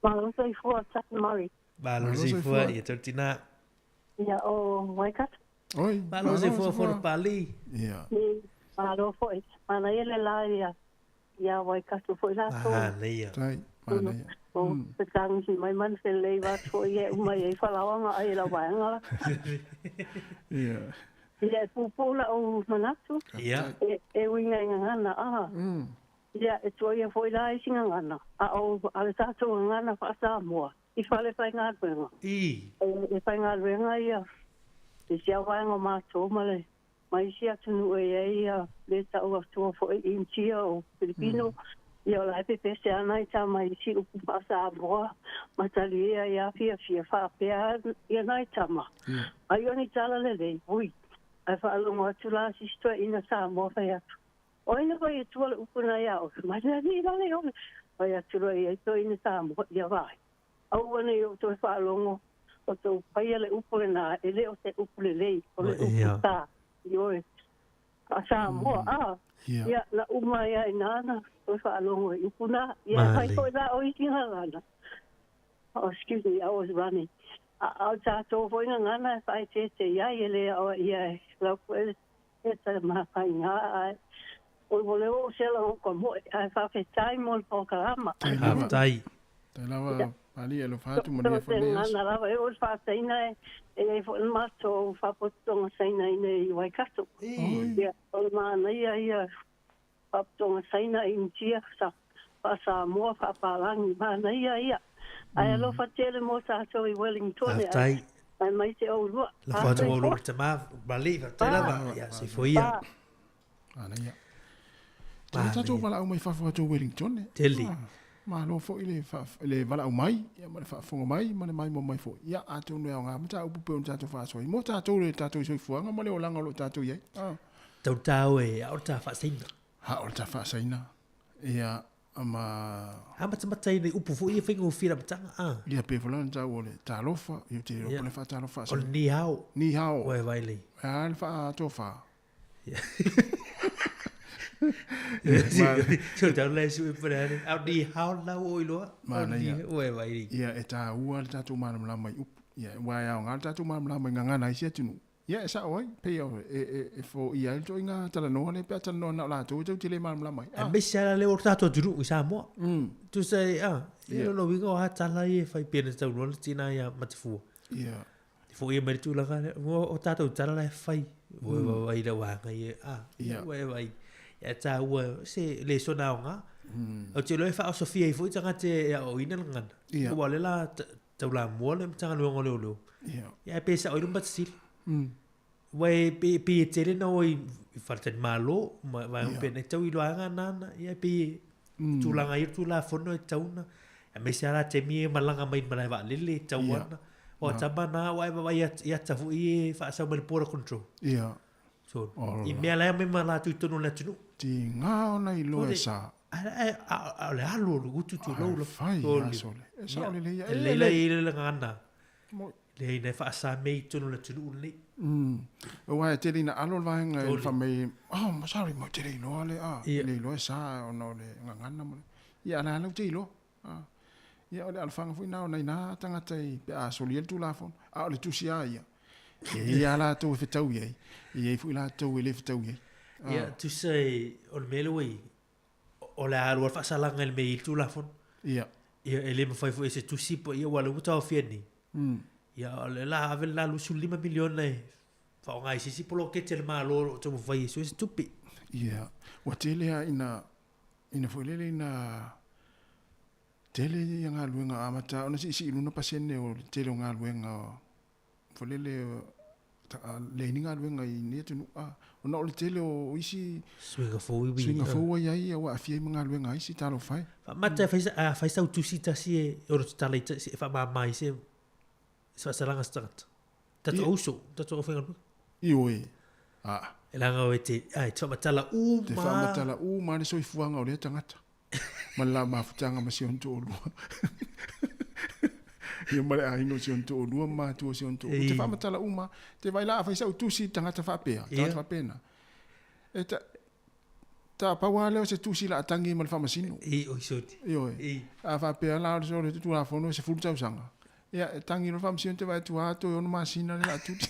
Malo soifua Chuck Murray. Malo soifua ia tau tina. Ia o Waikato. Oi. Malo soifua Fono Pali. Ia. Malo foi. Manaia le la ia ia Waikato foi latou. Manaia. Tai, manaia. O te tagisi mai ma le felei va atu foi e uma i ai falaoa ma ai i lau vaega la. Ia. Ia e pupuu la'u manatu. Ia. E, e uiga i gagana, a. Ia, e tuaia foi la isi gagana, a o a le tatou gagana faa-Samoa i fale faigaluega. I. E, e faigaluega ia i si au vaega o matou ma le ma isi atunuu e i ai ia le tau atua foi Initia o Filipino, ia o la e pepese lava nai tama i isi upu faa-Samoa ma talie ai lava fiafia faapea ia nai tama. Ai o ni tala lelei, ui, ae faalogo atu la sisi toeaina Samoa fai atu, O ai na fai atua le upu na iā oe? Mai le alii la le ole. Fai atu loa i ai toeaina Samoa, ia vaai. Aua nei ou toe faalogo o tou faia le upu lenā, e le o se upu lelei, o le upu sa, ioe, faa-Samoa, a, ia, na uma ai lava i ina na toe faalogo i upu nā. Ia, e fai foi la o isi gagana. Oh, excuse me, I was running. A, a o tatou foi gagana e faaeteete i ai, e le aoa ia e lau foi e Tamafaiga, ae oi ua leo ou sela o ka moe, ae faafetai mo le polokalama. Faafetai. Tai lava. Malie alofa atu manuia foi lenei aso. Gagana lava e oo i le faa-Saina e i ai foi le matou faapotopotoga Saina i inei i Waikato. Ia, o le manaia ia faapotopotoga Saina, Initia, faa-Samoa, faa-Palagi, manaia ia. Ae alofa tele mo tatou i Wellington Faafetai. aemaise oulua. Lafo atu mo oulua ma le tama, Malie, faafetai lava. Ia, soifua ia. Manaia. Tele tatou valaau mai fafo atu o Wellington. Eh. Tele. Ah, malo foi le, le valaau mai, ia, ma le faafofoga mai, ma le maimoa mai foi. Ia, atonu e aoga mataupu pei ona tatou faasoa ai. Mo tatou le tatou soifuaga ma le olaga o lo o tatou i ai. Ah. Tau tau e, a o le ta faasaina. Ha o le ta faasaina. Ia, ma... A matamata i nei upu foi e faigofie le amataga, a. Ia, pei foi la ona taua o le talofa, ia, ou te iloa po o le faatalofa O le ni hao. Ni hao. Ua e vaai lei. A le faatofa. So tau le su e pere au ni hao lau o iloa. Manaia. Ua e vaai lei. Ia, e taua le tatou malamalama i upu. Ia, aua e aoga le tatou malamalama i gagana a isi atunuu. Ia, e sao ai, pei o, e, e, e foia ai le ituaiga talanoa lea pe a talanoa na o latou e tou te le malamalama ai. Aemaise lava lea o le tatou atunuu i Samoa. Tusa e, a, ia lona uiga o a tala ia e fai pei ona saunoa le tina ia Matafua. Ia. E foia mai le tulaga lea, o, o tatou tala la e fai. Ua e vaai i lau aga ia, a, ua e vaai. Ia taua, se lesona aoga. Ou te iloa e faaosofia ai foi tagata e aoaoina le gagana. Ia. Aua o lea la taulamua le Matagaluega o Leoleo. Ia. Ia ae pe sao ai le matasili. Ua e pe, pe e tele na o i faletalimalo ma vaega Ia. pena e tau i loaga nana. Ia pe e tulaga ia tulafono e tau na. Aemaise lava la taimi e malaga mai i le malae vaalele e tau Ia. ana. O Na. tama na ua e vaavaai i ata foi e faasau mai le border control. Ia. So, O i la. mea la e aumai ma latou i totonu o le atunuu. Tiga ona iloa e sa. A o le alu o le utu tulou Ae la. fai Toli. lava sole. E sao lelei ia. E lelei la i le gagana. Moi. Leai na e faasame i totonu o le atunuu lenei. Aua e tele ina alo le vaega e Toli. fai mai, oh, ma sorry, mo te le iloa le, ah, Ia. le iloa e sa ona o le gagana ma le. Ia, a la lau te iloa. Ah. Ia, o le alofaga foi na o nai nā tagata i pe a solia le Tulafono, a o le tusi lava ia. E i ai lava latou e fetau i ai, e i ai foi latou e le fetau i ai. Ah. Ia, tusa e, o le mea lea ua i ai, o le a alu lava le faasalaga i le mea e i ai le Tulafono. Ia. Ia, e le mafai foi e se tusi po ia aua o lea ua taofia nei. Ia, o le la ave le la 25 miliona e faaaoga i se isi poloketi a le Malo o lo o taumafai e sue se tupe. Ia, ua tele lava ina, ina foi lele ina tele ia galuega amata ona siisii i luga pasene o le tele o galuega foi lele leai ni galuega i nei atunuu a ona o le tele o isi Suiga fou i suiga fou ua i ai ua aafia ai ma galuega a isi talofa e. Faamata e fai a fai sau tusi tasi e ono tatala i e faamama ai se se faasalaga se tagata. Tatou auso, tatou aufaigaluega. Ioe. A. E leaga o e te, a, e te faamatala uma. Te faamatala uma le soifuaga o lea tagata. Ma le la mafutaga ma si ona toalua. Ia ma le aiga o si ona toalua ma matua o si ona toalua. Te faamatala uma. Te vaai la a fai sau tusi i tagata faapea, tagata faapena. E ta, ta pau lava lea o se tusi la a tagi ma le faamasino. I, oi soti. Ioe. A faapea la o le Tulafono e 10 tausaga. Ia, e tagi loa le faamasino te vaai atu, a, toe ono masina le la a tuli.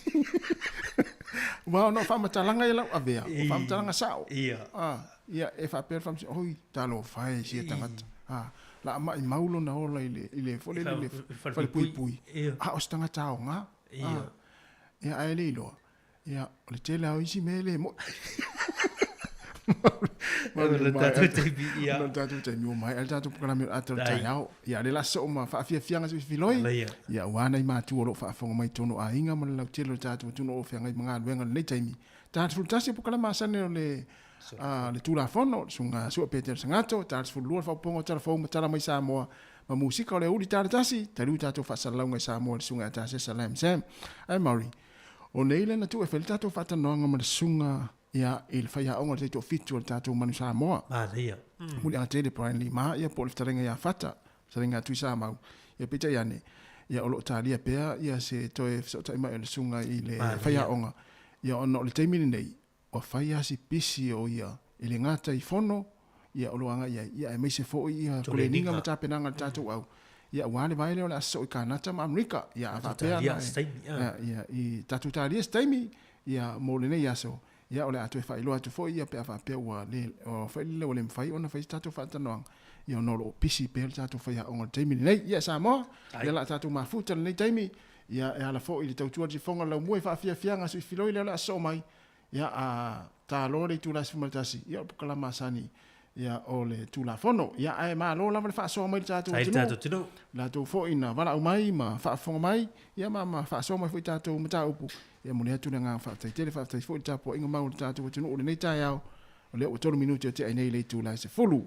Aua ona o faamatalaga ia lau avea, o faamatalaga sao. Ia. A, ia, e faapea le faamasino, oi, talofa e sia tagata. A, la a maimau lona ola i le, i le, foi lele, i le falepuipui. A o se tagata aoga. Ia. Ia, ae le iloa. Ia, o le tele lava o isi mea e le moni. O le tatou taimi, ia. O le tatou taimi, ua maea le tatou polokalame o le ata o le taeao. Ia, o lea o le a sosoo ma faafiafiaga se filoi. Ia, aua nai matua o lo o faafofoga mai i totonu o aiga ma le lautele o le tatou atunuu o lo o feagai ma galuega i lenei taimi. Ta 11 o polokalame masani o le le Tulafono, le Susuga Sua Petero Sagato, ta 12 le faaupuga o Tala Fou ma Tala mai Samoa ma musika o le aoauli ta le tasi, taliu tatou faasalalauga i Samoa i le Susuga ia Tasesa Lam Sam. Ae Murray, o nei lea na tuu e fai le tatou faatalanoaga ma le Susuga ia i le faiaoga o le taitoafitu o le tatou Manu Samoa. Manaia. Muliaga tele Brian Lee Ma ia po o le fetalaiga ia Fata, fetalaiga a Tuisamau. Ia peitai ane, ia o lo o talia pea ia se toe fesootai mai o le Susuga i le faiaoga. Ia ona o le taimi lenei, ua fai lava si pisi o ia e le gata i fono ia o lo o agai ai, ia aemaise foi ia koleniga ma tapenaga a le tatou au, ia aua le vae lea o le a sosoo i Kanata ma Amerika. Ia a faapea na ia i tatou talia se taimi ia mo lenei aso, ia o le a toe faailoa atu foi ia pe a faapea ua le foi lele ua le mafai ona fai se tatou faatalanoaga. Ia ona o lo o pisi pea le tatou faiaoga i le taimi lenei. Ia Samoa, ia la tatou mafuta lenei taimi, ia e ala foi i le tautua sifoga laumua i faafiafiaga suifiloi lea o le a sosoo mai, ia a taloa le itula e 11, ia o le polokalama masani ia o le Tulafono. Ia ae malo lava le faasoa mai i le tatou atunuu, latou foi na valaau mai ma faafofoga mai, ia ma faasoa mai foi i tatou mataupu. Ia momoli atu le agaga faafetai tele, faafetai foi i le tapuaiga mau a le tatou atunuu i lenei taeao, o lea ua 3 minute o tea ai nei i le itula e 10.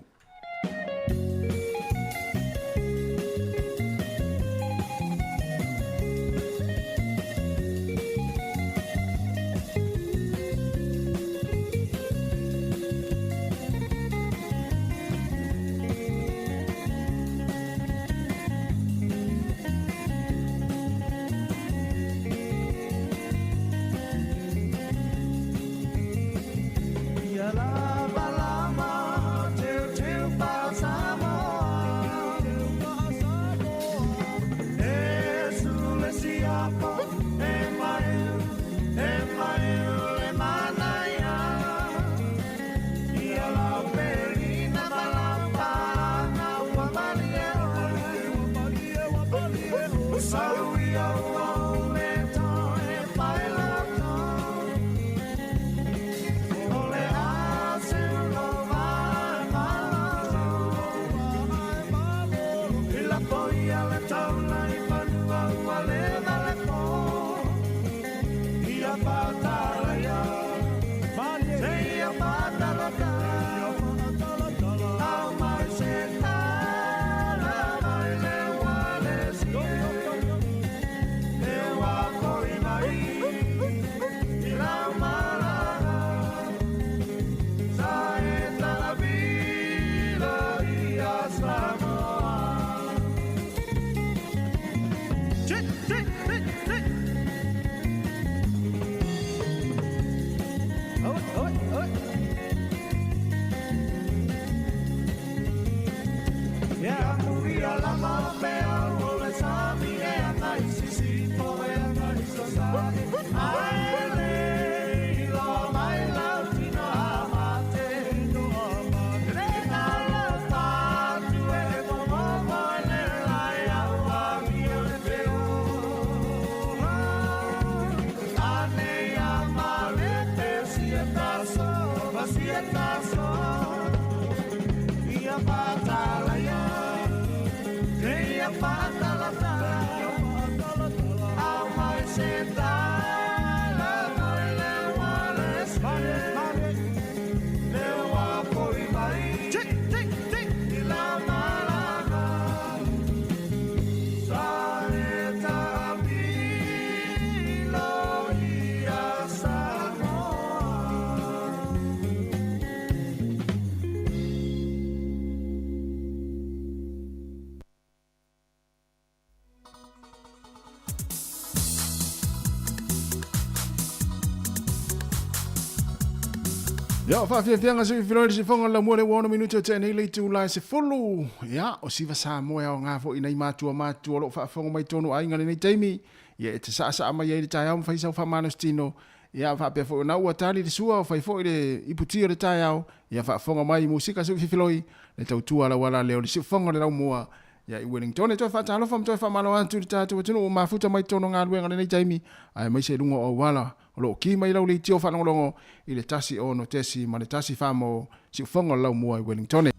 Ia, faafiafiaga se filoi le sifoga le laumua le ua ono minute o tea nei le itula e 10. Ia, o siva Samoa e aoga foi nai matua matua o lo o faafofoga mai tonu aiga lenei taimi. Ia, e te saasaa mai ai le taeao ma fai sau faamalositino. Ia, faapea foi ona ua tali le sua o fai foi le iputi o le taeao. Ia, faafofoga mai i musika sui fifiloi le tautua lauala lea o le siufoga le laumua. Ia, i Wellington e toe faatalofa ma toe faamalo atu i le tatou atunuu ua mafuta mai totonu o galuega lenei taimi, aemaise i luga o auala o lo o ki mai lau leitio faalogologo i le 1 6 ma le 1 4 mo Siufogo le Laumua i Wellington.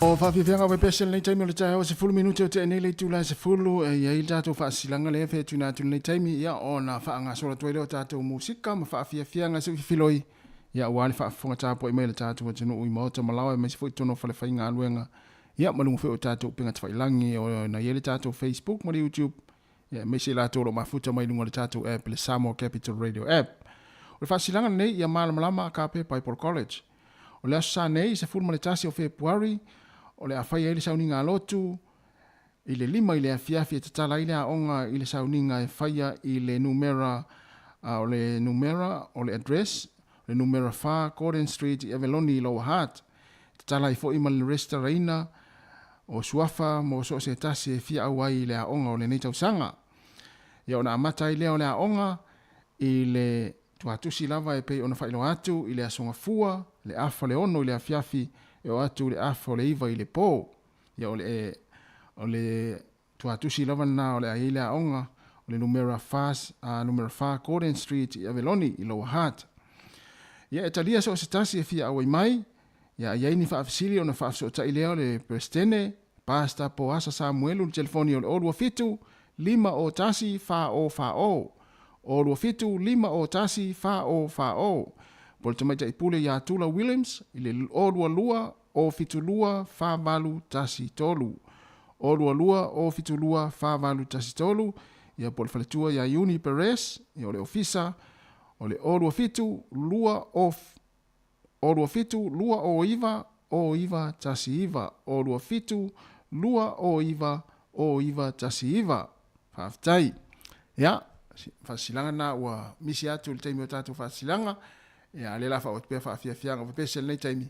O faafiafiaga pepese lenei taimi o le taeao 10 minute o tea nei le itula e 10 e i ai le tatou faasilaga lea e fetuina atu lenei taimi ia ona faagasolo atu ai lea o tatou musika ma faafiafiaga se i filoi ia aua le faafofoga tapuai mai a le tatou atunuu i maota ma laoa aemaise foi totonu o falefaigaluega ia ma luga foi o tatou upega tafailagi na i ai le tatou Facebook ma le YouTube ia aemaise i latou o lo o mafuta mai luga o le tatou app le Samoa Capital Radio App. O le faasilaga lenei ia malamalama Agape Bible College. O le Aso Sa nei, 11 o Fepuari, o le a fai ai le sauniga a lotu i le 5 i le afiafi e tatala ai le aoga i le sauniga e faia i le numera o le numera o le address o le numera 4 Gordon Street i Aveloni i Lower Hutt. E tatala ai foi ma le resitalaina o suafa mo so o se tasi e fia auai i le aoga o lenei tausaga. Ia ona amata ai lea o le aoga i le Tuatusi lava e pei ona faailoa atu i le Aso Gafua, le afa o le 6 i le afiafi e oo atu i le afa o le 9 i le po. Ia o le o le tuatusi lava lena o le a i ai le aoga o le numera 4, numera 4 Gordon Street i Aveloni i Lower Hutt. Ia e talia so o se tasi e fia auai mai, ia a i ai ni faafesili ona faafesootai lea o le Peresetene, Pastor Poasa Samuelu i le telefoni o le 027 501 4040, 027 501 4040, po o le Tamaitai Pule ia Tula Williams i le 022 072 4813, 022 072 4813, ia po o le faletua ia Iuni Perez, ia o le Ofisa o le 027 2 027 209 0919, 027 209 0919. Faafetai. Ia, faasilaga lena ua misi atu i le taimi o tatou faasilaga. Ia, a o lea o le a faaauau atu pea faafiafiaga pepese i lenei taimi.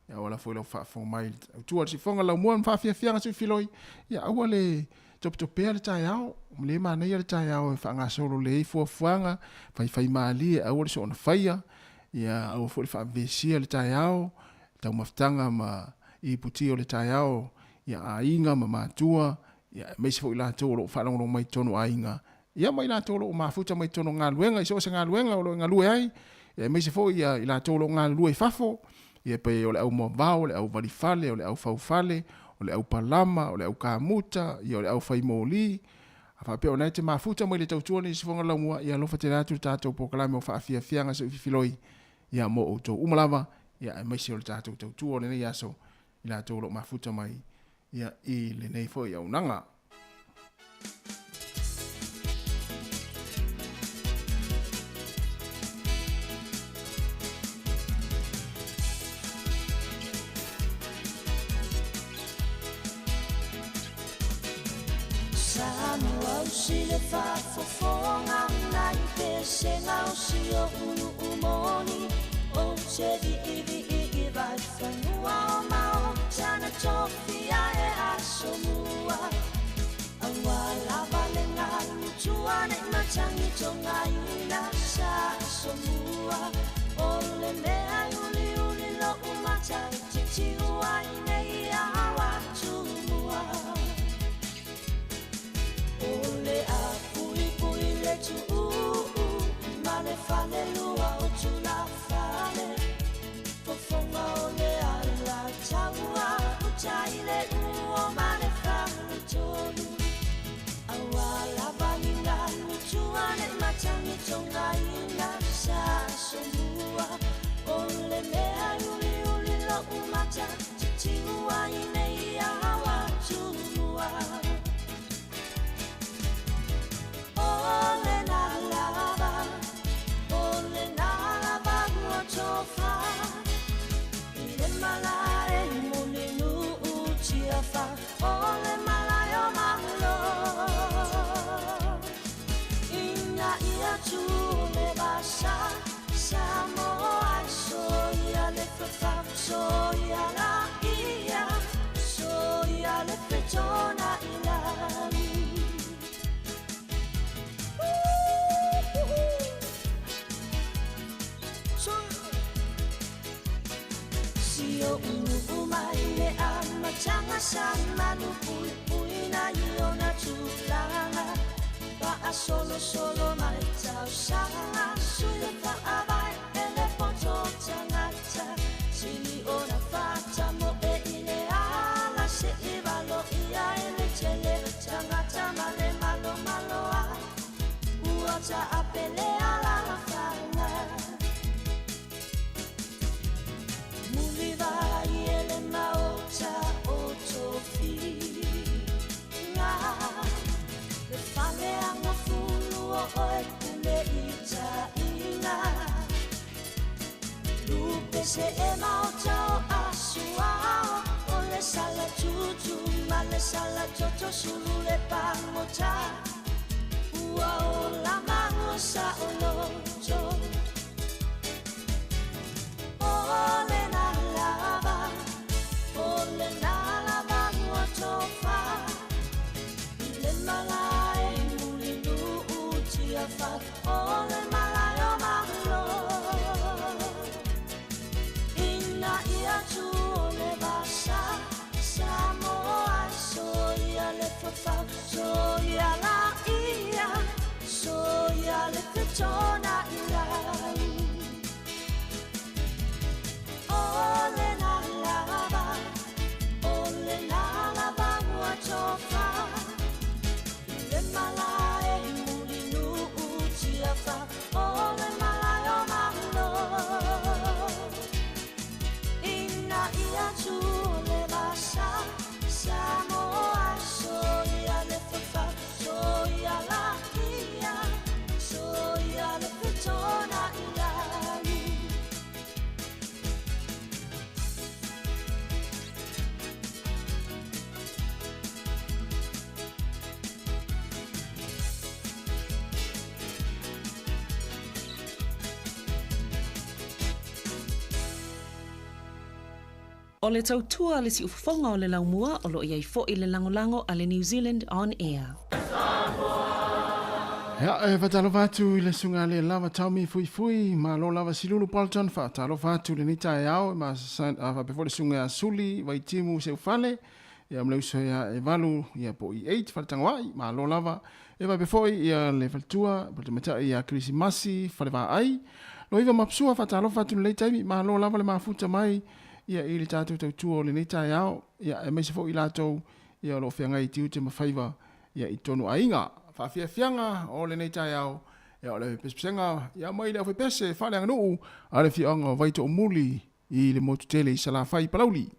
Ia, ua lafo i lau faafofoga mai i le tautua a le siufofoga laumua ma faafiafiaga sui filoi. Ia, aua le topetopea le taeao, le manaia le taeao e faagasolo lelei fuafuaga, faifaimalie, aua le soona faia. Ia, aua foi le faavevesia le taeao, taumafataga ma iputi o le taeao ia aiga ma matua, ia aemaise foi i latou o lo o faalogologo mai i totonu o aiga, ia ma i latou o lo o mafuta mai i totonu o galuega, i so o se galuega o lo o galue ai, ia aemaise foi ia i latou o lo o galulue i fafo, ia pei o le au moavao, o le au valifale, o le au faufale, o le au palama, o le au kamuta, ia o le au fai moli, a faapea o lena e te mafuta mai le tautua nei i Sifoga Laumua, ia alofa tele atu le tatou polokalame o faafiafiaga soififiloi, ia mo outou uma lava, ia aemaise o le tatou tautua o lenei aso, i latou o lo o mafuta mai ia i lenei foi auaunaga. ta apele ala la fanga. Muli vai ele maota o tofi nga. Le fale anga fulu o oe pule ita inga. Lupe se e maota o asuao. O le sala tutu ma le sala toto sulu le pangota. Ua o la mango sa o loto. O le na lava, o le na lava ua tofa. Le malae muli nu utia fa, o le malae o malo. Ina ia tu o le vasa, Samoa so ia le fafa, so ia la ia, so ia le fetona ia. O le na lava, o le na lava ua tofa. Le malae muli nu utia fa, o le malae o malo. Ina ia tu o le vasa, Samoa so ia le fafa, so ia la ia, so ia le fetona ia. O le tautua le siufofoga o le laumua o loo iai fo'i le lagolago a le New Zealand On Air. Ia, e faatalofa atu i le susuga le lava Taumi Fuifui, malo lava Silulu Bolton, faatalofa atu i lenei taeao, e faapea foi le susuga ia Suli Vaitimu Seufale, ia ma le uso ia Evalu ia po o E8 Faletagoai, malo lava. E faapea foi ia le faletua po o le tamaitai ia Kerisimasi Falevaai, Loiva Mapsua, faatalofa atu i lenei taimi, malo lava le mafuta mai ia i le tatou tautua o lenei taeao, ia aemaise foi i latou ia o lo o feagai i tiute ma faiva ia i tonu aiga. Faafiafiaga o lenei taeao, ia o le pesepesega ia mai le aufaipese faaleaganuu a le afioaga o Vaitoomuli i le motu tele i Salafai i Palauli.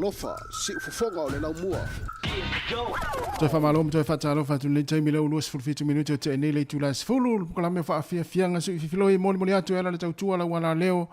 Talofa, siufofoga o le laumua. Toe faamalo ma toe faatalofa atu i lenei taimi lea ua 27 minute o tea nei le itula e 10 le polokalame o faafiafiaga sui fifiloi e molimoli atu e ala le tautua lau alaleo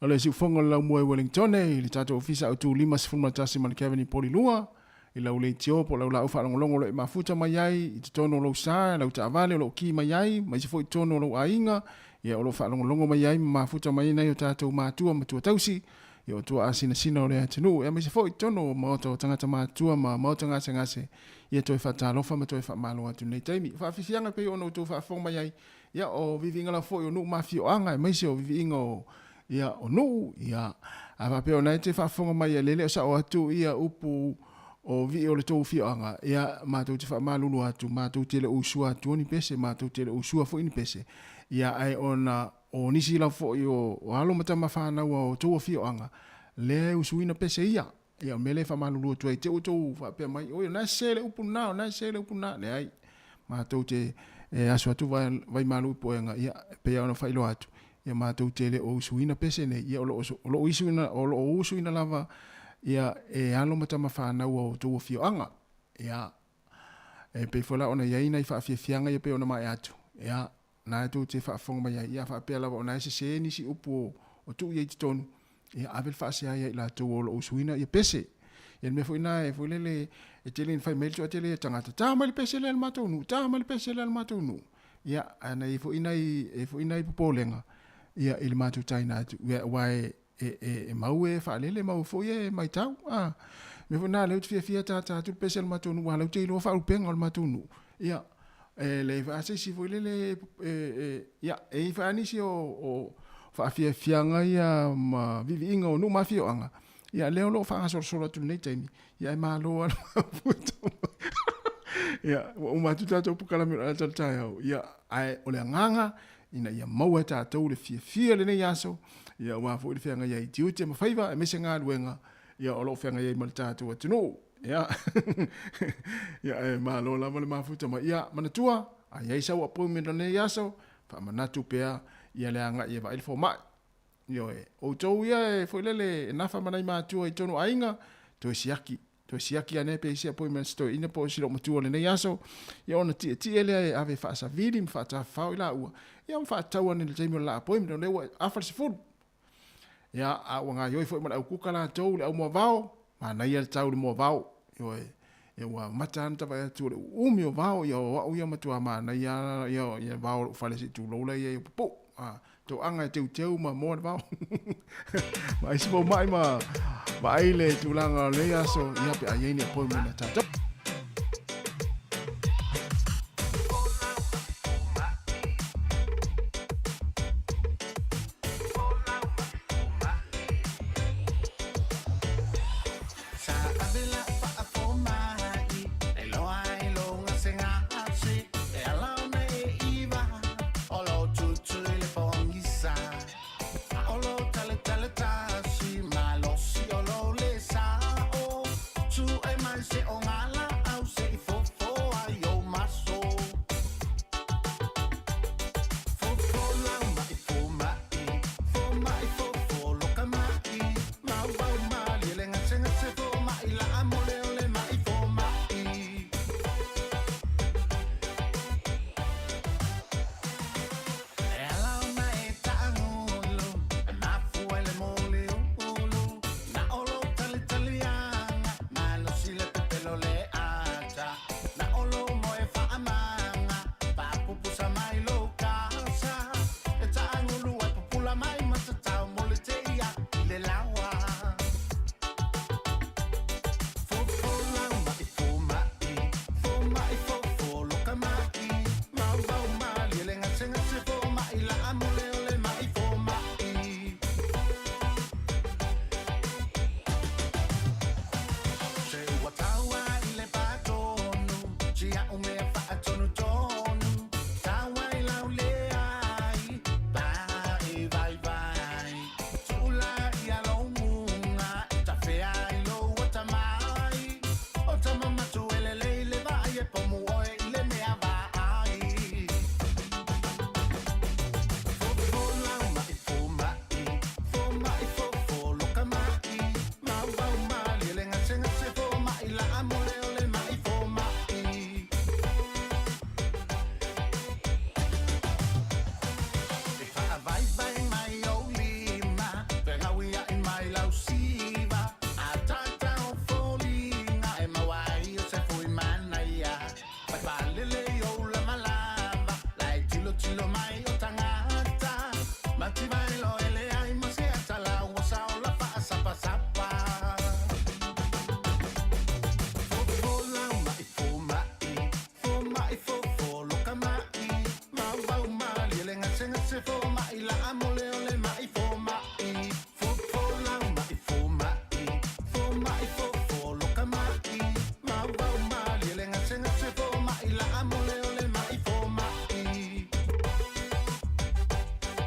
o le siufofoga o le laumua i Wellingtone i le tatou ofisa autu 51 ma le Kevin i Polilua i lau leitio po o lau laau faalogologo o lo o e mafuta mai ai i totonu o lou sa, lau taavale o lo o ki mai ai, ma isi foi totonu o lou aiga, ia o lo o faalogologo mai ai ma mafuta mai ai nai o tatou matua ma tuatausi, ia o tuaasinasina o le atunuu, aemaise foi i totonu o maota o tagata matutua ma maota gasegase, ia toe faatalofa ma toe faamalo atu i lenei taimi. O faafiafiaga e pei ona outou faafofoga mai ai, ia o viiviiga lava foi o nuu ma afioaga, aemaise o viiviiga o, ia, o nuu, ia, a faapea o na e te faafofoga mai ai, lele o sao atu ia upu o vii o le tou afioaga, ia, matou te faamalulu atu, matou te le o usua atua ni pese, matou te le o usua foi ni pese, ia, ae ona O nisi lava foi o alo ma tama fanau a outou afioaga, lea e usuina pese ia. Ia, o le mea lea e faamalulu atu ai, te i ua outou faapea mai, oi, o lena e sese le upu lena, o lena e sese le upu lena. Leai, matou te e aso atu vai malu i puega, ia, e pei lava ona faailoa atu, ia matou te le o usuina pese nei, ia o lo o, o lo o usuina lava ia e alo ma tama fanau a outou afioaga. Ia, e pei foi la ona i ai nai faafiafiaga ia pei ona maea atu, ia, Na e tou te faafofoga mai ai, ia faapea lava o na e sese nisi upu o tuu i ai totonu, ia ave le faasea ia i latou o lo o usuina ia pese. Ia le mea foi na e foi lele e tele ina fai mai le toatele ia tagata, ta mai le pese lea i le matou nuu, ta mai le pese lea i le matou nuu. Ia, ae na i ai foi nai, e foi nai popolega ia i le matou taina atu, ia aua e, e, e, e mau e faalele, mau foi e maitau. A, mea foi na lea ou te fiafia tata atu le pese a le matou nuu, aua o lea ou te iloa faalupega o le matou nuu. Ia, e leai foi a se isi foi lele e, e, ia, e i ai foi a nisi o, o faafiafiaga ia ma viiviiga o nuu ma afioaga, ia lea o lo o faagasolosolo atu i lenei taimi, ia ae malo lava le mafuta mai. Ia, ua uma atu tatou polokalame o le ata o le taeao, ia, ae o le agaga, ina ia maua e tatou le fiafia i lenei aso, ia aua foi le feagai ai i tiute ma faiva aemaise galuega ia o lo o feagai ai ma le tatou atunuu. Ia, ia e malo lava le mafuta mai. Ia, manatua, a i ai sau appointment o lenei aso, faamanatu pea ia le agai e vaai le fomai. Ioe, outou ia e foi lele e nafa ma nai matua i totonu o aiga, toe siaki Toe siaki ane pe i se appointment se toeaina po o se loomatua o lenei aso, ia ona tietie lea e ave faasavili ma faatafafao i laua, ia ma faatatau ane i le taimi o le la appointment, o lea ua afa le 10. Ia, a ua gaioi foi ma le aukuka latou i le au moavao, manaia le tau i le moavao, ioe, ia ua amata lava ona tavae atu o le uumi o vao, ia o au ia matua manaia lava ia vao o lou fale se i tulou la ia i pupuu. A, Toaga e teuteu ma moa le vao. Ma isi fomai ma vaai le tulaga o lenei aso, ia pe a i ai ni appointment a tatou.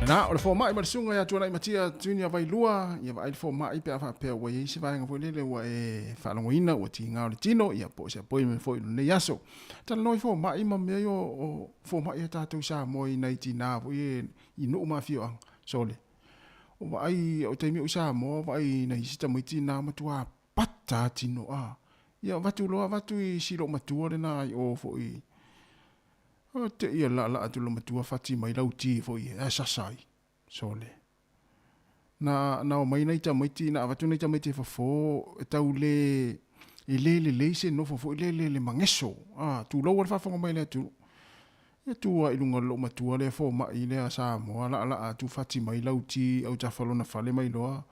Lena, o le fomai ma le susuga ia Tuanaimatia Junior Vailua, ia vaai le fomai pe a faapea ua i ai se vaega foi lele ua e faalogoina ua tiga o le tino, ia po o se appointment foi i lenei aso. Talanoa i fomai ma mea ia o fomai a tatou i Samoa i nai tina foi ia i nuu ma afioaga. Sole. O vaai, o taimi o i Samoa, vaai i nai isi tamaiti na matua pata tino a. Ia avatu loa avatu i si loomatua lena i o foi. O te ia laalaa atu loomatua fati mai lau ti foi e sasa ai. Sole. Na na omai nai tamaiti na avatu nai tamaiti e fofo e tau le e le lelei se nofo foi le le le mageso. A tulou a le faafofoga mai le atunuu. Ia tu a i luga o le loomatua lea fomai lea Samoa laalaa atu fati mai lau ti autafa lona fale mai loa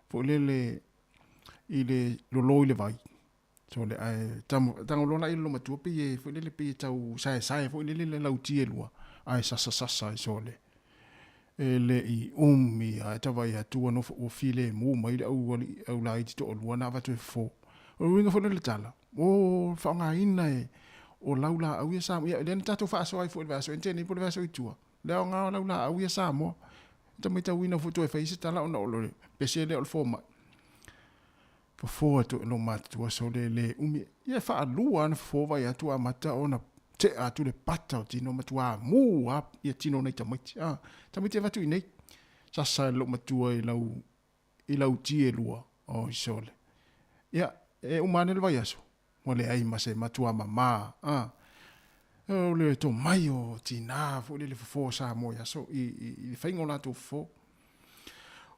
foi lele i le lolo i le vai. Sole, ae tago loa la i le loomatua pei e foi lele pei e tau saesae foi lele le lauti e lua, ae sasasasa ai sole. E le i umi ae tavai atu ua nofo ua filemu mai le au alii au laiti toalua na avatu e fofo. O le uiga foi lea o le tala, o le faaaogaina e o laulaau ia Samoa. Ia lea na tatou faasoa ai foi i le vaiaso ea nei po o le vaiaso i tua. Le aoga o laulaau ia Samoa. Ta matauina foi toe fai se tala ona o le pese lea o le fomai. Fofo atu e lou matutua sole le umi. Ia e faalua ana fofo vai atu amata ona tea atu le pata o tino matua mu a ia tino nei tamaiti. Ah, tamaiti e avatu i nei. Sasa e lou matua i lau i lau ti e lua. Oi sole. Ia, e uma ane le vaiaso. Ua leai ma se matua mamā, a. O le tomai o tinā foi lele fofo o Samoa i aso, i, i, i le faiga o latou fofo.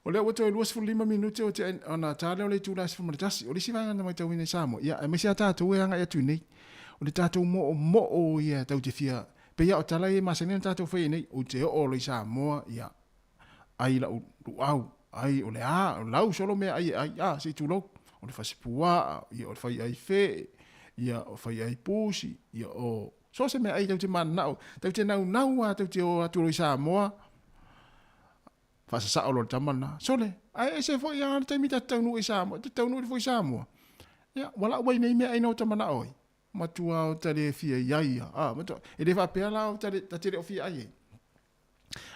O lea ua toe 25 minute o te ona tā lea o le itula e 11. O le isi vaega na matauina i Samoa, ia, aemaise a tatou e agai atu i nei, o le tatou moomoo ia tau te fia, pei lava o tala ia e masani ona tatou faia nei, ou te oo loa i Samoa, ia, ai lau luau, ai o le a, o lau solo mea ai e ai, a, se i tulou, o le fasipuaa, ia o le fai ai fee, ia o fai ai pusi, ia o so se mea ai tau te mananao, tau te naunau a tau te o atu loa i Samoa, faasasao loa le tama lena, sole, ae ese foi a le taimi ta te taunuu i Samoa, ta te taunuu foi i Samoa, ia, ua lau mai nei mea ai na ota manao ai, matua o ta le fia i ai ia, a, matua, e le faapea la o ta le, ta te le o fia ai ai.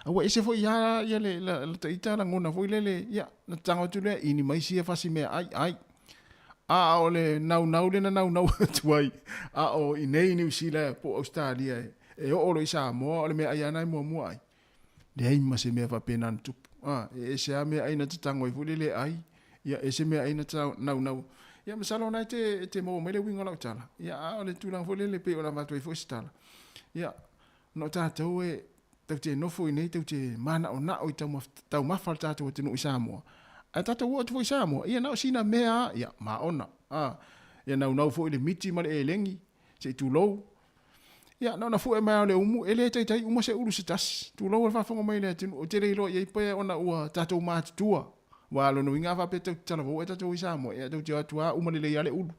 A ua ese foi ia ia le la, la ita lagona foi lele, ia, na tago atu lea, ini mai sia fasi mea ai, ai. A o le naunau lea na naunau atu ai, a o i nei Niu Sila po o Australia e, e oo loa i Samoa, o le mea ai lava na e muamua ai. Leai ma se mea faapena na tupu. A, e ese lava mea ai na tago ai foi lele ai, ia ese mea ai na naunau. Ia masalo na e te, e te maua mai le uiga o lau tala. Ia, a o le tulaga foi lele pei ona avatu ai foi se tala. Ia, Ona o tatou e tatou te nofo i nei, tatou te manaonao i taumafa a le tatou atunuu i Samoa, ae tatou oo atu foi i Samoa, ia na o sina mea lava, ia, maona, a, ia naunau foi i le miti ma le elegi, se i tulou. Ia, na ona fue mai lava o le umu, e le taitai uma se ulu se tasi. Tulou a le faafofoga mai le atunuu, ou te le iloa i ai pe ona ua tatou matutua. Aua o lona uiga a faapea tatou te talavou ai tatou i Samoa, ia tatou te o atu lava uma lelei lava le ulu.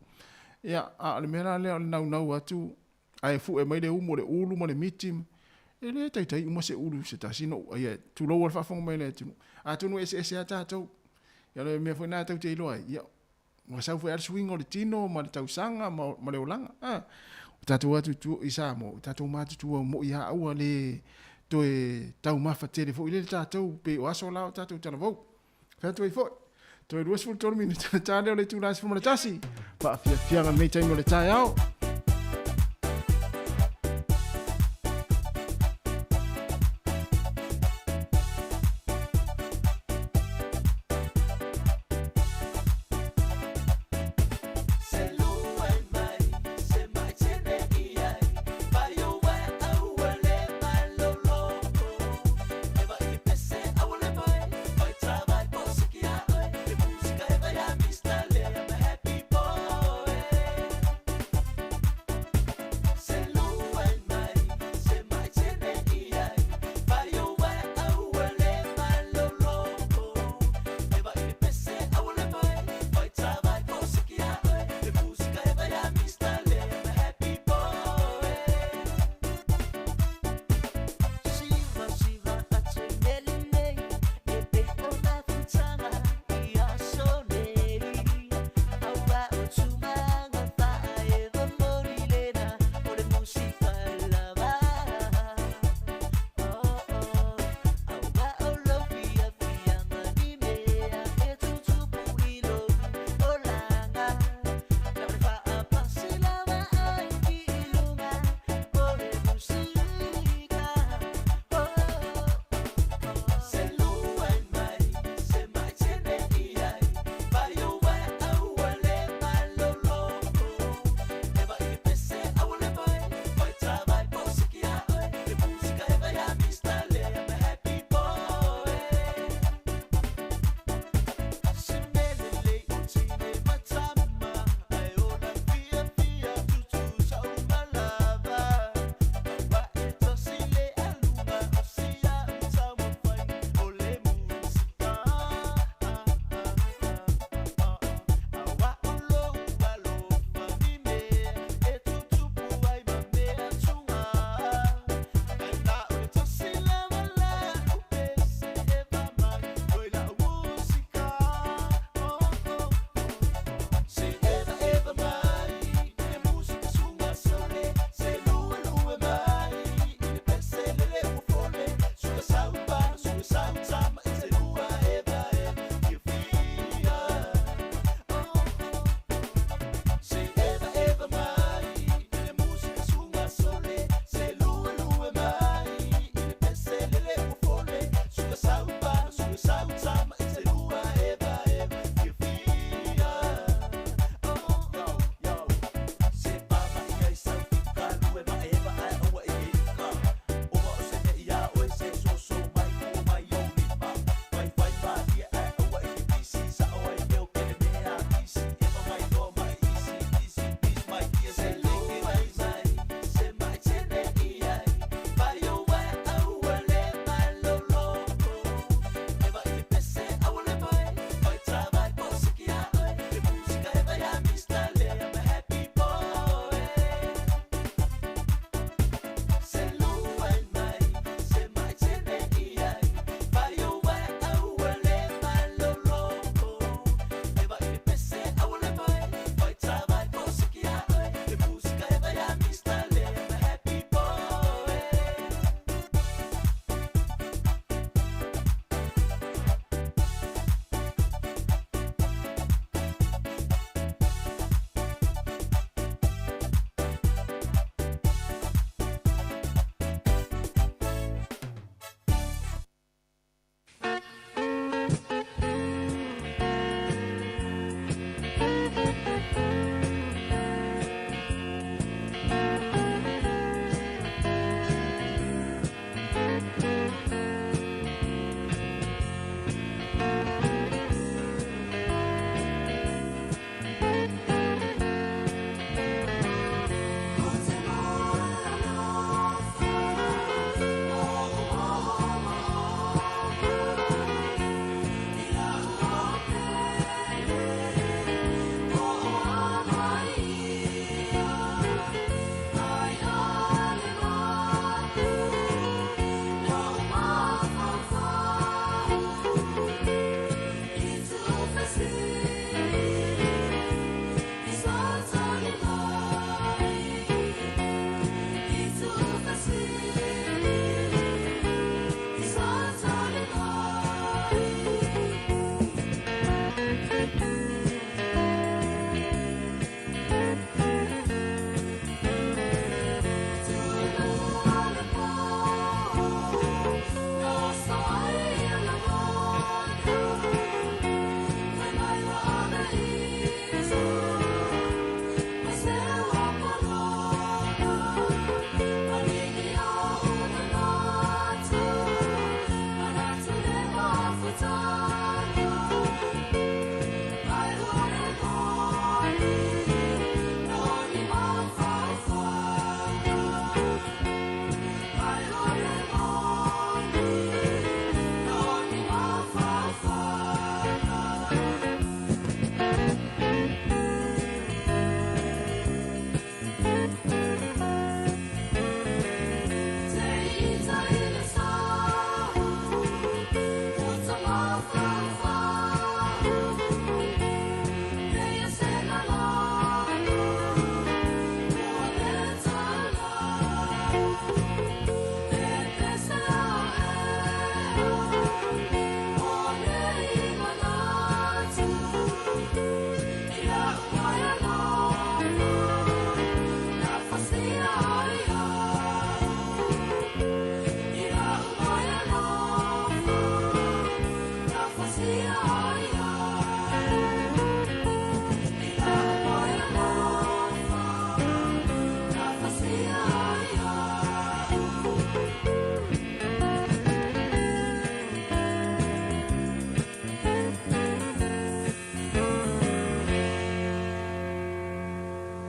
Ia, a o le mea la lea o le naunau atu, Ae fue mai le umu o le ulu ma le miti, e le taitai uma se ulu se tasi noʻu ai ae tulou a le faafofoga mai le atunuu. Atonu e eseese a tatou. Ia o le mea foi lena tatou te iloa ai, ia ua sau foi a le suiga o le tino ma le tausaga ma, ma le olaga. A, o tatou atu i tua i Samoa, o tatou matutua moʻi a aua le toe taumafa tele foi lele tatou pei o aso la o tatou talavou. Fai atu ai foi. Toe 23 minute ona ta lea o le itula 11. Faafiafiaga lenei taimi o le taeao.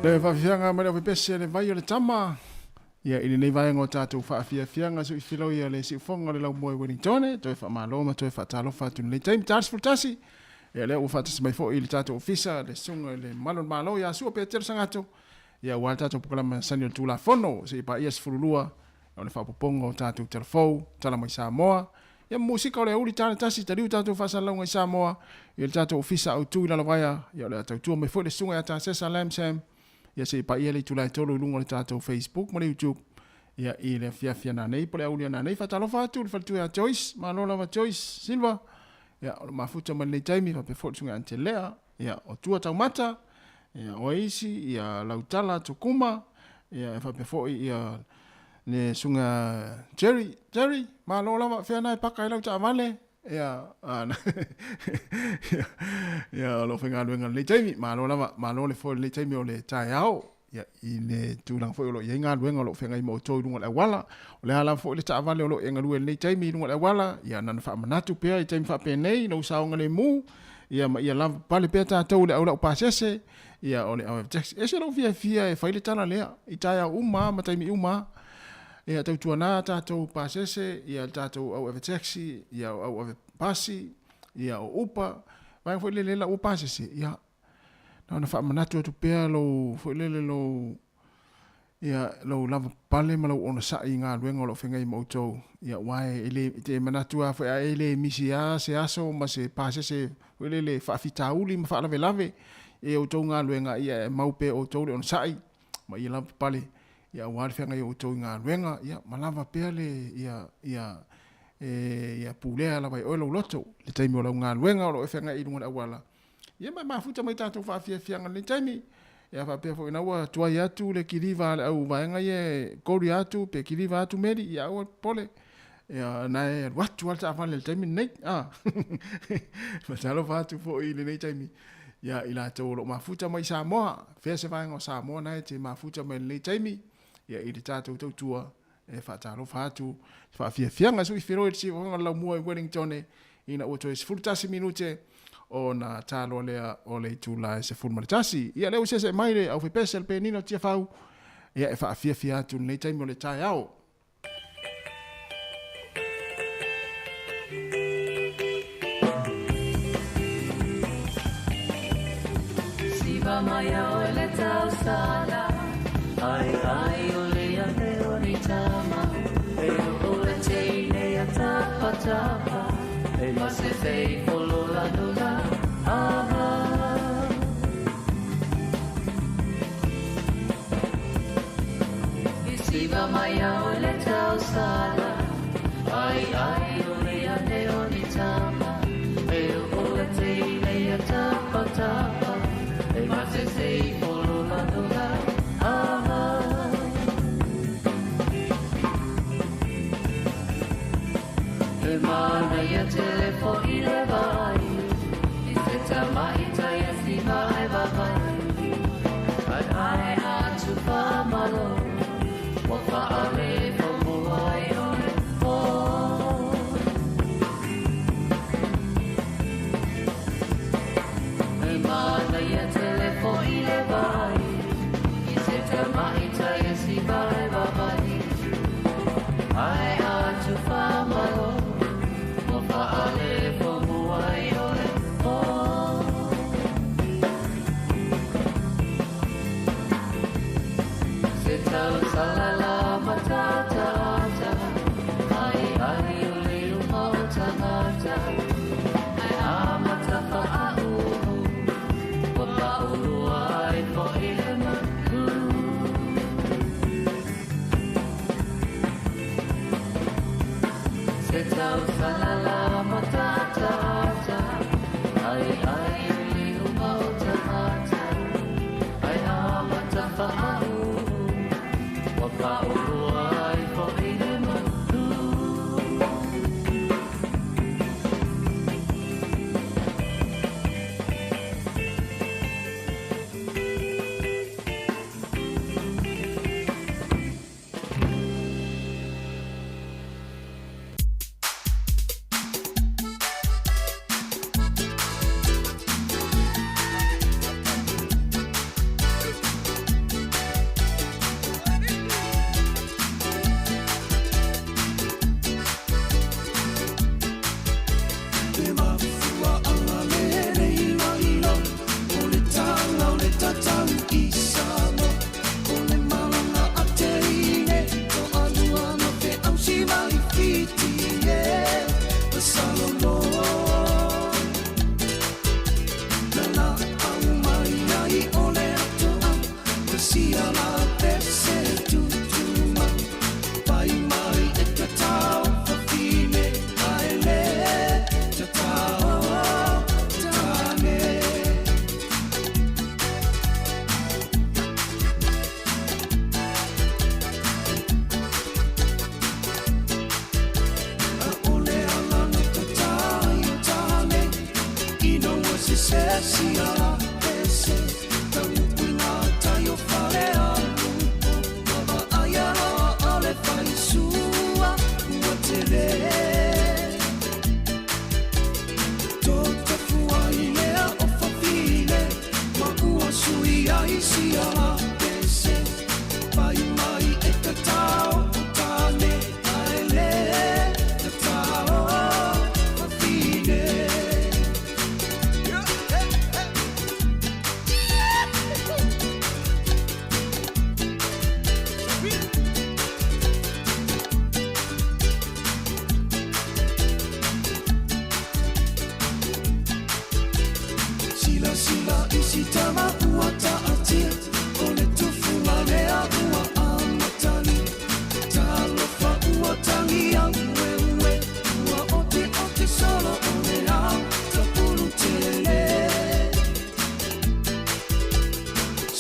Le faafiafiaga mai le aufepese le vai o le tama. Ia, i lenei vaega o tatou faafiafiaga suifilau ia le siufoga o le laumua i Wellingtone, toe faamalo ma toe faatalofa atu i lenei taimi. Ta 11, ia lea ua faatasi mai foi i le tatou ofisa le susuga i le Malu o le Malo ia Sua Petelo Sagato, ia aua le tatou polokalame masani o le Tulafono seia paia 12 o le faaopoopoga o tatou tala fou, tala mai Samoa, ia ma musika o le aoauli ta le tasi, taliu tatou faasalalauga i Samoa, i le tatou ofisa autu i Lalovaea, ia o le a tautua mai foi le susuga ia Tasesa Lam Sam, ia se i paia le itula e 3 i luga o le tatou Facebook ma le YouTube, ia i le afiafi ananei po o le aoauli ananei. Faatalofa atu i le faletua ia Joyce, malo lava Joyce Silva, ia o lo mafuta mai lenei taimi, faapea foi le susuga ia Antelea, ia o Tua Taumata, ia o Aisi, ia Lautala Tukuma, ia e faapea foi ia le susuga Jerry, Jerry, malo lava, fea na e paka ai lau taavale, ia, ia, ia o lo o faigaluega i lenei taimi, malo lava, malo le foe i lenei taimi o le taeao, ia, i le tulaga foi o lo o i ai galuega o lo o feagai ma outou i luga o le auala. O le a lava foi le taavale o lo o e galue i lenei taimi i luga o le auala, ia, na ona faamanatu pea i taimi faapenei, lou saogalemu, ia, ma ia lava pale pea tatou i le au laupasese, ia, o le au taxi. E ese lou fiafia e fai le tala lea, i taeao uma lava ma taimi uma lava. Ia, tautuana tatou pasese, ia, le tatou au ave taxi, ia, o au ave pasi, ia, o upa, vaega foi lele lau pasese, ia, Na ona faamanatu atu pea lou, foi lele lou, ia, lou lava pale ma lou onosai i galuega o lo o feagai ma outou. Ia, aua e le, e te manatu lava foi a e le misi lava se aso ma se pasese foi lele faafitauli ma faalavelave i outou galuega, ia, e mau pea e outou le onosai ma ia lava pale, ia, aua le feagai o outou i galuega, ia, ma lava pea le, ia, ia, e, ia pulea lava e oe lou loto i le taimi o lau galuega o lo o e feagai i luga o le auala. Ia ma e mafuta mai tatou faafiafiaga i lenei taimi. Ia faapea foi ina ua tuai atu le kiliva a le au vaega ia e kori atu pe kiliva atu Meli, ia aua le popole. Ia na e alu atu lava le taavale i le taimi lenei. Ah. Fatalofa atu foi i lenei taimi ia i latou o lo o mafuta mai i Samoa. Fea se vaega o Samoa na e te mafuta mai i lenei taimi ia i le tatou tautua e faatalofa atu faafiafiaga sui feiloai le siufofoga o le laumua i Wellington ina ua toe 11 minute ona taloa lea o le itula e 11. Ia lea ua seesee mai le aufaipese le penina o Tiafau ia e faafiafia atu lenei taimi o le taeao. Siva mai o le tausala Ai ai o le ane o ni tama E o le teine a tapa tapa E ma se fei folola nola Ava I siva mai o le tausala Ai ai o le ane o ni tama E o le teine a tapa tapa E ma se sei folola nola Ava E manaia tele fo'i le vai I se tamaita e siva ai vavai Ai ai atu whamalo Wa whaale whamua ai ole oh. E manaia tele fo'i le vai I se tamaita e siva ai vavai Ai atu whamalo Wa whaale whamua ai ole oh. Se tau salala matata ata Ai ai o le uma o tangata Ai a matafa a uhu Ua paulua ai fo'i le manu Se tau salala matata ata Ai ai o le uma o tangata Ai a matafa a uhu Ua paulua ai fo'i le manu se sia pese Tau ngā tai o whare alupo Ua vaai aloa o le faisua ua tele Totafua i lea o fafine Ma ua sui ai sia pese Pai mai e tatao o tāne ae le tatao fafine. Sila sila isi tama ua taatia O le tufunga lea ua amatali Talofa ua tangi au ue Ua oti oti solo o le au Tapulu tele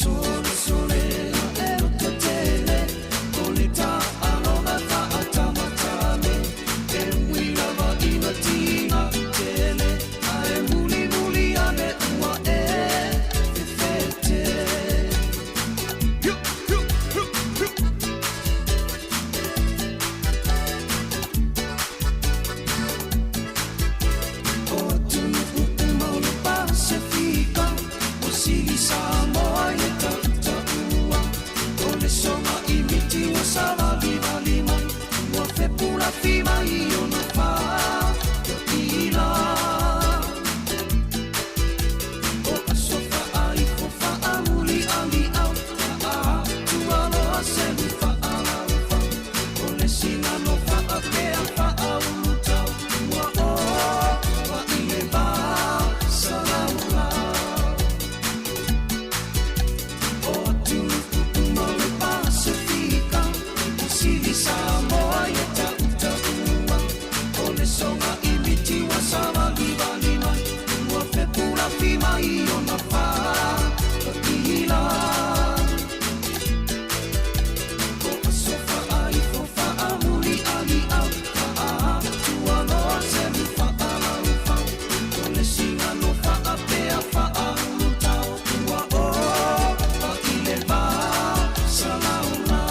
Sole sole a e loto tele O le tā aloga faatamatale E ui lava ina tiga tele Ae muli muli ane ua e fefete. O atunuu uma o le Pasefika Ua sili Samoa i le tautaua O le soga i miti ua savalivali mai Ua fepulafi mai ona fataila O aso faaifo faamulialiau Faaatualoa selu faalaufau O le sigano faapea faaulutau Ua ova i le va salaulau O atunuu uma o le Pasefika Ua sili Samoa i le tautaua O le soga i miti ua savalivali mai Ua fepulafi mai ona fataila O aso faaifo faamulialiau Faaatualoa selu faalaufau O le sigano faapea faaulutau Ua ova i le va salaulau.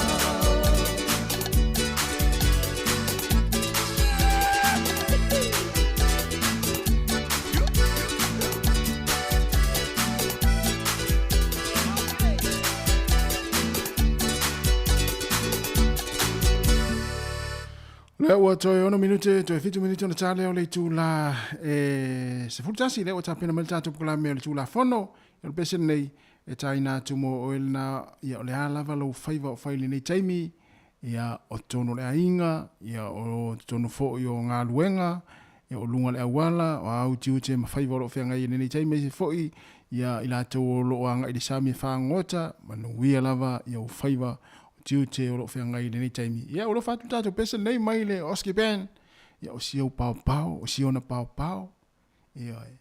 Lea ua toe 6 minute, toe 7 minute ona ta lea o le itula e 11, lea ua tapena mai le tatou polokalame o le Tulafono. O le pese lenei e taina atu mo oe lena, ia o le a lava lou faiva o fai i lenei taimi, ia o totonu o le aiga, ia o totonu foi o galuega, ia o luga o le auala, o a utiute ma faiva o lo o feagai i lenei taimi, aemaise foi ia i latou o lo o agai i le sami e fagota, manuia lava ia ou faiva o tiute o lo o feagai i lenei taimi. Ia ua alofa atu le tatou pese lenei mai le Oski Band, ia o si ou paopao, o si ona paopao. Ioe.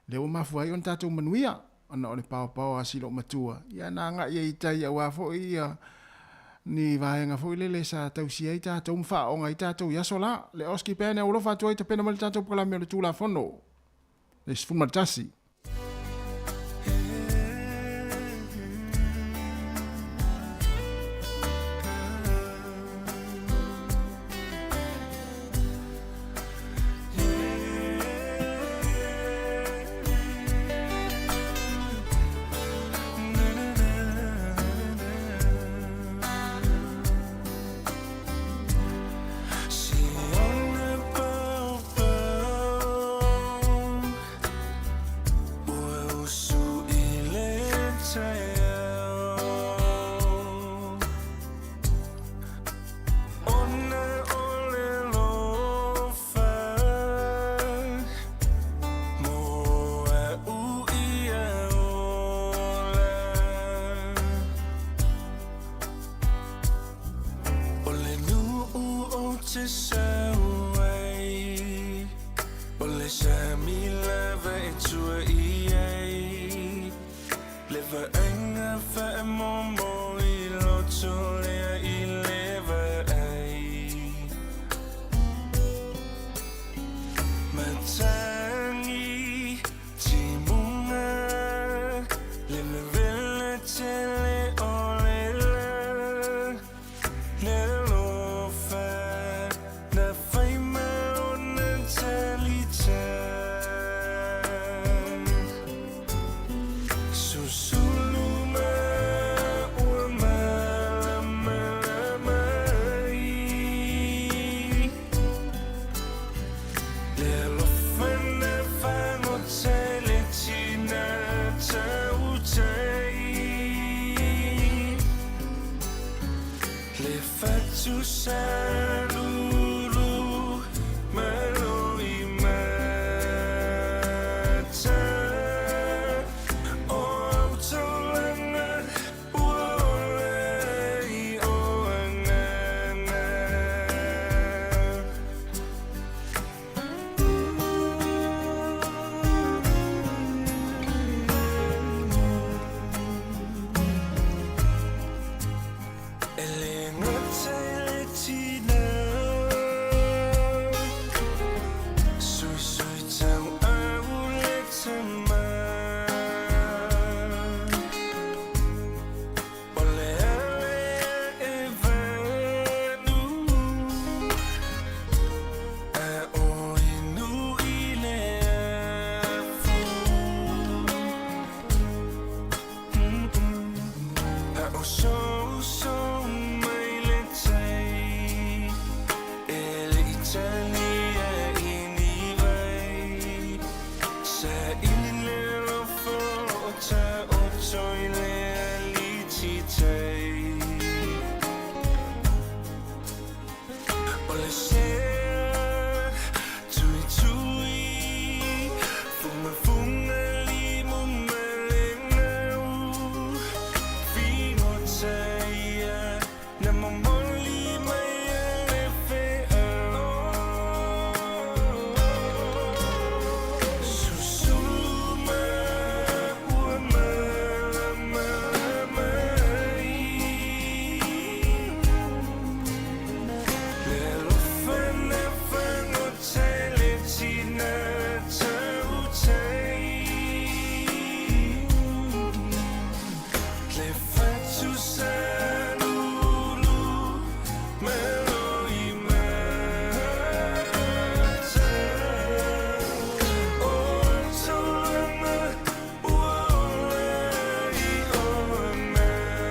Lea ua mafua ai ona tatou manuia, ona o le paopao a si loomatua, ia na agai ai i tai aua foi ia ni vaega foi lele sa tausia ai tatou ma faaooga ai tatou i aso la. Le Oski Band e alofa atu ai tapena mai le tatou polokalame o le Tulafono le 11. Le fatu salulu malo i mata O au taulanga ua ole i o angana. E le gata i le tina Suisui tau au le tama O le ale e vanu A o inu i le afu. A o so so mai le tai E le Italia i ni vai Sa ili le rofo o ta o toi le aliti tai O le sea tui tui Funga funga limu malengau Fingo taia Na momoli mai le feau Susulu ma ua malama mai Le alofa na fagotai le tina tautai Le fatu salulu malo i mata O taulanga ua ola i o angana.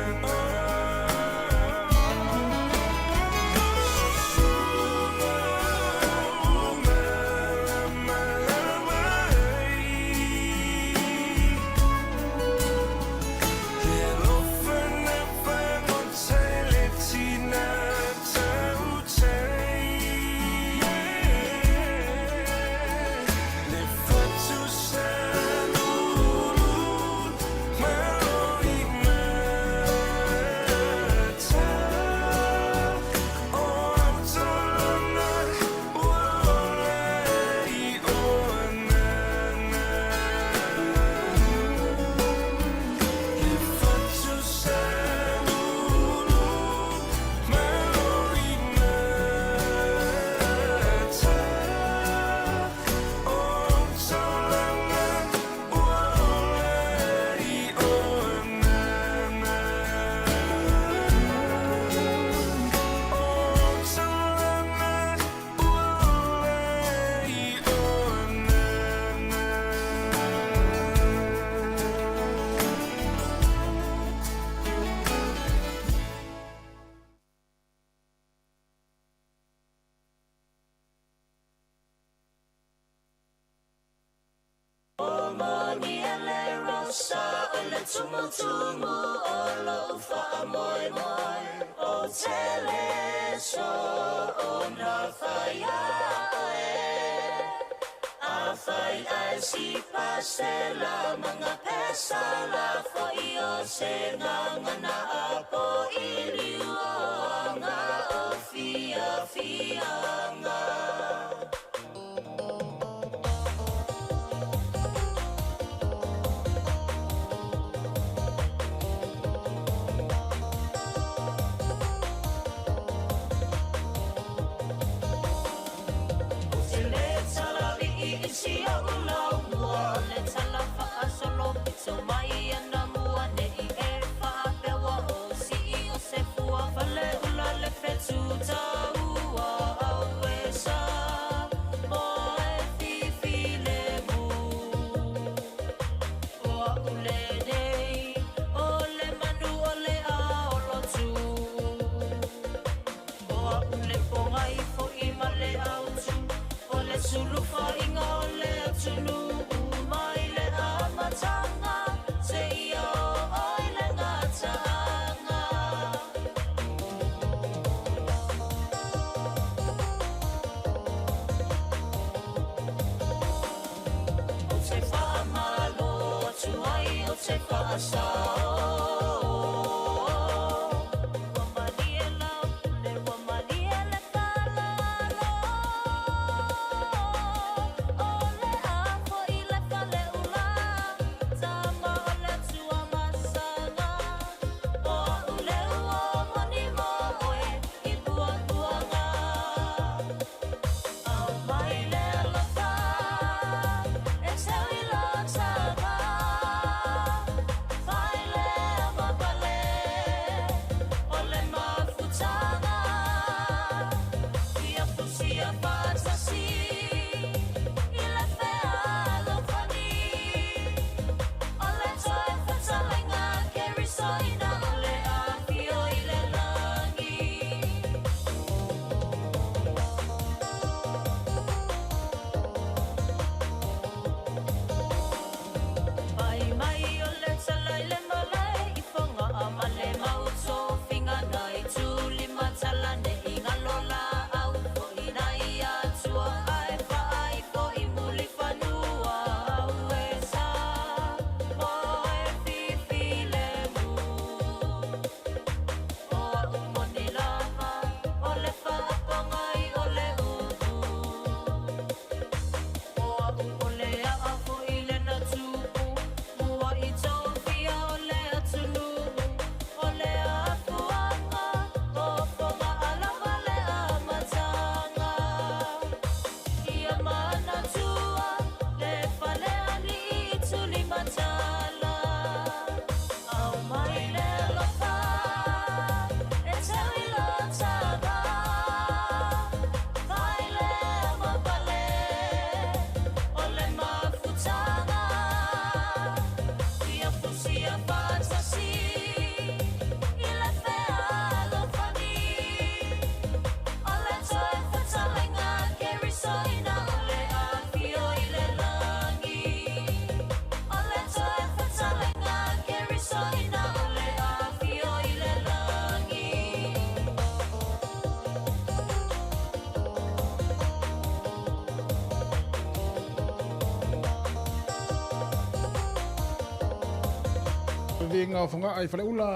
Viiga o Fogaa i Faleula.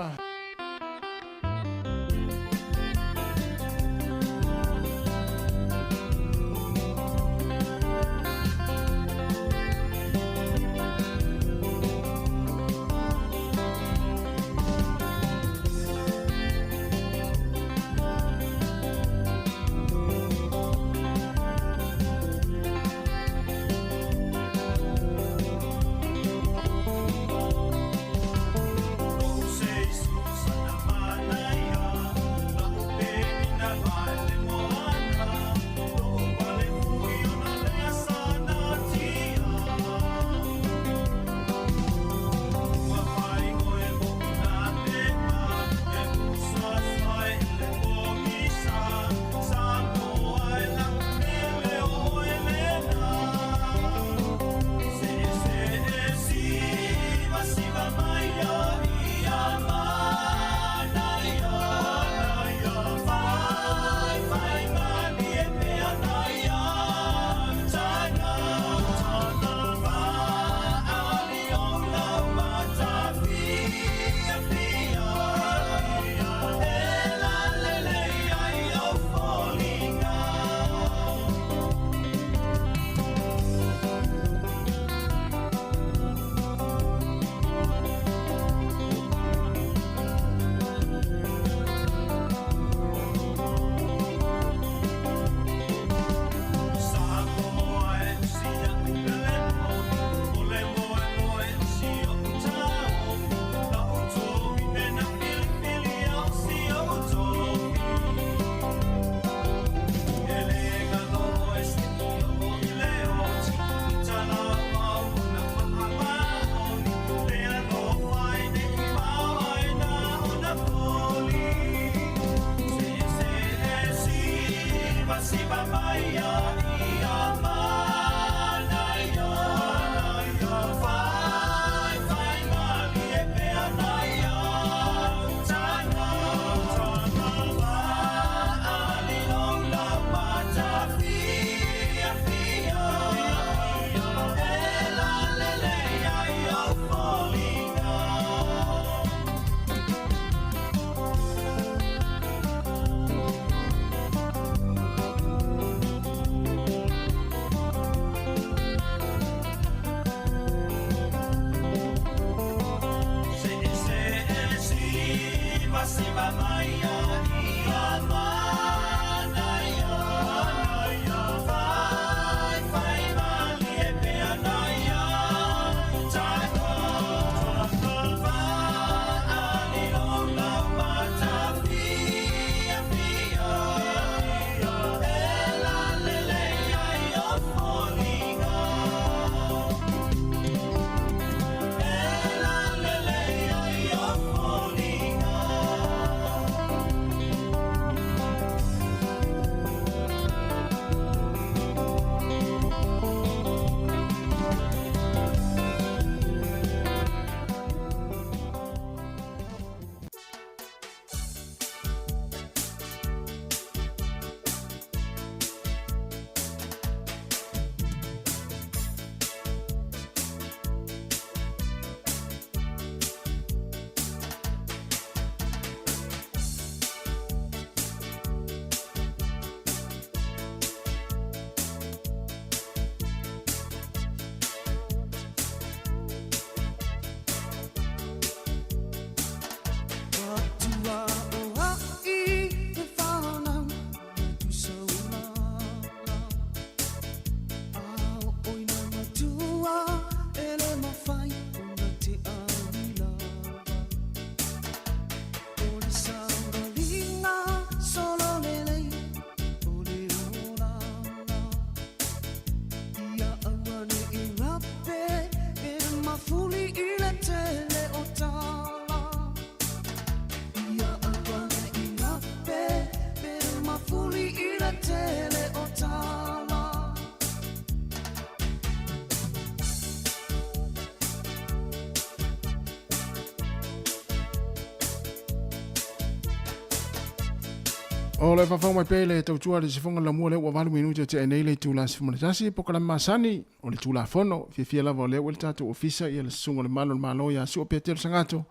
O le faafofoga mai pea i le tautua a le Sifoga Lamua lea ua 8 minute o tea nei le itula 11 polokalame masani o le Tulafono. Fiafia lava o lea ua i le tatou ofisa ia le susuga o le Malu o le Malo ia Su'a Petelo Sagato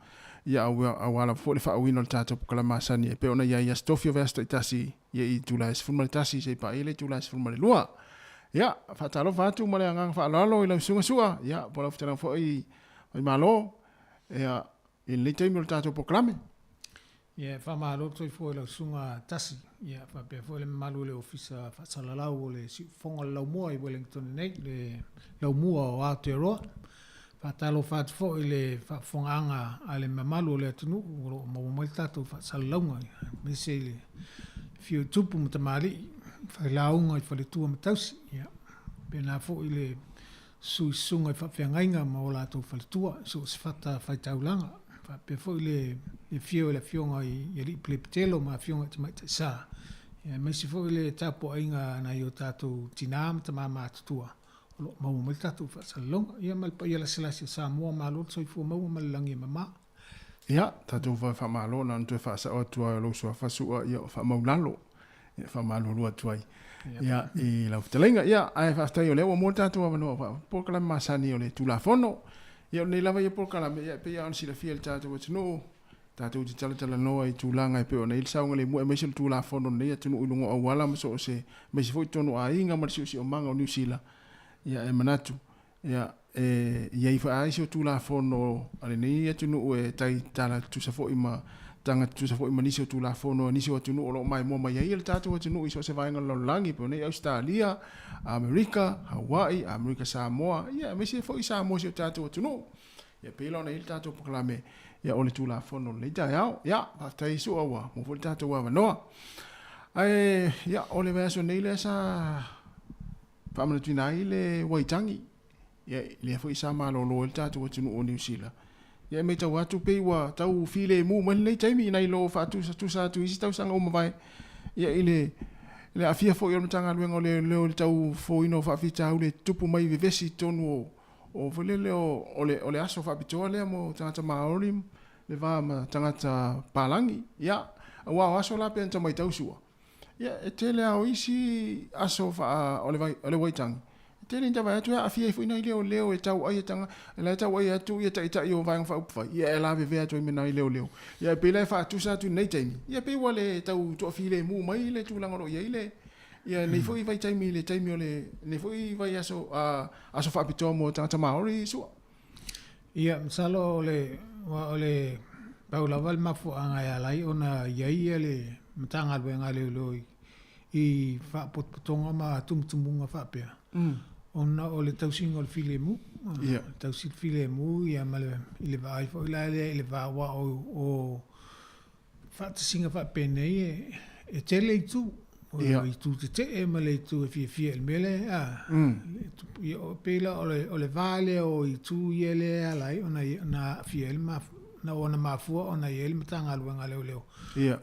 ia aua lava foi le faaauina o le tatou polokalame masani e pei ona i ai i aso tofi o vaiaso taitasi ia i itula e 11 seia paia le itula e 12. Ia, faatalofa atu ma le agaga faaaloalo i lau susuga Su'a, ia po o lau fetalaiga foi Faimalo, ia i lenei taimi o le tatou polokalame. Ia, e faamalo le soifua i lau susuga Tasi, ia faapea foi le mamalu o le Ofisa Faasalalau o le Siufofoga o le Laumua i Wellington nei, le Laumua o Aotearoa. Faatalofa atu foi i le faafofogaaga a le mamalu o le atunuu o lo o maua mai le tatou faasalalauga, aemaise i le afio i tupu ma tamalii, failauga i faletua ma tausi, ia faapena foi le susu i susuga i faafeagaiga ma o latou faletua i so o se fata faitaulaga, faapea foi le afio i le Afioga i Alii Pelepitelo ma Afioga i Tamaitai Sa, aemaise foi le tapuaiga a nai o tatou tina ma tama matutua o lo o maua mai le tatou faasalalauga. Ia ma le paia lasilasi o Samoa, malo le soifua maua ma le lagi e mama. Ia, tatou faamalo na ona toe faasao atu lava o lou suafa Su'a, ia faamaulalo, ia faamalualua atu ai ia i lau fetalaiga. Ia, ae faafetai o lea ua maua le tatou avanoa faa-polokalame masani o le Tulafono. Ia, o lenei lava ia polokalame, ia e pei lava ona silafia e le tatou atunuu, tatou te talatalanoa i tulaga e pei ona i ai le saogalemu aemaise o le Tulafono o lenei atunuu i luga o auala ma so o se, aemaise foi totonu o aiga ma le siosiomaga o Niu Sila. Ia, e manatu, Ia, e i ai foi lava isi o Tulafono a lenei atunuu e tai tala tutusa foi ma taga tutusa foi ma nisi o Tulafono a nisi o atunuu o lo o maimoa mai ai le tatou atunuu i so o se vaega o le lalolagi, pei o nei Ausetalia, Amerika, Hawaii, Amerika Samoa, ia aemaise foi Samoa si o tatou atunuu. Ia pei la ona i ai le tatou polokalame ia o le Tulafono o lenei taeao. Ia, faafetai Iesu ua maua foi le tatou avanoa. Ae, ia, o le vaiaso nei lea sa faamanatuina ai le Waitangi, ia, lea foi sa malolo ai le tatou atunuu o Niu Sila. Ia, e matau atu pei ua tau filemu mai lenei taimi nai lo faatusatusa atu i isi tausaga ua mavae, ia, i le le aafia foi o le Matagaluega o Leoleo i le tau fofoina o faafitauli e tutupu mai i vevesi i totonu o o foi lele o o le o le aso faapitoa lea mo tagata Maori le va ma tagata palagi. Ia, aua o aso la pe ana matau sua, Ia, e tele lava o isi aso faa, o le, vai, o le Waitangi, e tele ina vaai atu e aafia ai foi nai leoleo e tau ai e tanga, e la e tau ai atu ia taitai o Vaega Faaupufai, ia e lavevea atu ai ma nai leoleo. Ia, e pei la e faatusa atu i lenei taimi, ia pei ua le tau toafilemu mai le tulaga o lo o i ai le, ia lenei foi vaitaimi i le taimi o le, lenei foi vaiaso, a, aso faapitoa mo tagata Maori sua. Ia, masalo o le, aua o le, pau lava le mafuaaga e ala ai ona i ai ia le Matagaluega a Leoleo i, i faapotopotoga ma tumutumuga faapea, ona o le tausiga o le filemu. Ia. Tausi le filemu ia ma le, i le vaai foi la lea i le va, aua o, o faatasiga faapenei e, e tele itu. O le itu tetee ma le itu e fiafia i le mea lea, a. Ia, e pei la o le, o le va lea o itu ia lea e ala ai ona, ona aafia ai le maf, na ona mafua ona i ai le Matagaluega a Leoleo.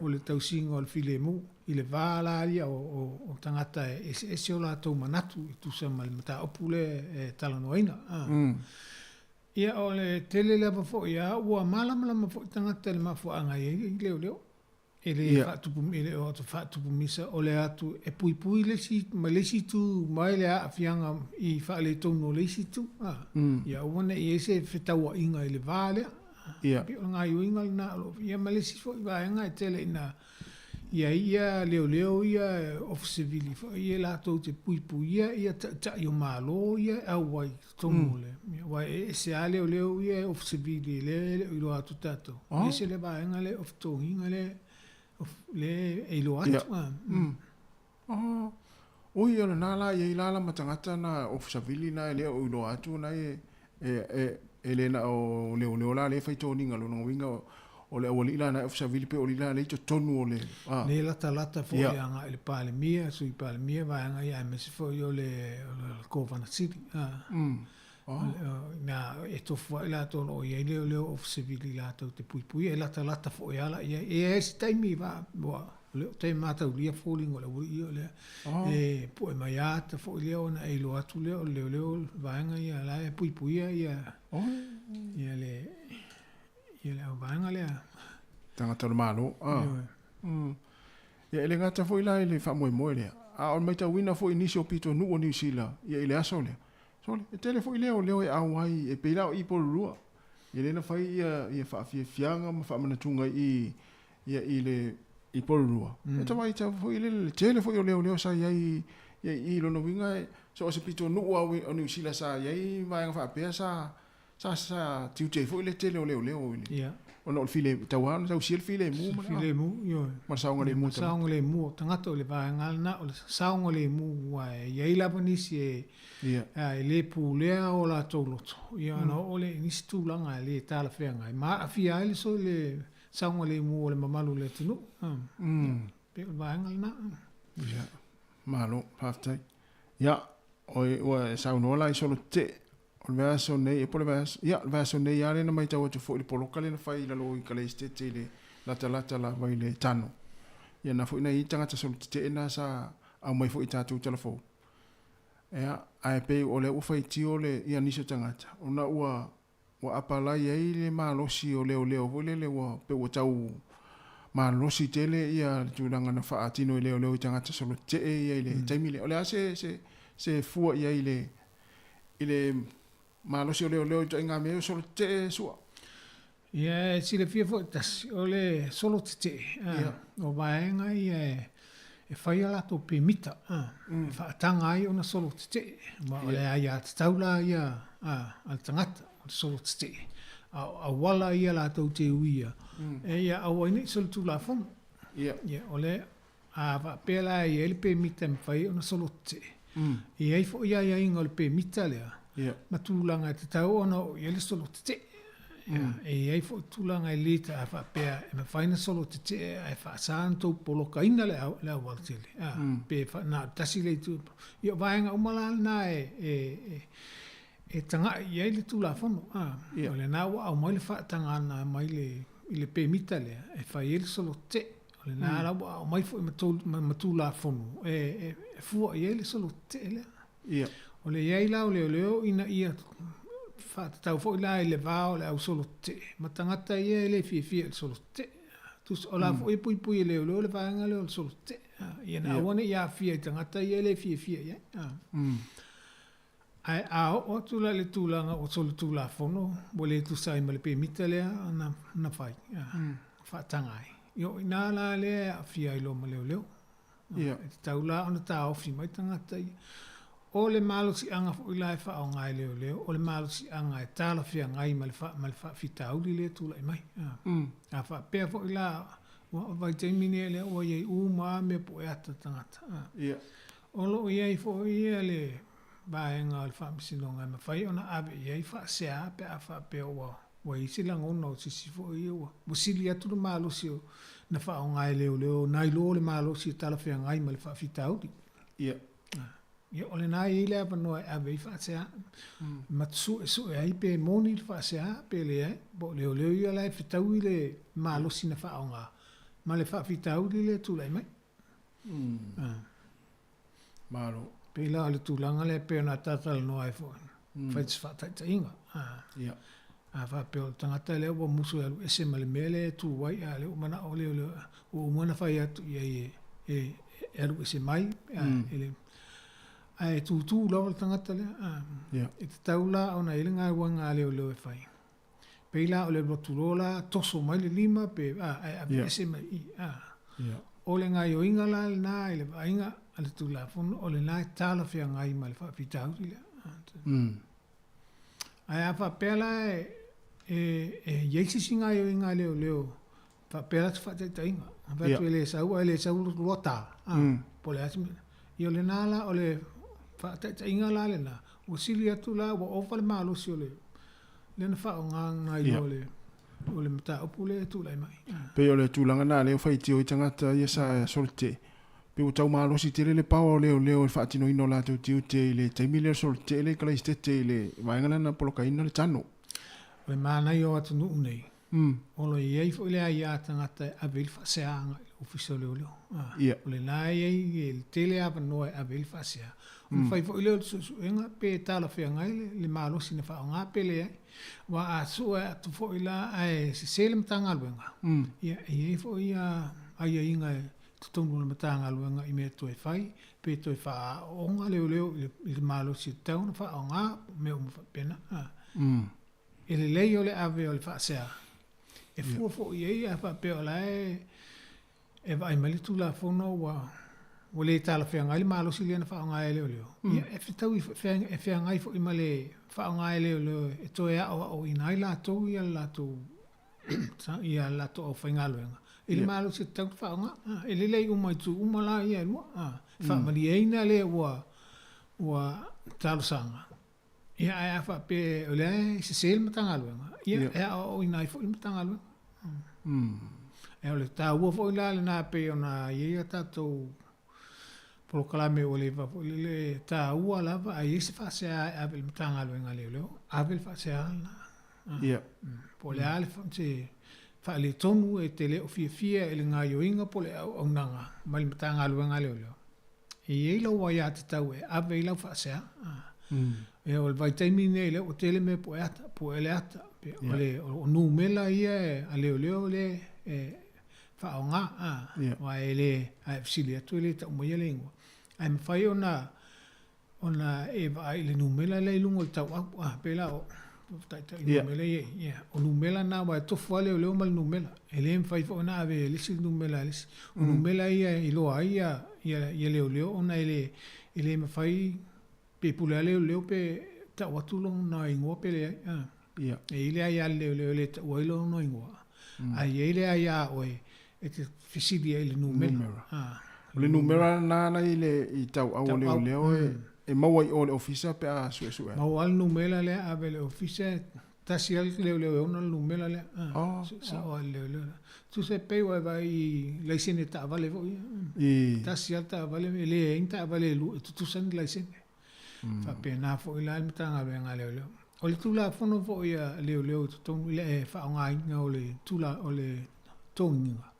O le tausiga o le filemu i le va la ia o, o, o tagata e eseese o latou manatu e tusa ma le mataupu lea e talanoaina, a. Ia, o le tele lava foi a ua malamalama foi tagata i le mafuaaga e i ai leoleo. E le faatupu, e le o atu faatupu misa, o le atu e puipui le isi, mai le isi itu mai le aafiaga i faaletonu o le isi itu. A, ia aua ne i i ai se fetauaiga i le va lea. Pei o le gaoioiga lena o lo o, ia ma le isi foi vaega e tele ina i ai ia leoleo ia ofisa sivili foi ia latou te puipuia ia taitai o Malo ia e auai i totonu o le, aua e ese lava leoleo ia e ofisa sivili lea e le o iloa atu tatou, ese le vaega lea o totogiga lea lea e iloa atu. Oi, o lena la e i ai la ma tagata na ofisa sivili na e le o iloa atu na e e le na o leoleo la lea e fai toniga lona uiga o le aualii la na e ofisa sivili pe o lila lea i totonu o le a. Le latalata foi agai i le Palemia, Sui Palemia, vaega ia aemaise foi o le Kovana Sili a. Mea e tofu ai latou o lo o i ai leoleo ofisa sivili latou te puipuia, e latalata foi lava la i ai. E i ai se taimi va, ua le o tai mataulia foliga o le aualii ia o lea e pue mai lava ata foi lea ona e iloa atu lea o le leoleo vaega ia la e puipuia ia ia le ia le auvaega lea. Tagata o le Malo. Ia, e le gata foi la i le faamoemoe lea, a o le matauina foi i nisi o pitonuu o Niu Sila, ia i le aso lea, sole, e tele foi leo leo e auai, e pei la o i Porirua, ia lea na fai ia, ia faafiafiaga ma faamanatuga i, ia i le, i Porirua. E tau vaai foi lele le tele foi o leoleo sa i ai ia i i lona uiga e so o se pitonuu lava o Niu Sila sa i ai vaega faapea sa sa sa tiute ai foi le tele o leoleo i le Ia. ona o le file tau lava ona tausia le filemu ma le Filemu, ioe. ma le saogalemu o tagata. Saogalemu o tagata o le vaega lena o le saogalemu aua e i ai lava nisi e Ia. e le pulea o latou loto, ia ona oo lea i nisi tulaga e le talafeagai ma aafia ai le le saogalemu o le mamalu o le atunuu. Pei o le vaega lena. Ia, malo, faafetai. Ia, oi, ua e saunoa la i solo tetee o le vaiaso nei, e po o le vaiaso, ia, le vaiaso nei lava lea na matau atu foi i le poloka lea na fai i lalo i Kaleisitete i le latalata lava i le tano. Ia na foi nai tagata solo tetee na sa aumai foi i tatou talafou. Ia, ae pei o lea ua faitio le, ia nisi o tagata, ona ua Ua apalai ai le malosi o leoleo foi lele ua pei ua tau malosi tele ia le tulaga na faatino e leoleo i tagata solo tetee ia i le taimi lea. O le a se se se fua i ai i le i le malosi o leoleo i ituaiga mea ia o solo tetee sua? Ia e silafia foi tasi, o le solo tetee, o vaega ia e fai a latou pemita e faataga ai ona solo tetee, ma o le aiatatau la ia a le tagata o le solo tetee, a o auala ia latou te uia e ia aua ai nei solitulafono. Ia, o le a faapea la e i ai le pemita e mafai ai ona solo tetee, e i ai foi aiaiga o le pemita lea ma tulaga e tatau ona oo i ai le solo tetee. E i ai foi tulaga e le ta faapea e mafai ona solo tetee ae faasa ona tou polokaina le le aualatele, pe na o le tasi le itu. Ia o vaega uma la lena e e e taga'i i ai le Tulafono. O lena ua aumai le faatagaga mai le i le pemita lea e fai ai le solo tetee. O lena la ua aumai foi ma Tulafono e fua i ai le solo tetee lea. Ia. O le i ai la o leoleo ina ia faatatau foi la i le va o le au solo tetee ma tagata ia e le fiafia i le solo tetee. Tusa, o la foi e puipui e leoleo le vaega lea o le solo tetee. Ia na aua ne i aafia i tagata ia e le fiafia i ai. Ae a oo atu la i le tulaga ua solitulafono, ua le tusa ai ma le pemita lea na fai, faataga ai. Ia o i ina la lea e aafia ai loa ma leoleo. Ia. E tatau la ona taofi mai tagata ia. O le malosiaga foi la e faaaoga e leoleo, o le malosiaga e talafeagai ma le ma le faafitauli lea e tulai mai. A faapea foi la, ua vaitaimi nei lea ua i ai uma lava mea pueata a tagata. Ia. O lo o i ai foi ia le vaega o le Faamasinoga e mafai ona ave i ai faasea pe a faapea ua ua i ai se lagona o se isi foi ia ua ua sili atu le malosi o na faaaoga e leoleo nai lo le malosi e talafeagai ma le faafitauli. Ia. Ia o lena e i ai le avanoa e ave ai faasea ma suesue ai pe moni le faasea pe leai, po o leoleo ia la e fetaui le malosi na faaaoga ma le faafitauli lea e tulai mai. Malo. Pei la o le tulaga lea e pei ona talatalanoa ai foi, fai se faataitaiga. Ia. A faapea o le tagata lea ua musu e alu ese ma le mea lea e tu ai, a o lea ua manao lea ua uma ona fai atu i ai e alu ese mai, ae tutū lava le tagata lea. Ia. E tatau la ona i ai le galuega a leoleo e fai. Pei la o le alu atu loa la toso mai le lima pe a ae aveese mai i i a. O le gaioiga la lena i le vaaiga a le Tulafono o lena e talafeagai ma le faafitauli lea. Ae a faapea la e i ai se isi gaioiga a leoleo faapea la se faataitaiga, a fai atu e le sau ae le sau loa ta, a, po o le a se mea. Ia o lena la, o le faataitaiga la lena, ua sili atu la ua ova le malosi o le lea na faaaoga nai lo le o le mataupu lea e tulai mai. Pei o le tulaga lena lea ua faitio ai tagata ia sa solotetee, pei ua tau malosi tele le paoa o leoleo i le faatinoina o latou tiute i le taimi lea o le solotetee lea i Kalaisitete i le vaega lea na polokaina le tano. O le manaia o atunuu nei, O lo o i ai foi le aia tagata e ave ai le faasea agai i le Ofisa o Leoleo. O lena e i ai le tele avanoa e ave ai le faasea. Ona fai foi lea o le suesuega pe talafeagai le malosi na faaaoga pe leai. Aua a sue atu foi la ae sese le Matagaluega, ia e i ai foi aiaiga e totonu o le Matagaluega i mea e toe fai, pe toe faaaooga leoleo i le, i le malosi e tatau ona faaaoga, mea uma faapena. E lelei o le ave o le faasea e fua foi i ai a faapea o la e e vaai mai le Tulafono ua ua le talafeagai le malosi lea na faaaoga e leoleo, ia e fetaui e feagai foi ma le faaaoga e leoleo e toe aoaoina ai latou ia le latou ia le latou aufaigaluega i le malosi e tatau ona faaaoga. E lelei uma i itu uma la ia e lua, e faamalieina le ua ua talosaga. Ia, ae a faapea o lea e sese le Matagaluega, ia, e aoaoina ai foi le Matagaluega. E o le taua foi la lena e pei ona i ai a tatou polokalame ua leva foi lele, e taua lava a i ai se faasea e ave i le Matagaluega a Leoleo, ave le faasea lena. Po o le a le se faaletonu e te le o fiafia i le gaoioiga po o le auaunaga mai le Matagaluega a Leoleo, E i ai lou aiatatau e ave ai lau faasea. Ia, o le vaitaimi lenei lea ua tele mea pue ata, pue le ata. O le o numera ia a leoleo lea e faaaoga, aua e le, a e fesili atu e le tau maia le igoa. Ae mafai ona ona e vaai i le numera lea i luga o le tauau, a pei la o taitai numera ia i, ia, o numera na aua e tofu lava leoleo ma le numera. E le mafai foi ona ave e le isi le numera a le isi. O numera ia e iloa ai ia, ia, ia leoleo ona e le, e le mafai pe pule lava leoleo pe tau atu lona igoa pe leai. A. Ia. E i ai le aia a le leoleo e le taua ai lona igoa, ae i ai le aia a oe e te fesili ai i le numera. A. O le numera lena la i le i tauau o leoleo e, e maua i o i le ofisa pe a suesue atu. Maua lava le numera lea ave i le ofisa, tasi lava le leoleo e ona le numera lea. A. Sao lava i le leoleo lea. Tusa e pei ua e vaai i laisene taavale foi ia. Tasi lava le taavale, e leai ni taavale e lua e tutusa ni laisene. Faapena foi la le Matagaluega a Leoleo. O le Tulafono foi a Leoleo i totonu i le faaaogaina o le tula o le togiga.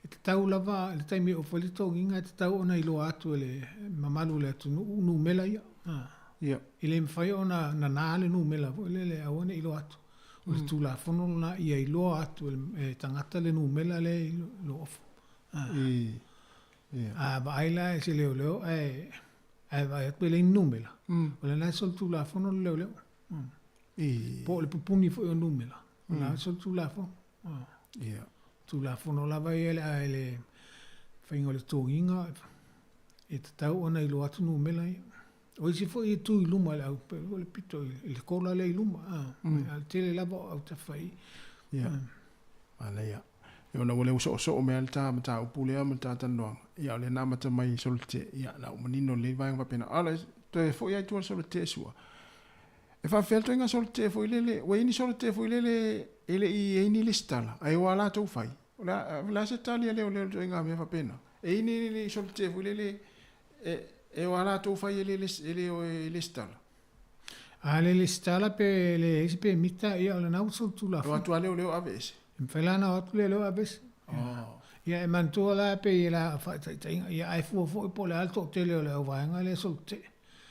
E tatau lava i le taimi e ofa ai le togiga e tatau ona iloa atu e le mamalu o le atunuu numera ia. E le mafai ona nana le numera foi lele aua ne i iloa atu. O le Tulafono lena ia iloa atu e tagata le numera lea i lou ofa. A vaai la e se leoleo ae ae vaai atu e leai ni numera, o lena e solitulafono le leoleo. Po o le pupuni foi o numera, o lena e solitulafono. Tulafono lava ia i le faiga o le totogiina, e tatau ona iloa atu numera ia. O isi foi e tu i luma i le au, pei o le pito i le kola lea i luma, a o le tele lava o autafa i. Ia. Manaia. Ia ona ua le soosoo mai lava le ta mataupu lea ma le ta talanoaga, ia o lea na amata mai i Solotetee, ia la ua manino lelei vaega faapena. A o le toe foi lava i tua i le Solotetee sua, e faapefea le ituaiga Solotetee foi lele, ua i ai ni Solotetee foi lele e le i i ai ni lesitala, ae ua latou fai. O le a, o le a se tali a leoleo i le ituaiga mea faapena? E i ai ni, ni Solotetee foi lele e, e o a latou fai e le, e le o e lesitala? A le lesitala pe leai se pemita, ia o lena ua solitulafono. O atu lava leoleo aveese. E mafai la ona o atu leoleo aveese. Oh. Ia e manatua la pei e la faataitaiga, ia ae fua foi po o le a le toatele o le auvaega lea e solotetee.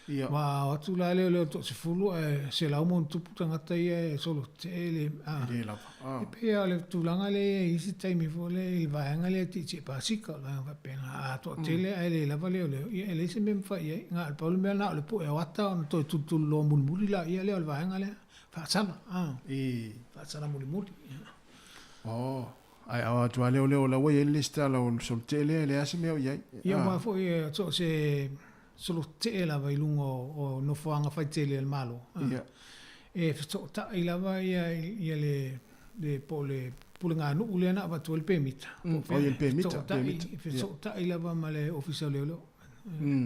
Ia. Aua a o atu la leoleo toasefulu ae 100+ tagata ia e solotetee e le, a. E le lava. Ah. E pei lava o le tulaga lea e i ai i isi taimi foi lea i le vaega lea e tietie pasika, o le vaega faapena. A toatele ae le lava leoleo, ia e leai se mea e mafai i ai. Na o le pau le mea na o le pue o ata ona toe tulutululoa mulimuli laia lea o le vaega lea. Faasala, a. Faasala mulimuli. Oh, ae a o atu lava leoleo o la ua i ai le lesitala o le solotetee lea, e leai lava se mea o i ai. Ia aua foi e so o se solotetee lava i luga o nofoaga faitele a le Malo. E fesootai lava ia ia le le po o le puleganuu lea na avatu ai le pemita. Po o le pemita, pemita. Fesootai lava ma le Ofisa o Leoleo.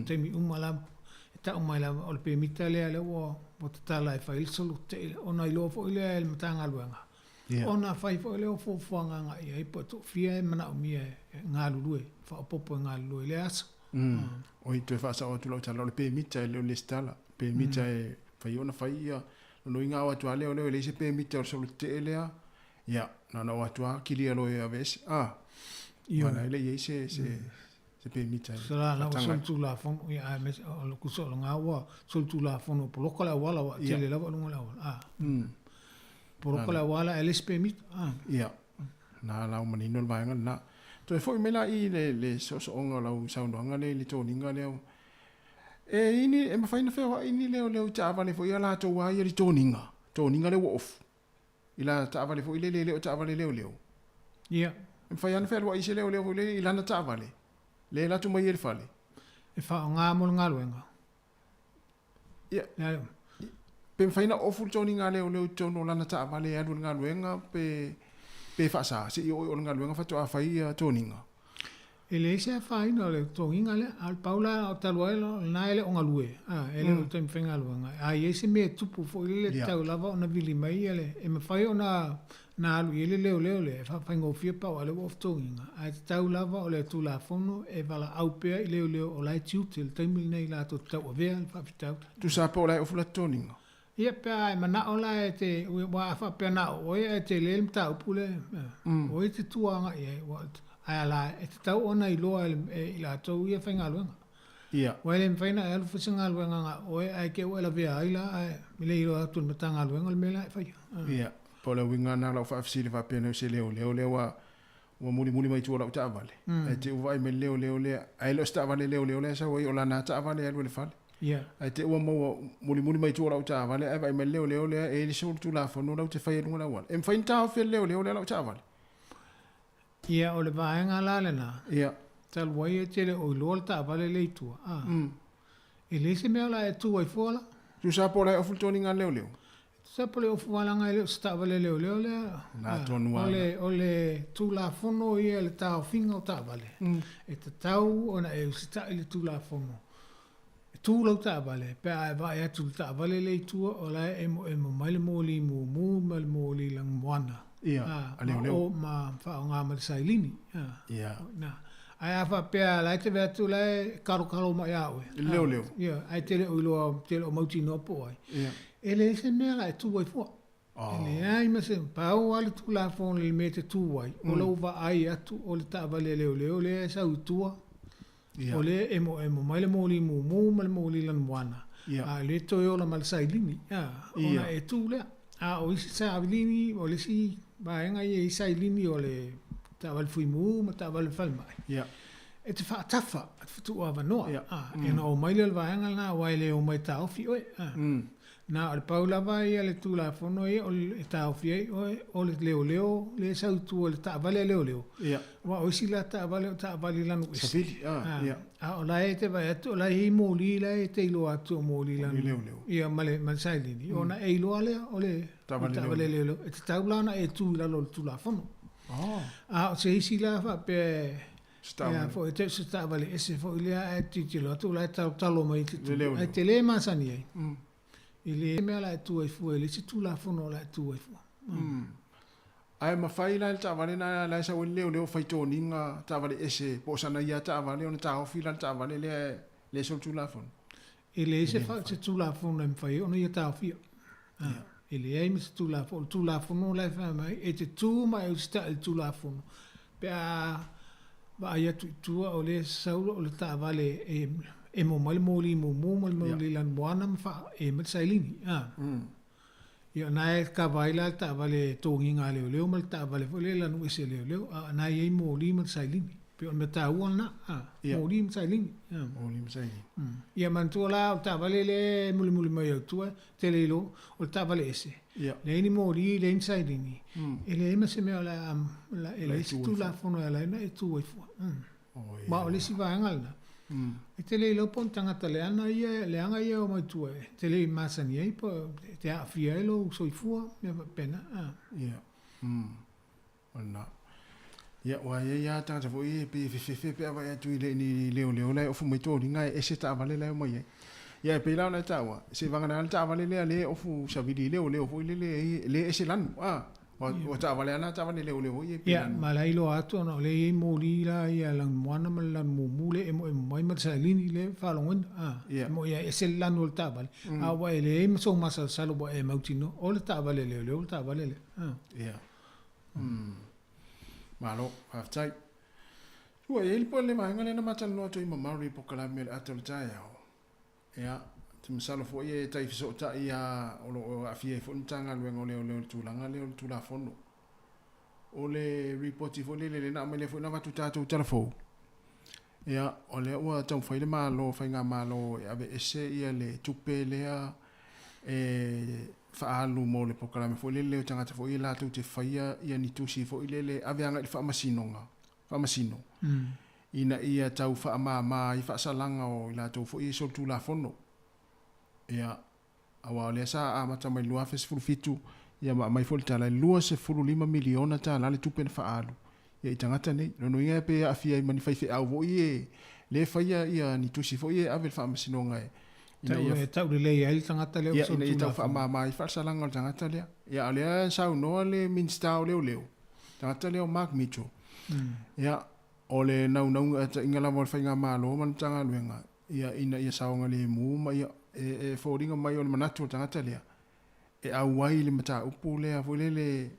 Taimi uma lava e tau mai lava o le pemita lea lea ua ua tatala e fai ai le solotetee ona iloa foi lea e le Matagaluega. Ona fai foi lea o fuafuaga agai i ai po o toafia e manaomia e galulue, faaopoopo e galulue i lea aso. Oi, toe faasao atu lau tala, o le pemita e le o le lesitala. Pemita e mafai ona fai ia lonoiga ao atu lava lea o lea e leai se pemita o le solotetee lea. Ia, na ona o atu lava kilia loa e aveese. Ah, Ioe. Aua e le i ai se, se, se pemita e Tusa la, la ua faataga ai. solitulafono, ia, aemaise o le tusa o lena ua solitulafono poloka le auala, ua tele lava i luga o le auala. Ah. Poloka le auala ae leai se pemita. Ia, na la ua manino le vaega lena. Toe fo'i mai la i le, le soosooga o lau saunoaga lea i le toniga lea. E ini, e mafai ona feoai ni leoleo i taavale foi a latou a ia i le toniga, toniga lea ua ofu. I la taavale foi lele e le o taavale leoleo. Ia. E mafai lava ona fealuai se leoleo foi lele i lana taavale, lea e alu atu mai ai i le fale. E faaaoga mo le galuega. Ia. Pe mafai ona ofu le toniga a leoleo i totonu o lana taavale e alu i le galuega pe pe faasa se i oo i o le galuega faatoa fai ia toniga. E leai se afaina o le totogiga lea, a o le pau la o talu ai o lena e le o galue, a, e le o le taimi faigaluega. A i ai se mea e tupu foi lele e tatau lava ona vili mai ia le, e mafai ona na alu i ai le leoleo lea e faafaigofie pau a o lea ua ofu totogiga, ae tatau lava o le Tulafono e valaau pea i leoleo o la e tiute i le taimi lenei latou te tauavea le faafitauli. Tusa po o la e ofu la totogiga. Ia, pe a e manao la e te, aua a faapea na o oe ae tele le mataupu lea, o ai e te tua agai i ai, ae a la, e tatau ona iloa e i latou ia faigaluega. Ia. Aua e le mafai ona e alu fai se galuega na o oe ae te i ua e lavea ai la ae le iloa atu e le Matagaluega le mea la e faia. Ia, po o le uiga lena o lau faafesili faapea nei o se leoleo lea ua ua mulimuli mai tua o lau taavale, ae te i ua vaai mai le leoleo lea, ae le o se taavale leoleo lea e sau ai, o lana taavale e alu i le fale. Ia. Ae te i ua maua mulimuli mai tua o lau taavale ae vaai mai le leoleo lea e i le solitulafono lau te fai ai luga o le auala. E mafai ona taofi e le leoleo lea lau taavale? Ia, o le vaega la lena. Ia. Talu ai e te le o iloa le taavale lea i tua, a. E leai se mea o le a e tu ai fua la. Tusa po o la e ofu le toniga a le leoleo. Tusa po o le ofu leaga e le o se taavale leoleo lea. Na tonu lava. O le Tulafono ia i le taofiga o taavale, e tatau ona e usitai i le Tulafono. E tu lau taavale pe a e vaai atu i le taavale lea i tua o la e emoemo mai le moli mumu ma le moli lanumoana. Ia, a leoleo. Ma faaaoga ma le sailini. Ia. Na. Ae a faapea la e te vaai atu la e kalokalo mai ia oe. I le leoleo. Ia, ae te le o iloa, te le o mautinoa po o ai. Ia. E leai se mea la e tu ai fua. E leai ma se, pau lava le Tulafono i le mea e te tu ai, o lou vaai atu o le taavale a leoleo lea e sau i tua, o lea e emoemo mai le moli mumu ma le moli lanumoana, a o lea e toe ola ma le sailini, ona e tu lea. A o isi sailini, o le isi vaega ia i sailini o le taavale fuimu ma taavale falemai, e te faatafa, e te tuuavanoa, ona omai lea o le vaega lena, aua e le omai e taofi oe. Na o le pau lava ia le Tulafono ia e taofi ai oe o le leoleo lea e sau i tua i le taavale a leoleo. Ia. Aua o isi la taavale o taavale lanu ese. Savili, ah, ia. A o la e te vaai atu o la e i ai moli la e te iloa atu o moli lanu. O leoleo. Ia ma le sailini. Ona e iloa lea o le taavale leoleo. E tatau la ona e tu i lalo o le Tulafono. Oh. A o se isi la faapea Ia foi te se taavale ese foi lea ae tilotilo atu la e talotalo mai te tu ae te le masani ai. I le mea la e tu ai fua, e leai se Tulafono la e tu ai fua. Ae mafai la i le taavale lena la e sau ai le leoleo fai toniga taavale ese po o sana ia taavale ona taofi la le taavale lea e solitulafono. E leai se se Tulafono e mafai ai ona ia taofia. E leai ma se Tulafono. O le Tulafono la e fai mai, e te tu ma e usitai i le Tulafono pe a vaai atu i tua o lea e sau o le taavale e emo mai le moli mumu ma le moli lanumoana ma faa-e mai le sailini. Ia na e kava ai la le taavale togiga a leoleo ma le taavale foi lea e lanu ese a leoleo, a na e i ai moli ma le sailini. Pei o le mea taua lena, moli ma sailini. Moli ma sailini. Ia manatua la o le taavale lea e mulimuli mai au tua, te le iloa, o le taavale ese. Leai ni moli, leai ni sailini. E leai ma se mea o le a, e leai se Tulafono e ala ai ona e tu ai fua. Ma o le isi vaega lena, e te le iloa po o ni tagata leaga ia, leaga ia e omai tua e te le i masani ai po e te aafia ai lou soifua, mea faapena. Ia. O lena. Ia, ua i ai lava tagata foi ia e pei e fefefe pe a vaai atu i le ni leoleo la e ofu mai toliga e ese taavale la e omai ai. Ia e pei la ona e taua, seivagana le taavale lea lea e ofu savili i leoleo foi lele e le ese lanu, a. Ua taavale lava na taavale leoleo foi ia e pei lanu. Ia, ma la e iloa atu ona o lea e i ai moli la ia lanumoana ma le lanu mumu lea e emoemo mai ma le sailini lea e faalogoina, a. E moni lava e ese le lanu o le taavale, a ua e leai ma sou masalosalo ua e mautinoa o le taavale leoleo le taavale lea, a. Ia. Malo, faafetai. Ua i ai le po le vaega lea na ma talanoa atu ai ma Maori i polokalame o le ata o le taeao. Ia, ou te masalo foi e tai fesootai lava o lo o aafia ai foi le Matagaluega o Leoleo i le tulaga lea o le Tulafono. O le ripoti foi lele lea na aumai lea foi na avatu i tatou tala fou, ia, o lea ua taumafai le Malo, Faigamalo e aveese ia le tupe lea e faaalu mo le polokalame foi lele o tagata foi ia latou te faia ia ni tusi foi lele ave agai i le faamasinoga, faamasino, ina ia tau faamama ai faasalaga o i latou foi ia i solitulafono. Ia, aua o lea sa amata mai le 2017, ia ma aumai foi le tala e $25 miliona tala le tupe na faaalu ia i tagata nei. Lona uiga pe aafia ai ma ni faifeau foi e le faia ia ni tusi foi e ave i le faamasinoga e ina ia tau lelei ai le tagata lea ua solitulafono. Ia, ina ia tau faamama ai faasalaga o le tagata lea. Ia, a o lea saunoa le Minisita o Leoleo, tagata lea o Mark Mitchell. Ia, o le naunautaiga lava o le Faigamalo ma le Matagaluega, ia, ina ia saogalemu ma ia, e foliga mai o le manatu o le tagata lea, e auai i le mataupu lea foi lele,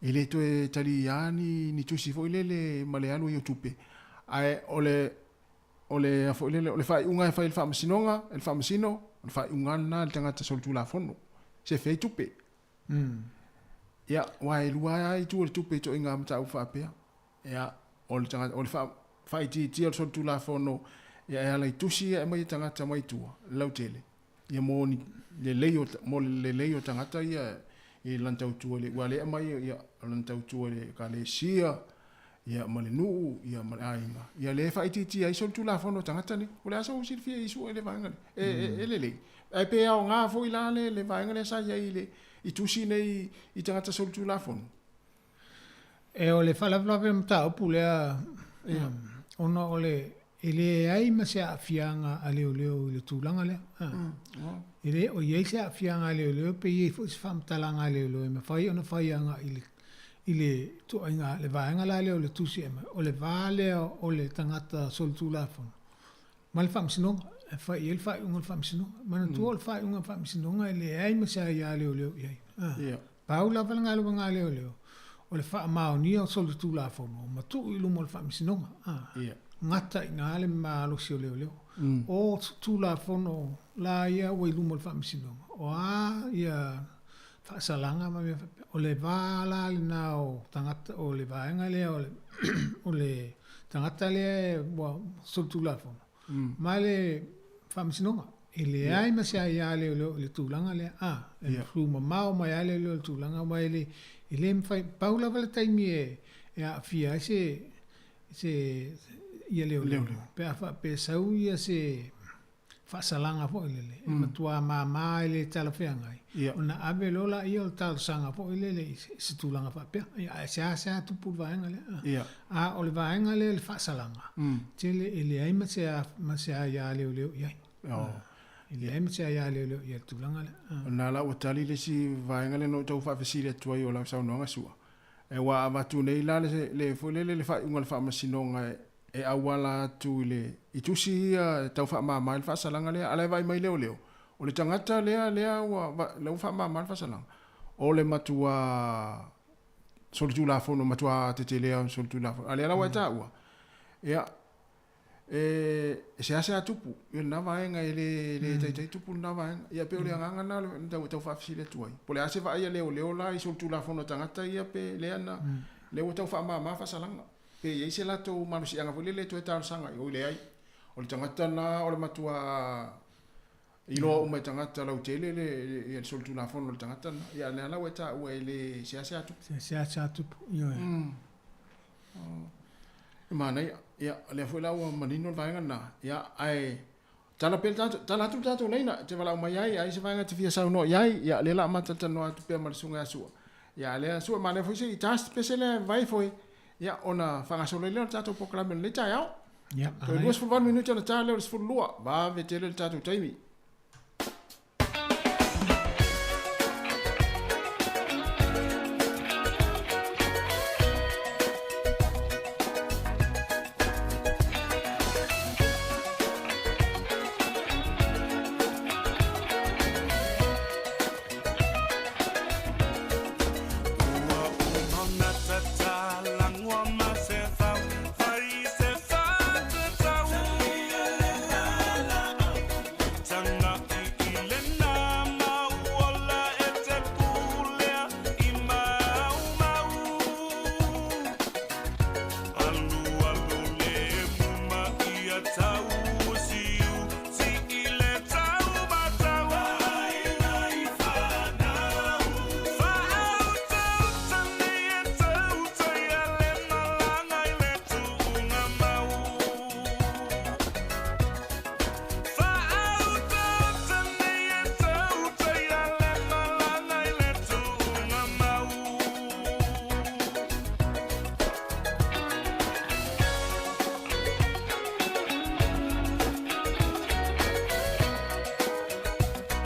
e le toe taliā ni, ni tusi foi lele ma le alu ai o tupe. Ae o le, o le a foi lele, o le faaiuga e fai e le Faamasinoga, e le Faamasino, o le faaiuga lava lena a le tagata solitulafono, sefe ai tupe. Ia, aua e lua lava itu o le tupe i ituaiga mataupu faapea. Ia, o le tagata, o le faaitiitia o le solitulafono, ia e ala i tusi ia e aumai e tagata mai tua, le lautele, ia mo ni lelei o, mo le lelei o tagata ia i lana tautua i le, aua o lea e aumai ia lana tautua i le ekalesia, ia ma le nuu, ia ma le aiga, ia lea e faaitiitia ai solitulafono o tagata nei. O le a sou silafia i sue i le vaega lea? E, e, e lelei. Ae pe aoga foi la le, le vaega lea sa i ai i le, i tusi nei i tagata solitulafono? E o le faalavelave o le mataupu lea, ona o le, e leai ma se aafiaga a leoleo i le tulaga lea. E le o i ai se aafiaga a leoleo pe i ai foi se faamatalaga a leoleo e mafai ona fai agai i le, i le ituaiga, le vaega la lea o le tusi e aumai. O le va lea o le tagata solitulafono ma le Faamasinoga, e fai i ai le faaiuga o le Faamasinoga. Manatua o le faaiuga o le Faamasinoga e leai ma se aia leoleo i ai. Pau lava le galuega a leoleo, o le faamaonia o solitulafono ma tuu i luma o le Faamasinoga. Gata i ina le malosi o leoleo. O Tulafono la ia ua i luma o le Faamasinoga, o a ia faasalaga ma mea faapea. O le va la lena o tagata, o le vaega lea o le, o le tagata lea ua solitulafono ma le Faamasinoga. E leai ma se aia leoleo i le tulaga lea, a, e tumamao mai lava leoleo i le tulaga, aua e le, e le mafai, pau lava le taimi e, e aafia ai se, se, ia leoleo, pe a faapea e sau ia se faasalaga foi lele, e matua mama e le talafeagai, ona ave loa laia o le talosaga foi lele i se tulaga faapea. Ia, ae seasea tupu le vaega lea. A o le vaega lea i le faasalaga, tele e leai ma se ma se aia leoleo i ai. E leai ma se aia leoleo i ai i le tulaga lea. O lena la ua tali le isi vaega lea na ou tau faafesili atu ai o lau saunoaga Su'a. Aua a avatu nei la le foi lele le faaiuga a le Faamasinoga e auala atu i le i tusi ia e tau faamama ai le faasalaga lea, a la e vaai mai leoleo, o le tagata lea lea ua lea ua faamama le faasalaga, o le matua solitulafono, matua tetelea o solitulafono. A lea la ua e taua, ia, e seasea tupu ia lena vaega, e le le taitai tupu lena vaega. Ia pei o le agaga lena na tau tau faafesili atu ai. Po o le a se vaai a leoleo la i solitulafono a tagata ia pe lea na lea ua tau faamama faasalaga. Pe i ai se latou malosiaga foi lele e toe talosaga ai, oi leai, o le tagata lena o le matua iloa uma e tagata lautele le, le, le solitulafono o le tagata lena. Ia, lea la ua e taua e le seasea tupu. Seasea tupu, ioe. E manaia. Ia, lea foi la ua manino le vaega lena. Ia, ae tala pea le tatou, tala atu le tatou laina e te valaau mai ai, a i ai se vaega e te fia saunoa i ai, ia, lea la a matalatalanoa atu pea ma le susuga ia Sua. Ia, lea Sua, manaia foi se i task pese lea e vai foi, ia, ona faagasolo ai lea o le tatou polokalame o lenei taeao. Ia, Toe 28 minute ona ta lea o le 12, vave tele le tatou taimi.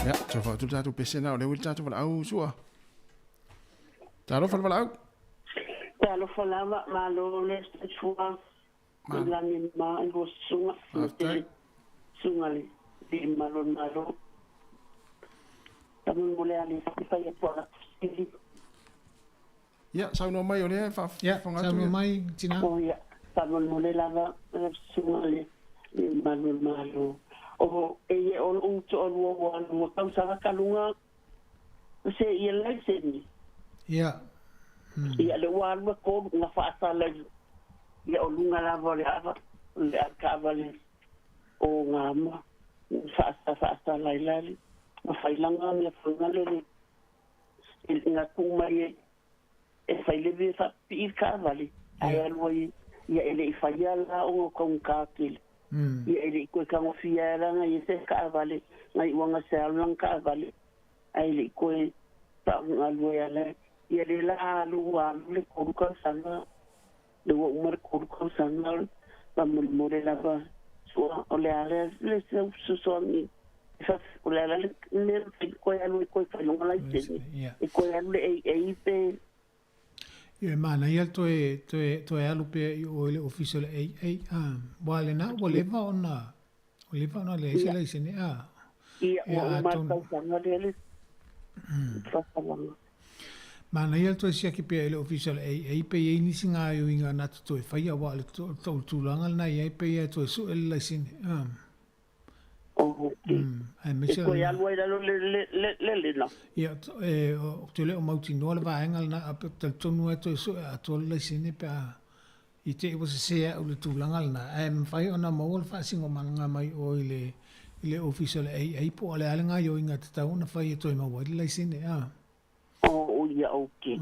Ia, toe faaatu le tatou pese na o lea ua i le tatou valaau sua. Talofa le valaau. Talofa lava, malo le soifua. Lagi ma i lua susuga. Faafetai. Susuga le Alii Malu o le Malo. Faamolemole a le fai atu ala fesili. Ia, saunoa mai o lea e faafofoga atu. Ia, saunoa mai tina. Oh ia, faamolemole lava lau susuga le Alii Malu o le Malo. O e o lou toalua ua lua tausaga talu na se ia laisene. Ia. Ia lea ua alu e tolu na faasala i ia o luga lava o le ava o le avetaavale o Gama na faasala ai la le na failaga mea fagale le na tuu mai e fai le mea faapipii le taavale ae alu ai ia e le i faia la ona o taugata tele. Ia e le i toe tagofia ai la na i ai se taavale na iu ana se alu lana taavale ae le i toe faagalue ala ia lea la alu ua alu le tolu tausaga le ua uma le tolu tausaga faamolemole lava sua o le a lea le fesoasoani o le a la le mea e toe alu e toe fai lona laisene e toe alu le AA pe Ia e manaia le toe, toe, toe alu pea i o i le ofisa o le AA, a, aua lena ua leva ona, ua leva ona leai se laisene, a. Ia, ua uma le tausaga lea le faasalaga. Manaia le toe siaki pea i le ofisa o le AA pe i ai nisi gaoioiga na te toe faia, aua o le, o le tulaga lena e i ai, pei lava e toe sue le laisene, a. E toe alu ai lalo le lena. Ia, e, ou te le o mautinoa le vaega lena, a talitonu lava e toe sue atoa le laisene pe a i te i ua sese au i le tulaga lena, ae mafai ona maua le faasinomaga mai o i le, i le ofisa o le AA po o le a le gaoioiga e tatau ona fai e toe maua ai le laisene, a. Oh, ia, okay.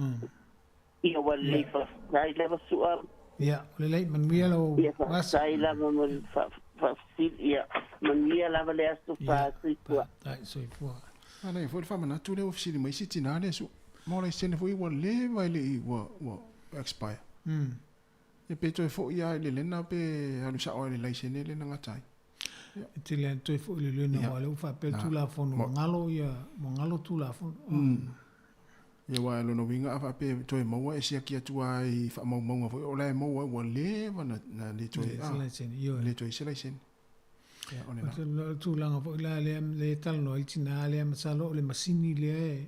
Ia, ua lelei faafetai lava Su'a. Ia, o lelei, manuia lou Ia, faafetai lava mo le faafesili. Ia, manuia lava le aso soifua. Faafetai, soifua. Manaia foi le faamanatu lea ua fesili mai isi tina lea Su'a. Ma o laisene foi ua leva e le i ua, ua expire. Ia pe toe foi lava i le lena pe alu sao lava i le laisene lea na gata ai. E tele lava toe foi i le lena aua o lea ua faapea le Tulafono ua galo ia, ua galo Tulafono. Ia aua o lona uiga a faapea e toe maua e siaki atu lava i faamaumauga foi o la e maua ai ua leva na le toe, le toe i ai se laisene. Ia o lena. O le tulaga foi la lea e talanoa ai le tina lea masalo o le masini lea e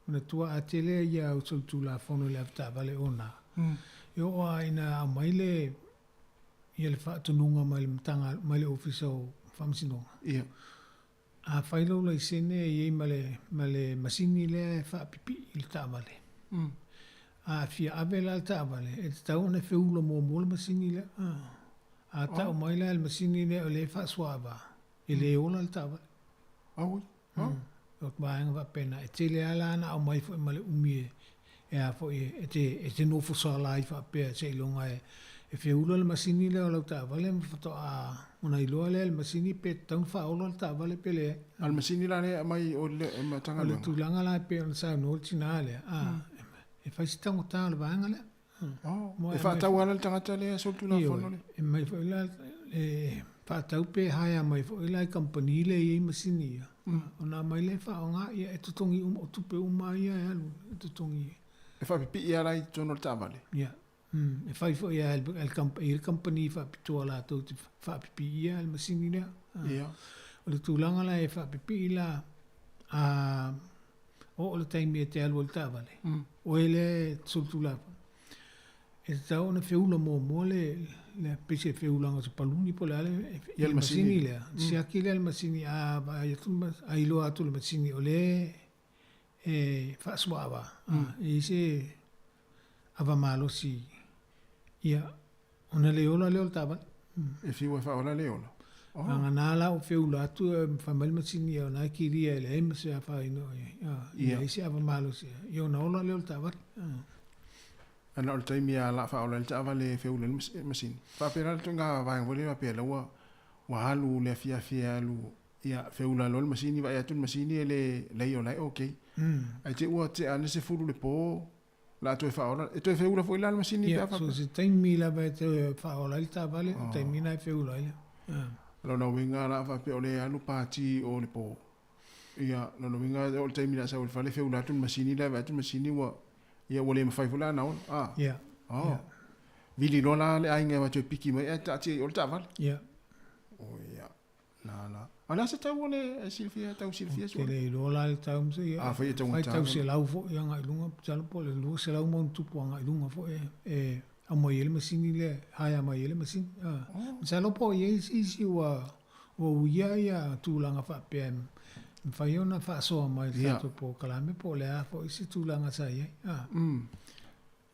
manatua a tele ia au solitulafono i le avetaavale ona e oo lava ina aumai le ia le faatonuga mai le matagaluega mai le Ofisa o Faamasinoga. Ia. Afai lou laisene e i ai ma le ma le masini lea e faapipii i le taavale. A fia ave la le taavale, e tatau ona feula muamua le masini lea. A tau mai la le masini lea o lea e faasuaava, e le ola le taavale. Auoi. O vaega faapena, e tele lava la ona aumai foi ma le umi e, e a foi, e te, e te nofo sala ai faapea seiloga e, e feula le masini lea o lau taavale ma faatoa ona iloa lea e le masini pe tatau ona faaola le taavale pe leai. A o le masini la lea e aumai o le Matagaluega? O le tulaga la e pei ona saunoa le tina lea, a, e fai si taugata o le vaega lea. Oh, e faatau lava la le tagata lea solitulafono lea? E mai foi la, e faatau pe hire mai foi la i kamupani lea e i ai masini ia, ona aumai lea e faaaoga, ia e totogi uma, o tupe uma lava ia e alu e totogi. E faapipii lava la i totonu o le taavale? Ia, e fai foi lava e le e i ai le kamupani faapitoa latou te faapipiia le masini lea. Ia. O le tulaga la e faapipii la, a oo le taimi e te alu ai le taavale, oe lea e solitulafono, e tatau ona feula muamua le, le pei se feulaga o se paluni po o le a le, le masini lea. Siaki lea i le masini, a vaai atu, a iloa atu e le masini o lea e faasuaava, e i ai se ava malosi, ia, Ona le ola lea o le taavale. E fiu e faaola le ola. Oh. Vagana la ua feula atu e fai mai le masini ia ona e kilia e leai ma se afaina o i ai. E leai se ava malosi. Ia ona ola lea o le taavale. Ana o le taimi a la faaola ai le taavale e feula ai le masini. Faapea la le ituaiga vaega foi lea faapea la ua ua alu le afiafi e alu ia feula loa le masini vaai atu le masini e le leai o la e okay. Ae te i ua tea ane 10 i le po La a toe faaola, e toe feula foi la le masini pe a faapea? So se taimi lava e toe faaola ai le taavale, o le taimi lena e feula ai le. O lona uiga la a faapea o lea e alu pati o le po. Ia, lona uiga e oo i le taimi o le a sau i le fale feula atu le masini lea vaai atu le masini ua, ia ua le mafai foi la ona ola. A? Ia. Oh. Ia. Vili loa la le aiga e o atu e piki mai ae taatia i o le taavale. Ia. Oh ia. Na la. A o le a se tau o le e silafia tau silafia Ou te le iloa la le tau ma se ia. Afai e taugata. Fai tau selau foi agai i luga, masalo po o le 200 ma ona tupu agai i luga foi e aumai ai le masini lea, e hire mai ai le masini. Masalo po o i ai se isi ua uia ia tulaga faapea e mafai ona faasoa mai i le tatou polokalame po o le a foi se tulaga sa i ai.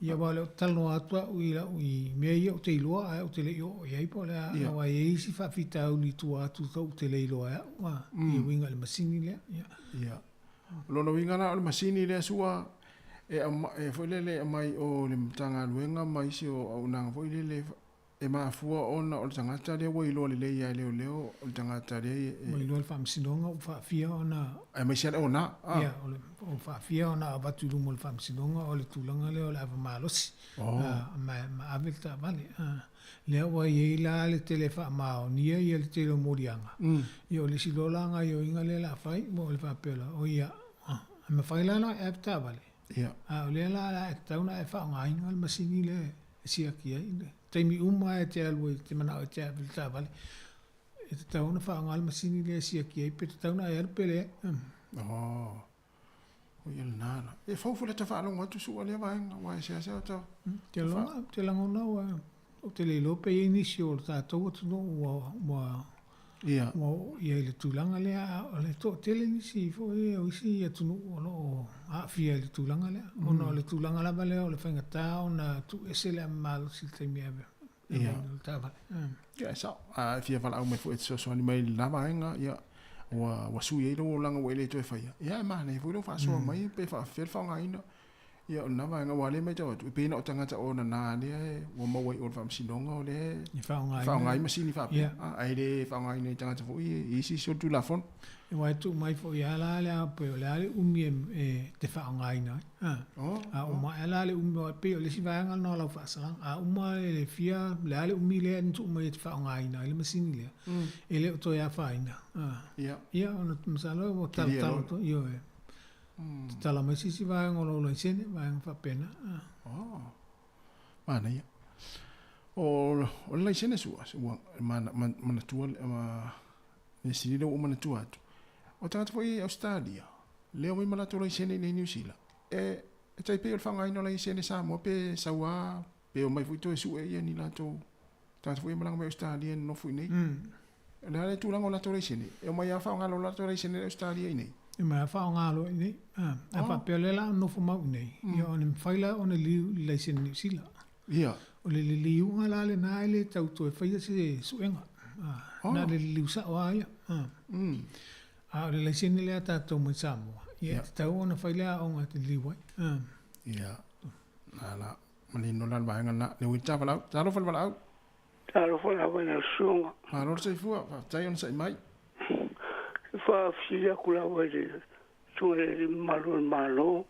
Ia aua o lea ou te talanoa atu au i lau i mea ia ou te iloa ae ou te le i oo i ai po o le a, aua e i ai isi faafitauli i tua atu ou te le iloa e au a, i uiga i le masini lea. Ia. Ia. O lona uiga la o le masini lea sua e e foi lele e aumai o le Matagaluega ma isi o auaunaga foi lele E mafua ona o le tagata lea ua iloa lelei ia e leoleo, o le tagata lea e. Ua iloa e le Faamasinoga ua faafia ona. Aemaise lava le ona, a. Ia, o le, ua faafia ona avatu i luma o le Faamasinoga o le tulaga lea o le ava malosi. Oh. A, ma, ma ave le taavale. A, lea ua i ai la le tele faamaonia ia le tele o moliaga. Ia o le isi loa la gaioiga lea o le a fai, ua o le faapea loa, o ia, e mafai la ona e ave taavale. Ia. A o lea la o le a e tatau ona e faaaogaina le masini lea e siaki ai le taimi uma lava e te alu ai e te manao e te ave i le taavale, e tatau ona faaaoga le masini lea e siaki ai pe tatau ona e alu pe leai. Oh. O ia lena la. E fou foi le ta faalogo atu sua lea vaega, aua e seasea o ta... Te lagona, te lagona ua, ou te le iloa pe i ai nisi o le tatou atunuu ua, ua, Ia. Ua oo i ai i le tulaga lea, a o le toatele nisi foi o isi atunuu o lo o aafia i le tulaga lea, ona o le tulaga lava lea o le faigata ona tuuese le ava malosi i le taimi e ave ai le taavale. Ia, e sao. A e fia valaau mai foi e fesoasoani mai i le la vaega, ia, ua sui ai lou olaga ua e le toe faia, ia e manaia foi lou faasoa mai pe faapefea le faaaogaina. Ia, o lena vaega, aua o lea e matau atu, e pei na o tagata o nana lea ua maua i o i le Faamasinoga o lea e faaaoga ai masini faapea, ae le faaaogaina e tagata foi i isi solitulafono. Aua e tuu mai foi lava la le a pei o le a le umi e te faaaogaina ai. A uma ae la le umi, aua e pei o le isi vaega lena o lau faasalaga, a uma le fia, o le a le umi lea na tuu mai e te faaaogaina ai le masini lea, e le o toe afaina. Ia, ona masalo ua talatala atu, ioe. Tatala mai se isi vaega o lou laisene, vaega faapena. Oh, manaia. O, o le laisene sua, ua manatua, mea sili lea ua ou manatua atu. O tagata foi i Ausetalia, lea omai ma latou laisene i inei i Niu Sila, e, e tai pei o le faaaogaina o laisene Samoa pe sau lava, pe omai foi toe sue ia ni latou tagata foi e malaga mai Ausetalia e nonofo i inei. O le a le tulaga o latou laisene? E omai lava faaaoga loa latou laisene i Ausetalia i inei? E omai lava faaaoga loa i inei. A faapea o lea o le a nofo mau i inei, ia ona mafai la ona liliu i le laisene Niu Sila. Ia. O le liliuga la lena e le tau toe faia se suega. Na o le liliu sao lava ia. A o le laisene lea a tatou mai Samoa, ia e tatau ona fai le aoga e te liliu ai. Ia. Na la, manino la le vaega lena. Le uita valaau. Talofa le valaau. Talofa lava i lau susuga. Malo le soifua, faafetai ona sa'i mai. E faafesili atu lava i le susuga i le Alii Mamalu o le Malo,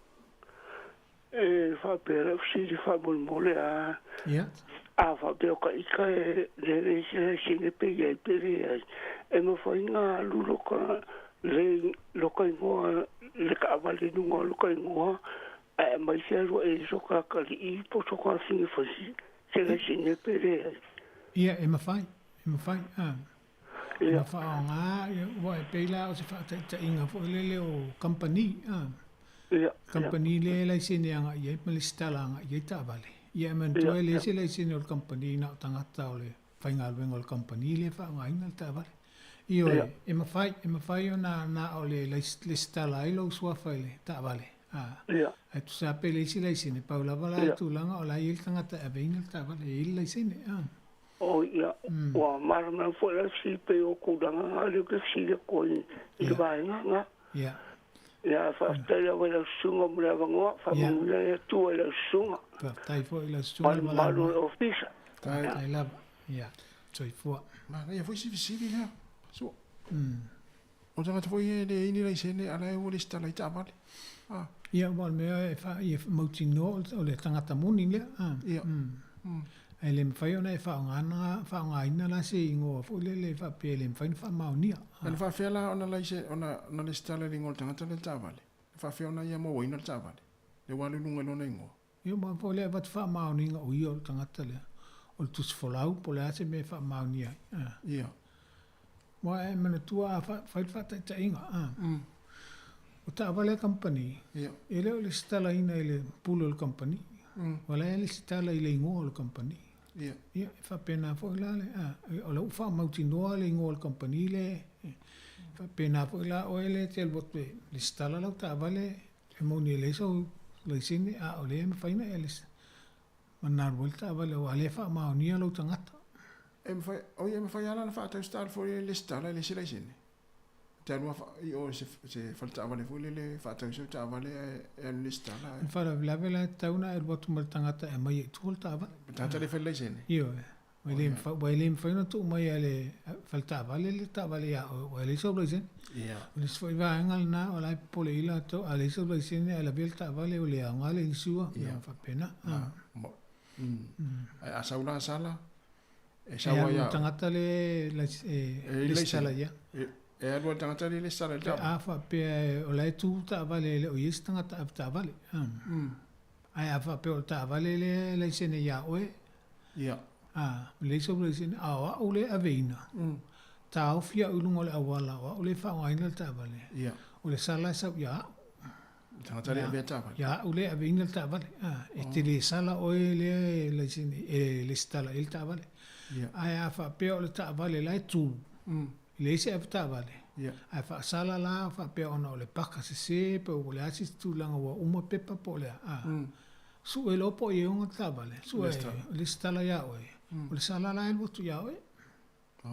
e faapea lau fesili faamolemole a, a faapea o ka ita e le se laisene pe i ai pe leai, e mafai ona alu loka le loka igoa le taavale i luga o loka igoa ae aumai se alu ae i soka atalii po o soka afine fai se laisene pe leai. Ia, e mafai, e mafai, a. Ona faaaoga, ia, ua e pei la o se faataitaiga foi lele o kamupani, a. Kamupani lea e laisene agai i ai ma lesitala agai i ai taavale. Ia, e manatua e leai se laisene o le kamupani na o tagata o le faigaluega o le kamupani lea e faaaogaina le taavale. Ioe, e mafai, e mafai ona na o le lesitala ai lou suafa i le taavale, a. Ae tusa pe leai se laisene, pau lava la le tulaga o la e i ai le tagata e aveina le taavale, e i ai le laisene, a. O ia, ua malamalama foi la fesili pei o tulaga na lea ou te fesili atu ai i le vaega na. Ia. Ia, faafetai lava i lau susuga mo le avanoa, faamanuia le Atua i lau susuga. Faafetai foi i lau susuga ma le mamalu o le ofisa. Faafetai lava. Ia, soifua. Manaia foi si fesili lea, Sua. O tagata foi e leai ni laisene a la e ua lesitala ai taavale. Ah. Ia, aua o le mea e mautinoa o le tagata moni lea. Ia. Ae le mafai ona e faaaogaina, faaaogaina la se igoa foi lele e faapea e le mafai ona faamaonia. Ae na faafefea la ona laise, ona, ona lesitala i le igoa o le tagata lea i le taavale? Na faafefea ona ia mauaina le taavale? Lea ua alu i luga i lona igoa. Ia aua foi lea e avatu faamaoniga o ia o le tagata lea, o le tusi folau po o le a se mea e faamaonia ai. A. Ia. Aua e manatua a fai le faataitaiga, a. O taavale a kamupani, Ia. e le o lesitalaina i le pule o le kamupani. Ua la e lesitala i le igoa o le kamupani. Ia. Ia, e faapena foi la le, a, o la ua faamautinoa le igoa o le kamupani lea e faapena foi la oe lea e te alu atu e lesitala lau taavale E moni e leai sou laisene a o lea e mafai ona e mana alu ai le taavale aua o lea e faamaonia lou tagata. E mafai, oi e mafai lava la ona faatau se taavale foi lele e lesitala e leai se laisene. Te alu lava i o i se fale taavale foi lele e faatau ai sau taavale ae e alu e lesitala ae. O le faalavelave la e tatau ona e alu atu ma le tagata e aumai ai i tua le taavale. Le tagata lea e fai le laisene? Ioe. Ua le mafai, ua le mafai ona tuu mai e le fale taavale le taavale ia oe, ua leai sou laisene. O le isi foi vaega lena o la e popole i ai latou, a leai sou laisene ae lavea le taavale ua le aoga le insure, ia faapena. Ae a sau la sala, e sau ai lava. E alu i le tagata lea e lesitala i ai. E alu i le tagata lea e lesitala i le taavale. Pe a faapea o la e tu le taavale e le o i ai se tagata avetaavale. Ae a faapea o le taavale lea e laisene ia oe, Ia. A, leai sou laisene, a o au lea e aveina, taofi au i luga o le auala, o au lea e faaaogaina le taavale, Ia. o le sala e sau ia au. Le tagata lea e avea taavale. Ia au lea e aveina le taavale. A, e te le sala oe lea e laisene, e lesitala i ai le taavale. Ia. Ae a faapea o le taavale la e tu, e leai se avetaavale, ae faasala la faapea ona o le paka sese pe ua leai se isi tulaga ua uma pepa po o le a, a, sue loa po o i ai ona taavale, sue lesitala ia oe, o le sala la e alu atu ia oe. A,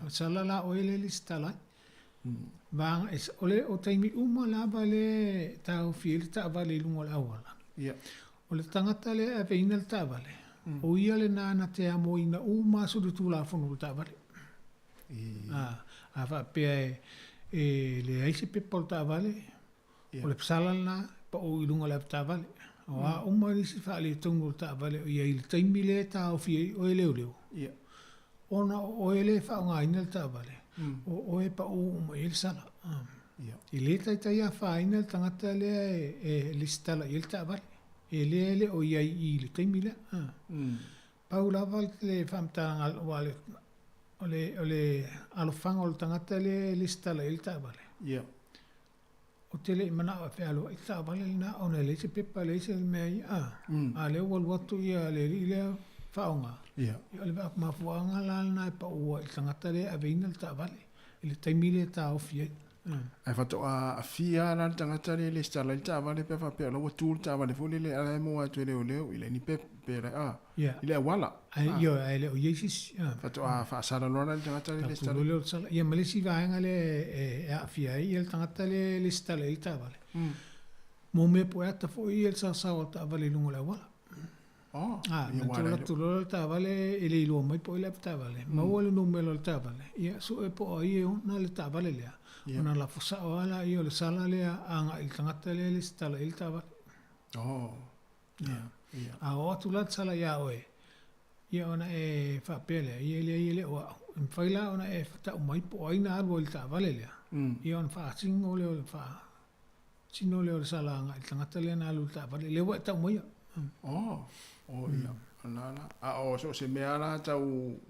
o le sala la oe lea e lesitala ai. Vaega ese, o le o taimi uma lava lea e taofi ai le taavale i luga o le auala, o le tagata lea e aveina le taavale, o ia lena na te amoina uma solitulafono o le taavale. A, a faapea e, e leai se pepa o le taavale, o le sala lena, pau i luga o le avetaavale. O a uma nisi faaletonu o le taavale o i ai i le taimi lea e taofi ai oe leoleo, ona o oe lea e faaaogaina le taavale, o oe e pau uma i ai le sala. E le taitai afaina le tagata lea e lesitala i ai le taavale, e lea e le o i ai i le taimi lea. Pau lava le faamatalaga aua o le, o le alofaga o le tagata lea e lesitala i ai le taavale. Ou te le i manao e fealuai le taavale lena ona e leai se pepa, e leai se mea ia, a, a o lea ua alu atu ia le alii lea faaaoga. Ia, o le mafuaaga la lena e pau ai i le tagata lea e aveina le taavale i le taimi lea e taofi ai. Ae faatoa aafia la le tagata lea e lesitala ai le taavale pe a faapea o la ua tu le taavale foi lele a la e maua atu e leoleo i le ni pepa pe la a i le auala. Ae ioe, ae le o i ai se isi. Faatoa faasala loa la le tagata lea e lesitala. Tatou lea o le sala. Ia ma le isi vaega lea e aafia ai le tagata lea e lesitala ai le taavale. Mo mea pueata foi ia le saosao o le taavale i luga o le auala. Oh, a, na toe atu loa le taavale e le iloa mai po o ai le avetaavale. Maua le numera o le taavale, ia sue po o ai e ona le taavale lea. Ona lafo sao lava laia o le sala lea agai i le tagata lea e lesitala i ai le taavale. Oh. Ia. A oo atu la le sala iā oe, ia ona e faapea lea, ia e leai e le o au. E mafai la ona e tau mai po o ai na alu ai i le taavale lea, ia ona faasino lea o le Tino lea o le sala agai i le tagata lea na alu i le taavale, lea ua e tau maia. Oh, oh ia, lena la. A o so o se mea la tau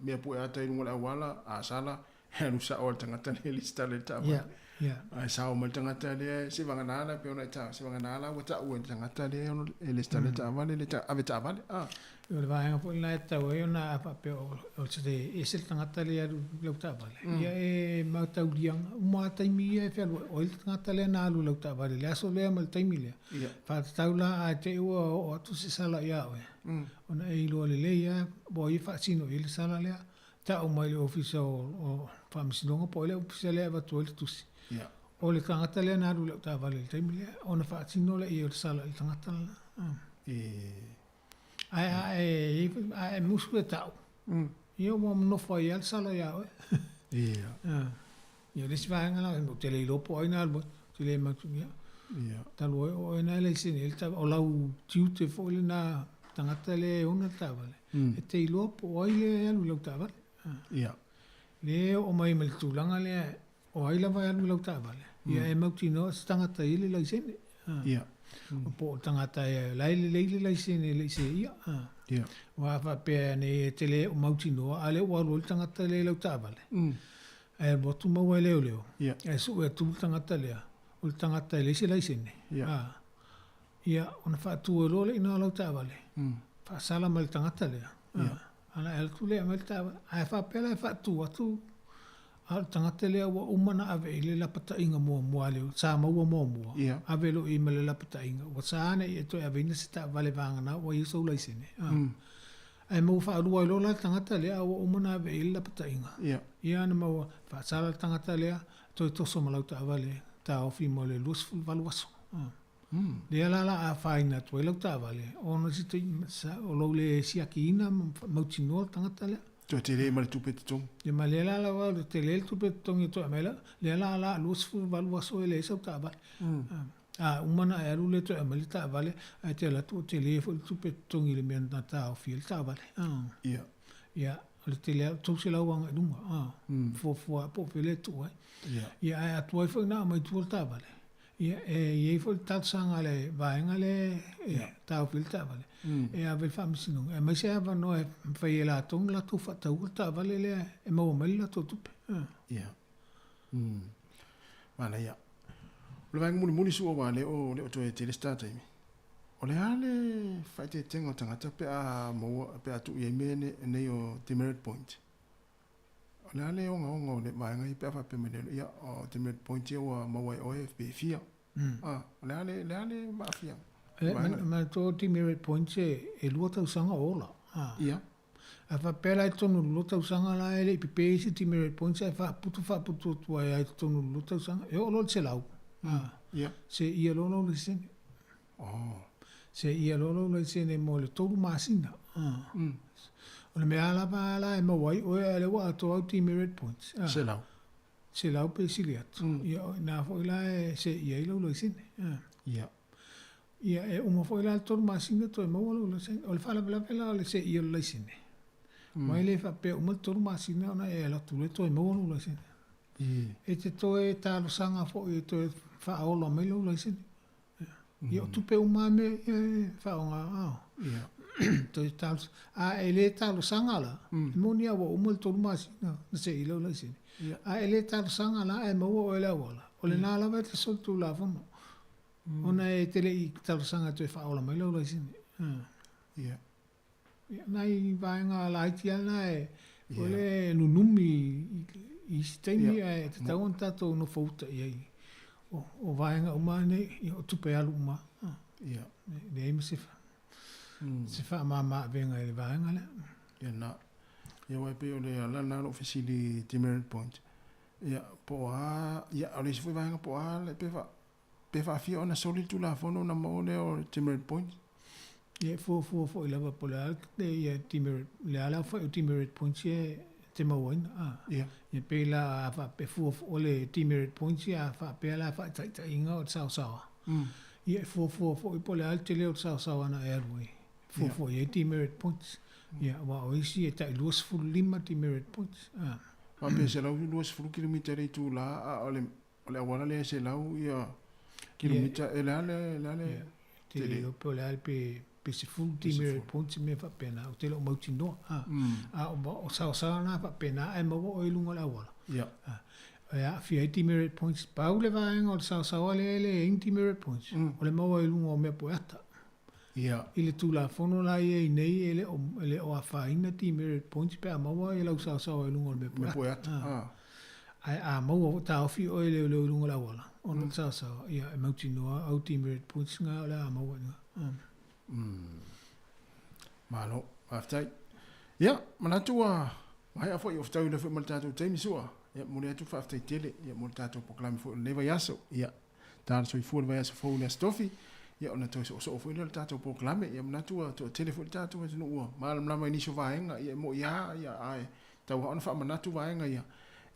mea pueata i luga o le auala, a sala, e alu sao lava i le tagata lea e lesitala i le taavale. Yeah, yeah. Ae sao mai le tagata lea, se vagana la, pei ona e taua, se vagana la ua tau e le tagata lea e lesitala i le taavale, le avetaavale, ah. O le vaega foi lena e tatau ai ona a faapea o se ese le tagata lea e alu i lau taavale, ia e mataulia uma lava taimi ia e fealuai, o ai le tagata lea na alu i lau taavale i le aso lea ma le taimi lea. Faatatau la ae te i ua oo atu se sala ia oe, ona e iloa lelei lava po o ai e faasino i ai le sala lea, tau mai i le Ofisa o Faamasinoga po o ai le Ofisa lea e avatu ai le tusi. O le tagata lea na alu i lau taavale i le taimi lea, ona faasino lea i ai o le sala i le tagata lena. Ae a e, a e musu e tau, ia ua nofo ai lava le sala ia oe. Ia. Ia, o le isi vaega la, ou te le iloa po o ai na alu ai, ou te le manatu, ia. Ia. Talu ai o oe na e laisene ai le taavale, o lau tiute foi lena tagata lea e ona le taavale. E te iloa po o ai lea e alu i lau taavale. Ia. Lea e oo mai ma le tulaga lea, o ai lava e alu i lau taavale, ia e mautinoa se tagata e i ai le laisene. Ia. Po o le tagata e la e lelei le laisene e le i seia. Ia. Aua a faapea nei e te le o mautinoa, a o lea ua alu ai le tagata lea i lau taavale, ae alu atu maua e leoleo, ae sue atu le tagata lea, o le tagata e leai se laisene. Ia, ona faatu ai loa lea i ina o lau taavale, faasala ma le tagata lea. Ona e alu atu lea e aumai le taavale. Ae faapea la e faatu atu, a o le tagata lea ua uma ona ave i ai le lapataiga muamua a le sa maua muamua, ave loa i ai ma le lapataiga, ua sa ne i e toe aveina se taavale vagana ua i ai sou laisene. Ae maua faalua ai loa la le tagata lea a ua uma ona ave i ai le lapataiga. Ia ona maua, faasala le tagata lea, toe toso ma lau taavale, taofi mo le 28 aso. Lea la la afaina atu ai lau taavale, ona o se taimi o lou le siakiina ma mautinoa le tagata lea. Toe tele ma le tupe totogi. Ia ma lea la la o le tele le tupe totogi e toe aumai la, lea la la 28 aso e leai sau taavale. A uma ona e alu lea toe aumai le taavale, ae te alu atu ua tele foi le tupe totogi i le mea na taofi ai le taavale. Ia. Ia, o le tele lava, 300 agai i luga, fuafua po o fea lea e tuu ai. Ia, ae a tuai foi ona aumai i tua le taavale, Ia, e i ai foi le talosaga a le vaega lea e taofi ai le taavale, e ave i le faamasinoga, e aumai se avanoa e mafai e latou ona latou faataua le taavale lea e maua mai le latou tupe. Ia. Manaia. O le vaega mulimuli sua aua o lea o le o toe tele se ta taimi. O le a le faaeteetega o tagata pe a maua, pe a tuu i ai mea nei o demerit point? O le a le ogaoga o le vaega ia pe a faapea mai lea, ia, o demerit point ia ua maua e oe pe fia. A, o le a le, le a le maafiaga? E, manatua o demerit points e 2 tausaga o ola. Ia. A faapea la i totonu o le 2 tausaga la e le i pepe isi demerit points ae faaputu faaputu atu ai lava i totonu o le 2 tausaga, e oo loa i le 100. Ia. Seia loa lou laisene. Oh. Seia loa lou laisene mo le 3 masina. O le mea lava la e maua ai oe a o lea ua atoa au demerit points. 100. 100 pe sili atu. Ia o i ina foi la e seia ai lou laisene. Ia. Ia e uma foi la le 3 masina toe maua lou laisene. O le faalavelave la o le seia o le laisene, aua e le faapea uma le 3 masina ona e alu atu loa toe maua lou laisene. E te toe talosaga foi e toe faaola mai lou laisene. Ia o tupe uma lava mea ia e faaaoga ao. Ia. Toe talosaga. A e le talosaga la, e moni lava ua uma le 3 masina na seei lau laisene. A e le talosaga la ae maua oe i le auala, o lena lava e te solitulafono. Ona e te le i talosaga e toe faaola mai lau laisene. Ia. Ia, nai vaega laiti lava na e, o le nunumi i isi taimi ae tatau ona tatou nofouta i ai. O vaega uma lava nei, ia, o tupe alu uma lava. Ia. E leai ma se, se faamama avega i le vaega lea. Ia na. Ia aua e pei o le ala lena o lou fesili i demerit point. Ia, po o a, ia, o le isi foi vaega po o a le, pe fa, Pe faafia ona soli le Tulafono ona maua lea o demerit points? Ia e fuafua foi lava po o le a le ia demerit, le a le aofai o demerit points ia e te mauaina. A. Ia. Ia pei la a faapea fuafua o le demerit points ia a faapea la faataitaiga o le saosaoa. Ia e fuafua foi po o le a le tele o le saosaoa na e alu ai. Fuafua i ai demerit points. Ia aua o isi e tai 25 demerit points. A. Faapea 120 kilomita i le itula a o le O le auala lea e 100 ia kilomita, e le a le, le a le tele? Te le iloa pe o le a pe, pe 10 demerit points mea faapena, ou te le o mautinoa. A, a o saosaoa na faapena ae maua oe i luga o le auala. Ia. A, e aafia ai demerit points. Pau le vaega o le saosaoa lea e leai ni demerit points, o le maua i luga o mea poeata. Ia. I le Tulafono la ia i nei e le o, e le o afaina demerit points pe a maua e lau saosaoa i luga o le mea poeata. Ah. Ae a maua ua taofi oe e leoleo i luga o le auala, ona o le saosaoa, ia e mautinoa au demerit points nga o le a maua i nga. Malo, faafetai. Ia, manatu ua maea foi o fetaui foi ma le tatou taimi sua. Ia, momoli atu le faafetai tele ia mo le tatou polokalame foi o lenei vaiaso. Ia, Tala soifua le vaiaso fou i le Aso Tofi, ia ona toe soosoo foi lea o le tatou polokalame. Ia manatu ua toatele foi le tatou atunuu ua malamalama i nisi o vaega, ia e moni lava, ia ae tatau lava ona faamanatu vaega ia,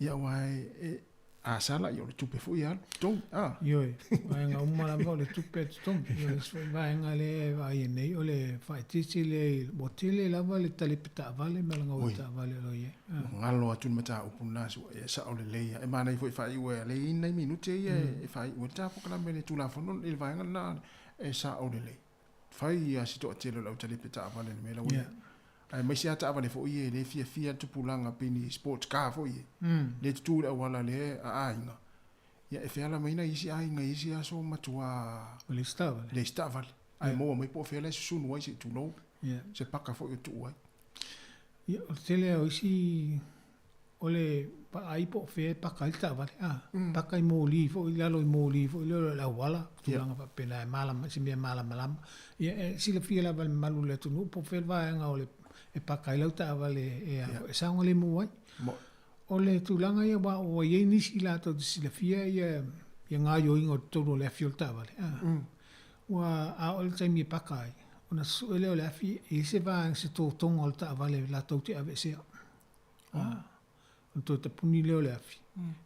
ia aua e, e A sala, ia o le tupe foi e alu, totogi, a. Ioe, vaega uma lava o le tupe e totogi. Ia o le isi foi vaega lea e vaaia nei, o le faaitiiti lea i, ua tele lava le talipe taavale ma le gaoi taavale o lo o i ai. Ua galo atu le mataupu lena sua, e sao lelei lava. E manaia foi e faaiu e lea e i ai ni nai minute ia e faaiu ai le ta polokalame i le Tulafono i le vaega lena, e sao lelei. Fai lava si toatele o le au talipe taavale i le mea la ua i ai. Aemaise lava taavale foi ia e le fiafia le tupulaga pei ni sports car foi ia, lea e tutu i le auala lea a aiga. Ia e feala mai nai isi aiga i isi aso matua Ua leai se taavale. Leai se taavale. Ae maua mai po o fea la e susunu ai se i tulou, se paka foi o tuu ai. Ia, o le tele lava o isi o le vaai po o fea e paka ai le taavale, a, paka i moli foi, i lalo i moli foi lea o le auala, tulaga faapena e malama, se mea malamalama. Ia, e silafia lava e le mamalu o le atunuu po o fea le vaega o le e paka ai lau taavale e, e saogalemu ai. O le tulaga ia, aua ua i ai nisi latou te silafia ia, ia gaoioiga o totonu o le afi o le taavale, a, ua, a oo i le taimi e paka ai, ona susue lea o le afi, e i ai se vaega, se totoga o le taavale latou te aveesea. Ah, ona toe tapuni lea o le afi.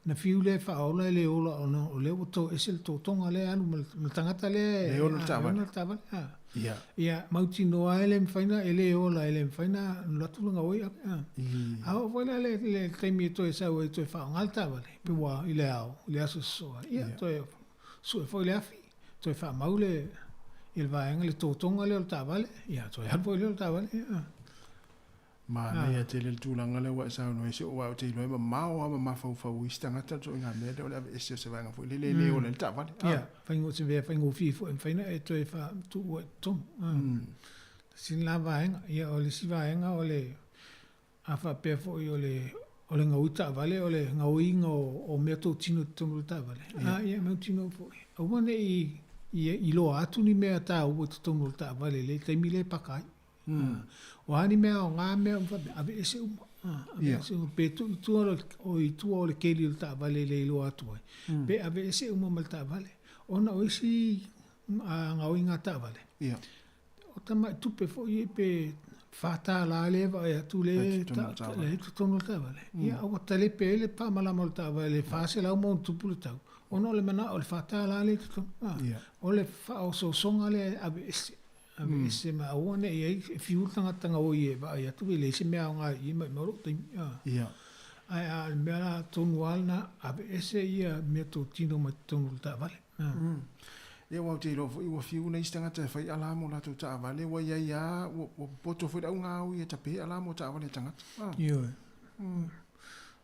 Na fiu lea e faaola e le ola ona o lea ua toese le totoga lea e alu ma le tagata lea e ona le taavale. Ona le taavale. Ah. Ia. Ia, mautinoa e le mafai na, e le ola, e le mafai na alu atu le gaoi ave. Ah. A oo foi la le, le taimi e toe sau ai toe faaaoga le taavale, pe ua i le ao, i le aso sosoo ai, ia, toe sue foi le afi, toe faamau le, ia le vaega, le totoga lea o le taavale, ia, toe alu foi lea o le taavale. Ia. Manaia tele le tulaga lea ua e saunoa ai, se aua ou te iloa e mamao lava ma mafaufau o isi tagata le ituaiga mea lea o le aveese o se vaega foi lele e le ola ai le taavale. Ia, se faigofie foi e mafai ona e toe faatuua i totonu. Tasi lena vaega. Ia, o le isi vaega o le, a faapea foi o le, o le gaoi taavale, o le gaoiga o meatotino i totonu o le taavale, a ia, e mautinoa foi. Aua ne i iloa atu ni mea taua i totonu o le taavale i le taimi lea e paka ai. O a ni mea aoga mea uma faapea, aveese uma. Aveese uma. Pe tuu i tua o i tua o le keli o le taavale e le iloa atu ai, pe aveese uma ma le taavale. Ona o isi gaoiga taavale, o tamai tupe foi ia pe $4 lea e vaai atu lea e i totonu o le taavale, ia a ua talepe ai le faamalama o le taavale i le $400+ le tau, ona o le manao o le $4 lea i totonu. O le faaosoosoga lea e aveese. Aveese ma aua ne i ai e fiu le tagata gaoi e vaai atu e leai se mea aoga i i maimau lou taimi. Ae a o le mea la tonu lava lena, aveese ia meatotino mai totonu o le taavale. Ia aua ou te iloa foi ua fiu nai isi tagata e fai ala mo latou taavale ua i ai lava ua popoto foi le auga au ia e tape ala mo taavale a tagata. Ioe.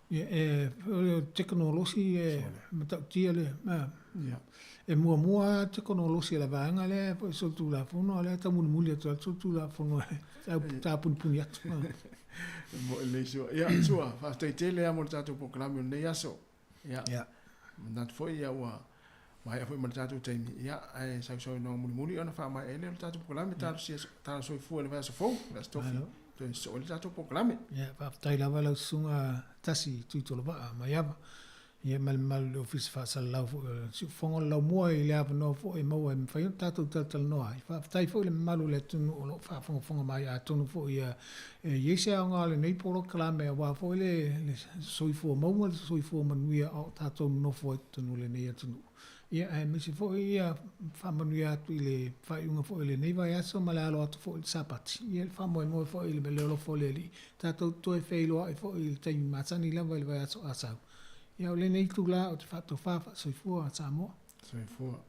Ia, e, o le tekonolosi e matautia le, a, e muamua lava tekonolosi a le vaega lea foi solitulafono, a o lea e taumulimuli atu lava le solitulafono e tapunipuni atu. Mo e lei sua. Ia, sua, faafetai tele lava mo le tatou polokalame o lenei aso. Ia, Ia. manatu foi ia ua maea foi ma le tatou taimi. Ia, ae sausaunoaga mulimuli ona faamaea ai lea o le tatou polokalame. Talosia, talo soifua i le vaiaso fou, le Aso Tofi. Malo. Toe sosoo ai le tatou polokalame. Ia, faafetai lava lau susuga Tasi Tuitolovaa Maiava, ia ma le mamalu i le Ofisa Faasalalau foi o le Siufofoga o le Laumua i le avanoa foi e maua ai e mafai ona tatou talatalanoa ai. Faafetai foi i le mamalu o le atunuu o lo o faafogafoga mai, atonu foi ia e i ai se aoga o lenei polokalame aua foi le soifua maua, le soifua manuia o tatou nonofo ai i totonu o lenei atunuu. Ia, aemaise foi ia faamanuia atu i le faaiuga foi o lenei vaiaso ma le alo atu foi i le Sapati. Ia, le faamoemoe foi i le alofa o le Alii, tatou te toe feiloai foi i le taimi masani lava i le vaiaso a sau. Ia, o lenei itula ou te faatofa faasoifua Samoa. Soifua.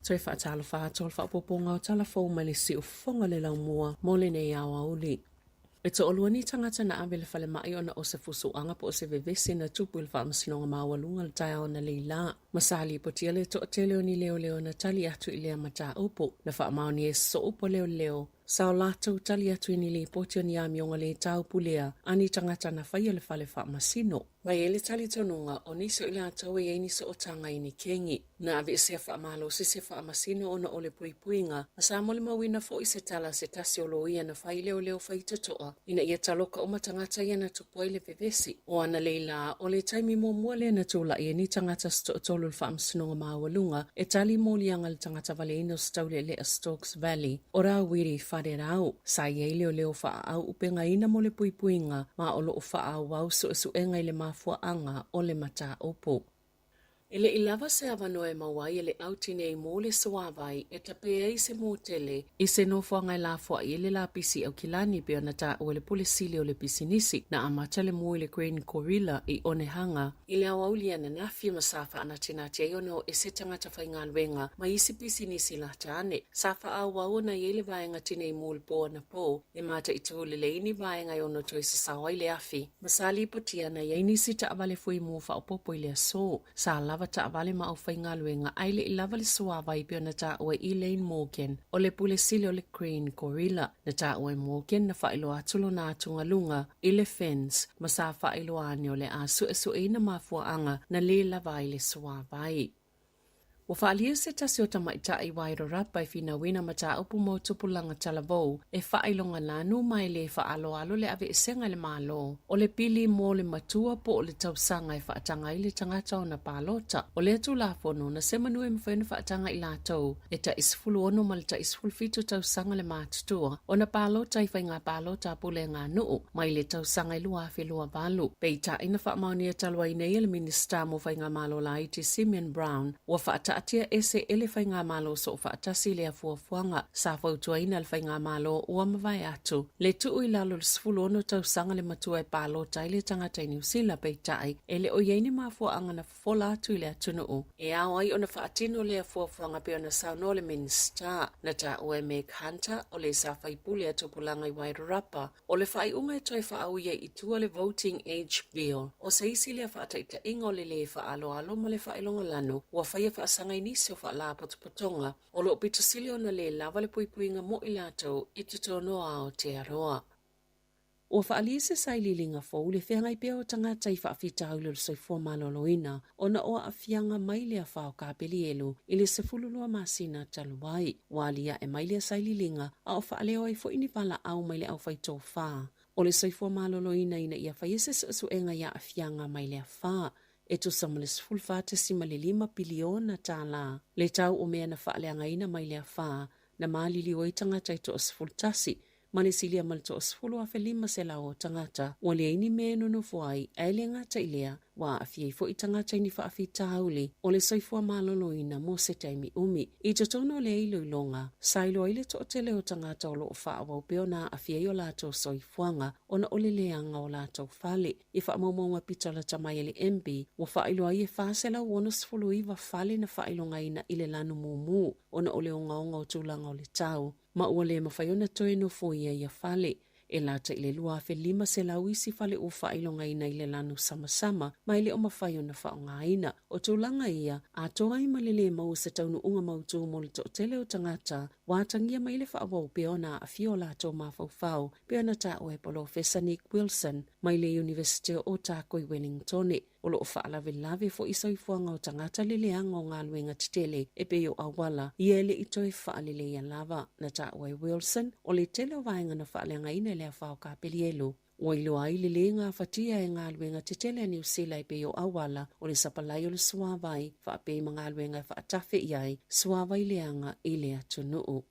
Toe faatalofa atu o le faaopoopoga o tala fou mai le siufofoga o le laumua mo lenei aoauli. E toalua ni tagata na ave i le falemai ona o se fusuaga po o se vevesi na tupu i le Faamasinoga Maualuga i le taeao analeila. Ma sa lipotia le toatele o ni leoleo na tali atu i lea mataupu. Na faamaonia e sosoo upu a leoleo sa o latou tali atu i ni lipoti o ni amioga lē taupulea a ni tagata na faia i le fale faamasino. Ma e i ai le talitonuga o nisi o i latou e i ai ni sootaga i ni kegi. Na aveesea faamalosi se faamasino ona o le puipuiga, ma sa molimauina foi se tala a se tasi o loia na fai leoleo faitotoa ina ia taloka uma tagata ia na tupu ai le vevesi. O analeila, o le taimi muamua lea na tulai ai ni tagata se toatolu i le Faamasinoga Maualuga e tali moliaga i le tagata valeina o se taulealea Stokes Valley, o Rawiri Wharerau. Sa i ai leoleo faaau upegaina mo le puipuiga ma o lo o faaauau suesuega i le mafuaaga o le mataupu. E le i lava se avanoa e maua ai e le au tinei mu le suāwai e tapē ai se motele i se nofoaga e lafoai ai le lapisi Aukilani pei ona taua e le Pule Sili o le Pisinisi. Na amata le mu i le Green Gorilla i Onehanga i le aoauli ananafi ma sa faanatinati ai ona o ese tagata faigaluega mai isi pisinisi lata ane. Sa faaauau ona i ai le vaega tinei mu i le pō anapō e mataitū lelei ni vaega e ono toe sasao ai le afi. Ma sa lipotia na i ai nisi taavale fuimu faaopoopo i le aso. Sa lava taavale ma aufaigaluega ae le i lava le suāwai pei ona taua e Elaine Morgan o le Pule Sili o le Green Gorilla. Na taua e Morgan na faailoa atu lona atugaluga i le fence ma sa faailoa ane o le a suesueina mafuaaga na lē lava ai le suāwai. Ua faaalia se tasi o tamaitai Wairarapa e finauina mataupu mo tupulaga talavou e faailoga lanu ma e lē faaaloalo le aveesega i le Malo o le pili mo le matua po o le tausaga e faataga ai le tagata ona palota. O lea Tulafono na semanu e mafai ona faataga i latou e tai 16 ma le tai 17 tausaga le matutua ona palota i faiga palota a pulega nuu mai le tausaga e 2028. Peitai na faamaonia talu ai nei e le Minisita mo Faigamalo Laiti Simeon Brown, ua faataatia ese e le Faigamalo Soofaatasi lea fuafuaga. Sa fautuaina le Faigamalo ua mavae atu le tuu i lalo i le 16 tausaga le matua e palota ai le tagata i Niu Sila, peitai e le o i ai ni mafuaaga na fofola atu i le atunuu e ao ai ona faatino lea fuafuaga pei ona saunoa le Minisita. Na taua e Meg Hunter, o le sa faipule a Tupulaga i Wairarapa, O le faaiuga e toe faaui ai i tua le Voting Age Bill, o se isi lea faataitaiga o le lē faaaloalo ma le faailogalanu ua faia faasaga i nisi o faalapotopotoga o lo o pito sili ona lē lava le puipuiga mo i latou i totonu o Aotearoa. Ua faaalia se sailiiliga fou le feagai pea o tagata i faafitauli o le soifua maloloina ona o aafiaga mai le afa o Kapelielu i le 12 masina talu ai. Ua aliae mai lea sailiiliga a o faaleo ai foi ni valaau mai le aufaitofa o le soifua maloloina ina ia faia se suesuega i aafiaga mai le afa e tusa ma le $14.5 piliona tālā le tau o mea na faaleagaina mai le afa na maliliu ai tagata e toa-11 ma le silia ma le 10,500 o tagata ua leai ni mea e nonofo ai, ae le gata i lea, ua aafia ai foi tagata i ni faafitauli o le soifua maloloina mo se taimi umi. I totonu o lea iloiloga, sa iloa ai le toatele o tagata o lo o faaauau pea ona aafia ai o latou soifuaga ona o le leaga o latou fale. I faamaumauga pito lata mai a le MB, ua faailoa ai e 469 fale na faailogaina i le lanu mumu ona o le ogaoga o tulaga o le tau, ma ua le mafai ona toe nofoia ia fale. E lata i le 2,500 isi fale ua faailogaina i le lanu samasama ma e le o mafai ona faaaogaina. O tulaga ia, atoa ai ma le lē maua se taunuuga mautū mo le toatele o tagata ua atagia mai le faaauau pea ona aafia o latou mafaufau, pei ona taua e Polofesa Nick Wilson mai le Iunivesite o Otago i Wellingtone. O lo o faalavelave foi soifuaga o tagata le leaga o galuega tetele e pei o auala ia e le i toe faaleleia lava. Na taua e Wilson, o le tele o vaega na faaleagaina i le afa o Kapelielu, ua iloa ai le lē gafatia e galuega tetele a Niu Sila e pei o auala, o le sapalai o le suāwai, faapea ma galuega e faatafe i ai suāwai leaga i le atunuu.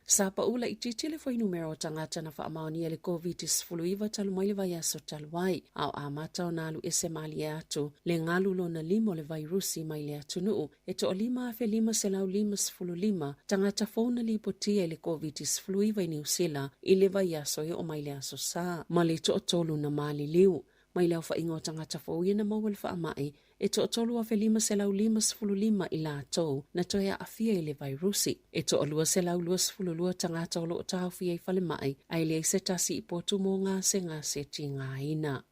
Sa pau laitiiti le fuainumera o tagata na faamaonia i le Koviti-19 talu mai le vaiaso talu ai, a o amata ona alu ese malie atu le galu lona lima o le vairusi mai le atunuu e toa-5,555 tagata fou na lipotia i le Koviti-19 i Niu Sila i le vaiaso e oo mai le aso Sa, ma le toatolu na maliliu mai le aofaiga o tagata fou ia na maua i le faamai. E toatolu 1,555 i latou na toe aafia i le vairusi. E toalua 122 tagata o lo o taofia i falemai, ae leai se tasi i potu mo gasegase tigaina.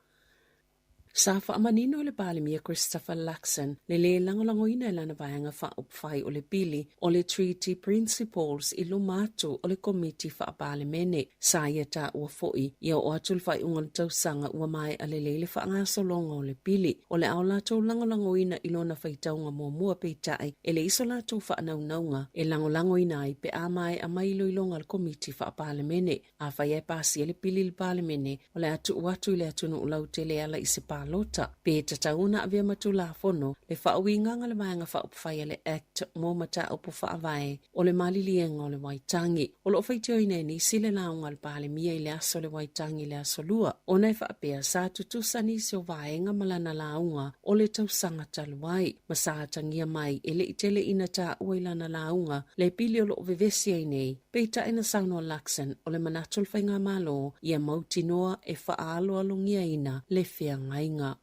Sa faamanino e le Palemia Christopher Luxon le lē lagolagoina e lana Vaega Faaupufai o le Pili o le Treaty Principles i luma atu o le Komiti Faa-Palemene. Sa ia taua foi ia oo atu le faaiuga o le tausaga ua maea lelei le faagasologa o le pili. O le a o latou lagolagoina i lona faitauga muamua peitai e leai so latou faanaunauga e lagolagoina ai pe a maea mai iloiloga a le Komiti Faa-Palemene. Afai e pasia le pili i le Palemene, o le a tuu atu i le atunuu lautele e ala i se palota, pe tatau ona avea ma Tulafono le faauigaga a le Vaega Faaupufai a le Act mo Mataupu Faavae o le Maliliega o le Waitangi. O lo o faitioina e nisi le lauga a le Palemia i le aso o le Waitangi i le Aso Lua, ona e faapea sa tutusa nisi o vaega ma lana lauga o le tausaga talu ai, ma sa atagia mai e le i tele ina taua i lana lauga le pili o lo o vevesi ai nei. Peitai na saunoa Luxon, o le manatu o le Faigamalo ia mautinoa e faaaloalogiaina le feagaiga.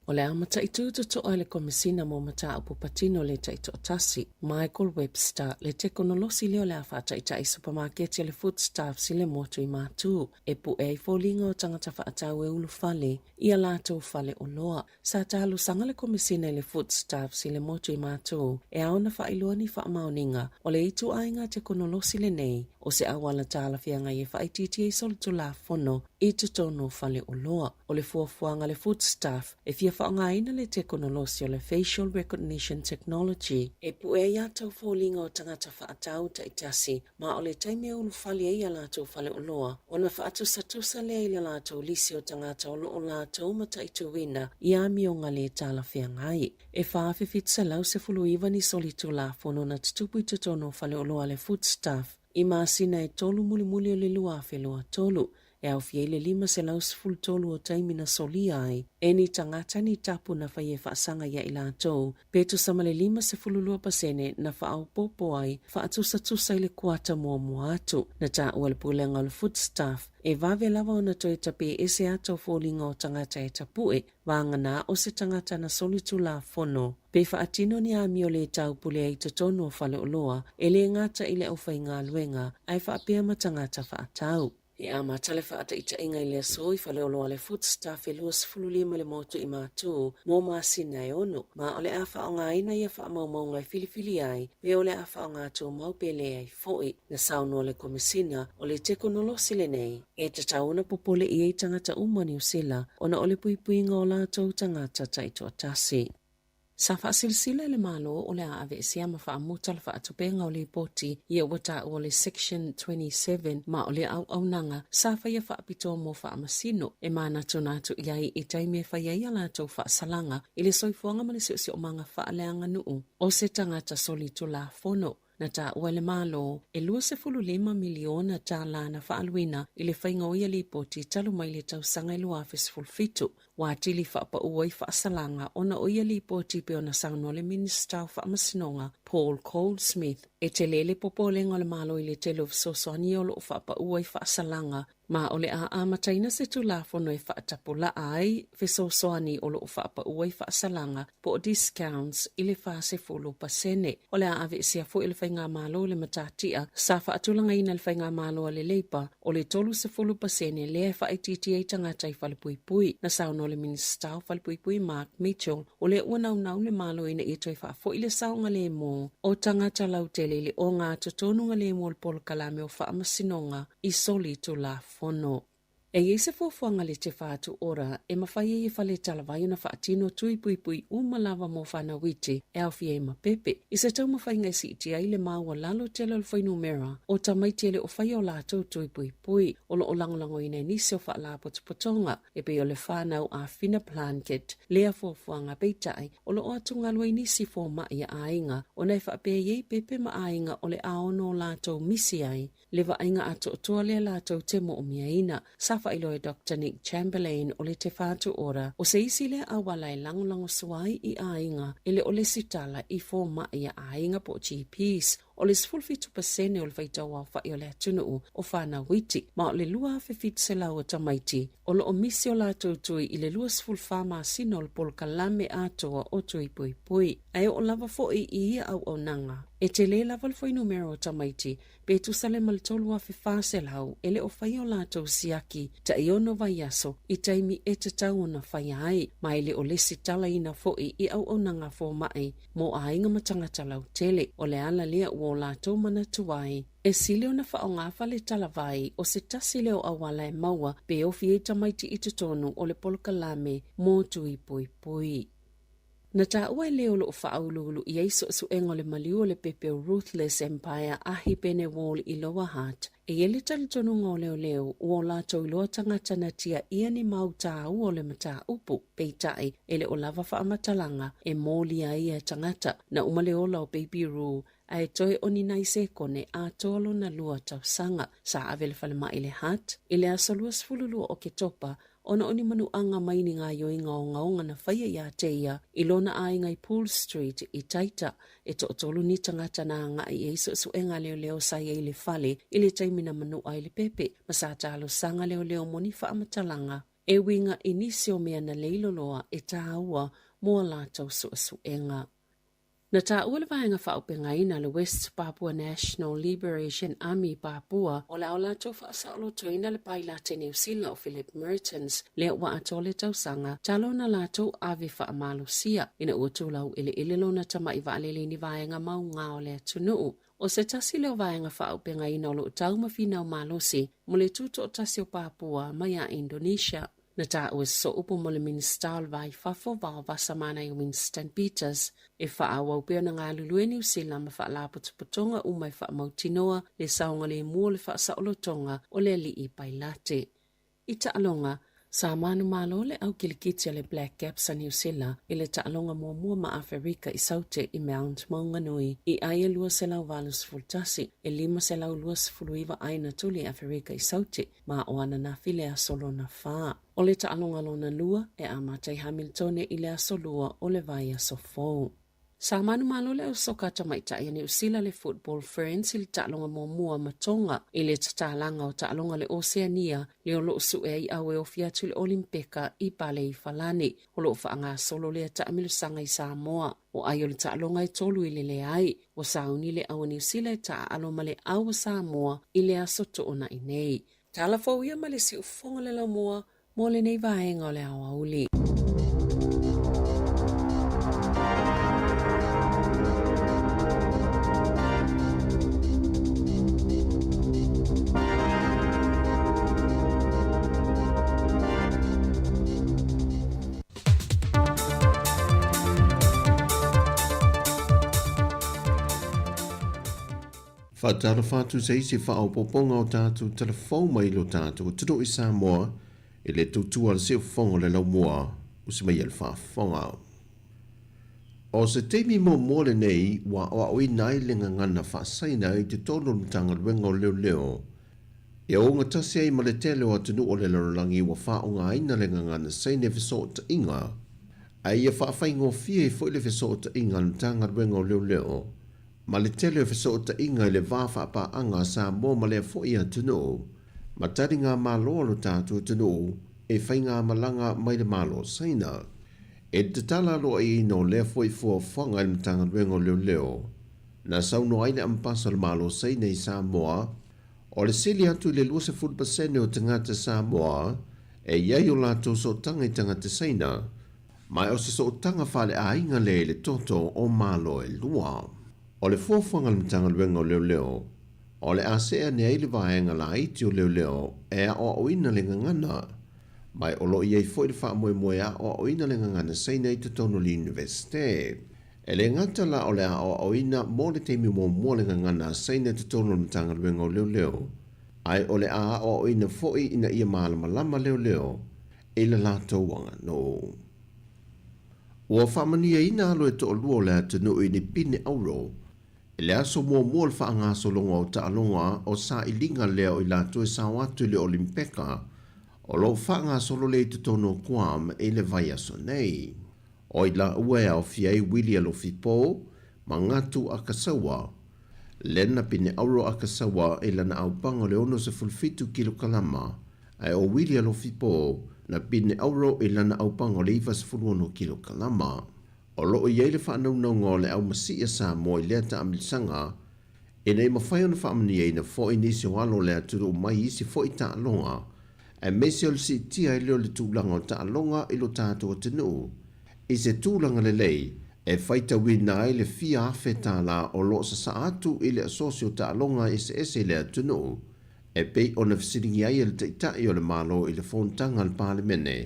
O le a mataitu totoa e le Komesina mo Mataupu Patino le Taitoatasi, Michael Webster, le tekonolosi lea o le a faataitai supamaketi a le Foodstuffs i le motu i Matu, e pue ai foliga o tagata faatau e ulufale i a latou fale oloa. Sa talosaga le Komesina i le Foodstuffs i le motu i Matu e ao ona faailoa ni faamaoniga o le ituaiga tekonolosi lenei o se auala talafeagai e faaitiitia ai solitulafono i totonu o fale oloa. O le fuafuaga a le Foodstuff e fia faaaogaina le tekonolosi o le Facial Recognition Technology e pue ai atau foliga o tagata faatau taitasi ma o le taimi e ulufale ai a latou faleoloa ona faatusatusa lea i le latou lisi o tagata o lo o latou mataituina i amioga lē talafeagai. E 4,719 ni solitulafono na tutupu i totonu o faleoloa a le Foodstuff i masina e tolu mulimuli o le 2023, e aofia ai le 513 o taimi na solia ai e ni tagata ni tapu na fai e faasaga iā i latou, pe tusa ma le 52 pasene na faaopoopo ai faatusatusa i le kuata muamua atu. Na taua le Pulega o le Foodstuff e vave lava ona toe tapē ese ata o foliga o tagata e tapuʻe Vagana o se tagata na solitulafono pe faatino ni amio lē taupule ai i totonu o faleoloa, e lē gata i le aufaigaluega ae faapea ma tagata faatau. E amata le faataitaiga i le aso i faleoloa le Foodstuff e 25 le motu i Matu mo masina e ono, ma o le a faaaogaina ia faamaumauga e filifili ai pe o le a faaaoga tumau pe leai foi. Na saunoa le Komesina o le tekonolosi lenei e tatau ona popole i ai tagata uma o Niu Sila ona o le puipuiga o latou tagata taitoatasi. Sa faasilasila e le Malo o le a aveesea ma faamuta le faatupega o lipoti ia ua taua o le Section 27 ma o le auaunaga sa faia faapitoa mo faamasino e manatunatu i ai i taimi e fai ai a latou faasalaga i le soifuaga ma le siosiomaga faaleaganuu o se tagata solitulafono. Na taua e le Malo, e $25 miliona tālā na faaaluina i le faiga o ia lipoti talu mai le tausaga e 2017. Ua atili faapaū ai faasalaga ona o ia lipoti pei ona saunoa le Minisita o Faamasinoga, Paul Goldsmith, e tele le popolega o le Malo i le tele o fesoasoani o lo o faapaū ai faasalaga Ma o le a amataina se Tulafono e faatapulaa ai fesoasoani o lo o faapaū ai faasalaga po o discounts i le 40%. O le a aveesea foi e le Faigamalo le matatia sa faatulagaina e le Faigamalo a le Labour o le 30% lea e faaitiitia ai tagata i falepuipui. Na saunoa le Minisita o Falepuipui Mark Mitchell o lea ua naunau le Malo ina ia toe faafoi le saogalemu o tagata lautele i le ogatotonu galemu o le polokalame o faamasinoga i solitulafono. E i ai se fuafuaga le Te Whatu Ora e mafai ai e Fale Talavai ona faatino tui puipui uma lava mo whanau iti e aofia ai ma pepe, i se taumafaiga e siitia ai le maualalo tele o le fuainumera o tamaiti e le o faia o latou tui puipui o lo o lagolagoina e nisi o faalapotopotoga e pei o le whanau a Whina Plunket lea fuafuaga peitai o lo o atugalu ai nisi fomai a aiga ona e faapea i ai pepe ma aiga o le aono o latou misi ai Le vaaiga atoatoa lea latou te moomiaina. Sa faailoa e Doctor Nick Chamberlain o le Te Whatu Ora, o se isi lea auala e lagolagosua ai i aiga e le o lesitala i fomai a aiga po o GPs. O le 17% o le faitauaofa'i o le atunuu o fanau iti, ma o le 2,700 o tamaiti o lo o misi o latou tui i le 24 masina o le polokalame atoa o Tui Puipui. Ae oo lava foi i ia auaunaga, e tele lava le fuainumera o tamaiti pe tusa lea ma le 3,400 e le o faia o latou siaki tai ono vaiaso i taimi e tatau ona faia ai, ma e le o lesitalaina foi i auaunaga foma'i mo aiga ma tagata lautele. O le ala lea ua o latou manatu ai, e sili ona faaaoga fale talavai o se tasi lea o auala e maua pe ofi ai tamaiti i totonu o le polokalame mo tui puipui. Na taua e le o lo o faauluulu i ai suesuega o le maliu o le pepe o Ruthless Empire Ahi Pene Wall i Lower Hutt, e i ai le talitonuga o leoleo ua o latou iloa tagata na tiaia ni mau tāua o le mataupu, peitai e le o lava faamatalaga e molia ai ia tagata. Na uma le ola o Baby Roo ae toe o ni nai sekone atoa lona lua tausaga. Sa ave le falemai i le Hutt i le aso 22 o Oketopa ona o ni manuaga mai ni gaoioiga ogaoga na faia iā te ia i lona aiga i Poole Street i Taita. E toatolu ni tagata na agai i ai suesuega a leoleo sa i ai i le fale i le taimi na manua ai le pepe ma sa talosaga leoleo mo ni faamatalaga e uiga i nisi o mea na leiloloa e tāua mo a latou suesuega. Na taua le vaega faaaupegaina le West Papua National Liberation Army Papua o le a o latou faasaolotoina le pailate Niu Sila o Philip Mertens lea ua atoa le tausaga talu ona latou ave faamalosia ina ua tulau eleele lona tama'i vaalele i ni vaega mauga o le atunuu. O se tasi lea o vaega faaaupegaina o lo o tau ma finau malosi mo le tutoatasi o Papua mai a Indonesia. Na taua se sooupu mo le Minisita o le Va i Fafo, Vaovasamanaia Winston Peters, e faaauau pea ona galulue Niu Sila ma faalapotopotoga uma e faamautinoa le saogalemu o le faasaolotoga o le alii Pailate. I taaloga, sa manumalo le au kilikiti a le Black Caps a Niu Sila i le taaloga muamua ma Aferika i Saute i Mount Maunganui i ai e 281, e 529 ai na tuli e Aferika i Saute ma o ananafi le aso lona whā. O le taaloga lona lua e amata i Hamiltone i le aso lua o le vaiaso fou. Sa manumalo le au soka tamaitai a Niu Sila le Football Ferns i le taaloga muamua ma Tonga i le tatalaga o taaloga le Oseania le o lo o sue ai au e ofi atu i le Olimpeka i Pale i Falani. O lo o faagasolo lea taamilosaga i Samoa. O ai o le taaloga e tolu i le leai. Ua sauni le au a Niu Sila e taaalo ma le au a Samoa i le aso Toonai nei. Tala fou ia ma le siufofoga le laumua mo lenei vaega o le aoauli. Faatalofa atu se isi faaopoopoga o tatou telefou mai lo tatou atunuu i Samoa i le tautua a le siufofoga o le laumua usi mai e le faafofoga. O se taimi muamua lenei ua aoaoina ai le gagana faasaina i totonu o le Matagaluega o Leoleo E ogatasi ai ma le tele o atunuu o le lalolagi ua faaaogaina le gagana saina i fesootaiga, a ia faafaigofie ai foi le fesootaiga a le Matagaluega o Leoleo ma le tele o fesootaiga i le va faapaaga a Samoa ma lea foi atunuu ma taligamalo a lo tatou atunuu e faigamalaga mai le Malo o Saina. E tatala aloaiaina o lea foi fuafuaga e le Matagaluega o Leoleo, na saunoa ai le Amepasa o le Malo o Saina i Samoa, O le sili atu i le 20% o tagata Samoa e i ai o latou sootaga i tagata Saina, ma o se sootaga faaleaiga lea i le toto o Malo e lua. O le fuafuaga a le Matagaluega o Leoleo, o le a see ane ai le vaega laiti o leoleo e aoaoina le gagana, ma o lo o i ai foi le faamoemoe e aoaoina le gagana Saina i totonu o le Iunivesite. E le gata la o le aoaoina mo le taimi muamua le gagana a Saina i totonu o le Matagaluega o Leoleo, ae o le a aoaoina foi ina ia malamalama leoleo i le latou aganuu. Ua faamanuiaina alo e toalua o le atunuu i ni pine auro i le aso muamua o le faagasologa o taaloga o sailiga lea o i latou e sao atu i le Olimpeka o lo o faagasolo lea i totonu o Guam i le vaiaso nei. O i laua e aofia ai Willie Alofipo ma Ngatu Akasaua. Lea na pine auro Akasawa i lana aupaga o le 67 kilokalama, ae o Willie Alofipo na pine auro i lana aupaga o le 96 kilokalama. O lo o i ai le faanaunauga o le au masii a Samoa i lea taamilisaga, ina ia mafai ona faamanuiaina foi nisi o alo o le atunuu mai isi foi taaloga, aemaise o le siitia ai lea o le tulaga o taaloga i lo tatou atunuu i se tulaga lelei e faitauina ai le fia afe tālā o lo o sasaa atu i le asosi o taaloga eseese i le atunuu e pei ona fesiligia ai e le Taitai o le Malo i le fonotaga a le Palemene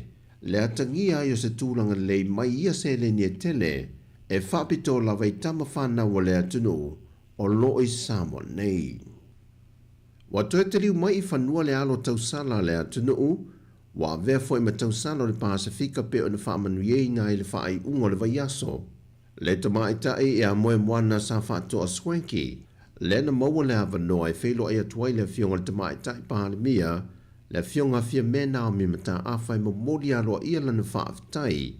le atagia ai o se tulaga lelei mai ia seleni e tele e faapitoa lava i tama fanau a le atunuu o lo o i Samoa nei. Ua toe taliu mai i fanua le alo tausala a le atunuu, ua avea foi ma tausala o le Pasefika pei ona faamanuiaina ai le faaiuga o le vaiaso. Le tamaitai ia Moemoana sa faatoa Swanky, lea na maua le avanoa e feiloai atu ai le Afioga i le Tamaitai Palemia, le Afioga a Fiame Naomi Mataafa e momoli aloaia lana faafetai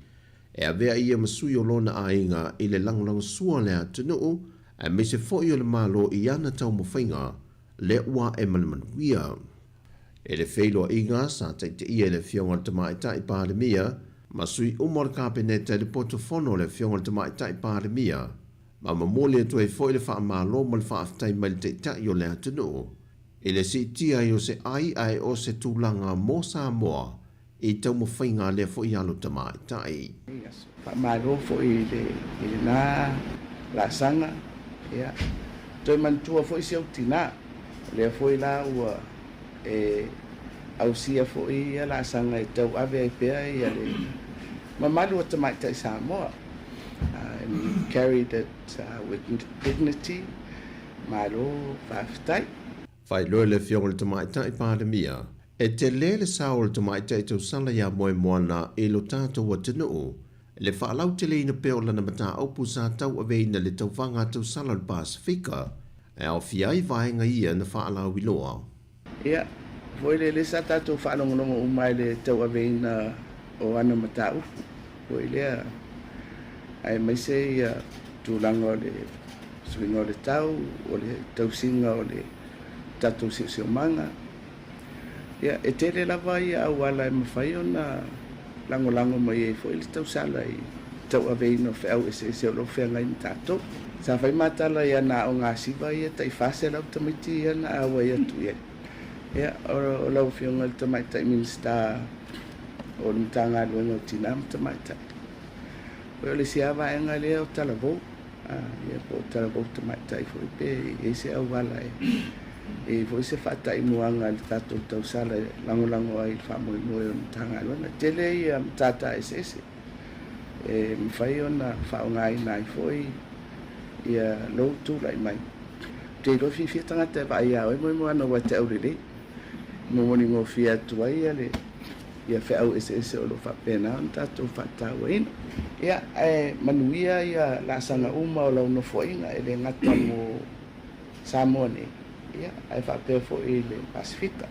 e avea ia ma sui o lona aiga i le lagolagosua o le atunuu aemaise foi o le Malo i ana taumafaiga lea ua ae ma le manuia. I le feiloaiga sa taitaia e le Afioga i le Tamaitai Palemia ma sui uma o le Kapeneta i le poto fono o le Afioga i le Tamaitai Palemia ma momoli atu ai foi le faamalo ma le faafetai mai le Taitai o le atunuu i le siitia ai o se ai ae o se tulaga mo Samoa i taumafaiga a lea foi alo tamaitai. Faamalo foi i le i lena laasaga, ia, toe manatua foi si ou tinā, o lea foi la ua e ausia foi ia laasaga e tauave ai pea ia le mamalu o tamaitai Samoa, and you carried it with dignity, malo faafetai. Faailoa e le Afioga i le Tamaitai Palemia, e tele le sao o le tamaitai tausala iā Moemoana i lo tatou atunuu, le faalauteleina pea o lana mataupu sa tauaveina le tauvaga tausala o le Pasefika, e aofia ai vaega ia na faalauiloa. Ia, foi lele sa tatou faalogologo uma i le tauaveina o ana mataupu, foi lea, aemaise ia tulaga o le suiga o le tau, o le tausiga o le tatou siosiomaga. Ia, e tele lava ia auala e mafai ona lagolago mai ai foi le tausala i tauaveina o feau eseese o lo o feagai ma tatou. Sa fai matala i ana aoga siva ia tai 400 tamaiti ia na auai atu i ai. Ia, o lau Afioga i le Tamaitai Minisita o le Matagaluega o Tina ma Tamaitai. O le isi lava vaega lea o talavou, ia po o talavou tamaitai foi pe i ai se auala e i ai foi se faataimuaga a le tatou tausala e lagolago ai i le faamoemoe o le Matagaluega. E tele ia matata eseese e mafai ona faaaogaina ai foi ia lou tulai mai. Ou te iloa fiafia tagata e vaai ia oe Moemoana aua e te aulelei. E momoli gofie atu ai ia le ia feau eseese o lo o faapena ona tatou faatauaina. Ia, ae manuia ia laasaga uma o lau nofoaiga, e le gata mo Samoa nei, ia, ae faapea foi i le Pasefika.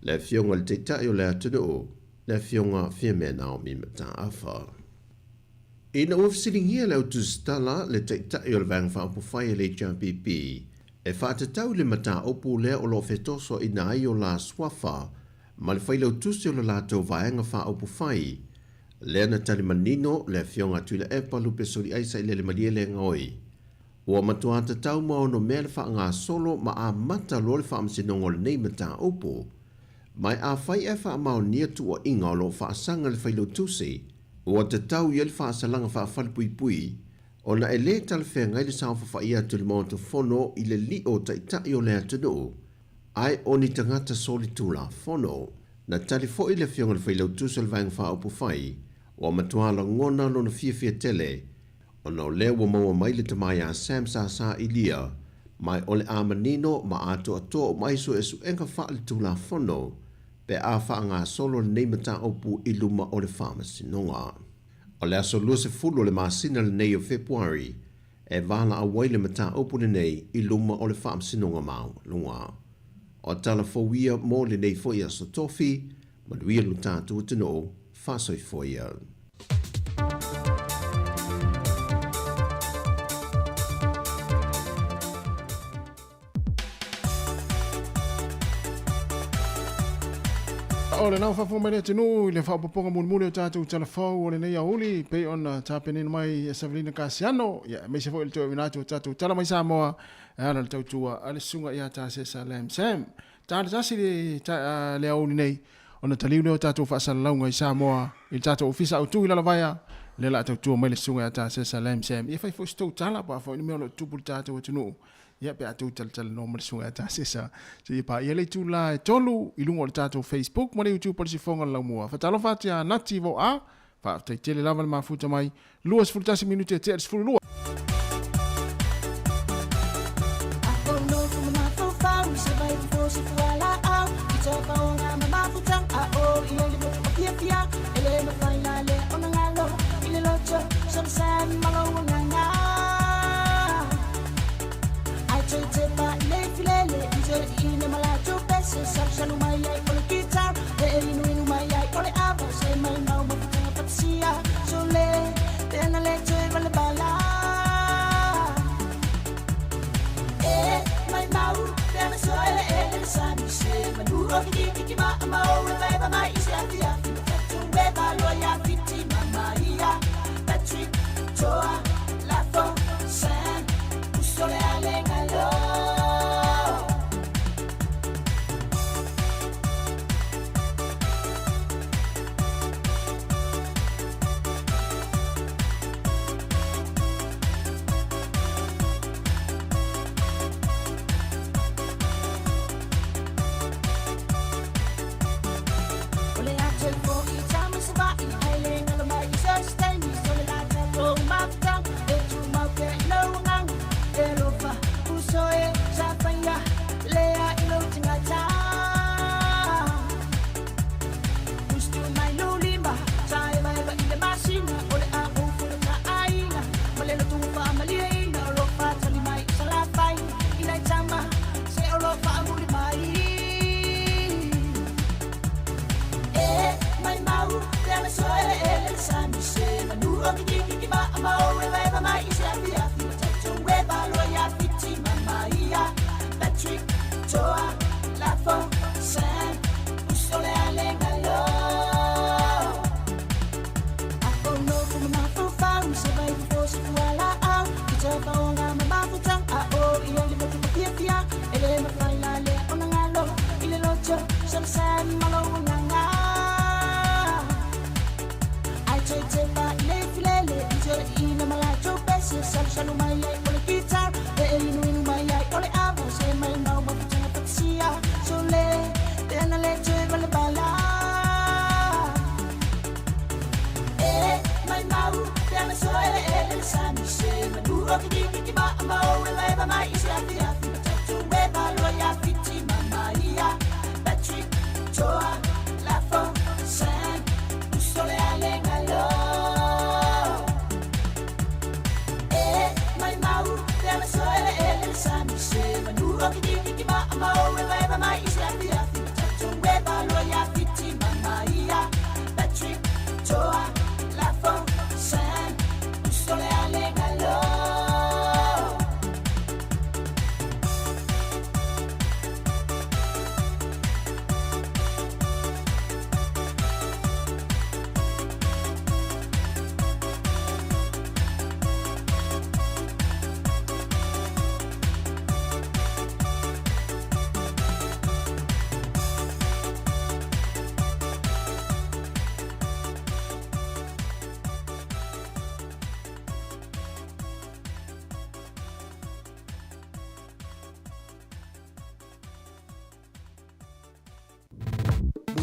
Le Afioga i le Taitai o le atunuu, le Afioga Fiamē Naomi Mataafa. Ina ua fesiligia le au tusitala, le Taitai o le Vaega Faaupufai a le HRPP, e faatatau i le mataupu lea o lo o fetosoaina ai o la suafa ma le failautusi o le latou Vaega Faaupufai, lea na tali manino le Afioga a Tuilaepa Lupe Soliai Sailele Malielegaoi. Ua matua tatau ma onomea le faagasolo ma amata loa le faamasinoga o lenei mataupu. Ma e afai ae faamaonia tuuaiga o lo o faasaga le failautusi, ua tatau i ai le faasalaga faafalepuipui, ona e le talafeagai le saofafai atu i le Maota Fono i le lio o Taitai o le atunuu, ae o ni tagata solitulafono. Na tali foi le Afioga i le Failautusi o le Vaega Faaupufai, ua matua lagona lona fiafia tele ona o lea ua maua mai le tama iā Sam Sasa Ilia, mai o le a manino ma atoatoa uma ai suesuega faaletulafono pe a faagasolo lenei mataupu i luma o le Faamasinoga. O le aso 20 o le masina lenei o Fepuari e valaau ai le mataupu lenei i luma o le Faamasinoga Maualuga. O tala fou ia mo lenei foi aso tofi, manuia lo tatou atunuu, faasoifua ia. O lena ua faafofoga mai le atunuu i le faaopoopoga mulimuli o tatou tala fou o lenei aoauli e pei ona tapenaina mai e Savelina Kasiano, ia aemaise foi o le toe auina atu o tatou tala mai Samoa e ala i le tautua a le Susuga ia Tasesa Lam Sam. Ta le tasi le, ta, le aoauli nei ona taliu lea o tatou faasalalauga i Samoa i le tatou Ofisa Autu i Lalovaea, lea o le a tautua mai le Susuga ia Tasesa Lam Sam. Ia fai foi se tou tala po o a foi ni mea o lo o tutupu i le tatou atunuu. Ia, pe a tou talatalanoa ma le Susuga ia Tasesa, seia paia le itula e 3 i luga o le tatou Facebook ma le YouTube o le Sifoga o le Laumua. Faatalofa atu ia Nati Voa, faafetai tele lava le mafuta mai, 21 minute e tea le 12.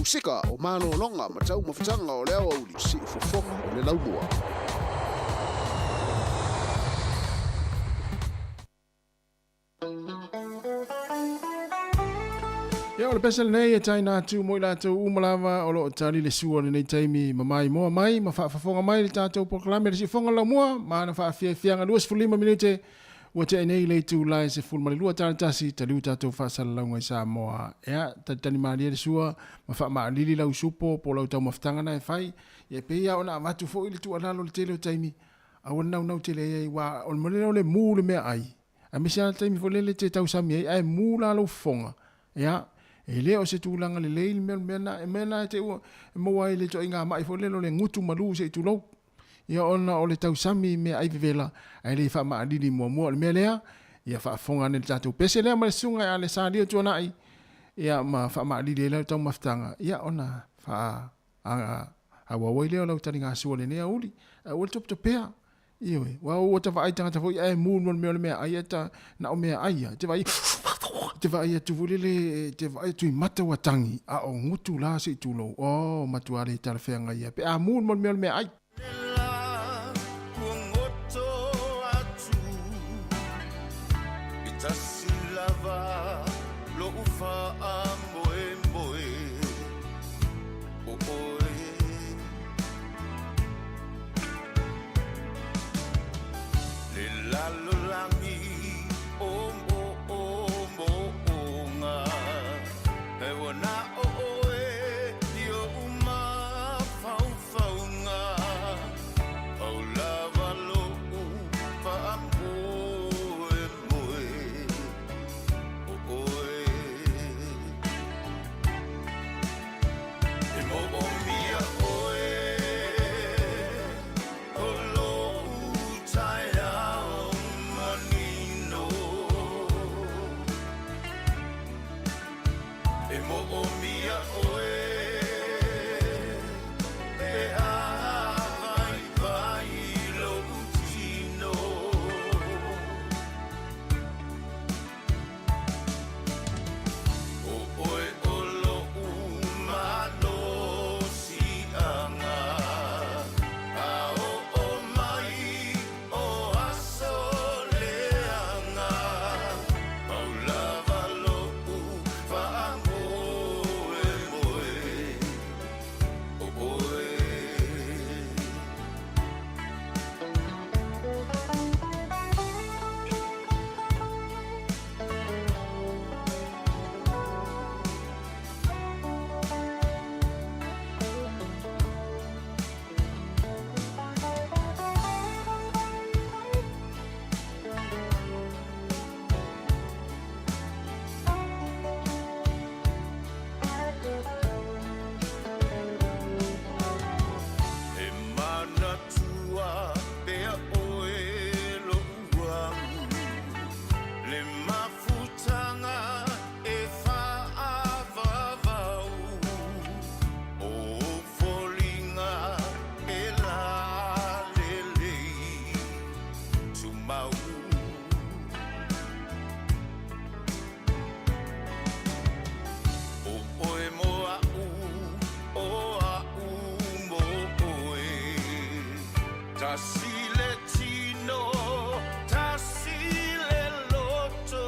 Musika o malologa ma taumafataga o le aoauli siufofoga o le laumua. Ia, o le pese lenei e taina atu mo i latou uma lava o lo o tali le sua i lenei taimi ma maimoa mai ma faafofoga mai i le tatou polokalame le Siufofoga o le Laumua ma ana faafiafiaga 25 minute ua tea nei le itula e 12 tala tasi taliu tatou faasalalauga i Samoa. Ia, talitali malie le sua ma faamaalili lau supo po o lau taumafataga na e fai. Ia, e pei lava ona avatu foi le tuualalo i le tele o taimi, aua le naunau tele ai aua o le mea lea o le mu le meaai. Aemaise lava le taimi foi lele e te tausami ai ae mu la lou fofoga, ia, E le o se tulaga lelei le mea o le mea lena, e mea lena e te ua e maua ai le ituaiga ma'i foi lele o le gutu malu se i tulou. Ia ona o le tausami i meaai vevela ae le faamaalili muamua. O le mea lea, ia faafofoga ane i le tatou pese lea ma le susuga ia Lesalia Tuanai, ia ma faamaalili ai lau taumafataga, ia ona faa auau ai lea o lau taligasua i lenei aoauli. Ae aua le topetopea. Ioe, aua ua ta vaai i tagata foi ae mu le mea o le meaai ae ta na o meaai ia, e te vaai e te vaai atu foi lele e te vaai atu i mata ua tagi a o gutu la se i tulou, oh matua le talafeagai ia pe a mu le mea o le meaai. Le lalolagi o moomooga, E ua na o oe i oʻu mafaufauga, Pau lava loʻu faamoemoe o oe. E moomia oe o loʻu taeao manino. E moomia oe pe a vaivai loʻu tino. O oe o loʻu malosiaga, A oo mai o aso leaga, Pau lava loʻu faamoemoe o oe. E manatua pea oe loʻu au, Le mafutaga e faaavavau, O ou foliga e lalelei tumau. O oe mo aʻu, o aʻu mo oe, Tasi le tino, tasi le loto.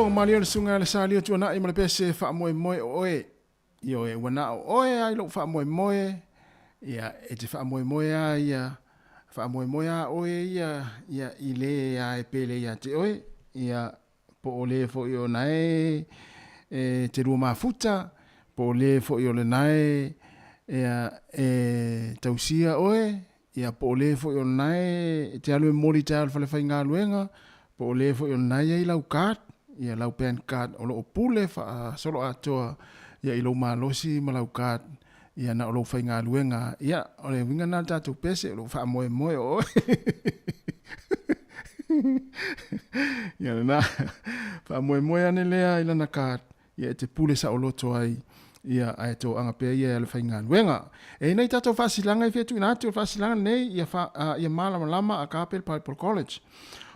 Faafofoga malie o le susuga ia le Salia Tuanai ma le pese faamoemoe o oe. Ioe, ua na o oe lava i lou faamoemoe, ia, e te faamoemoe lava ia, faamoemoe lava oe ia, ia, i le lava e pele ia te oe, ia, po o le foi o na e, e te lua mafuta, po o le foi o lena e, ia, e tausia oe, ia, po o le foi o lena e te alu e momoli taeao i le falefaigaluega, po o le foi o lena e i ai lau card, ia, lau PAN card o lo o pule faasoloatoa, ia, i lou malosi ma lau card, ia, na o lou faigaluega. Ia, o le uiga lena o le tatou pese, o lou faamoemoe o oe. Ia lena, faamoemoe ane lea i lana card, ia e te pule saoloto ai, ia ae toaga pea ia e alu faigaluega. E i ai nai tatou faasilasilaga e fia tuuina atu, o le faasilasilaga lenei ia fa, ia malamalama a Kape le Bible College.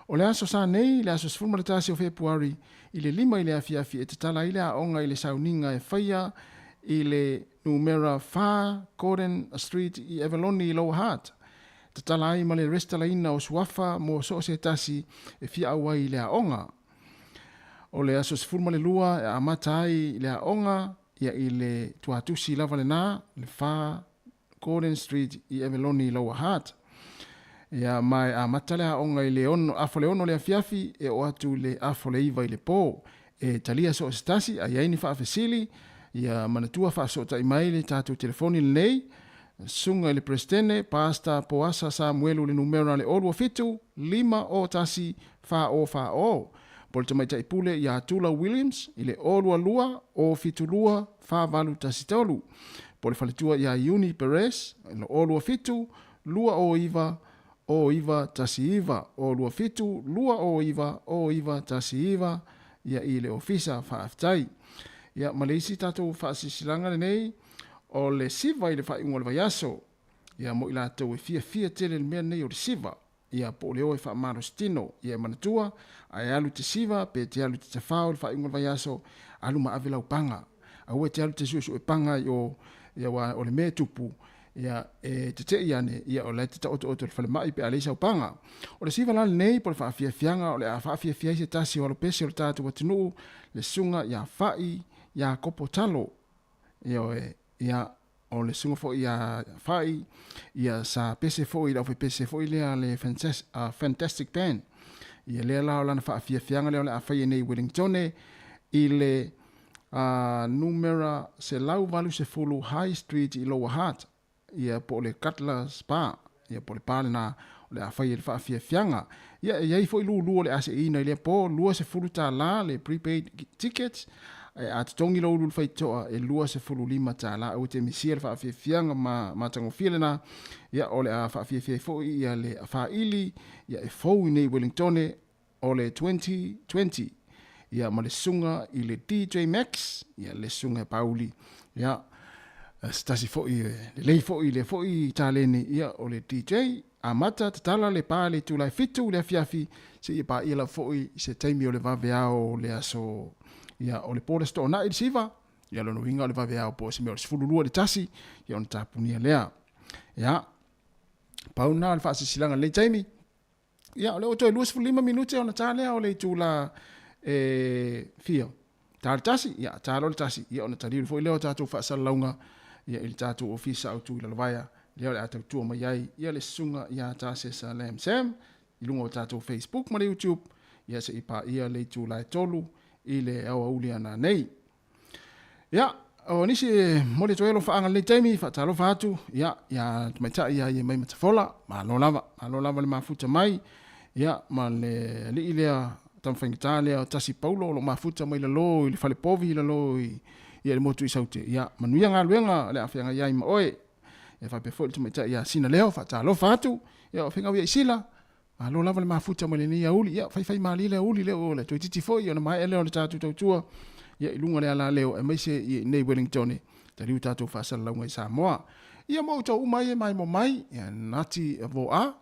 O le aso sa nei, le aso 11 o Fepuari, i le 5 i le afiafi e tatala ai le aoga i le sauniga e faia i le numera 4 Gordon Street i Avalone i Lower Hutt. Tatala ai ma le resitalaina o suafa mo so o se tasi e fia auai i le aoga. O le aso 12 e amata ai le aoga ia i le tuatusi lava lena, le 4 Gordon Street i Avalone i Lower Hutt. Ia, ma e amata le aoga i le ono, afa le ono le afiafi e oo atu i le afa le iva i le po. E talia so o se tasi, a i ai ni faafesili, ia manatua faafesootai mai le tatou telefoni lenei, Susuga i le Peresetene, Pastor Poasa Samuelu le numera le 27 5 o 1 4 o 4 o. Po le Tamaitai Pule ia Tula Williams i le 022 o 72 4 8 1 3. Po le Faletua ia Iuni Perez i le 027 2 o 9 o 9 1 9 027 2 o 9 o 9 1 9 ia i le Ofisa. Faafetai. Ia ma le isi tatou faasilasilaga lenei, O le siva i le faaiuga o le vaiaso, ia mo i latou e fiafia tele i le mea lenei o le siva, ia po o le o e faamalositino, ia e manatua, a e alu i te siva pe e te alu i te tafao i le faaiuga o le vaiaso, alu ma ave lau paga. Aua e te alu te suesue paga i o, ia aua o le mea e tupu, ia e tetei ane, ia o la e te taotooto i le falemai pe a leai sau paga. O le siva la lenei po o le faafiafiaga o le a faafiafia ai se tasi o alopese o le tatou atunuu, le susuga ia Fa'i Iakopo Talo, Ioe, ia, o le susuga foi ia Fa'i, ia sa pese foi i le aufaipese foi lea le Fantastic Band. Ia lea la o lana faafiafiaga lea o le a faia nei i Wellingtone i le numera 180 High Street i Lower Hutt. ia po o le Cutler Spa, ia po o le pa lena o le a fai ai le faafiafiaga. Ia e i ai foi lulu o le a seeina i lea po, $20 le prepaid tickets, ae a totogi lou ulu i le faitotoa e $25. Aua te misia le faafiafiaga ma matagofie lena, ia o le a faafiafia ai foi ia le faili ia e fou i nei Wellingtone o le 2020 ia ma le susuga i le DJ Max ia le susuga ia Pauli ia se tasi foi lelei foi lea foi taleni ia o le DJ amata tatala le pa le itula e 7 i le afiafi seia paia lava foi se taimi o le vaveao o le aso ia o le po le aso Toonai i le siva ia lona uiga o le vaveao po o se mea o le 12 i le 1 ia ona tapunia lea ia pau lena o le faasilasilaga i lenei taimi. Ia, o lea ua toe 25 minute ona ta lea o le itula e fia. Ta le tasi, ia, ta loa le tasi, ia ona taliu foi lea o tatou faasalalauga ia i le tatou ofisa autu i Lalovaea, lea o le a tautua mai ai ia le susuga ia Tasesa Lam Sam i luga o tatou Facebook ma le YouTube, ia se i paia le itula e 3 i le aoauli a nanei. Ia, o nisi e momoli atu ai alofaaga i lenei taimi, faatalofa atu, ia, ia tamaitai ia ia mai Matafola, malo lava, malo lava le mafuta mai, ia, ma le alii lea, tama faigata lea o Tasi Paulo o lo o mafuta mai lalo i le fale povi i lalo i, ia le motu i Saute. Ia, manuia galuega o le a feagai ai ma oe. Ia faapea foi le tamaitai ia Sina Leo, faatalofa atu, ia o feagai ia i Sila, Malo lava le mafuta mai lenei aoauli. Ia, faifaimalie le aoauli lea o le toeitiiti foi ona maea lea o le tatou tautua ia i luga o le alaleo aemaise i inei Wellingtone, taliu tatou faasalalauga i Samoa. Ia ma outou uma ai e maimoa mai, ia nati voa,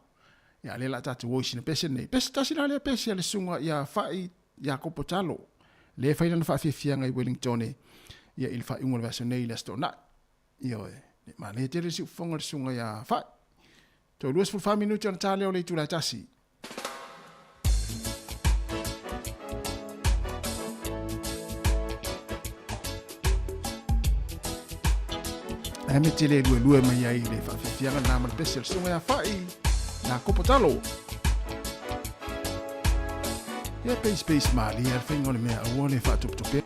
ia lea la tatou o i sina pese nei. Pese tasi la lea pese a le susuga ia Fa'i Iakopo Talo, lea e fai lana faafiafiaga i Wellingtone ia i le faaiuga o le vaiaso nei i le Aso Toonai. Ioe, manaia tele le siufofoga o le susuga ia Fa'i. Toe 24 minute ona ta lea o le itula e tasi. Ae me te le luelue mai ai le faafiafiaga lena ma le pese a le susuga ia Fa'i na kopo talo. Ia peis peis malie le faiga o le mea aua le faatopetopea.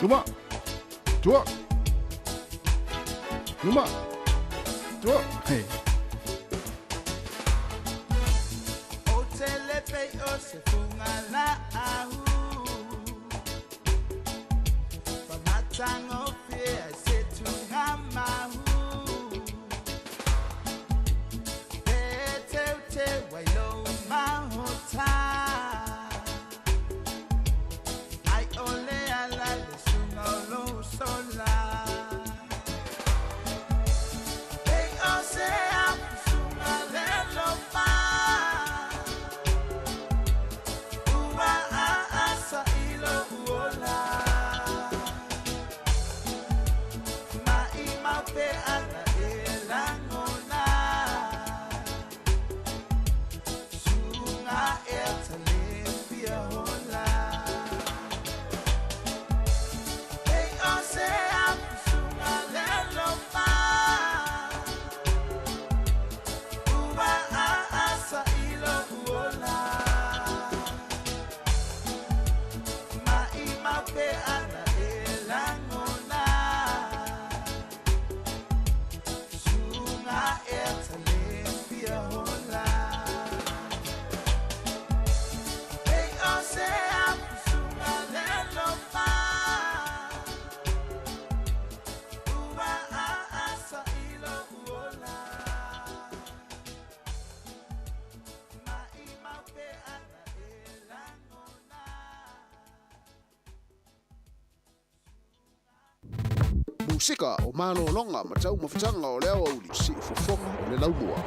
Luma. Tua. Luma. Tua. Hey. Musika o malologa ma taumafataga o le aoauli siufofoga o le laumua.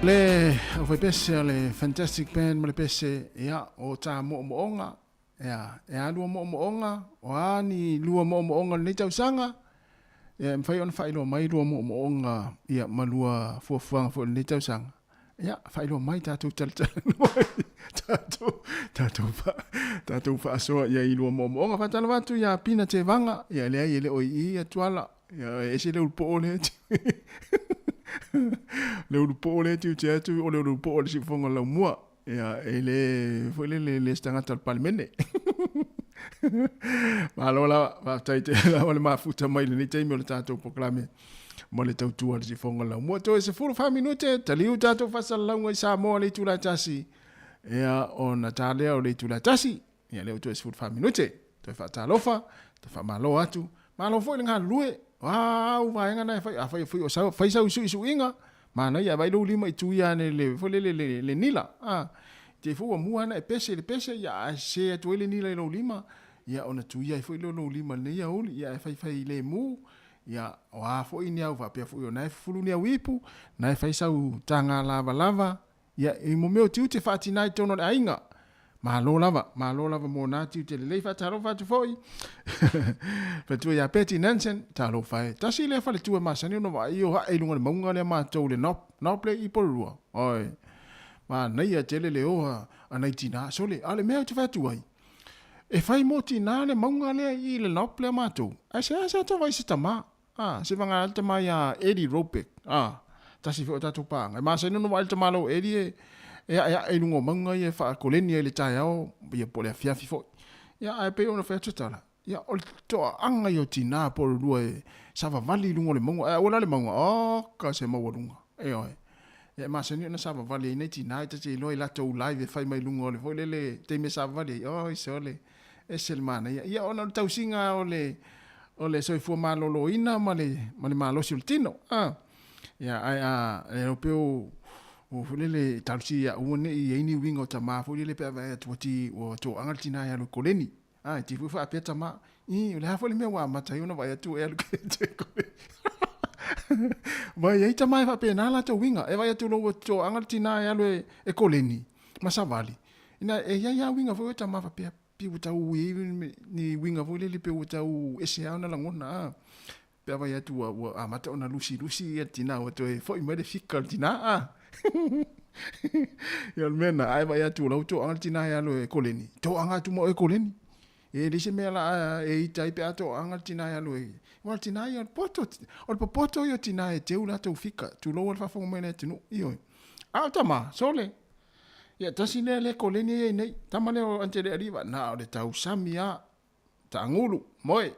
Le aufaipese a le Fantastic Band ma le pese, ia, o tā moomooga, ia, e a lua moomooga, o a ni lua moomooga o lenei tausaga, ia, e mafai ona faailoa mai lua moomooga, ia, ma lua fuafuaga foi o lenei tausaga. Ia, faailoa mai tatou talatalanoa ai, tatou, tatou, fa, tatou faasoa i ai i lua moomooga. Faatalofa atu iā Pina Tevaga, ia, e leai e le o i i ia Tuala, ia, e ese le ulupoo lea e le ulupoo lea e tiute atu, o le ulupoo o le siufofoga o le laumua. Ia, e le, foi lele, e le se tagata o le Palemene. Malo lava, faafetai tele lava le mafuta mai i lenei taimi o le tatou polokalame ma le tautua a le siufofoga o le laumua. Toe 14 minute, taliu tatou faasalalauga i Samoa i le itula e 1. Ia, ona ta lea o le itula e 1. Ia, lea ua toe 14 minute. Toe faatalofa, toe faamalo atu. Malo foi le galulue. O a au vaega na e fai, afai foi o sau, fai sau suisuiga, manaia, e vaai lou lima i tuia ane le, foi lele, le, le nila. A, te foi ua mua ana e pese i le pese, ia, ae sese atu ai le nila i lou lima, ia, ona tuia ai foi lea o lou lima i lenei aoauli, ia, ae faifai lemu, ia, o a foi ni au faapea foi o na e fufulu ni au ipu, na e fai sau taga lavalava, Ia, i mo mea o tiute faatinā i totonu o le aiga. Malo lava, malo lava mō nā tiute lelei. Faatalofa atu foi. Faletua ia Betty Nansen, talofa e. Tasi lea faletua e masani ona vaai o ae i luga o le mauga lea matou le Knob, Knob lea i Porirua. Oi. Manaia tele le o a nai tinā. Sole, a o le mea ou te fai atu ai, e fai mō tinā le mauga lea i le Knob lea matou. Ae seasea ta vaai i se tamā. A, se vagana le tama iā Eddie Robeck, a, tasi foi o tatou paaga. E masani ona vaai le tama lau Eddie e, e aeae i luga o mauga ia e faakoleni ai i le taeao, ia po o le afiafi foi. Ia, ae pei ona fai atu se tala, ia, o le toaaga ia o tinā po o le lua e savavali i luga o le mauga, ae aua la le mauga, oka se maualuga, ioe. Ia, e masani ona savavali ai nai tinā e ta te iloa i latou live e fai mai luga o le foi lele taimi e savavali ai, oi sole, Ese le manaia. Ia, ona o le tausiga o le, o le soifua maloloina ma le, ma le malosi o le tino. A. Ia, ae a, e iloa pea o, o foi lele, talosia ia aua ne i i ai ni uiga o tama foi lele pe a vaai atu ua ti, ua toaga le tina e alu i koleni. A, e ti foi faapea tama, i, o le a foi le mea ua amata ai ona vaai atu e alu i koleni. Ma e i ai tama e faapena latou uiga, e vaai atu loa ua toaga le tina e alu e, e koleni ma savali, Ina e i ai lava uiga foi o tama faapea, pei ua tau i ai ni uiga foi lele pei ua tau ese lava ona lagona a. Pe a vaai atu ua, ua amata ona lusilusi ia le tina ua toe foi mai le fika o le tina a. Ia o le mea lena, a e vaai atu o la ua toaga le tina e alu e koleni, toaga atu ma oe e koleni. E leai se mea la e ita ai pe a toaga le tina e alu e, aua o le tina ia o le poto, o le popoto ia o tina e teu latou fika, tulou le faafofoga mai a le atunuu, ioe. A o tama, sole, Ia, tasi lea le koleni e i ai nei. Tama lea o Aunty Alealiva, na o le tausami a, taagulu, moe.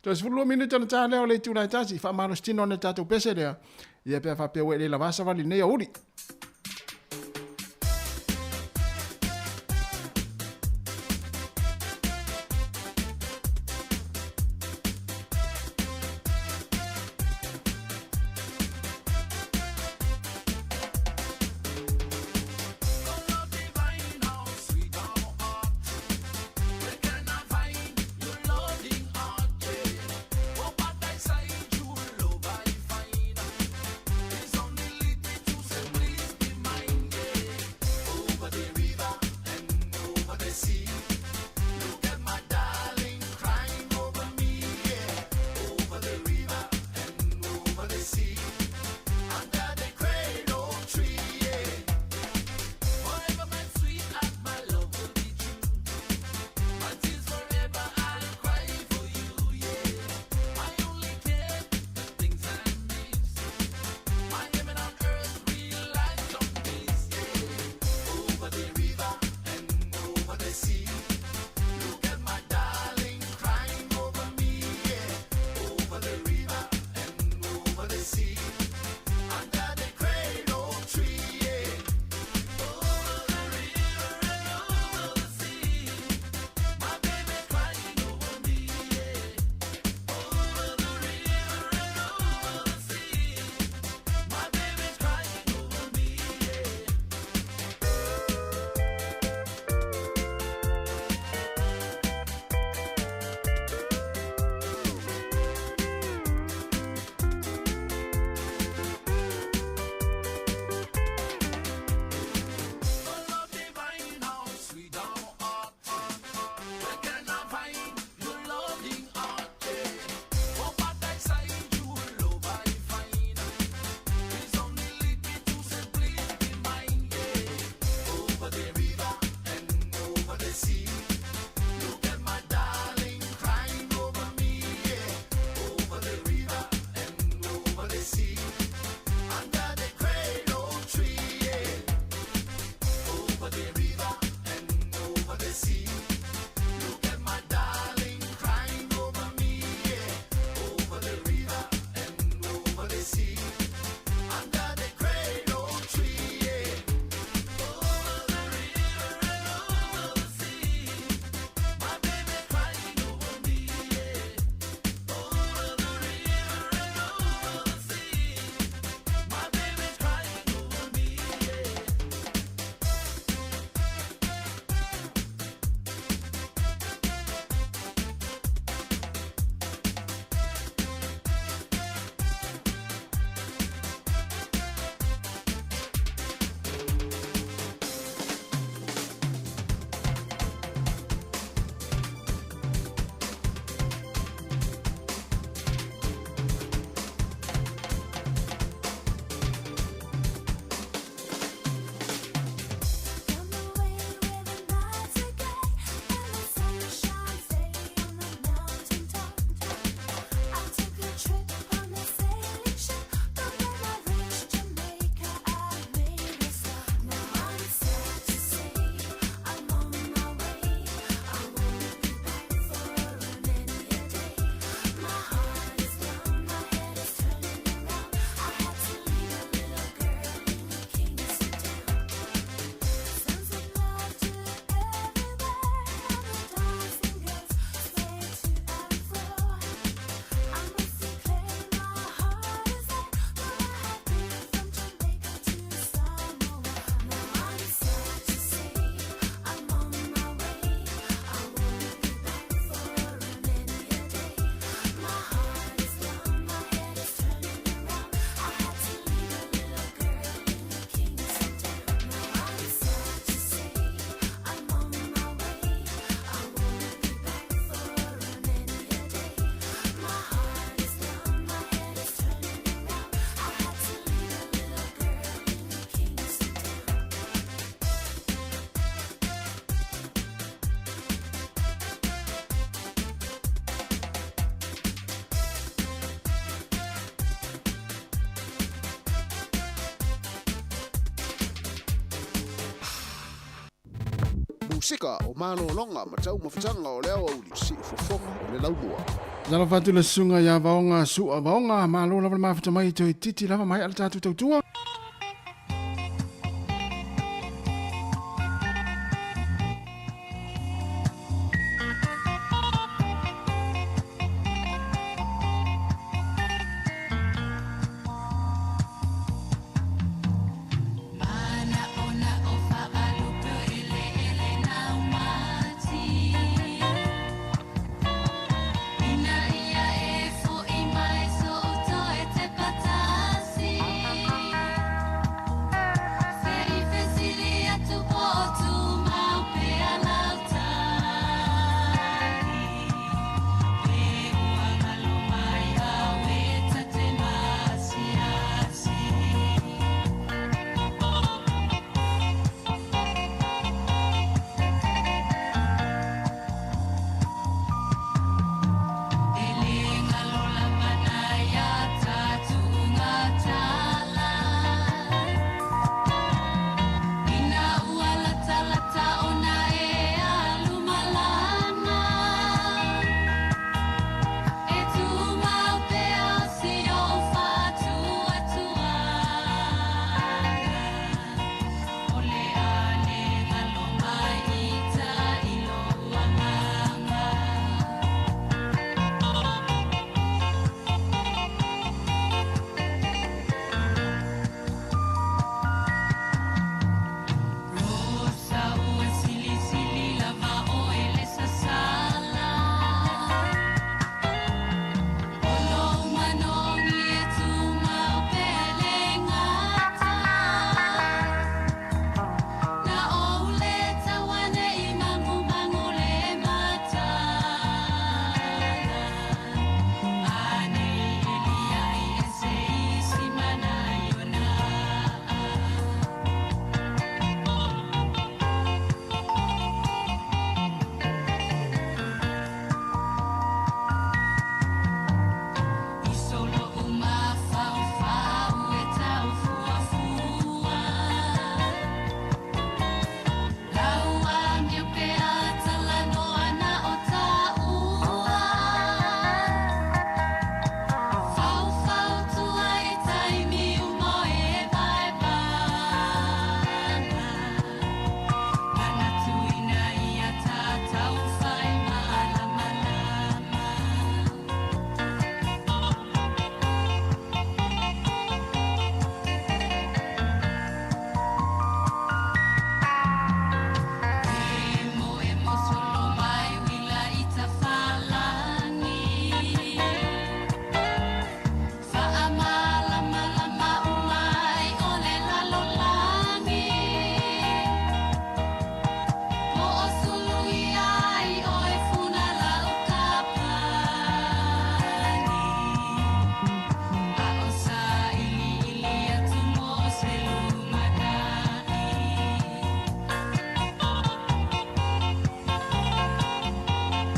Toe 12 minute ona ta lea o le itula e tasi, faamalositino ane le tatou pese lea, ia pe a faapea ua e le lavā savali i lenei aoauli. Musika o malologa ma taumafataga o le aoauli, siufofoga o le laumua. Talofa atu le susuga ia Vaoga Su'a Vaoga, malo lava le mafuta mai toeitiiti lava maea le tatou tautua.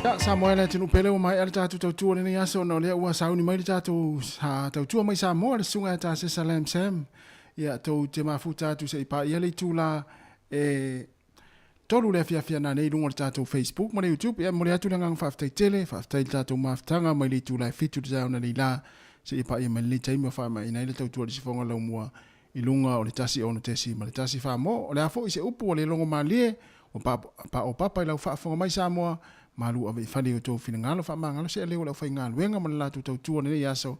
Ia, Samoa e le atunuu pele ua maea le tatou tautua i lenei aso ona o lea ua sauni mai le tatou tautua mai Samoa le susuga ia Tasesa Lam Sam. Ia, tou te mafuta atu se i paia le itula e 3 le afiafi a nanei i luga o le tatou Facebook ma le YouTube. Ia, e momoli atu le agaga faafetai tele, faafetai i le tatou mafutaga mai le itula e 7 i le taeao nanei la seia paia mai lenei taimi ua faamaeaina ai le tautua i le sifoga laumua i luga o le 1 6 .1 Samoa. O le a foi se upu ua le logo malie, ua paopapa i lau faafofoga mai Samoa, malu ave i fale i outou finagalo, faamagalo se aleu o le aufaigaluega ma le latou tautua i lenei aso.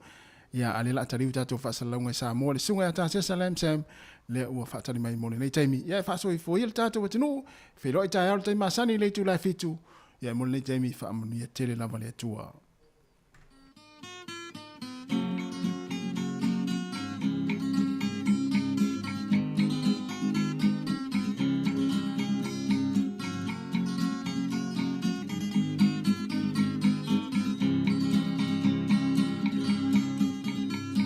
Ia, a o lea o le a taliu tatou faasalalauga i Samoa, le susuga ia Tasesa Lam Sam, lea ua faatali mai mo lenei taimi. Ia, e faasoifua ia le tatou atunuu, e feiloai taeao i le taimi masani i le itula e 7, ia mo lenei taimi, faamanuia tele lava le Atua.